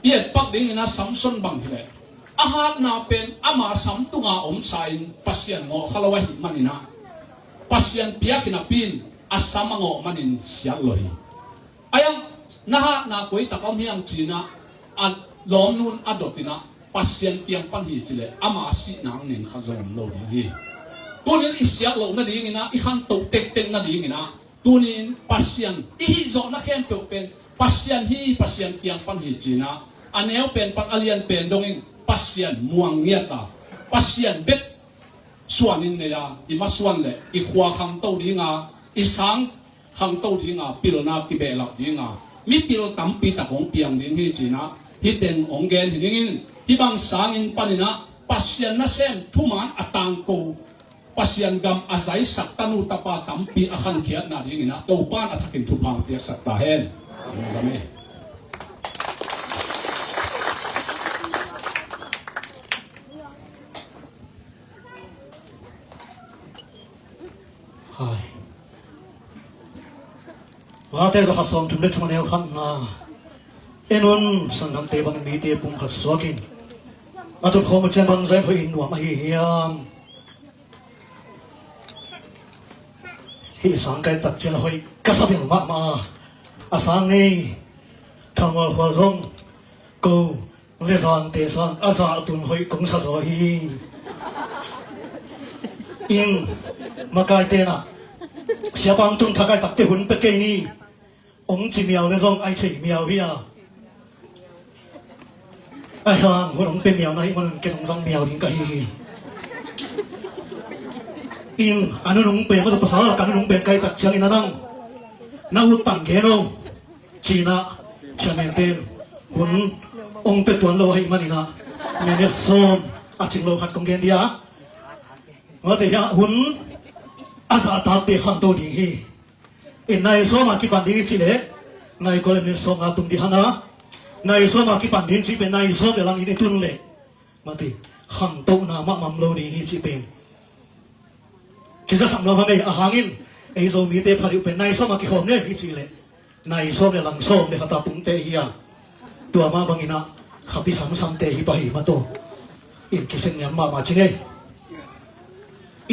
I etpak dinginah Samson bang hileh a hatna pen ama sam tunga omsa in Pasian ngawh kha lo ahih maninah Pasian piak hi napi in a sam a ngawh manin siat lo hi. Aiang na hatna koi tak a om hiam cinah a lawmnu in a dot inah Pasian kiang pan hi cileh ama sihna hong ning kha zong om lo ding hi. Tunin i siat loh nadinginah i khantoh tektek nadinginah Tunin Pasian i hih zawhna khempeuh pen Pasian hi, Pasian kiang pan hi cinah, a neu pen pan a lian pen dongin Pasian muang ngiat a, Pasian bek suanin nei a, i masuan le i khua khangto dinga, i sang khangto dinga, pilna kibehlap dinga, mipil tampi tak hong piang ding hi cinah, hih teng hong gen hi dingin, hih bang sangin paninah Pasian nasem thuman a tangko, Pasian gam a zaisak tanu tapa tampi a khankhiatna dinginah Topan a thakin thupha piaksak ta hen. Amen. Hai. Mate zakhat sawmthum le thum a neu khatna. En un, sanggamte bangin mite pumkhat suakin a tutkhawm uh ciang bang zaim hoih in nuam ahi hiam? Hih sang kai tak ciang hoih ka sa bel mahmah a, a sang nei Thamual Khual zong ko le zangte sang a zah tun hoih kong sa zaw hi. In makaite nah siapa hong tung thakai takte hun pia kei ni. Hong ci miau le zong ai thei miau hi a. Ai hang hun hong pia miau na hi manun ken hong zang miau ding ka hi hi. In a nun hong pia matu pasal ka nun hong pia kai tak ciangin a nang na ut tang gen o. Cinah chairman ten hun hong pia tuan lo ahi maninah minute sawm a cing lo khat kong gen dia. Mate hiah hun a zahtakte khanto ding hi. In nai sawm a kipan ding i cih leh nai kua le minute sawm nga tung ding hanga, nai sawm a kipan ding cih pen nai sawm le langin i tun leh mate khantohna mahmah om lo ding hi cih pen kizasak nuam hang ei. A hangin ei Zomite pha dih uh pen nai sawm a kikhawm ne i cih leh nai sawm le lang sawm le khat a pungte hi a, tua mah banginah khapi samsamte hi pah hi mataw. In kiseng niam mahmah ci ngei.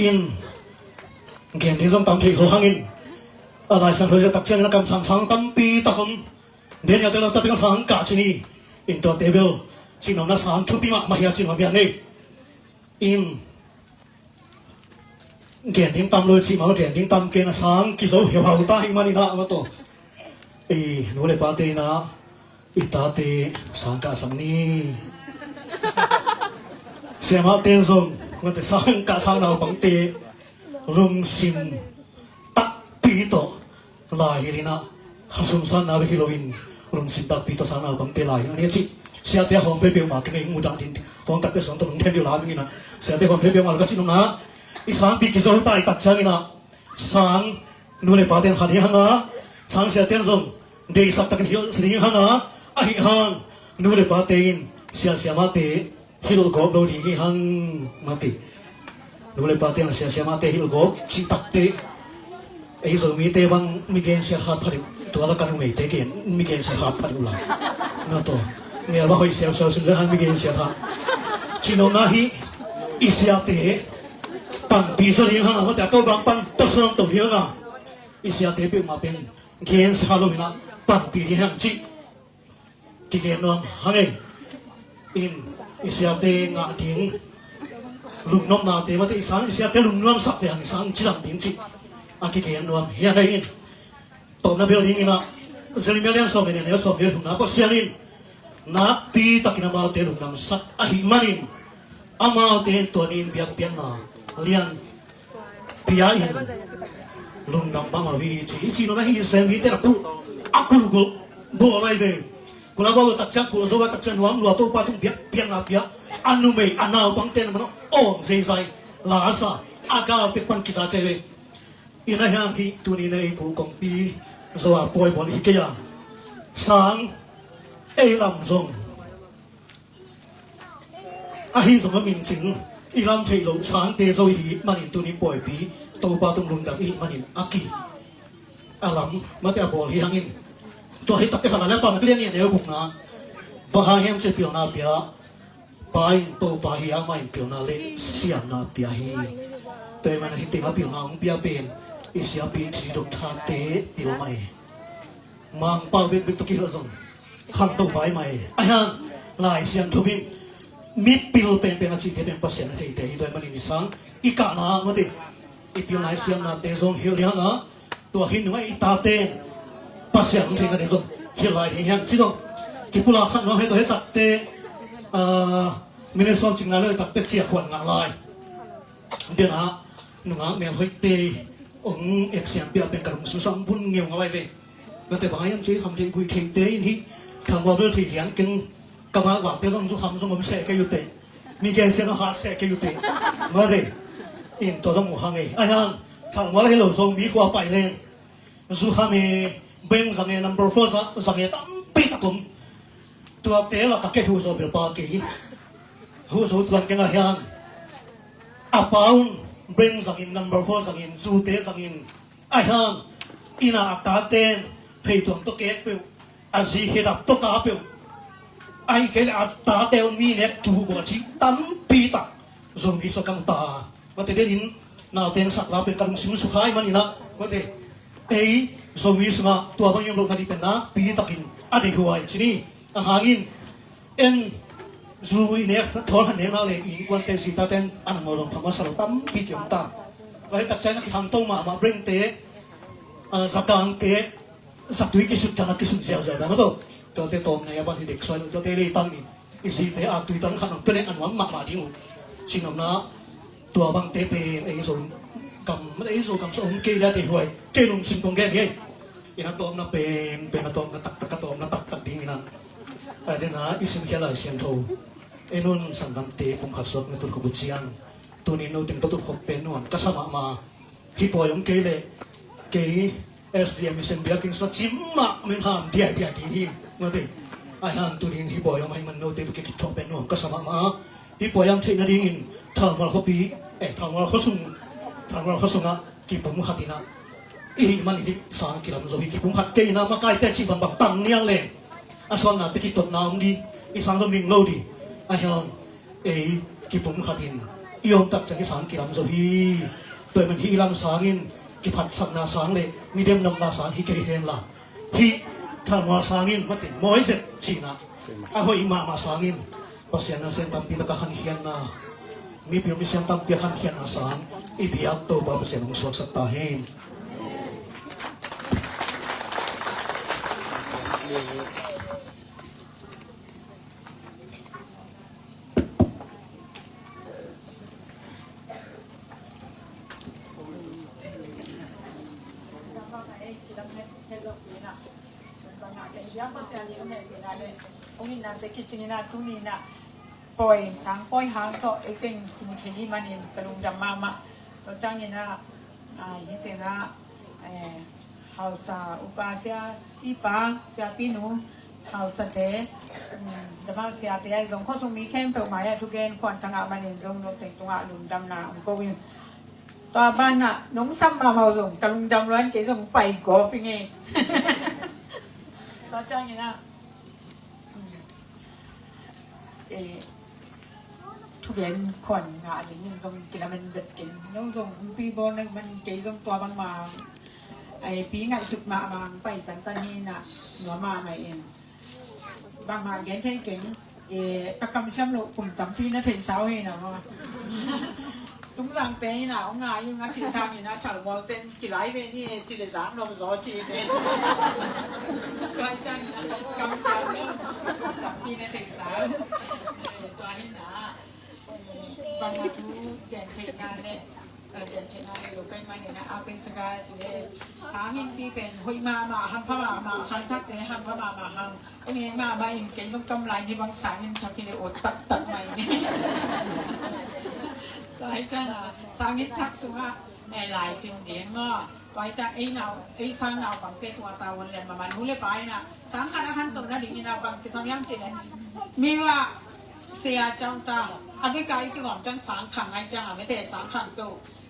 In gen ding zong tam thei kho hangin a Lai Siangtho ziahtak ciangin a kamsang sang tampi tak om. Daniel te lo ta teng sang kah ci ni. In tuate bel cinopna sang thupi mahmah hi a cinop a bia ngei. In gen ding tam lo i cih mah lo, gen ding tam kei na sang kizo heuhau ta hi maninah mataw. I nu le pate inah i tate sang kah sak ni. Siamahte in zong mate sang kah sang naupangte lungsim takpi tawh lai hilh inah, kha sumsanna bek hi loin lungsim takpi tawh sang naupangte lai hilh ni a cih siate a hawm peuhmah kei ngei mudah ding. Tuang takte suang tawh nong then dih uh la ding inah siate hawm peuhmah lo ka cih nopna i sangpi kizo ta i tak cianginah sang nu le pate in khan hi hanga, sang siate in zong deihsak takin hilh ding hanga, ahi hang nu le pate in sia siamahte hilh gawp lo ding hi hang mati. Nu le pate in sia siamahte hilh gawp cih takte ei Zomite bang mi gensiat hat pha deuh, tua la ka numeite gen mi gensiat hat pha deuh la. Na tawh ngelma hoih siausiau sin le hang mi gensiat hat. Cinopna hi i siate panpi zaw ding hanga mate a tawh bang pan tawh suang to ding hanga i siate peuhmah pen gensiat hat lo inah panpi ding hang cih kigen nuam hang ei. In i siate ngah ding lungnopnate mate i sang i siate lungnuamsakte hang i sang cidam ding cih a kigen nuam hi a nei in. Tawpna bel dinginah Jeremiah lian sawm le nih a neu sawm le thumna Pasian in nakpi takin amaute lungdamsak ahih manin amaute in tua ni-in biakpiakna lian pia in lungdam mahmah uh hi ci. I cih nopna hi Israel mite na kulh a kulh kulh bawl lai ve. Kulh a bawl takciang kulh a zo a takciang nuam lua Topa tung biakpiakna pia a numei a naupangte na manawh awng zeizai la a sa a gal pek pan kiza cei ve. Ina hiang hih tuni na ei kuh kongpi zo a pawi bawl hi kei a sang ei lam zong ahi zong a min cing i lam theih loh sangte zo i hih manin tuni pawipi Topa tung lungdam i hih manin a ki a lam mate a bawl hi hangin tua hi takte khat a le pa nak lian i a neu bukna bang hang hiam ci pilna pia Pa in Topa hi a, amah in pilna le siamna pia hi. Tua ahih manin hih teng a pilna hong pia pen i siapi Doctor te pil mah hi. Mangpau bekbek tawh kihilh zong khangto vai mah hi. Ahi hang Lai Siangtho in mipil penpen a cihte pen Pasian a theite hi. Tua ahih manin i sang i kahna ah mate i pilna i siamnate zong hilh ding hang a Tua hi nungah i tate Pasian hong theihna ding zong hi lai ding hiam ci zong kipulak sak nuam hi. Tua hi takte, ah, minute sawm cing lai lo hi takte ciah khuan ngah lai. Biakna nungak mel hoihte hong eksiam piak pen ka lungsim sung bun ngeu ngah lai ve. Nate bang hiam ci ham thei gui theite in hi thalmual bel thei lian keng. Ka vakvakte zong zukham zong om seh kei uh teh. Mi gensiatna hat seh kei uh teh. Mate in tua zong uh hang ei. Ahi hang thalmual hi lo Zomi khua pai leng zukham e, brain zang e, number four zang e, tampi tak om. Tuate lak a kei huzo bil pa kei hi. Huzo tuan keng ahi hang a pa un brain zangin, number four zangin, zute zangin, ahi hang ina a tate phei tuang tawh kek peuh, a zi khedap tawh ka peuh, ahi kei le a tate un mi nek tu gua ci tampi tak Zomi sua kang ta. Mate den in naute in sak la pen ka lungsim sukha i maninah, mate ei Zomi sungah tua bang i om lohna dih pen nakpi takin a deihhuai ci ni. A hangin en zu i nek thawl han nek nak le i innkuante zitaten a nangawh zong phamasa lo tampi kiom ta. Tua hi takciang a kihangto mahmah brengte, ah, zakangte, zatui kisut kana kisut ziauziau dan ato. Tuate tawm nei a ban hi dek suai lo tuate leitang in i zite a tuitang khat nong peleng a nuam mahmah ding uh. Cinomna tua bangte pen ei Zogam, ei Zogam sung om kei liate huai kei lungsim kong gen hi. Ina tawmna pen pen a tawmna taktak a tawmna taktak ding ina. A dena i simkhia Lai Siangtho en un sanggamte pumkhat suak na tut khubu ciang tunin no teng tawh tut khop pen nuam ka sa mahmah. Hih pawi om kei leh kei S D M i sen biakinn sua cim mah min ham diaidiai ding hi. Mate ai han tunin hih pawi om ahi man note bukeh kithuah pen nuam ka sa mahmah. Hih pawi am theih nadingin Thalmual khuapi, eh, Thalmual khuasung, Thalmual khuasungah kipum khat inah i hih manin hih sang kilam zo hi. Kipum khat kei inah makaite cih bangbang tang niang leng a suannate kitotna om dih. I sang zo ming lo dih. Ahi hang ei kipum khatin i om tak ciang i sang kilam zo hi. Tua ahih man hih i lam sangin kiphatsakna sang le midem namna sang hi kei hen la, hih Thalmual sangin mate mawi zet cihna a hoih mahmah sangin Pasian a sian tampi taka khankhiatna, mipil misiam tampi a khankhiatna sang i biak Topa Pasian hong suaksak ta hen. Pawi, sang pawi hang tawh ei teng kimu thei hi manin ka lungdam mahmah. Tua ciangin ah, ah, hih tengah, eh, hausa upa sia, pipa, sia pinu, hausate, um, dama siate ai zong khuasung mi khempeuh mai-ah thugen khuan ka ngah manin zong noteng tungah lungdamna om ko in. Tua banah nong sam mahmah uh zong ka lungdam luan kei zong pai gawp i ngei. Tua ciangin ah, um, eh, thugen khuan ngah dingin zong kilamen bet keng. Nong zong umpi bawl na man kei zong tua bangmah, eh, pi ngaihsut mahmah pai tantan hi na nuam mahmah in. Bangmah gen thei keng, eh, ka kamsiam loh kum tampi na theihsa uh hi na maw. Tungzangte hi na hong ngai ung a cih sangin a Thalmual ten kilai ve ni e ci le zang lo zaw ci ve. Tua hi ciangin a kamsiam loh kum tampi na theihsa uh. Eh, tua hi na, eh, bangmah thu gen theihna le, eh, gen theihna le lo kai man hi na a pen saka ci le sang in pi pen hoih mahmah, hampha mahmah, khangthakte hampha mahmah hang. Umi mahmah in kei zong tom lai ni bang sang in thak hi le ut taktak mai ni. Tua hi ciang a, sang in thak sungah, eh, lai sim ding maw. Tua hi ciang ei nau, ei sang naupangte tua ta un lian mahmah nu le pa in a, sang khat a khantoh nading in a bang kisam hiam cih leh mi va sia ciang ta, a bek a i kigawm ciang sang khang ngai ciang a mete sang khangto.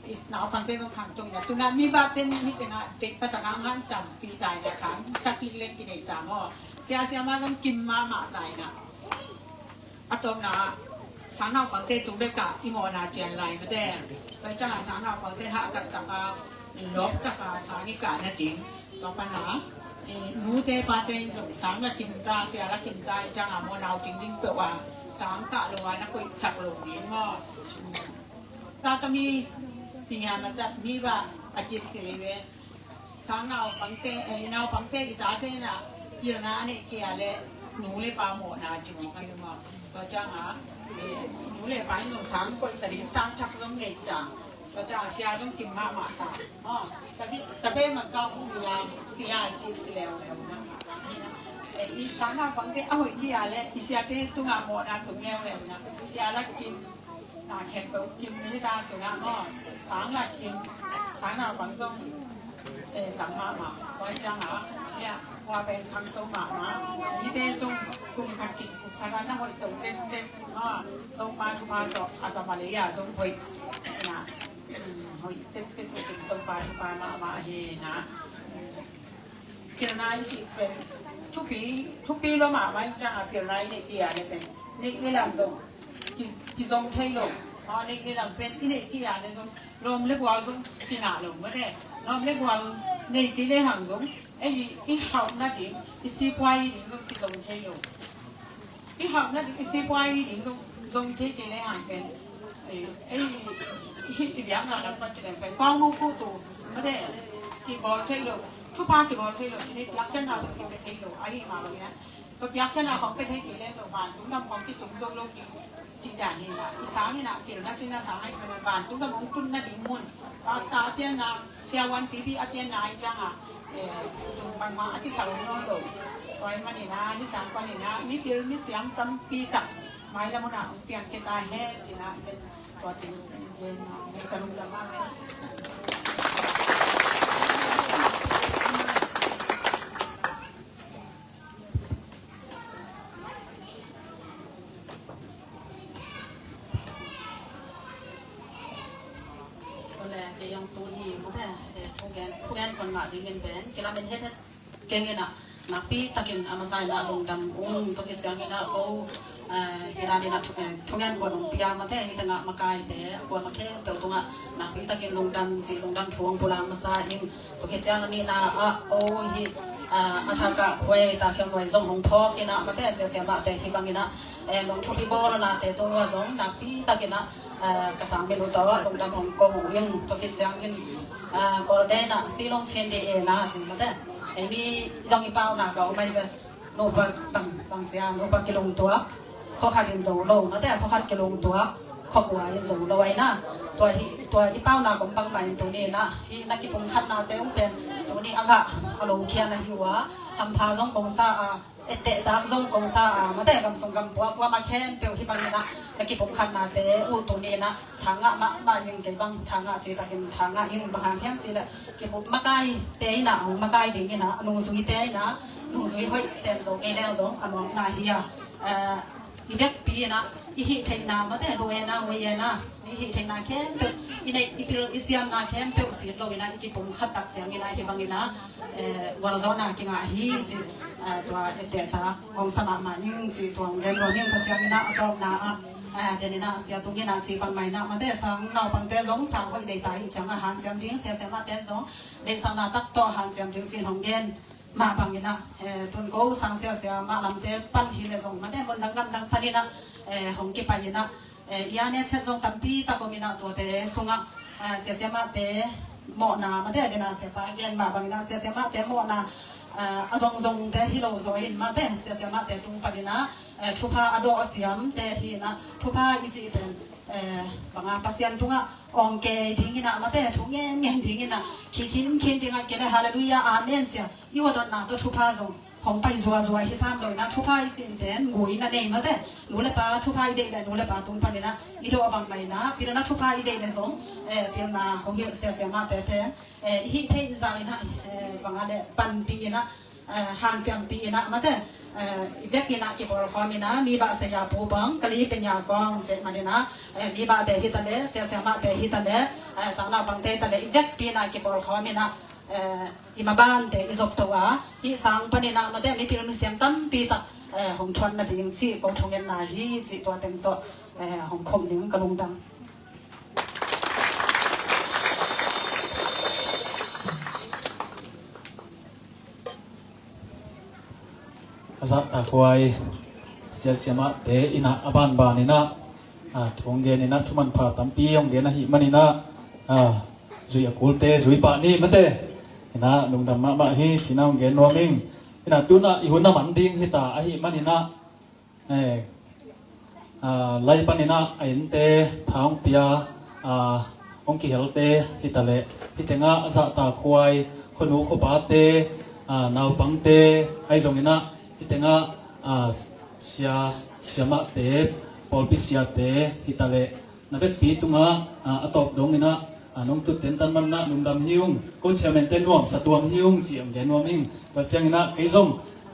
I naupangte zong khangto ina tuna mi bate ni tena tek pataka ngan tampi ta ina sang thak liklek kinei ta maw. Siasia ma zong kim mahmah ta ina. A tawpna sang naupangte tung beka i mawhna cian lai mate. Tua cianga sang naupangte hahkat taka lawp taka sang i kah nading. Tua pana, eh, nute pate in zong sang la kim ta, sia la kim ta i cianga maw nau cing ding peuh a sang kah lo a na koihsak lo ding maw. Tata mi, pi hiam a tat mi ba a kit kei ve. Sang naupangte, eh, naupangte i tate na, pilna a neih kei a leh nu le pa mawhna ci mawk a hi maw. Tua ciangah, eh, nu le pa in zong sang koih ta ding, sang thak zong nei ta. Tua ciangah sia zong kim mahmah ta. Aw, tabe, tabe man kau sia, sia kim ci leuleu na. Eh, i sang naupangte a hoih kei a leh i siate tungah mawhna tung leuleu na. Sia la kim, na khempeuh kim hi ta tungah maw. Sang la kim, sang naupang zong, eh, tam mahmah. Tua ciangah, eh, tua pen khangto mahmah. Mite zong kum khat kim kum khat a na hoih to tengteng. Aw, Topa thupha tawh a tawh Malaysia zong hoih. Na, um, hoih tengteng, Topa thupha mahmah hi na. Pilna i cih pen thupi, thupi lua mahmah ing ciangah pilna i neih kei a leh pen neih, neih lam zong ki, kizong thei lo. Aw, neih, neih lam pen i neih kei a leh zong lawm le gual zong kingah lo mate. Lawm le gual nei kei lehang zong ei i hauhna ding, i sipuai ding zong kizong thei lo. I hauhna ding, i sipuai ding zong, zong thei kei lehang pen, eh, ei i, i biakna lam pan ci leng pen pau mu kutu mate, kibawl thei lo, thupha kibawl thei lo, ci ni, piakkhiatna zong kipia thei lo. Ahi mah bangin ah, tua piakkhiatna khong pia thei kei leng lo, vantung gam khong kitung zo lo ding, ci dan hi na. I sang hi na, pilna sihna sang ahi manin vantung gam hong tunna ding mun, pastor a pianna, siavuan pipi a pianna ahi ciangah, eh, tung pan mah a kisal nawn lo. Tua ahih manin ah, hih sang panin ah mipil misiam tampi tak mailam hun ah hong piang khia ta hen, ci-in ah, tua teng gen, gen ka lungdam mah ve. Tua leh kei zong tuni mate, eh, thugen, thugen khong ngah dingin pen kilamen het het keng in ah, nakpi takin a masa in ah lungdam ung. Tua khit ciangin ah ko, eh, hi dan in ah thu, eh, thugen khong hong pia mate, hih tengah makaite, a kuamah khempeuh tungah nakpi takin lungdam cih lungdam thu hong pulak masa ing. Tua khit ciang a nihna ah, aw, hih, ah, a thak ah khuai, takhiam nuai zong hong phawk in ah mate, sia siamahte hih bangin ah, eh, lungthupi bawlnate tung uah zong nakpi takin ah, ah, ka sang milu tawh lungdam hong ko uh ing. Tua khit ciangin, ah, Kawlte in ah Silong Chin Day e na ci mate. Eh, mi zong i pau na ka om ai ve. Nupa bang, bang sia, nupa kilungtuak, khua khat in zo lo mate, khua khat kilungtuak, khua kua in zo lo ai na. Tua hi, tua i pau na kong bang mai tuni na, hih na kipumkhatnate uh pen tuni a ngah a lungkhian ahi uh a, hampha zong kong sa a, ettehtak zong kong sa a mate, gamsung gampua kuamah khempeuh hih bangin ah na kipumkhatnate uh tuni na tha ngah mahmah ing. Kei bang tha ngah cih takin tha ngah ing. Bang hang hiam cih leh kipu, makaite in ah hong makai dingin ah, nungzuite in ah nungzui hoih sem zo kei leng zong a nuamna hi a, eh, i vekpi in ah i hih theihna mate, lu e na, ui e na, i hih theihna khempeuh, i neih i pil i siamna khempeuh sit lo in ah i kipumkhat tak ciangin ah hih bangin ah, eh, gualzawhna kingah hi cih, eh, tua ettehtak hong sa mahmah ing cih tua hong gen nuam ing. Tua ciangin ah a tawpna ah, eh, den in ah sia tung in ah cih bang mai na mate, sang naupangte zong sang hoih nei ta hi ciangah hanciam ding, sia siamahte zong deihsakna tak tawh hanciam ding cih hong gen mah bangin ah, eh, tun ko sang sia siamah lamte pan hi leh zong mate, mun dang gam dang pan in ah, eh, hong kipai in ah, eh, i a ne chet zong tampi tak om in ah, tuate sungah, eh, sia siamahte mawhna mate, den a siapa gen mah bangin ah sia siamahte mawhna, eh, a zongzongte hi lo zaw in mate, sia siamahte tung panin ah, eh, thupha a dawh a siamte hi in ah, thupha i cih pen, eh, bang a, Pasian tungah awng kei dingin ah mate, thu ngen ngen dingin ah, khi khin khin dingah kei leh halleluiah, amen cia i uadotna tawh thupha zong hong pai zuazua hi sam lo in ah, thupha i cih pen gui na nei mate, nu le pa thupha i deih leh nu le pa tung panin ah i dawh bang mai in ah, pilna thupha i deih leh zong, eh, pilna hong hilh sia siamahte pen, eh, i hih theih zah in ah, eh, bang a leh panpih in ah, eh, hanciampih in ah mate, eh, i vek in ah kipawlkhawm in ah, mi bah saya pu bang, kali penya kong cih man in ah, eh, mi bahte hi ta leh, sia siamahte hi ta leh, eh, sang naupangte hi ta leh, i vekpi in ah kipawlkhawm in ah, eh, i mabante i zop to a, hih sang panin ah mate, mipil misiam tampi tak, eh, hong thuan nading cih ko thungetna hi cih tua teng tawh, eh, hong khum ding ka lungdam. A zahtakhuai sia siamahte in ah a banban in ah, a, thu hong gen in ah, thu manpha tampi hong gen ahih manin ah, a, zui a kulte zui pah ni mate. Na lungdam mahmah hi, ci-in ah hong gen nuam ing. Inah tu-in ah i hun a man ding hi ta ahih manin ah, eh, ah, lai panin ah a ente tha hong pia, ah, hong kihelte hi ta leh, hih tengah a zahtakhuai khuanu khuapate, ah, naupangte ahi zongin ah, hih tengah, ah, sia, siamahte, pawlpi siate hi ta leh, na vekpi tungah, ah, a tawp dongin ah, ah, nong tut tentan manin ah lungdam hi ung. Ko chairman-te nuamsa tuam hi ung, ci-in hong gen nuam ing. Tua ciangin ah kei zong,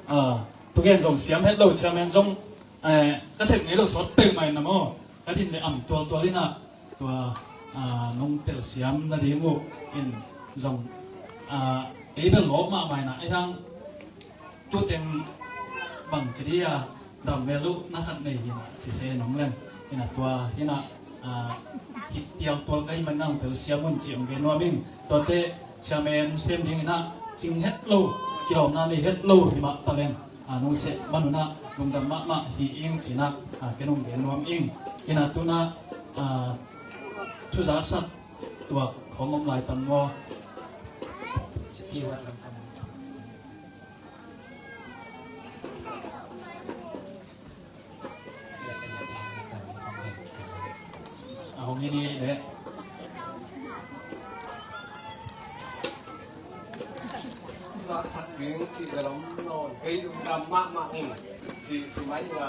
ah, thugen zong siam het lo, chairman zong, eh, ka sep ngei lo sawt peuhmah in ah maw, ka din le am tualtual in ah, tua, ah, nong telsiam nading uh in zong, ah, kei bel lawp mahmah in ah, ei hang tu teng bangci ding a, dam mel uh na khat nei hi in ah, ci se nong leng. Inah tua hi in ah, ah, hi tial tual ka hih manin ah hong telsiam un, ci-in hong gen nuam ing. Tuate chairman sem dingin ah cing het lo, kilawmna nei het lo hi mah ta leng, ah, nong sep man un ah lungdam mahmah hi ing, ci-in ah, ah, ken hong gen nuam ing. Inah tu-in ah, ah, thu zaksak tuak khawng om lai tam maw? A hong hi ni leh. Sak ding cih ka lom nawn, kei lungdam mahmah ing, ci tu mai ing a.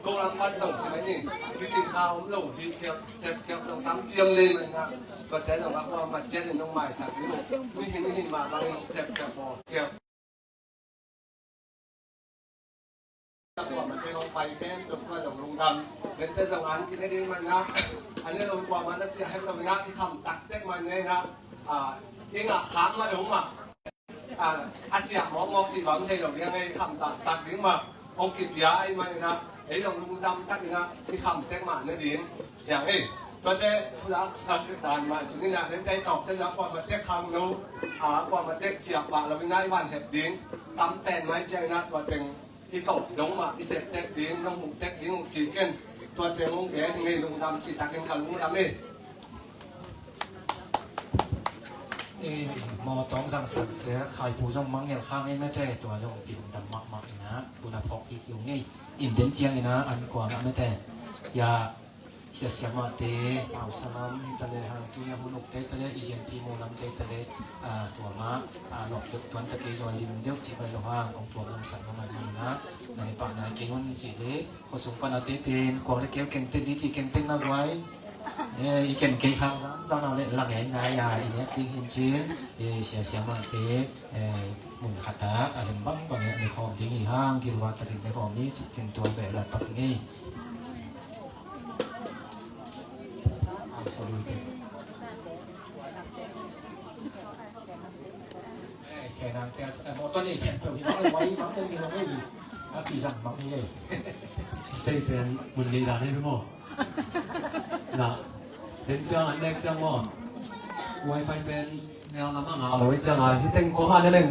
Ko lam pan zong ci mai ni, kicing kha om lo, hih khiap, sep khiap zong tam piang le mai na. Tua te zong a kua mat ciat in nong maisak ding. Mihing, mihing mah bangin sep khiap maw, khiap. Kuamah te hong pai khempeuh tua zong lungdam. Dente zong an kine ding man na, an ne lo kuamah na ciah het lo na, i kham taktek man ne na, ah, i ngah khak mah dong mah. Ah, a ciah mawkmawk cih bang thei lo ding, ei kham taktak ding mah. Hong kipia ahih manin ah, ei zong lungdam takin ah i kham tek mah ne ding. Hiang ei, tuate thu zaksak dan mah cingin ah, dente i tawpte zong kuamah tek khangno, ah, kuamah tek ciah pah lo in ah i van hep ding. Tam pen mai ciangin ah tua teng i tawp dong mah i sep tek ding, nong huh tek ding uh ci ken. Tua teng hong gen hi ngei, lungdam cih takin ka lungdam hi. Eh, maw tawng zangsak sia, khaipu zong mangngel khang ei mete, tua zong pi lungdam mahmah in ah, tu na phawk kik lo ngei. In den ciangin ah an kuang ah mete. Ya, sia siamahte, pau salam hi ta le hang, tu ya hunuk te ta le, i zian ci mu lam te ta le, ah, tua mah, ah, lok deuh tuan ta kei zaw lim deuh ci bai lo hang, kong tua lam sak na man na, na ni pah na kei hun ci le, ko sung pan a te pen, kuang le keu keng tek ni ci keng tek na guai. Eh, i ken kei khang zan, zan a le lang ei nai a, i nek ting hin cin, eh, sia siamahte, eh, mun khat ah, a lem bangbang eh, ne khawm ding hi hang, gilvak takin ne khawm ni, ci ken tua beh la tak ngei. Stay pen mun nih dan hi maw? Na, den ciang an nek ciang maw? Wifi pen neu lam a ngah lo ciang a, hi teng kua mah ne leng.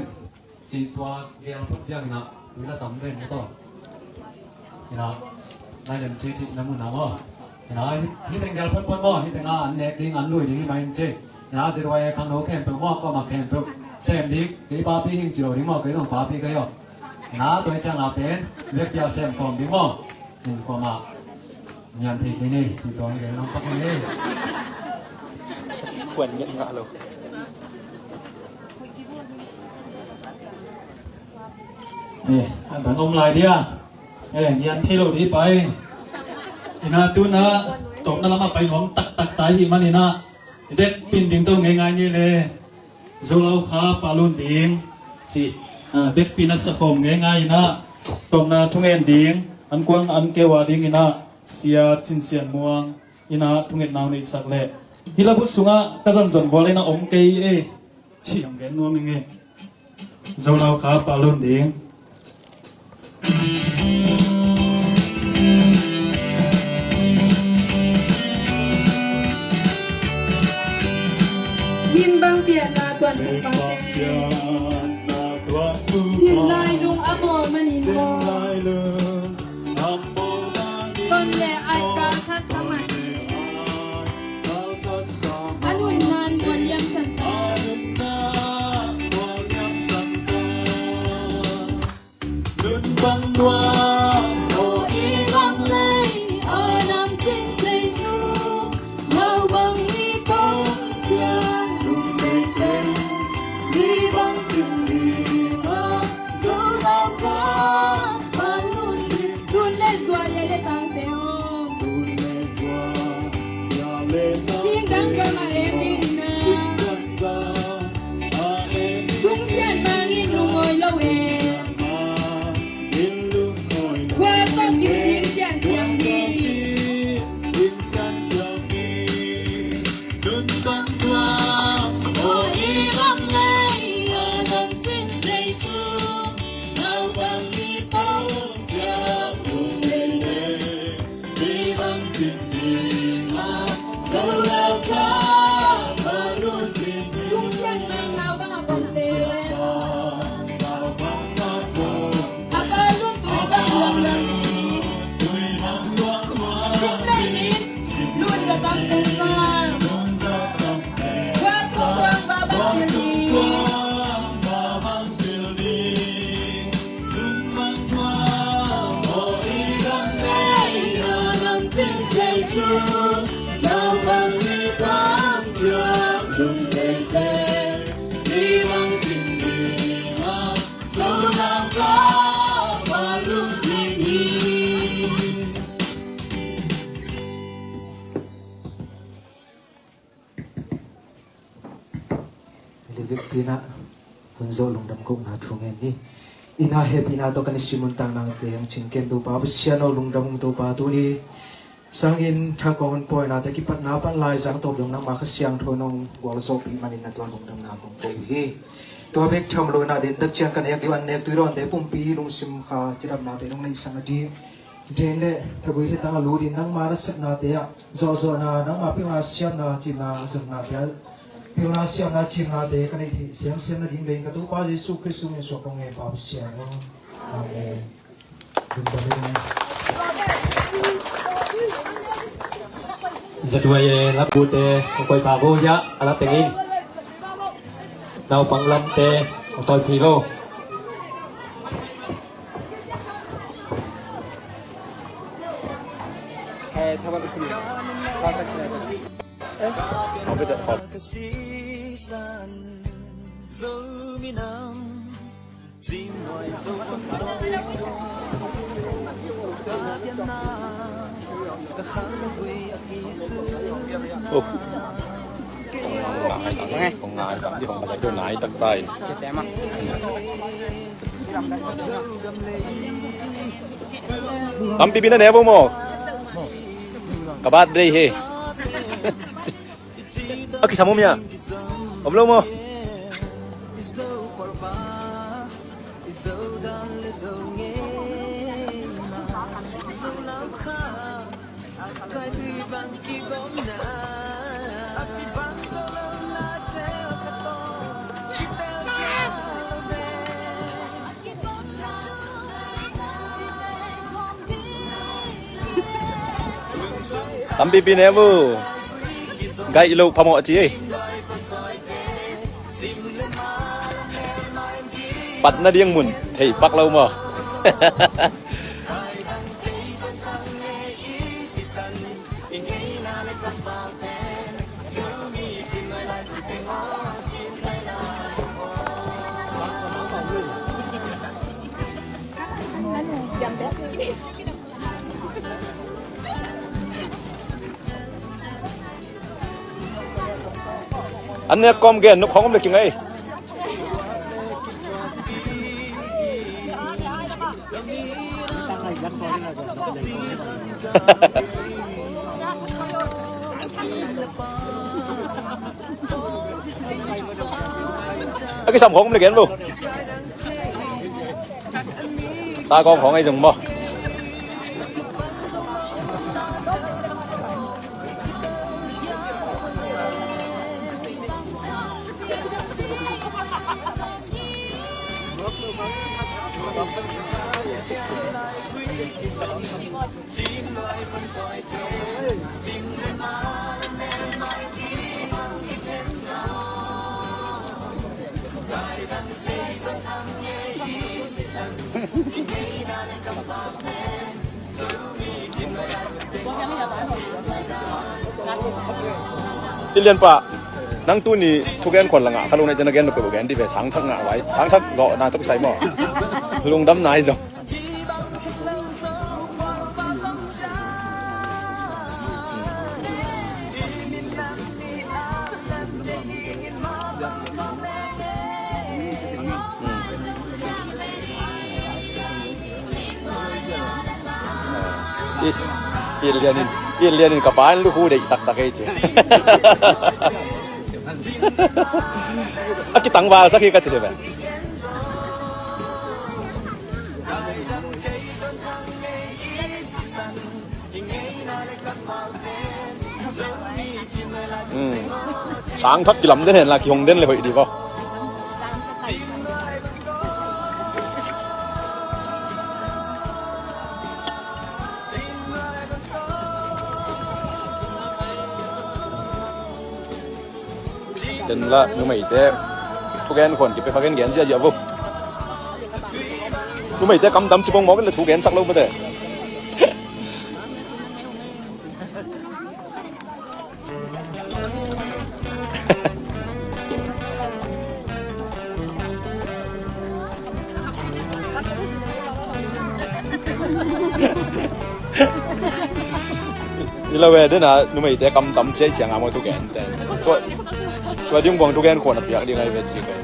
Ci tua gel phot biang ina, ui la tam ven maw taw. Ina, lai lem ci ci na mun na maw. Ina, hi, hi teng gel phot phot maw, hi teng a an nek ding, an lui ding hi mai in ci. Ina, zi ruai khangno khempeuh maw, kuamah khempeuh sem ding, kei papi hing ci lo ding maw, kei zong papi kei aw. Ina, tua hi ciang a pen, vek pia sem tawm ding maw. Ina, kuamah. Ngian thei kei ni, ci tawng kei nong pak kei ni. Kuan ngian ngah lo. Eh, a dang om lai dia. Eh, ngian thei lo di pai. Ina tu na, tawpna lamah pai nuam taktak ta hi man ina. Vekpi in ding to ngeingai ni le. Zolau Kha Pa Lun Ding cih, ah, vekpi in a sakhawm ngeingai ina, tawpna thungen ding, an kuang an keu a ding ina, Sia Cin Sian Muang ina thungetna hong neihsak leh. Hi labus sungah ka zonzon vual ina om kei e, cih hong gen nuam ing e. Zolau Kha Pa Lun Ding. Gim bang pian na tuan pu pa te. Gim lai lung a bawl manin maw. Ton le ai ka khat sa man. A nunna nuan liam san. Lilip pi-in ah hun zawh lungdam kohna thu ngen ni. Inn ah hehpihna tawh kan i sim nuntakna te hong cingkem Topa Pasian aw, lungdam ung Topa. Tuni sangin thak kong hun pawina te kipatna pan Lai Zang tawp dong nangma Kha Siangtho in hong gualzawhpih manin na tungah lungdamna kong ko uh hi. Tua bek tham lo-in ah den tak ciang ka nek ding uh an nek tui dawnte pumpi lungsim kha cidamna te nong neihsak a ding. Tua in le thabui thitang a lut in nangma nasepna te ah zawhzawhna, nangma pilna siamna cimna, zonna te ah pilna siamna cimna te ka neih theih semsem nading le ka Topa Jesu Khrist min suang kong ngen, Pa Pasian aw. Amen. Za Y A lam bu te kong koih pah vo hiah a la teng in. Naupang lam te kong tawi pih vo. Oh. Kong ngai tak, kong ngai tak, kong ngai tak, kong ngai tak, kong ngai tak. Tampipi na ne vo maw? Ka birthday hi. A kisam om hia? Om lo maw? Tampipi ne vo. Gaih loh phamawh ci ei. Patna ding mun thei pak lo maw? An nek kawm gen nuk hong om le kingai. A kisam khawng om le gen lo. Sa kawng khawng ei zong maw? I lianpa, nang tuni thugen khuan la ngah kha lo na, i tena gen lo peuh gen dih ve, sangthak ngah vai, sangthak gawh na tuk sai maw? Lungdam nai zong. I, i lian in. Ilian in ka pa in lukhu deih taktak ei ci. A kitangvalsak hi ka ci hi ve. Sang thak kilam den hen la, kihong den le hoih di vaw. Den la numeite thugen khuan kipia kha gen gen ziahziah vo. Numeite kam tam ci pong mawk in le thugen sak lo mate. I lo ve dena numeite kam tam ciai ciang a maw thugen te. Tua, tua ding buang thugen khuan a piak ding ai ve ci kai.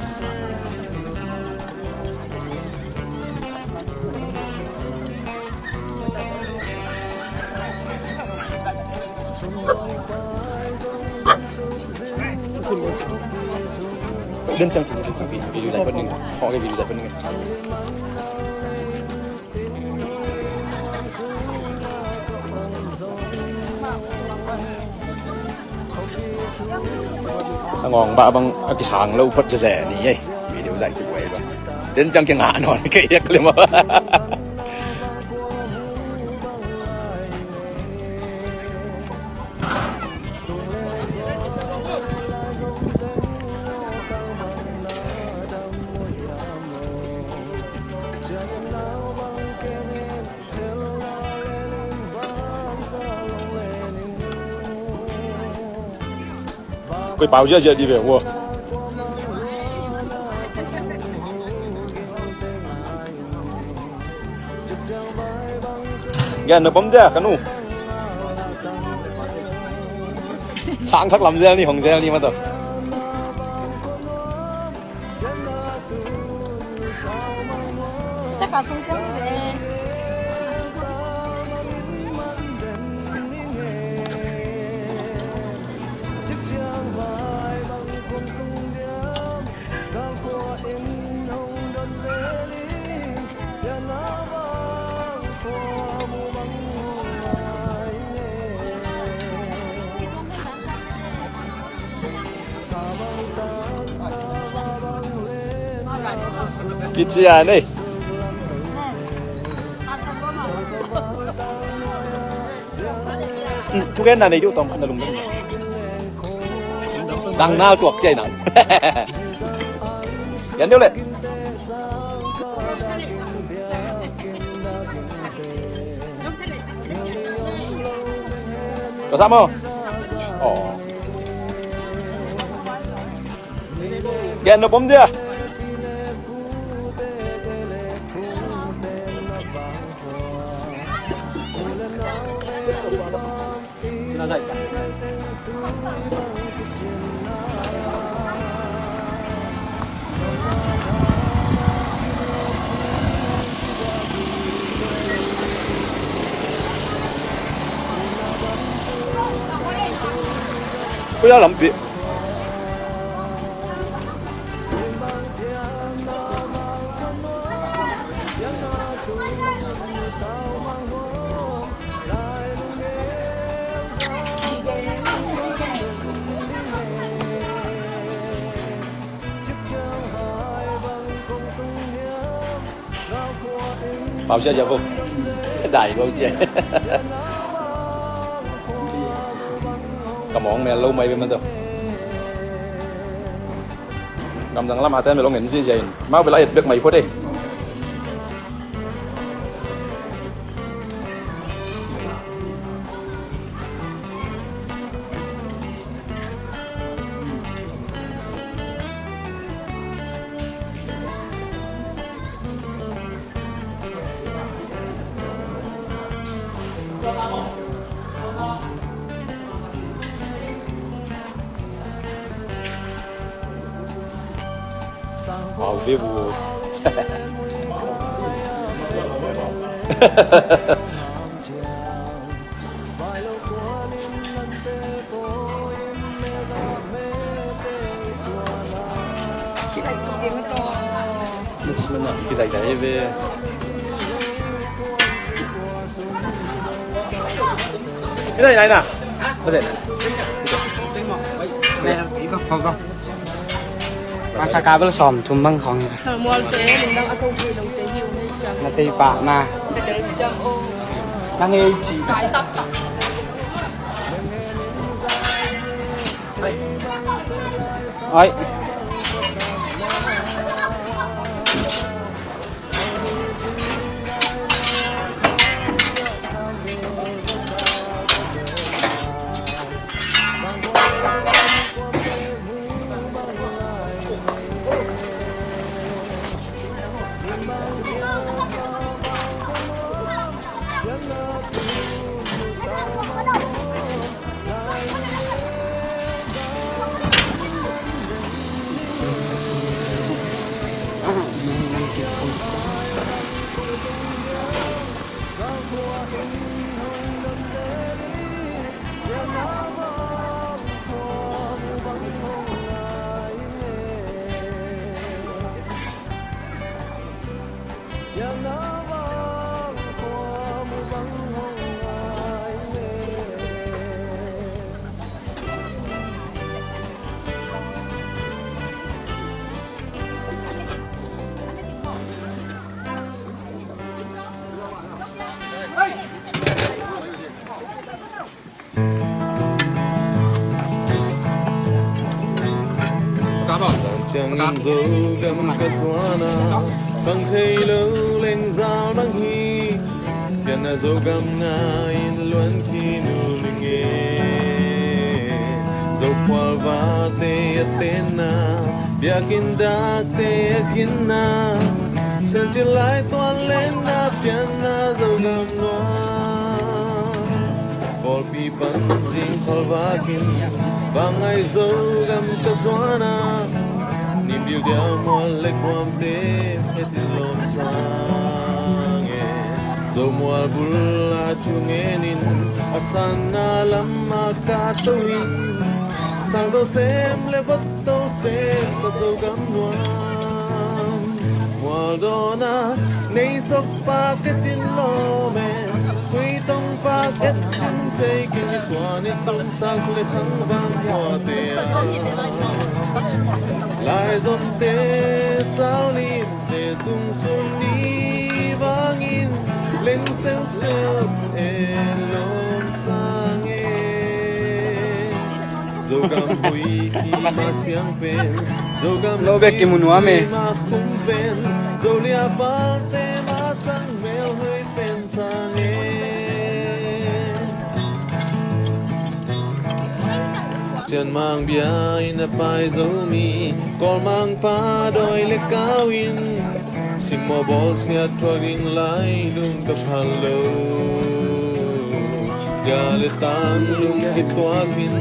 Den ciang ci, den ciang ci. Video dai pon ning. Kho ke video dai pon ning. Sangawng bah bang a kisang lo phot zeze ni ei. Video zai kibuai bang. Den ciang kingah nawn kei ek le maw. Koi pau ziahziah di ve ua. Gen na pom dia ka nu. Sang thak lam zel ni, hong zel ni ma to. Kici a nei. Thugenna nei diu tawm khat na lungdam. Dang nal tuak ciai nang. Yan deuh leh. Ka sa maw? Aw. Gen nop om dia. Khuya lampi. Pau sia sia ko. Dai ko cia. Ka mawng mel lo mai ve man to. Gamdang lam a ten mel lo ngen sia sia in. Mau bel a et bek mai phot e. Wow, view. Kizaizai ve. Ina, ina, ina. Ina, ina. Masa kabel som tumbang kong. Mual te, lindang a kau tui lo te hiu ni siam. Na tei pa na. Ka tel siam o. Nang ei ci. Kai tak tak. Oi. Ciangin Zogam ka zuan a, bang thei lo lengzal bang hi. Pianna Zogam ngai in luan khin uh ling e. Zophual vate a tenna, biakinn dakte a ginna, Siancil laituan lenna, pianna Zogam luan. Kawlpi pan zing khualvak in, bang ngai Zogam ka zuan a, Nimbiu dia mual le kuamte, etin lawm sang e. Zomual bul a thu ngen in, a sanna lam a ka to in, sang to sem le vot to sem ka Zogam luan. Mual dawn a nei sok pak etin lawm e, Hui tong pak et cin thei kei, suan i tong sak le khang vang kuate a. Laizomte sau limte tung sun ni vangin leng seuseu e lawm sang e. Zogam hui hi ma siang pen, Zogam lo bek kimu nuam e. Hui ma khum pen, Zolia palte ma sang mel hui pen sang e. Sianmang bia in a pai Zomi, Kawlmang pa dawi le kau in, simmawh bawlsiat thuak ding lai lung ka phal lo. Bia le tang lung kituak in,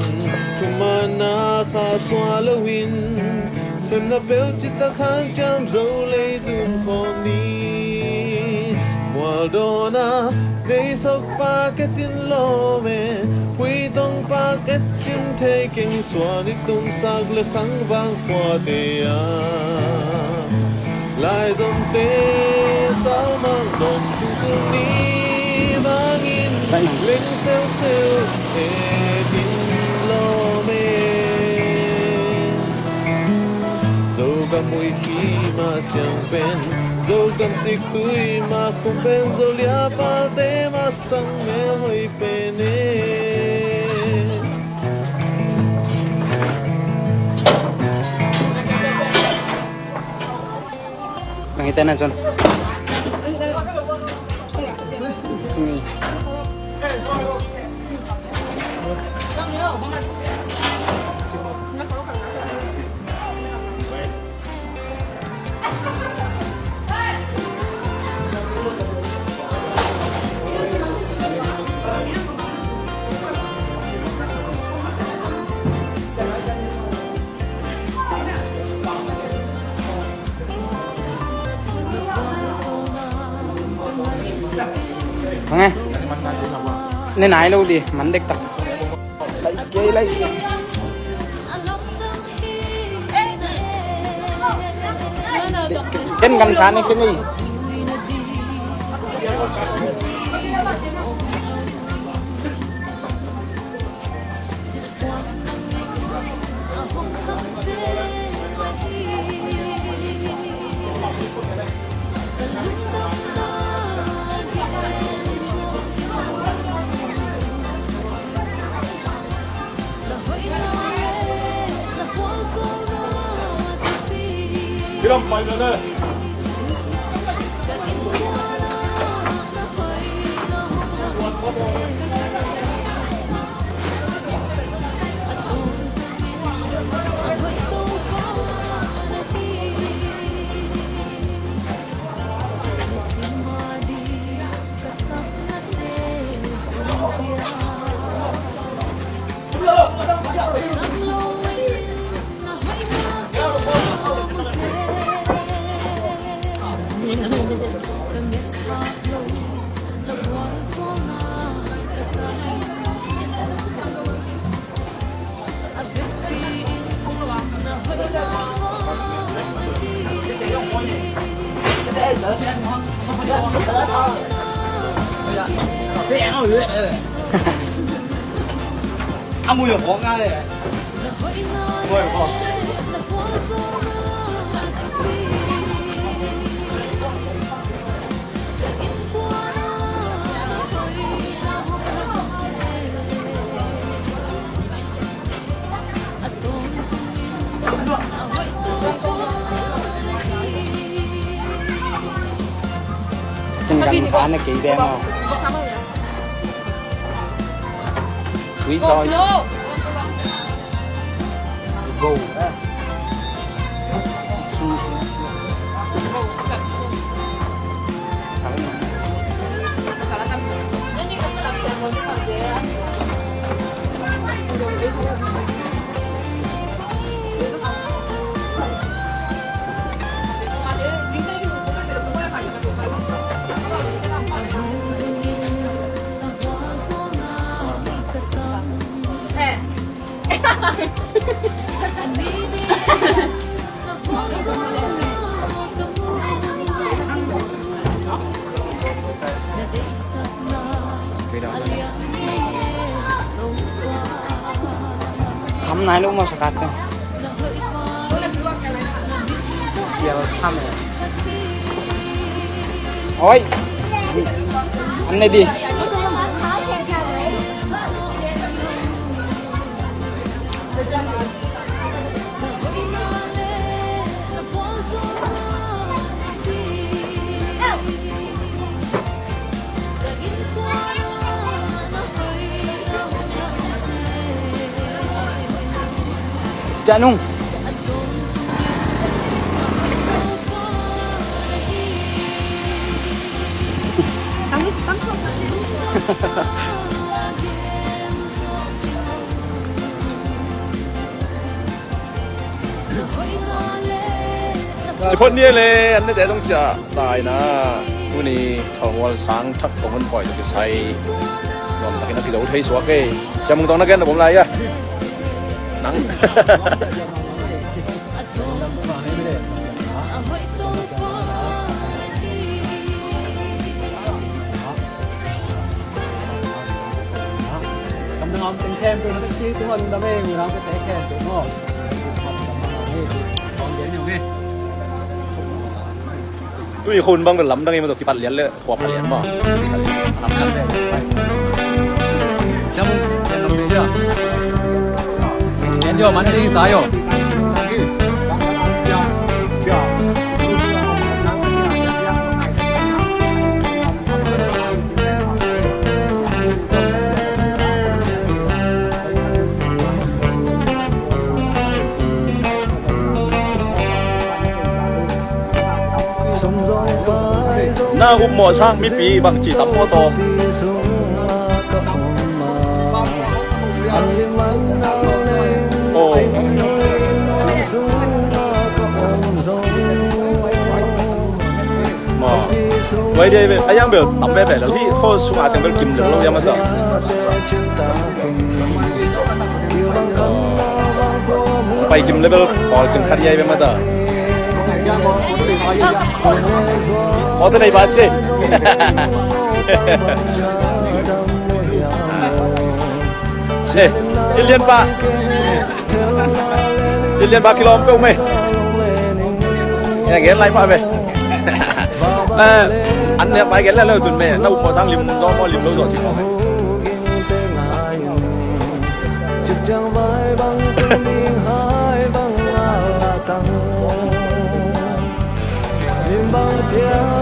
thumanna kha suah loin, semna peuh citak hanciam zo lei zun khawm ni. Mual dawn a nei sok pak etin lawm e, Hui tong pak et cin thei keng, suan i tong sak le khang vang kuate a. Laizomte sau mang dawn tung tung ni vangin leng seuseu etin lawm e. Zogam hui hi ma siang pen, Zogam sik hui ma khum pen, Zolia palte ma sang mel hui pen e. Bang hita na John. Hang e. Nei nai lo di, man dektak. Lai kei, lai kei. Kan sa na kini. Tinggal sana kay demo. Sweet. Go, oil. Go. Kham nai lo ma sakat te. Kial kham e. Oi. An ne di. Ciah nung. Ci phot ni le an nete zong ciah taina. Tuni Thalhual sang thak kong hun pawi tawh kisai nuamtakin a kizo thei suak e. Siamung tawng na gen na bom lai a. Nang. Tui khun bang bel lamdang i ma tawh kipat lian le khua pha lian maw. Lamdang le. Siam, siam lam le ja. En jo man ding ta jo. Na upmawh sang mipi bangci tam maw tawm? Aw. Maw. Tua hi dei ve, a yang bel tam veve lo hi, kho sunga teng bel kim lel lo hiam a ta. Pai kim le bel pawl cing khat hi ai ve ma ta. Mawtaw nei pa ci. Eh, i lianpa. I lianpa kilawm peuh mei. Eh, gen lai pah ve. Eh, an ne pa gen lai lo tun mei. Na up mawh sang lim zaw mawh lim lo zaw ci mawh mei.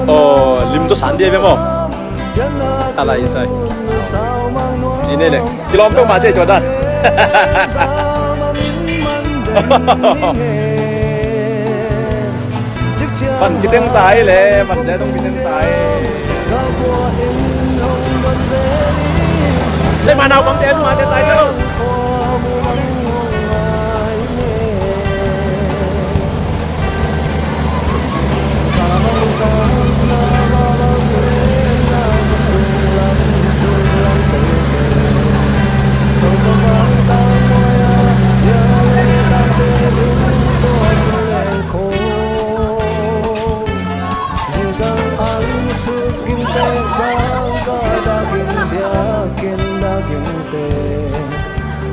Aw, lim zaw san dia ve maw. A lai sai. Ci nei le. Kilawm peuhmah ci ei tua dan. Pan kiteng ta ei le, pan te tung kiteng ta ei. Lei ma naupangte a nungate tai lo. Zingsang an suk gingte sang ka dah ging biakinn dah gingte.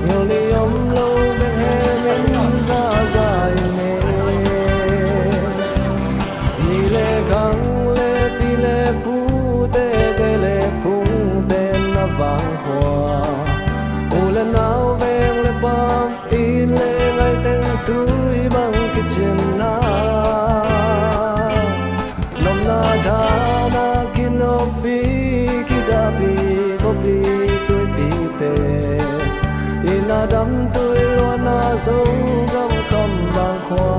Ngol ni om lo bek hem in za za i ne. Ni le gang le pi le pute, de le phungte na vang khua. U le nau veng le pam, inn le ngai teng tui bang kicin na. Nopna dana kinoppi kidahpi khuapi tuipite. Inn a dam tui luanna Zogam kham bang khua.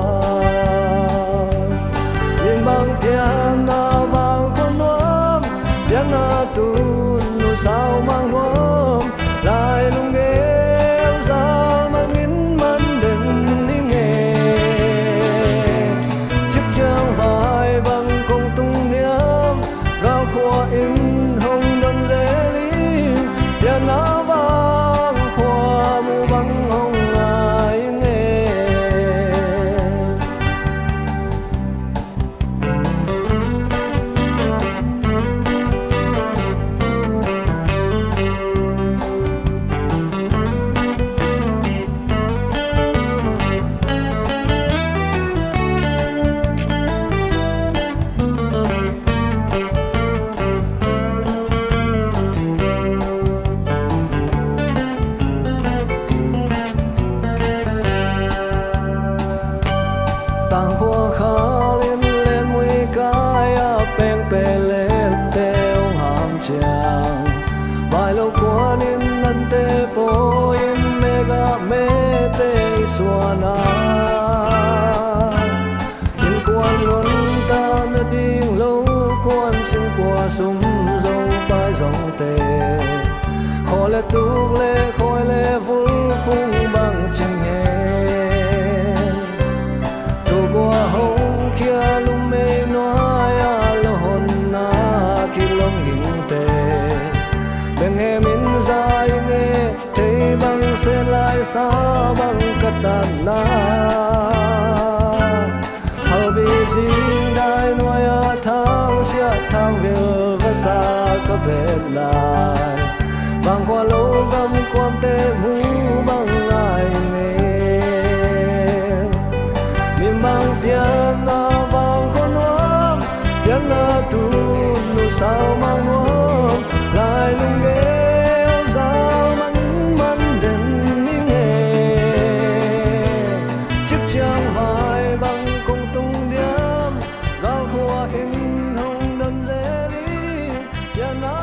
Inn bang pianna vang khua nuam, pianna tun nu sau mang nuam. Lai lunggel zal mangin man den ning e. Cikciang vai bang kong tung niam, galkhua in hong don zel in, pianna vang khua mu bang hong ngai ing e. Tangkhua khal in lenmui kai a pengpeh lepte hong ham ciang, vai lo kuan in nante pawi in mega mete i suan a. Innkuan nunta nading lo kuan singkua sum zong pai zongte, khaw le tuk le khawi le vul kung bang cing hen. Tukua hong khia lumei nuai a lo honna kilom gingte, benghem in zai nge thei bang se lai sa bang ka tatna. Halbi zing dai nuai a thang siah thang vil vasa ka bet lai. Bang khua lo gam kuamte mu bang ngai mel. Min bang pianna vang khua nuam, pianna tun nu sau mang nuam. Lai lunggel zal mangin man den ning e. Cikciang vai bang kong tung diam, galkhua in hong don zel in, pianna